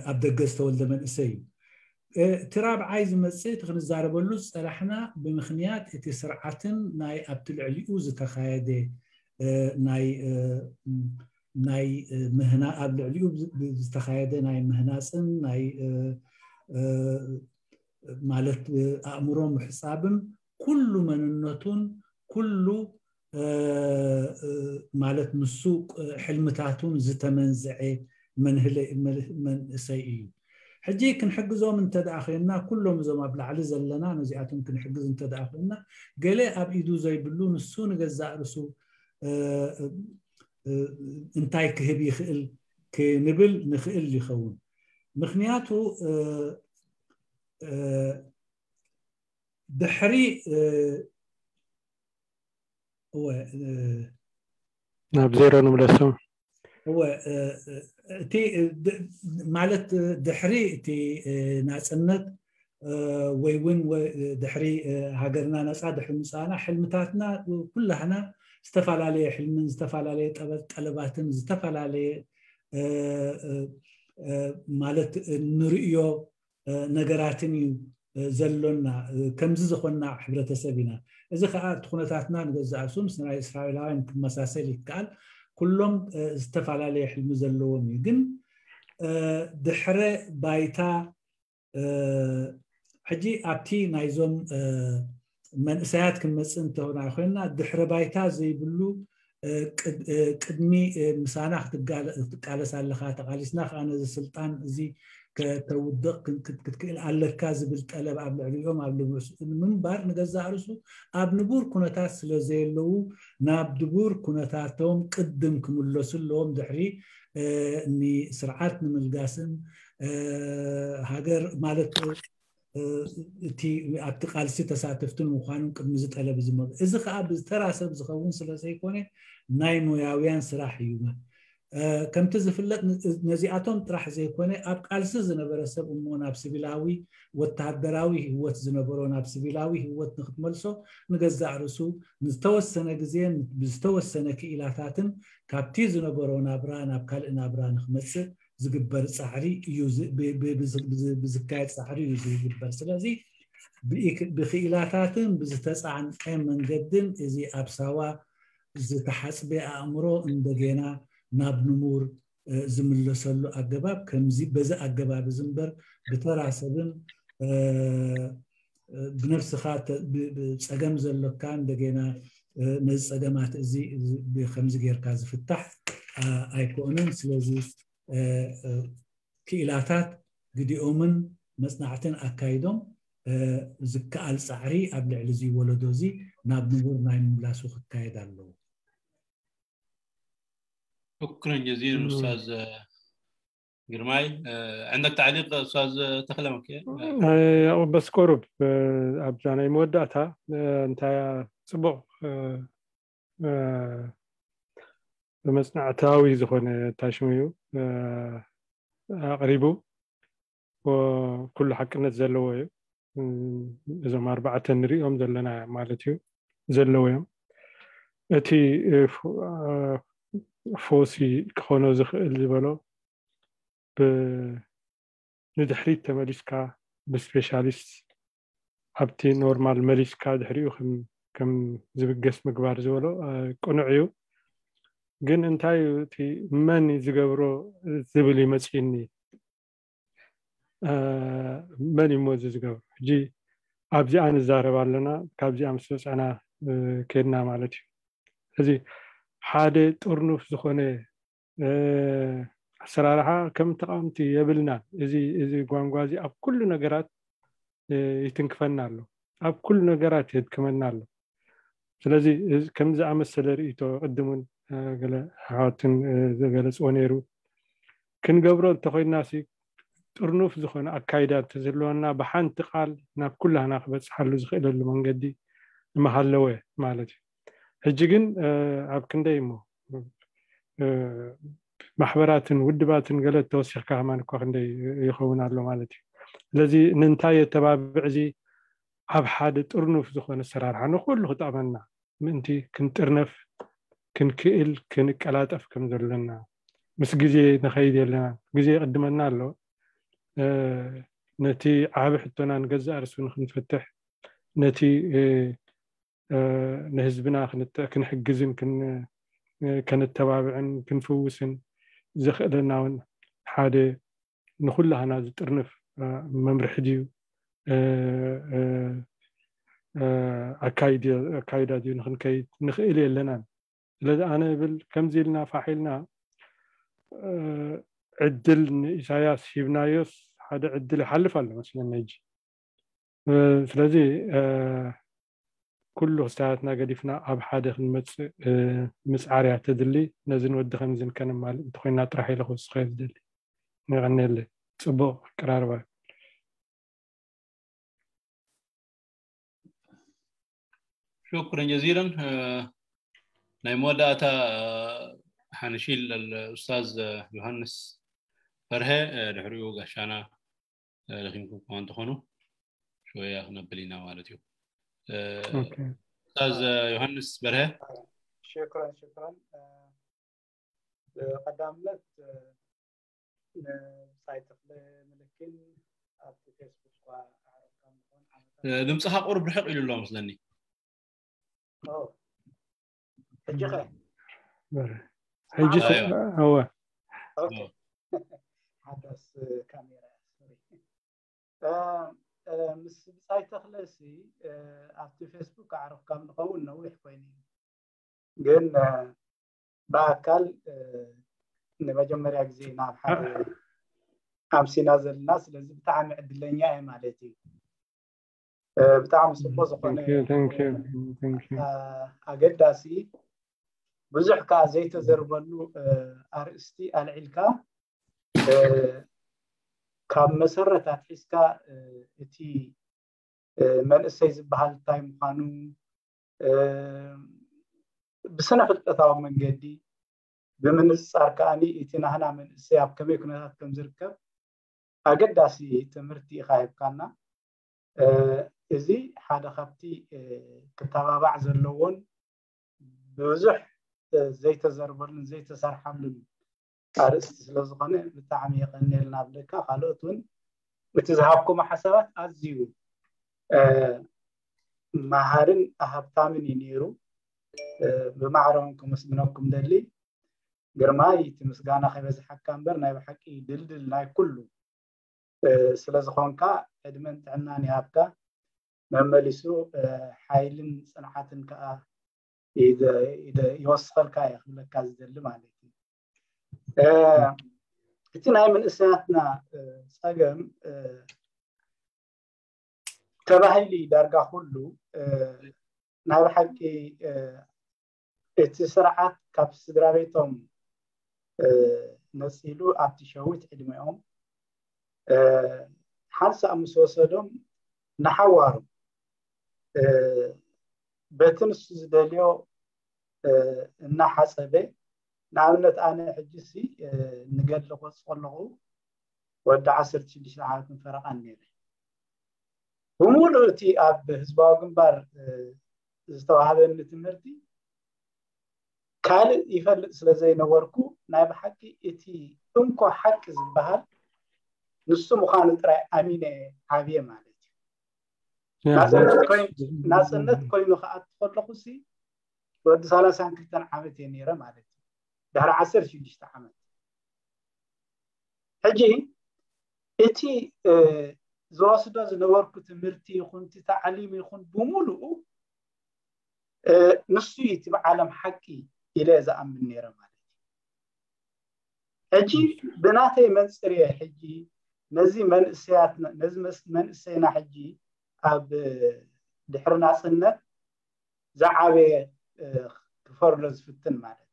ኣብ ደገ ዝተወልደ መንእሰይ እዩ። እቲ ራብዓይ ዝመፅእ እቲ ክንዛረበሉ ዝፀናሕና ብምኽንያት እቲ ስርዓትን ናይ ኣብቲ ልዕሊኡ ዝተኻየደ ናይ ናይ ምህና ኣብ ልዕሊኡ ዝተኻየደ ናይ ምህናፅን ናይ ማለት ኣእምሮ ምሕፃብን ኩሉ መንነቱን ኩሉ ማለት ንሱ ሕልምታቱን ዝተመንዝዐ መንእሰይ እዩ። ሕጂ ክንሕግዞም እንተ ደኣ ኮይንና ኩሎም እዞም ኣብ ላዕሊ ዘለና ነዚኣቶም ክንሕግዝ እንተ ደኣ ኮይንና ገለ ኣብ ኢዱ ዘይብሉ ንሱ ንገዛእ ርእሱ እንታይ ክህብ ይኽእል ክንብል ንኽእል ይኸውን። ምኽንያቱ ድሕሪ ናብ ዜሮ ንምለሶ። እወ እቲ ማለት ድሕሪ እቲ ናፅነት ወይ እውን ድሕሪ ሃገርና ነፃ ድሕሪ ምፃና ሕልምታትና ኩላህና ዝተፈላለየ ሕልምን ዝተፈላለየ ጠለባትን ዝተፈላለየ ማለት ንርእዮ ነገራትን እዩ ዘሎና። ከምዚ ዝኾንና ሕብረተሰብ ኢና። እዚ ከዓ እቲ ኩነታትና ንገዛእ ርእሱ ምስ ናይ እስራኤላውያን ክመሳሰል ይከኣል። ኩሎም ዝተፈላለየ ሕልሚ ዘለዎም እዩ። ግን ድሕረ ባይታ ሕጂ ኣብቲ ናይዞም መንእሰያት ክንመፅእ እንተኾና ኮይንና ድሕረ ባይታ ዘይብሉ ቅድሚ ምሳና ክትቃለስ ኣለካ፣ ተቃሊስና ከዓ ነዚ ስልጣን እዚ ከተውድቕ ክትክእል ኣለካ ዝብል ጠለብ ኣብ ልዕሊኦም ኣብ ልብስ ምንባር፣ ንገዛእ ርእሱ ኣብ ንቡር ኩነታት ስለ ዘየለዉ ናብ ድቡር ኩነታቶም ቅድም ክምለሱ ኣለዎም። ድሕሪ ንስርዓት ንምልጋስን ሃገር ማለት እቲ ኣብቲ ቃልሲ ተሳተፍትን ምዃኑን ቅድሚ ዝጠለብ ዝመ እዚ ከዓ ብዝተራ ሰብ ዝኸውን ስለ ዘይኮነ ናይ ሞያውያን ስራሕ እዩ። ከምቲ ዝፍለጥ ነዚኣቶም ጥራሕ ዘይኮነ ኣብ ቃልሲ ዝነበረ ሰብ እሞ ናብ ሲቪላዊ ወተሃደራዊ ህይወት ዝነበሮ ናብ ሲቪላዊ ህይወት ንክትመልሶ ንገዛእ ርእሱ ንዝተወሰነ ግዜ ብዝተወሰነ ክኢላታትን ካብቲ ዝነበሮ ናብራ ናብ ካልእ ናብራ ንክመፅእ ዝግበር ፃዕሪ እዩ፣ ብዝካየድ ፃዕሪ እዩ ዝግበር። ስለዚ ብክኢላታትን ብዝተፃዕንቀ መንገድን እዚ ኣብ ሳዋ ዝተሓፅበ ኣእምሮ እንደገና ናብ ንሙር ዝምለሰሉ ኣገባብ ከምዚ በዚ ኣገባብ እዚ እምበር ብተራ ሰብን ብነብስኻ ጸገም ዘሎካ እንደገና ነዚ ጸገማት እዚ ከምዚ ጌርካ ዝፍታሕ ኣይኮነን። ስለዚ ክኢላታት ግዲኦምን መጽናዕትን ኣካይዶም ዝከኣል ጻዕሪ ኣብ ልዕሊ እዚ ወለዶ እዚ ናብ ንቡር ናይ ምምላሱ ክካየድ ኣለዎ። شكرا جزيلا أستاذ ግርማይ። عندك تعليق أستاذ ተኽለ? ያው በስ ቁሩብ ኣብዛ ናይ መወዳእታ እንታይ ጽቡቕ ብመጽናዕታዊ ዝኾነ ታሽሙ እዩ ኣቕሪቡ፣ ኩሉ ሓቅነት ዘለዎ እዩ። እዞም ኣርባዕተ ንሪኦም ዘለና ማለት እዩ፣ ዘለዎ እዮም። እቲ ፎሲ ክኾኖ ዝኽእል ዝበሎ ንድሕሪት ተመሊስካ ብስፔሻሊስት ኣብቲ ኖርማል መሊስካ ድሕሪኡ ከም ዝብገስ ምግባር ዝበሎ ቅኑዕ እዩ። ግን እንታይ እዩ እቲ መን ዝገብሮ ዝብል ይመፅእኒ። መን እዩ እዚ ዝገብሮ? ሕጂ ኣብዚኣ ንዛረብ ኣለና፣ ካብዚኣ ምስ ወፃና ከድና ማለት እዩ። እዚ ሓደ ጥርኑፍ ዝኾነ ኣሰራርሓ ከም ተቃወምቲ የብልናን። እዚ እዚ ጓንጓ እዚ ኣብ ኩሉ ነገራት ይትንክፈና ኣሎ፣ ኣብ ኩሉ ነገራት የድክመና ኣሎ። ስለዚ ከም ዝኣመሰለ ርእይቶ ቅድም እውን ገለ ኣሕዋትን ዝገለፅዎ ነይሩ። ክንገብሮ እንተኮይናሲ ጥርኑፍ ዝኾነ ኣካይዳ እንተዝህልወና ብሓንቲ ቃል ናብ ኩላህና ክበፅሓሉ ዝኽእለሉ መንገዲ ምሃለወ ማለት እዩ። ሕጂ ግን ኣብ ክንደይ እሞ ማሕበራትን ውድባትን ገለ ተወሲኽካ ከማን እኳ ክንደይ ይኸውን ኣሎ ማለት እዩ። ስለዚ ንንታይ የተባብዕ እዚ ኣብ ሓደ ጥርኑፍ ዝኾነ ኣሰራርሓ ንኩሉ ክጠቕመና ምእንቲ ክንጥርነፍ ክንክእል ክንቀላጠፍ ከም ዘለና ምስ ግዜ ንኸይድ የለና። ግዜ ይቕድመና ኣሎ። ነቲ ዓቢ ሕቶና ንገዛእ ርእሱ ንክንፈትሕ ነቲ ንህዝብና ክንሕግዝን ከነተባብዕን ክንፍውስን ዘኽእለና እውን ሓደ ንኩላህና ዝጥርንፍ መምርሒ ድዩ ኣካይዳ ድዩ ንክንከይድ ንኽእል የለናን። ስለዚ ኣነ እብል ከምዚ ኢልና ፋሕ ኢልና ዕድል ንኢሳያስ ሂብናዮስ ሓደ ዕድል ይሓልፍ ኣሎ መስለኒ ሕጂ። ስለዚ ኩሉ ክስታያትና ገዲፍና ኣብ ሓደ ክንመፅእ ምፅዓር እያ ተድሊ። ነዚ ንወዲ ከምዚ ከነማልእ እንተኮይና ጥራሕ ኢለ ክውስኸዮ ዝደሊ። የቐንየለይ። ፅቡቕ ኣቀራርባ። شكرا جزيلا. ናይ መወዳእታ ሓንሺል ኡስታዝ ዮሃንስ በርሀ ድሕሪኡ ጋሻና ለኪምኩም ከማ እንተኾኑ ሽወያ ክነብል ኢና ማለት እዩ። ኡስታዝ ዮሃንስ በርሀ። ሽክረን ሽክረን። ብቐዳምነት ንብጻይ ተኽለ ምልኪን ኣብቲ ፌስቡክ እኳ ኣዕረፍካ ምኾን ዓመታት ድምፅኻ ቁሩብ ርሕቕ ኢሉ ኣሎ መስለኒ። ሕጂ ኸ? ሕጂ እወ። ሓዳስ ካሜራ። ምስ ብጻይ ተኽለ ሲ ኣብቲ ፌስቡክ ኣዕረፍካ ንኸውን ነዊሕ ኮይኑ እዩ። ግን ብኣካል ንመጀመርያ ግዜ ኢና ኣብ ሓደ ኣምሲና ዘለና። ስለዚ ብጣዕሚ ዕድለኛ እየ ማለት እዩ። ብጣዕሚ ጽቡቅ ዝኾነ ኣገዳሲ፣ ብዙሕ ከዓ ዘይተዘርበሉ ኣርእስቲ ኣልዒልካ፣ ካብ መሰረት ኣትሒዝካ እቲ መንእሰይ ዝበሃል እንታይ ምዃኑ ብስነ ፍልጠታዊ መንገዲ ብምንፅፃር ከዓኒ እቲ ናህና መንእሰይ ኣብ ከመይ ኩነታት ከም ዝርከብ ኣገዳሲ ትምህርቲ ኢኻ ሂብካና። እዚ ሓደ ካብቲ ክተባባዕ ዘለዎን ብዙሕ ዘይተዘርበሉን ዘይተሰርሓሉን ኣርእስቲ ስለዝኾነ ብጣዕሚ የቐንየልና ብለካ። ካልኦት እውን እቲ ዝሃብኩም ሓሳባት ኣዝዩ መሃርን ኣሃብታምን እዩ ነይሩ። ብማዕረ እውን ከመስግነኩም ደሊ። ግርማይ፣ እቲ ምስጋና ከይበዝሓካ እምበር ናይ ብሓቂ ድልድል ናይ ኩሉ ስለዝኾንካ ዕድመን ጥዕናን ይሃብካ። መመሊሱ ሓይልን ፅንዓትን ከዓ ይወስኸልካ እየ ክብለካ ዝደሊ ማለት እዩ። እቲ ናይ መንእሰያትና ፀገም ተባሂሉ ዳርጋ ኩሉ ናይ ብሓቂ እቲ ስርዓት ካብ ስድራ ቤቶም ነፂሉ ኣብቲ ሸዊት ዕድሜኦም ሓንሳእ ምስ ወሰዶም ንሓዋሩ በቲ ንሱ ዝደልዮ እናሓፀበ፣ ንኣብነት ኣነ ሕጂ ሲ ንገድሊ ክወፅእ ከለኹ ወዲ ዓሰርተ ሽዱሽተ ዓመትን ፈረቓን ነይረ። ብምሉእ እቲ ኣብ ህዝባዊ ግንባር ዝተዋሃበኒ ትምህርቲ ካልእ ይፈልጥ ስለ ዘይነበርኩ ናይ ብሓቂ እቲ እንኮ ሓቂ ዝበሃል ንሱ ምዃኑ ጥራይ ኣሚነ ዓብየ ማለት እዩ። ናፅነት ኮይኑ ክኣቱ ከለኹ ሲ ወዲ ሰላሳን ክልተን ዓመት እየ ነይረ ማለት እዩ። ድሕሪ ዓሰርተ ሽዱሽተ ዓመት ሕጂ እቲ ዝወስዶ ዝነበርኩ ትምህርቲ ይኹን እቲ ታዕሊም ይኹን ብምሉኡ ንሱ እዩ እቲ ብዓለም ሓቂ ኢለ ዝኣምን ነይረ ማለት እዩ። ሕጂ ብናተይ መንፅር እየ ሕጂ ነዚ መንእሰያትና ነዚ መንእሰይና ሕጂ ኣብ ድሕሪ ናፅነት ዝዓበየ ክፈርዶ ዝፍትን ማለት እዩ።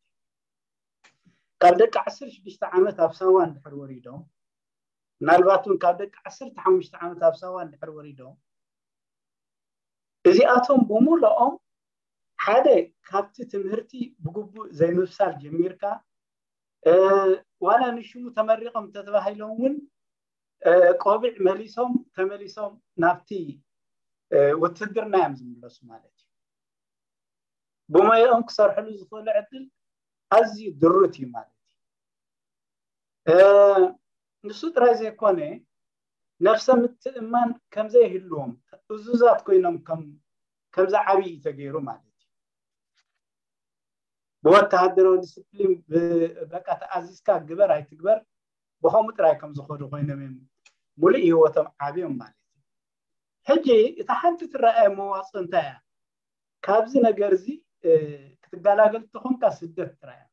ካብ ደቂ ዓሰርተ ሽዱሽተ ዓመት ኣብ ሳዋ እንድሕር ወሪዶም ምናልባት እውን ካብ ደቂ ዓሰርተ ሓሙሽተ ዓመት ኣብ ሳዋ እንድሕር ወሪዶም እዚኣቶም ብምልኦም ሓደ ካብቲ ትምህርቲ ብግቡእ ዘይምብሳል ጀሚርካ ዋላ ንሽሙ ተመሪቖም ተተባሂሎም እውን ቆቢዕ መሊሶም ተመሊሶም ናብቲ ውትድርና እዮም ዝምለሱ ማለት እዩ። ብሞያኦም ክሰርሕሉ ዝኽእሉ ዕድል ኣዝዩ ድሩት እዩ ማለት እዩ። ንሱ ጥራይ ዘይኮነ ነፍሰ ምትእማን ከምዘይህልዎም እዙዛት ኮይኖም ከም ዝዓብዩ እዩ ተገይሩ ማለት እዩ። ብወተሃደራዊ ዲስፕሊን በቃ ተኣዚዝካ ግበር ኣይትግበር ብኸምኡ ጥራይ ከም ዝኸዱ ኮይኖም እዮም ሙሉእ ህይወቶም ዓብዮም ማለት እዩ። ሕጂ እታ ሓንቲ ትረኣየ መዋፅኦ እንታይ እያ? ካብዚ ነገር እዚ ክትገላገል ተኾንካ ስደት ጥራይ እያ።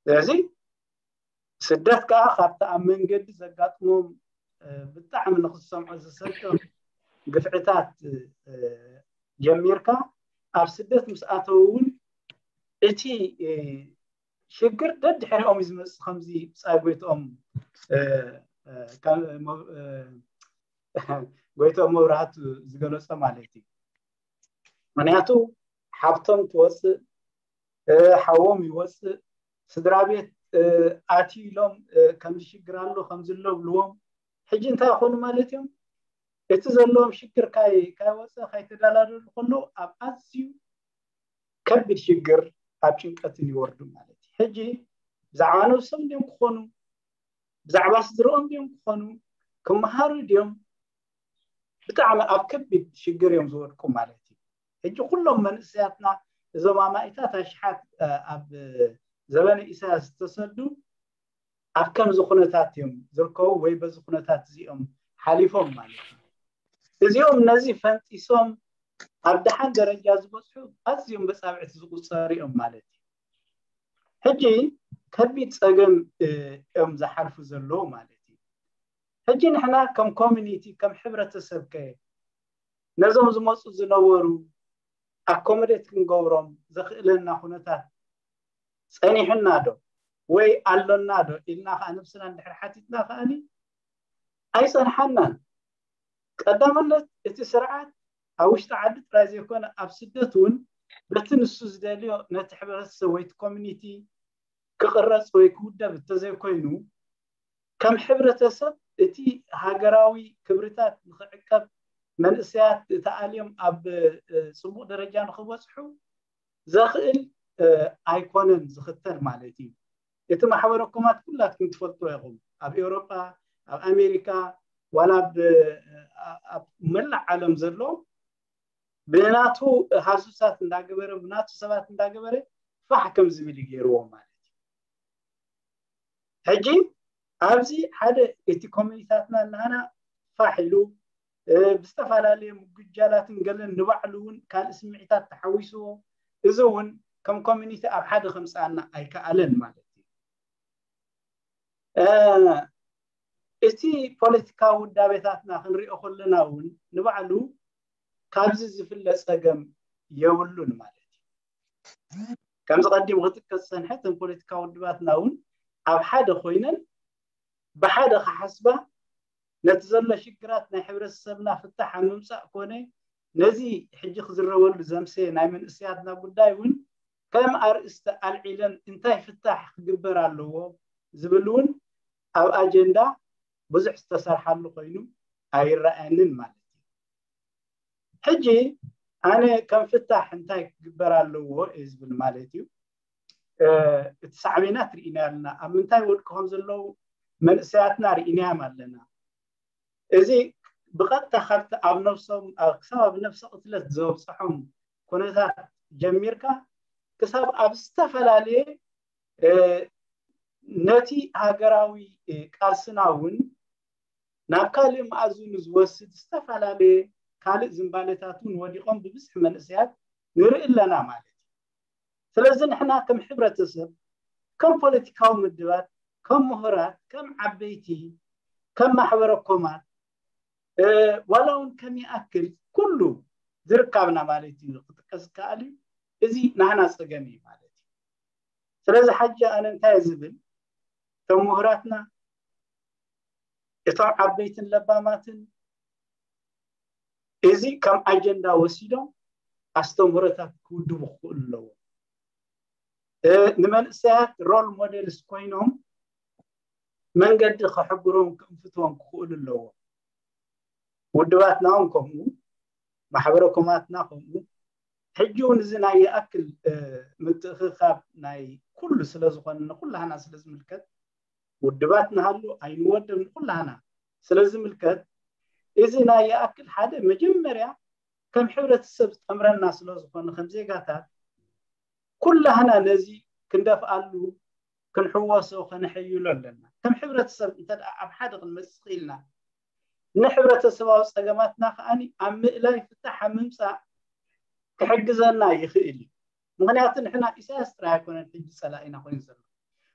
ስለዚ ስደት ከዓ ካብቲ ኣብ መንገዲ ዘጋጥሞም ብጣዕሚ ንክትሰምዖ ዝሰቅቕ ግፍዕታት ጀሚርካ ኣብ ስደት ምስ ኣተው እውን እቲ ሽግር ደድሕሪኦም እዩ ዝመፅእ። ከምዚ ብፃይ ጎይትኦም ጎይትኦም መብራህቱ ዝገለፆ ማለት እዩ። ምክንያቱ ሓብቶም ትወፅእ፣ ሓዎም ይወፅእ፣ ስድራ ቤት ኣትዩ ኢሎም ከምዚ ሽግር ኣሎ ከምዚ ኣሎ ብልዎም ሕጂ እንታይ ይኾኑ ማለት እዮም? እቲ ዘለዎም ሽግር ካይ ካይወፀ ካይተደላደሉ ከሎ ኣብ ኣዝዩ ከቢድ ሽግር ኣብ ጭንቀትን ይወርዱ ማለት እዩ። ሕጂ ብዛዕባ ነብሶም ድዮም ክኾኑ ብዛዕባ ስድርኦም ድዮም ክኾኑ ክመሃሩ ድዮም ብጣዕሚ ኣብ ከቢድ ሽግር እዮም ዝወድቁ ማለት እዩ። ሕጂ ኩሎም መንእሰያትና እዞም ኣማኢታት ኣሽሓት ኣብ ዘበነ ኢሳያስ ዝተሰዱ ኣብ ከምዚ ኩነታት እዮም ዝርከቡ ወይ በዚ ኩነታት እዚኦም ሓሊፎም ማለት እዩ። እዚኦም ነዚ ፈንጢሶም ኣብ ደሓን ደረጃ ዝበፅሑ ኣዝዮም በፃብዕቲ ዝቁፀሩ እዮም ማለት እዩ። ሕጂ ከቢድ ፀገም እዮም ዝሓልፉ ዘለዉ ማለት እዩ። ሕጂ ንሕና ከም ኮሚኒቲ ከም ሕብረተሰብ ከ ነዞም ዝመፁ ዝነበሩ ኣኮመዴት ክንገብሮም ዘኽእለና ኩነታት ፀኒሕና ዶ ወይ ኣሎና ዶ ኢልና ከዓ ነብስና እንድሕር ሓቲትና ከዓኒ ኣይፀንሓናን። ቀዳምነት እቲ ስርዓት ኣብ ውሽጢ ዓዲ ጥራይ ዘይኮነ ኣብ ስደት እውን በቲ ንሱ ዝደልዮ ነቲ ሕብረተሰብ ወይ ኮሚኒቲ ክቕረፅ ወይ ክውደብ እንተዘይኮይኑ ከም ሕብረተሰብ እቲ ሃገራዊ ክብርታት ንክዕቀብ መንእሰያት ተኣልዮም ኣብ ፅቡቕ ደረጃ ንክበፅሑ ዘኽእል ኣይኮነን ዝኽተል ማለት እዩ። እቲ ማሕበረ ኮማት ኩላትኩም ትፈልጥዎ ኢኹም። ኣብ ኤውሮጳ፣ ኣብ ኣሜሪካ፣ ዋላ ኣብ መላእ ዓለም ዘሎ ብናቱ ሃሱሳት እንዳገበረ ብናቱ ሰባት እንዳገበረ ፋሕ ከም ዝብል ይገይርዎ ማለት እዩ። ሕጂ ኣብዚ ሓደ እቲ ኮሚኒታትና እናሃና ፋሕ ኢሉ ብዝተፈላለየ ምጉጃላትን ገለን ንባዕሉ እውን ካልእ ስምዒታት ተሓዊስዎ፣ እዚ እውን ከም ኮሚኒቲ ኣብ ሓደ ከምፅኣና ኣይከኣለን ማለት እዩ። እቲ ፖለቲካዊ ውዳቤታትና ክንሪኦ ከለና እውን ንባዕሉ ካብዚ ዝፍለ ፀገም የብሉን ማለት እዩ። ከምዚ ቀዲሙ ክጥቀስ ዝፀንሐ እተን ፖለቲካዊ ውድባትና እውን ኣብ ሓደ ኮይነን ብሓደ ክሓስባ ነቲ ዘሎ ሽግራት ናይ ሕብረተሰብና ፍታሕ ኣብ ምምፃእ ኮነ ነዚ ሕጂ ክዝረበሉ ዘምሰየ ናይ መንእሰያትና ጉዳይ እውን ከም ኣርእስቲ ኣልዒለን እንታይ ፍታሕ ክግበር ኣለዎ ዝብል እውን ኣብ ኣጀንዳ ብዙሕ ዝተሰርሓሉ ኮይኑ ኣይረኣየንን ማለት እዩ። ሕጂ ኣነ ከም ፍታሕ እንታይ ክግበር ኣለዎ እየ ዝብል ማለት እዩ። እቲ ሳዕቤናት ርኢና ኣለና። ኣብ ምንታይ ወድቂ ከም ዘለዉ መንእሰያትና ርኢናዮም ኣለና። እዚ ብቐጥታ ካብቲ ኣብ ነብሶም ክሳብ ኣብ ነብሰ ቅትለት ዘብፅሖም ኩነታት ጀሚርካ ክሳብ ኣብ ዝተፈላለየ ነቲ ሃገራዊ ቃልስና እውን ናብ ካልእ መኣዝኑ ዝወስድ ዝተፈላለየ ካልእ ዝንባሌታት እውን ወዲቖም ብብዝሒ መንእሰያት ንርኢ ኣለና ማለት እዩ። ስለዚ ንሕና ከም ሕብረተሰብ፣ ከም ፖለቲካዊ ምድባት፣ ከም ምሁራት፣ ከም ዓበይቲ፣ ከም ማሕበረ ኮማት ዋላ እውን ከም ይኣክል ኩሉ ዝርካብና ማለት እዩ ክጥቀስ ይከኣል እዩ። እዚ ናህና ፀገም እዩ ማለት እዩ። ስለዚ ሓጂ ኣነ እንታይ ዝብል እቶም ምሁራትና እቶም ዓበይትን ለባማትን እዚ ከም ኣጀንዳ ወሲዶም ኣስተምህሮታት ክውድቡ ክኽእሉ ኣለዎም። ንመንእሰያት ሮል ሞዴልስ ኮይኖም መንገዲ ክሕብሮም ክእንፍትዎም ክኽእሉ ኣለዎም። ውድባትና እውን ከምኡ፣ ማሕበረ ኮማትና ከምኡ። ሕጂ እውን እዚ ናይ ይኣክል ምትእኽኻብ ናይ ኩሉ ስለ ዝኾነ ንኩላህና ስለ ዝምልከት ውድባት ንሃሉ ኣይንወደብ ንኩላህና ስለ ዝምልከት እዚ ናይ ይኣክል ሓደ መጀመርያ ከም ሕብረተሰብ ዝጠምረና ስለ ዝኾነ ከም ዜጋታት ኩላህና ነዚ ክንደፍኣሉ ክንሕወሶ ከነሐይሎ ኣለና። ከም ሕብረተሰብ እንተ ደኣ ኣብ ሓደ ክንመጽእ ክኢልና ንሕብረተሰባዊ ጸገማትና ከኣ ኣብ ምእላይ ፍታሕ ኣብ ምምጻእ ክሕግዘና ይኽእል እዩ። ምኽንያቱ ንሕና ኢሳያስ ጥራይ ኣይኮነን ሕጂ ጸላኢና ኮይኑ ዘሎ።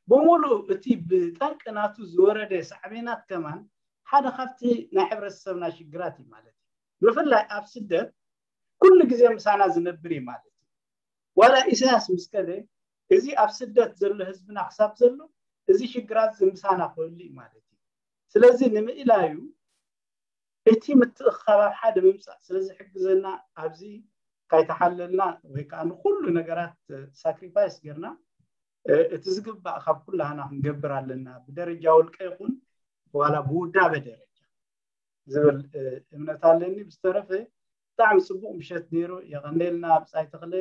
ብምሉእ እቲ ብጠንቂ ናቱ ዝወረደ ሳዕቤናት ከማን ሓደ ካብቲ ናይ ሕብረተሰብና ሽግራት እዩ ማለት እዩ። ብፍላይ ኣብ ስደት ኩሉ ግዜ ምሳና ዝነብር እዩ ማለት እዩ። ዋላ ኢሳያስ ምስ ከደ እዚ ኣብ ስደት ዘሎ ህዝብና ክሳብ ዘሎ እዚ ሽግራት እዚ ምሳና ክህሉ እዩ ማለት እዩ። ስለዚ ንምእላዩ እቲ ምትእኽኻብ ኣብ ሓደ ምምፃእ ስለ ዝሕግዘና ኣብዚ ካይተሓለልና ወይ ከዓ ንኩሉ ነገራት ሳክሪፋይስ ጌርና እቲ ዝግባእ ካብ ኩላህና ክንገብር ኣለና። ብደረጃ ውልቀ ይኹን ዋላ ብውዳበ ደረጃ ዝብል እምነት ኣለኒ። ብዝተረፈ ብጣዕሚ ፅቡቅ ምሸት ነይሩ። የቐንየልና ብፃይ ተኽለ።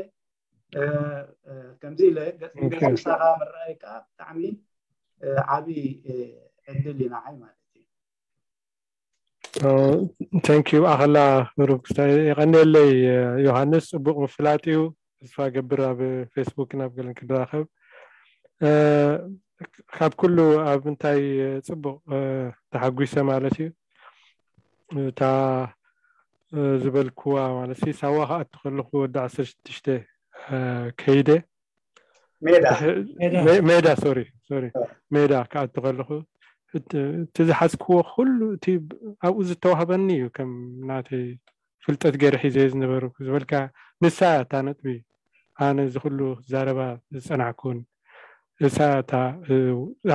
ከምዚ ኢለ ገፅ ንገፅ ምሳኻ ምረኣይ ከዓ ብጣዕሚ ዓብዪ ዕድል እዩ ንዓይ ማለት እዩ። Thank you ኣኸላ ብሩክ። የቐንየለይ ዮሃንስ፣ ፅቡቅ ምፍላጥ እዩ። ተስፋ ገብር ኣብ ፌስቡክ ናብ ገለን ክድራኸብ ካብ ኩሉ ኣብ ምንታይ ፅቡቅ ተሓጒሰ ማለት እዩ። እታ ዝበልክዋ ማለት ሳዋ ክኣቱ ከለኹ ወዲ ዓሰርተ ሽዱሽተ ከይደ ሜዳ ሜዳ ሶሪ ሶሪ ሜዳ ክኣቱ ከለኹ እቲ ዝሓዝክዎ ኩሉ እቲ ኣብኡ ዝተዋህበኒ እዩ ከም ናተይ ፍልጠት ገይረ ሒዘ ዝነበርኩ ዝበልካ ንሳ እታ ነጥቢ ኣነ እዚ ኩሉ ክዛረባ ዝፀናሕኩን እሳ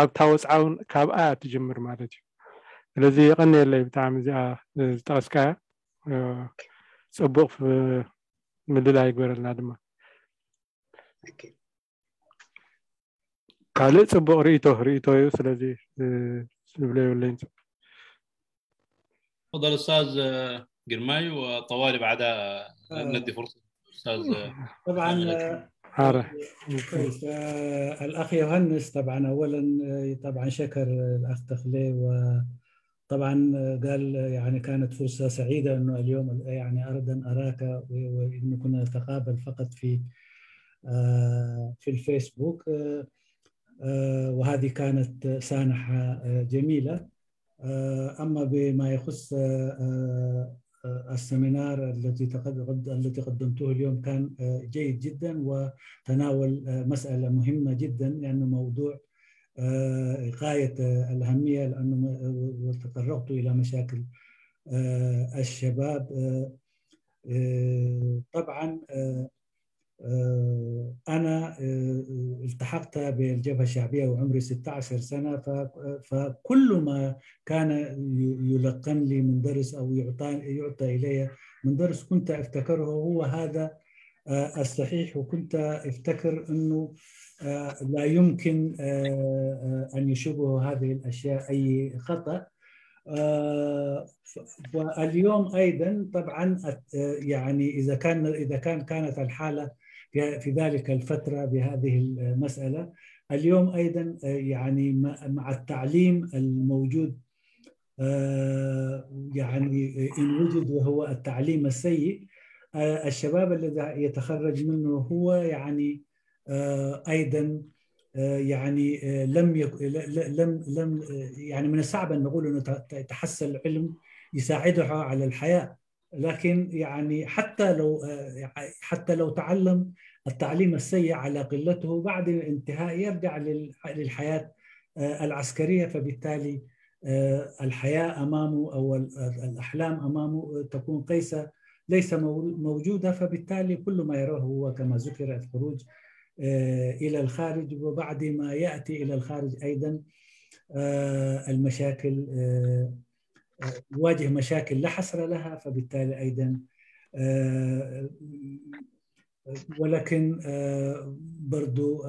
ኣብታ ወፅዓውን ካብኣ ትጅምር ማለት እዩ። ስለዚ የቐንየለይ ብጣዕሚ እዚኣ ዝጠቐስካያ ፅቡቕ ምልላይ ይግበረልና ድማ። ካልእ ፅቡቕ ርእቶ ርእቶ እዩ። ስለዚ ዝብሎ የብለይን። تفضل أستاذ جرماي، وطوالي بعدها ندي فرصة أستاذ طبعا عارف. كويس. الأخ يوهنس طبعا أولا طبعا شكر الأخ تخلي، وطبعا قال يعني كانت فرصة سعيدة أنه اليوم يعني أردا أراك، وأنه كنا نتقابل فقط في في الفيسبوك، وهذه كانت سانحة جميلة. أما بما يخص السيمينار التي التي قدمته اليوم كان جيد جدا، وتناول مسألة مهمة جدا، لأنه موضوع غاية الأهمية، لأنه تطرقت إلى مشاكل الشباب. طبعا أنا التحقت بالجبهة الشعبية وعمري ستة عشر سنة، فكل ما كان يلقن لي من درس أو يعطى إلي من درس كنت أفتكره هو هذا الصحيح، وكنت أفتكر أنه لا يمكن أن يشوبه هذه الأشياء أي خطأ. واليوم أيضا طبعا يعني إذا كان إذا كان كانت الحالة في ذلك الفترة بهذه المسألة، اليوم أيضا يعني مع التعليم الموجود يعني إن وجد وهو التعليم السيء، الشباب الذي يتخرج منه هو يعني أيضا يعني لم يك... لم لم يعني من الصعب أن نقول أنه يتحصل علم يساعده على الحياة، لكن يعني حتى لو حتى لو تعلم التعليم السيء على قلته بعد الانتهاء يرجع للحياة العسكرية، فبالتالي الحياة أمامه أو الأحلام أمامه تكون قيسة ليس موجودة، فبالتالي كل ما يراه هو كما ذكر الخروج إلى الخارج، وبعد ما يأتي إلى الخارج أيضا المشاكل يواجه مشاكل لا حصر لها، فبالتالي أيضا ولكن برضو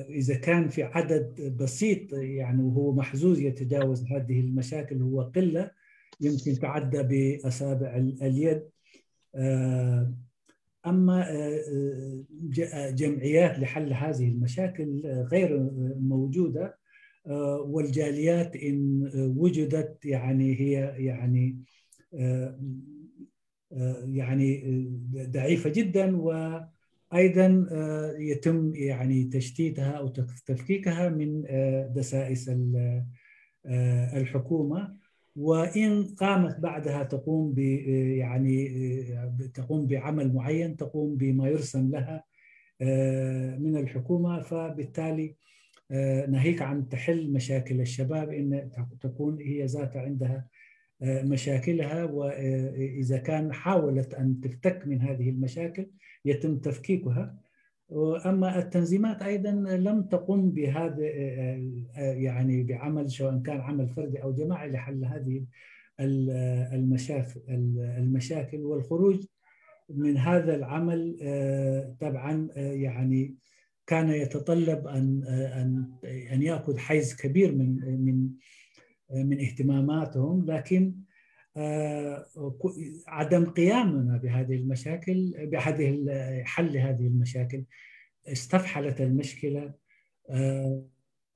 إذا كان في عدد بسيط يعني وهو محظوظ يتجاوز هذه المشاكل، هو قلة يمكن تعدى بأصابع اليد. أما جمعيات لحل هذه المشاكل غير موجودة، والجاليات إن وجدت يعني هي يعني يعني ضعيفة جدا، وأيضا يتم يعني تشتيتها أو تفكيكها من دسائس الحكومة، وإن قامت بعدها تقوم ب يعني تقوم بعمل معين، تقوم بما يرسم لها من الحكومة، فبالتالي ناهيك عن تحل مشاكل الشباب، إن تكون هي ذات عندها مشاكلها، وإذا كان حاولت أن تفتك من هذه المشاكل يتم تفكيكها. أما التنظيمات أيضا لم تقم بهذا يعني بعمل، سواء كان عمل فردي أو جماعي، لحل هذه المشاكل المشاكل والخروج من هذا العمل طبعا يعني كان يتطلب ان ان ان ياخذ حيز كبير من من من اهتماماتهم، لكن عدم قيامنا بهذه المشاكل، بهذه حل هذه المشاكل استفحلت المشكله.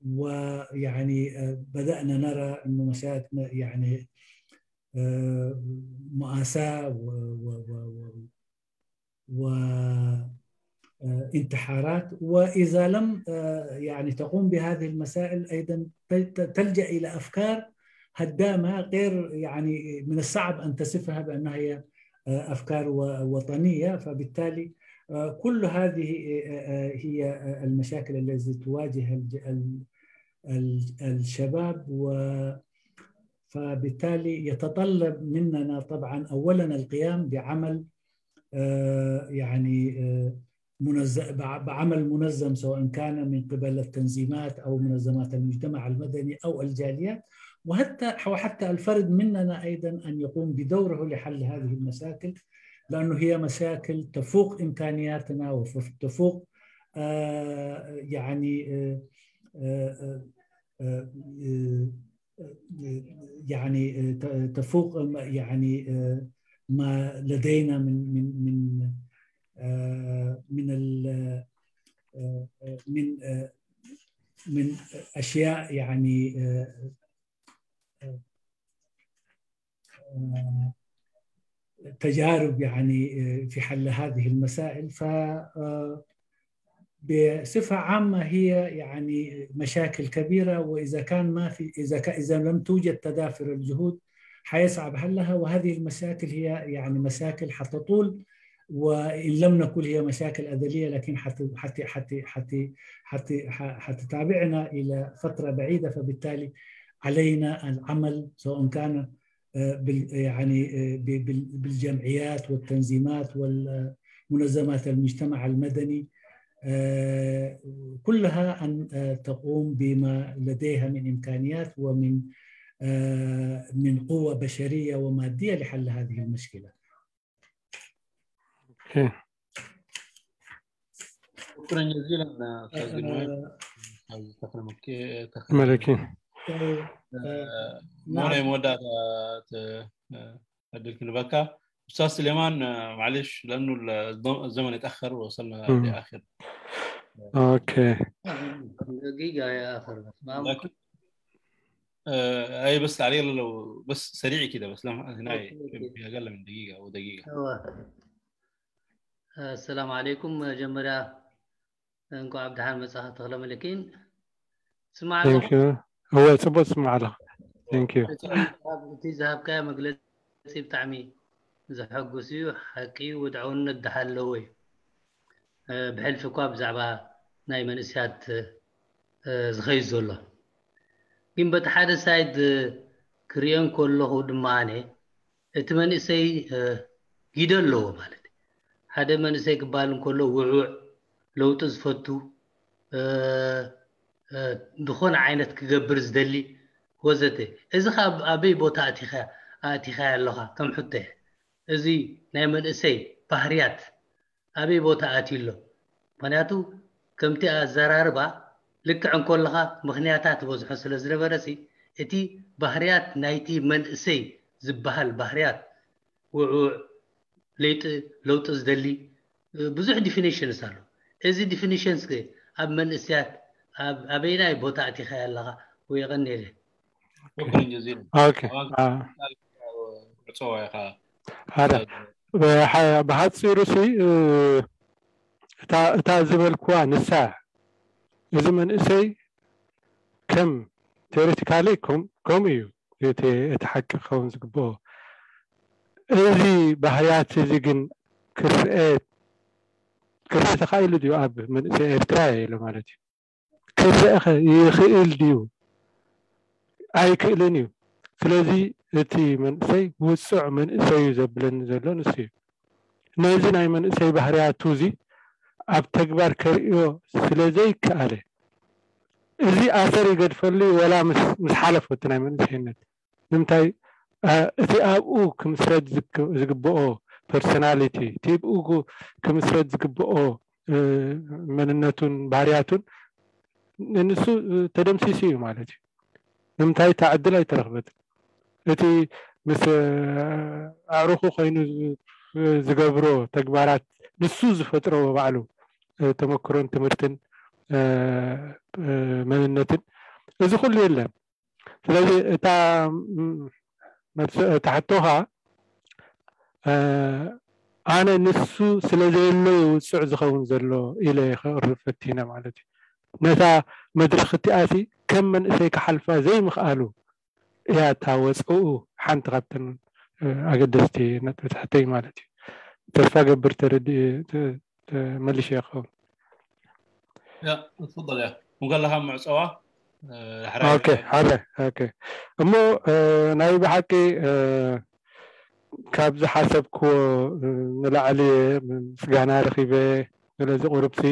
ويعني بدانا نرى انه مشاكل يعني مآساة و, و, و, و و انتحارات، وإذا لم يعني تقوم بهذه المسائل أيضا تلجأ إلى أفكار هدامة غير يعني من الصعب أن تصفها بأنها هي أفكار وطنية، فبالتالي آه، كل هذه آه، آه، هي المشاكل التي تواجه الج- ال- ال- الشباب و فبالتالي يتطلب مننا طبعا أولا القيام بعمل آه، يعني آه، منظ- بع- بعمل منظم، سواء كان من قبل التنظيمات أو منظمات المجتمع المدني أو الجاليات، وحتى وحتى الفرد مننا أيضا أن يقوم بدوره لحل هذه المشاكل، لأنه هي مشاكل تفوق إمكانياتنا وتفوق آه، يعني آه، آه، آه، آه، آه، يعني آه، ت- تفوق ما- يعني آه، ما لدينا من من من آه، من ال- آه، آه، من آه، من أشياء يعني آه، آه، آه، تجارب يعني آه، في حل هذه المسائل. ف آه، بصفة عامة هي يعني مشاكل كبيرة، وإذا كان ما في إذا ك... إذا لم توجد تدافر الجهود حيصعب حلها، وهذه المشاكل هي يعني مشاكل حتطول، وإن لم نقل هي مشاكل أزلية، لكن حت... حت... حت... حت... حت... ح- حتتابعنا إلى فترة بعيدة، فبالتالي علينا العمل سواء كان آه، بال- يعني آه، ب- بال- بالجمعيات والتنظيمات والمنظمات المجتمع المدني آه، كلها أن آه، تقوم بما لديها من إمكانيات ومن آه، من قوة بشرية ومادية لحل هذه المشكلة. Okay. شكرا جزيلا استاذ جمال. استاذ تخرمك ملكي. ሞነ መወዳእታ ዕድል ክንበካ استاذ سليمان. معلش لانه الزمن اتاخر وصلنا لاخر Okay. دقيقة يا آخر بس ما لكن آه، اي بس تعليق لو بس سريع كده بس لا هنا أوكي، أوكي. في اقل من دقيقه او دقيقه እወ። ሰላም ዓለይኩም። መጀመርያ እንኳዕ ብደሓን መጻኻ ተኽለ መለኪን። ስማዕ ኣለኻ? Thank you. እወ ጽቡቅ ስማዕ ኣለኹ። Thank you. እቲ ዝሃብካዮ መግለጺ ብጣዕሚ ዘሐጉስ እዩ። ሓቂ እዩ፣ ወድዓውነት ደሓ ኣለዎ እዩ። እ፣ ብሕልፊ እኳ ብዛዕባ ናይ መንእስያት እ፣ ዝኸይድ ዘሎ። ግን በቲ ሓደ ሳይድ ክሪኦ እንከለኹ ድማ ኣነ እቲ መንእሰይ እ፣ ጊደ ኣለዎ ማለት እዩ። ሓደ መንእሰይ ክበሃል እንከሎ ውዑዕ፣ ለውጢ ዝፈቱ እ፣ እ፣ ዝኾነ ዓይነት ክገብር ዝደሊ ወዘተ። እዚ ካብ ኣበይ ቦታ ኣቲኻ ኣቲኻ ኣለኻ ከም ሕቶ እየ። እዚ ናይ መንእሰይ ባህርያት ኣበይ ቦታ ኣትዩ ኣሎ? ምክንያቱ ከምቲ ኣዘራርባ ልክዕ እንኮለኻ ምክንያታት በዝሖ ስለ ዝነበረ ሲ እቲ ባህርያት ናይቲ መንእሰይ ዝበሃል ባህርያት ውዑዕ ለይጢ ለውጢ ዝደሊ ብዙሕ ዲፊኒሽንስ ኣሎ። እዚ ዲፊኒሽንስ ኣብ መንእስያት ኣብ ኣበይናይ ቦታ ኣቲኻ ኣለኻ? ወይ የቐንየለ። شكرا جزيلا Okay. ኣዋን Ah. ዕፀዋ ኢኻ ሓደ ብሓ- ብሓፂሩ ሲ እ፣ እታ እታ ዝበልኩዋ ንሳ እዚ መንእሰይ ከም ቴዎሬቲካሊ ከም ከምኡ እዩ እቲ እቲ ሓቂ ክኸውን ዝግብኦ። እዚ ባህርያት እዚ ግን ክርአ ክርአ ተኻኢሉ ድዩ ኣብ መንእሰይ ኤርትራ ኢለ ማለት እዩ። ክርአ ኸ ይኽእል ድዩ? ኣይክእልን እዩ። ስለዚ እቲ መንእሰይ ውፁዕ መንእሰይ እዩ ዘብለኒ ዘሎ ንሱ እዩ። ነዚ ናይ መንእሰይ ባህርያቱ እዚ ኣብ ተግባር ከርእዮ ስለ ዘይከኣለ እዚ ኣሰር ይገድፈሉ እዩ፣ ወላ ምስ ምስ ሓለፎ እቲ ናይ መንእሰይነት ንምንታይ እ፣ እቲ ኣብኡ ክምስረት ዝግ- ዝግብኦ ፐርሶናሊቲ እቲ ብኡ ክምስረት ዝግብኦ እ፣ መንነቱን ባህርያቱን ንሱ ተደምሲሱ እዩ ማለት እዩ። ንምንታይ እታ ዕድል ኣይተረኽበትን? እቲ ምስ እ፣ ኣዕሩኹ ኮይኑ ዝ- ዝገብሮ ተግባራት ንሱ ዝፈጥሮ ባዕሉ እ፣ ተመክሮን ትምህርትን እ፣ እ፣ መንነትን እዚ ኩሉ የለን። ስለዚ እታ ም፣ መልሲ እታ ሕቶኻ እ፣ ኣነ ንሱ ስለ ዘየሎ እዩ ውፅዕ ዝኸውን ዘሎ ኢለ ከቕርብ ፈቲነ ማለት እዩ። ነታ መድረኽ እቲኣሲ ከም መንእሰይ ክሓልፋ ዘይምኽኣሉ እያ እታ ወፅኡ ሓንቲ ካብተን እ፣ ኣገደስቲ ነጥብታት ሕቶይ ማለት እዩ። ተስፋ ገብር ተረዲ ተ- መሊሸ ክኸውን። ያ ትፍضل ያ እንከለኻ ምዕፀዋ ኦኬ ሓደ ኦኬ እሞ ናይ ብሓቂ ካብ ዝሓሰብክዎ ንላዕሊ ምስጋና ረኺበ። ስለዚ ቁሩብሲ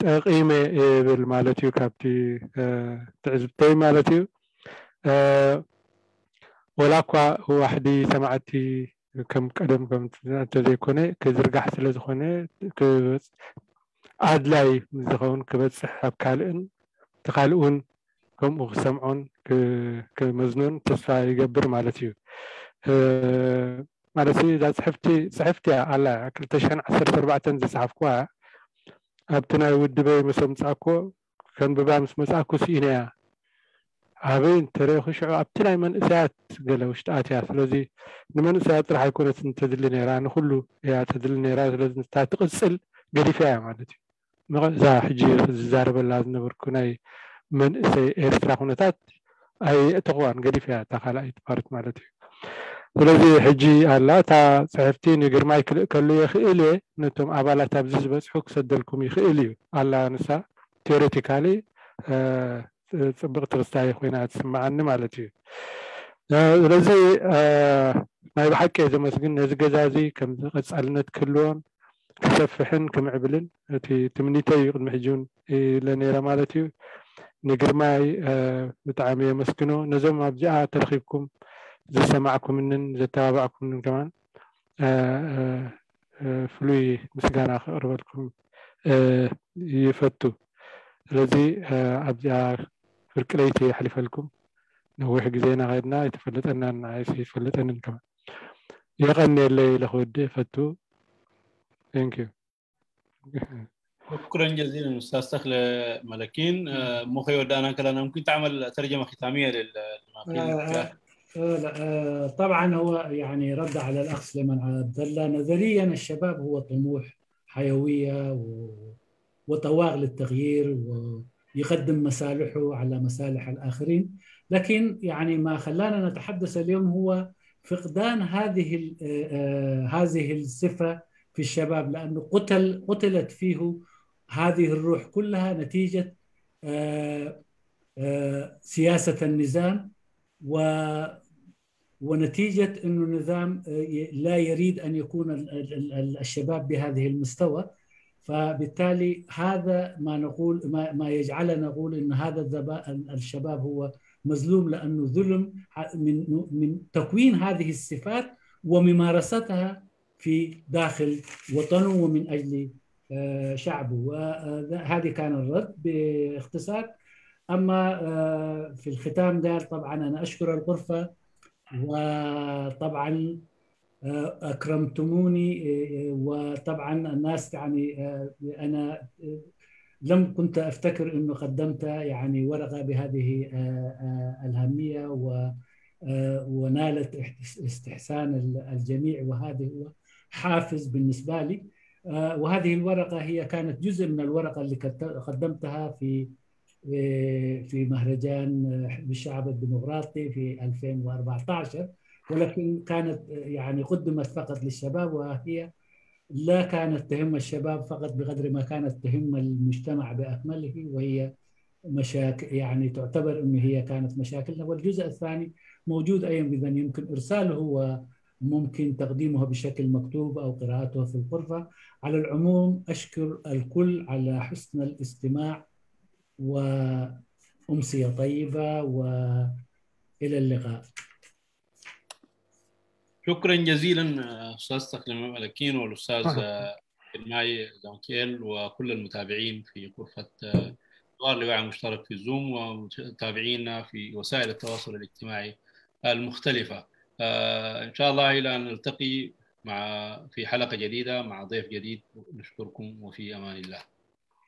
ጠቒመ እብል ማለት እዩ ካብቲ ትዕዝብተይ ማለት እዩ። ወላ እኳ ዋሕዲ ሰማዕቲ ከም ቀደም ከም እንተዘይኮነ ክዝርጋሕ ስለ ዝኾነ ኣድላይ ዝኸውን ክበፅሕ ኣብ ካልእን ተካልኡን ከምኡ ክሰምዖን ክመዝኖን ተስፋ ይገብር ማለት እዩ። ማለት እዛ ፅሕፍቲ ፅሕፍቲ እያ ኣላ ክልተ ሽሕን ዓሰርተ ኣርባዕተን ዝፀሓፍኩዋ ኣብቲ ናይ ውድበይ ምስ ኣምፃእኩ ከንብባ ምስ መፃእኩ ስኢነያ ኣበይ እንተረእኹ ሽዑ ኣብቲ ናይ መንእሰያት ገለ ውሽጢ ኣትያ። ስለዚ ንመንእሰያት ጥራሕ ኣይኮነትን ተድሊ ነይራ ንኩሉ እያ ተድሊ ነይራ። ስለዚ ንታ ትቕፅል ገዲፈያ ማለት እዩ። እዛ ሕጂ ዝዛረበላ ዝነበርኩ ናይ መንእሰይ ኤርትራ ኩነታት ኣየእተኽዋን ገዲፈያ እታ ካልኣይቲ ፓርት ማለት እዩ። ስለዚ ሕጂ ኣላ እታ ፅሕፍቲ ንግርማይ ክልእከሉ የኽእል እየ ነቶም ኣባላት ኣብዚ ዝበፅሑ ክሰደልኩም ይኽእል እዩ ኣላ ንሳ ቴዎሬቲካሊ ፅብቕቲ ክስታይ ኮይና ትስምዓኒ ማለት እዩ። ስለዚ ናይ ብሓቂ እየ ዘመስግን ነዚ ገዛ እዚ ከም ቀፃልነት ክህልዎን ክሰፍሕን ክምዕብልን እቲ ትምኒተይ እዩ ቅድሚ ሕጂ እውን ኢለ ነይረ ማለት እዩ። ንግርማይ ብጣዕሚ የመስግኖ። ነዞም ኣብዚኣ ተረኺብኩም ዝሰማዕኩምንን ዘተባባዕኩምንን ከማን ፍሉይ ምስጋና ከቕርበልኩም ይፈቱ። ስለዚ ኣብዚኣ ፍርቂ ለይቲ የሕልፈልኩም። ነዊሕ ግዜና ከድና ኣይተፈለጠናን ንዓይስ ኣይፈለጠንን ከማን የቐንየለይ ኢለ ክወድእ እፈቱ። Thank you. شكرا جزيلا أستاذ تخلة ملكين. مخي ودانا كلنا ممكن تعمل ترجمة ختامية لل لا، آه، طبعا هو يعني رد على الأخ سليمان عبد الله. نظريا الشباب هو طموح، حيوية و... وطواق للتغيير، ويقدم مصالحه على مصالح الآخرين. لكن يعني ما خلانا نتحدث اليوم هو فقدان هذه ال... آه، آه، هذه الصفة في الشباب، لأنه قتل قتلت فيه هذه الروح كلها نتيجة آه، آه، سياسة النظام و ونتيجة أنه النظام لا يريد أن يكون الشباب بهذه المستوى. فبالتالي هذا ما نقول ما يجعلنا نقول أن هذا الذباء الشباب هو مظلوم لأنه ظلم من من تكوين هذه الصفات وممارستها في داخل وطنه ومن أجل شعبه. وهذه كان الرد باختصار. أما في الختام قال طبعا أنا أشكر الغرفة وطبعا أكرمتموني وطبعا الناس يعني أنا لم كنت أفتكر أنه قدمت يعني ورقة بهذه الأهمية ونالت استحسان الجميع وهذا هو حافز بالنسبة لي. وهذه الورقة هي كانت جزء من الورقة اللي قدمتها في في مهرجان بالشعب الديمقراطي في ألفين وأربعتاشر، ولكن كانت يعني قدمت فقط للشباب، وهي لا كانت تهم الشباب فقط بقدر ما كانت تهم المجتمع بأكمله، وهي مشاكل يعني تعتبر أنه هي كانت مشاكلنا. والجزء الثاني موجود أيضا، إذا يمكن إرساله وممكن تقديمه بشكل مكتوب أو قراءته في الغرفة. على العموم أشكر الكل على حسن الاستماع وأمسية طيبة وإلى اللقاء. شكرا جزيلا أستاذ تخلة ملكين والأستاذ جرماي دانكيل وكل المتابعين في غرفة حوار لواعي مشترك في زوم ومتابعينا في وسائل التواصل الاجتماعي المختلفة. إن شاء الله إلى أن نلتقي مع في حلقة جديدة مع ضيف جديد. نشكركم وفي أمان الله.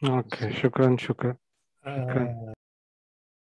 Okay, شكرا شكرا. شكرا.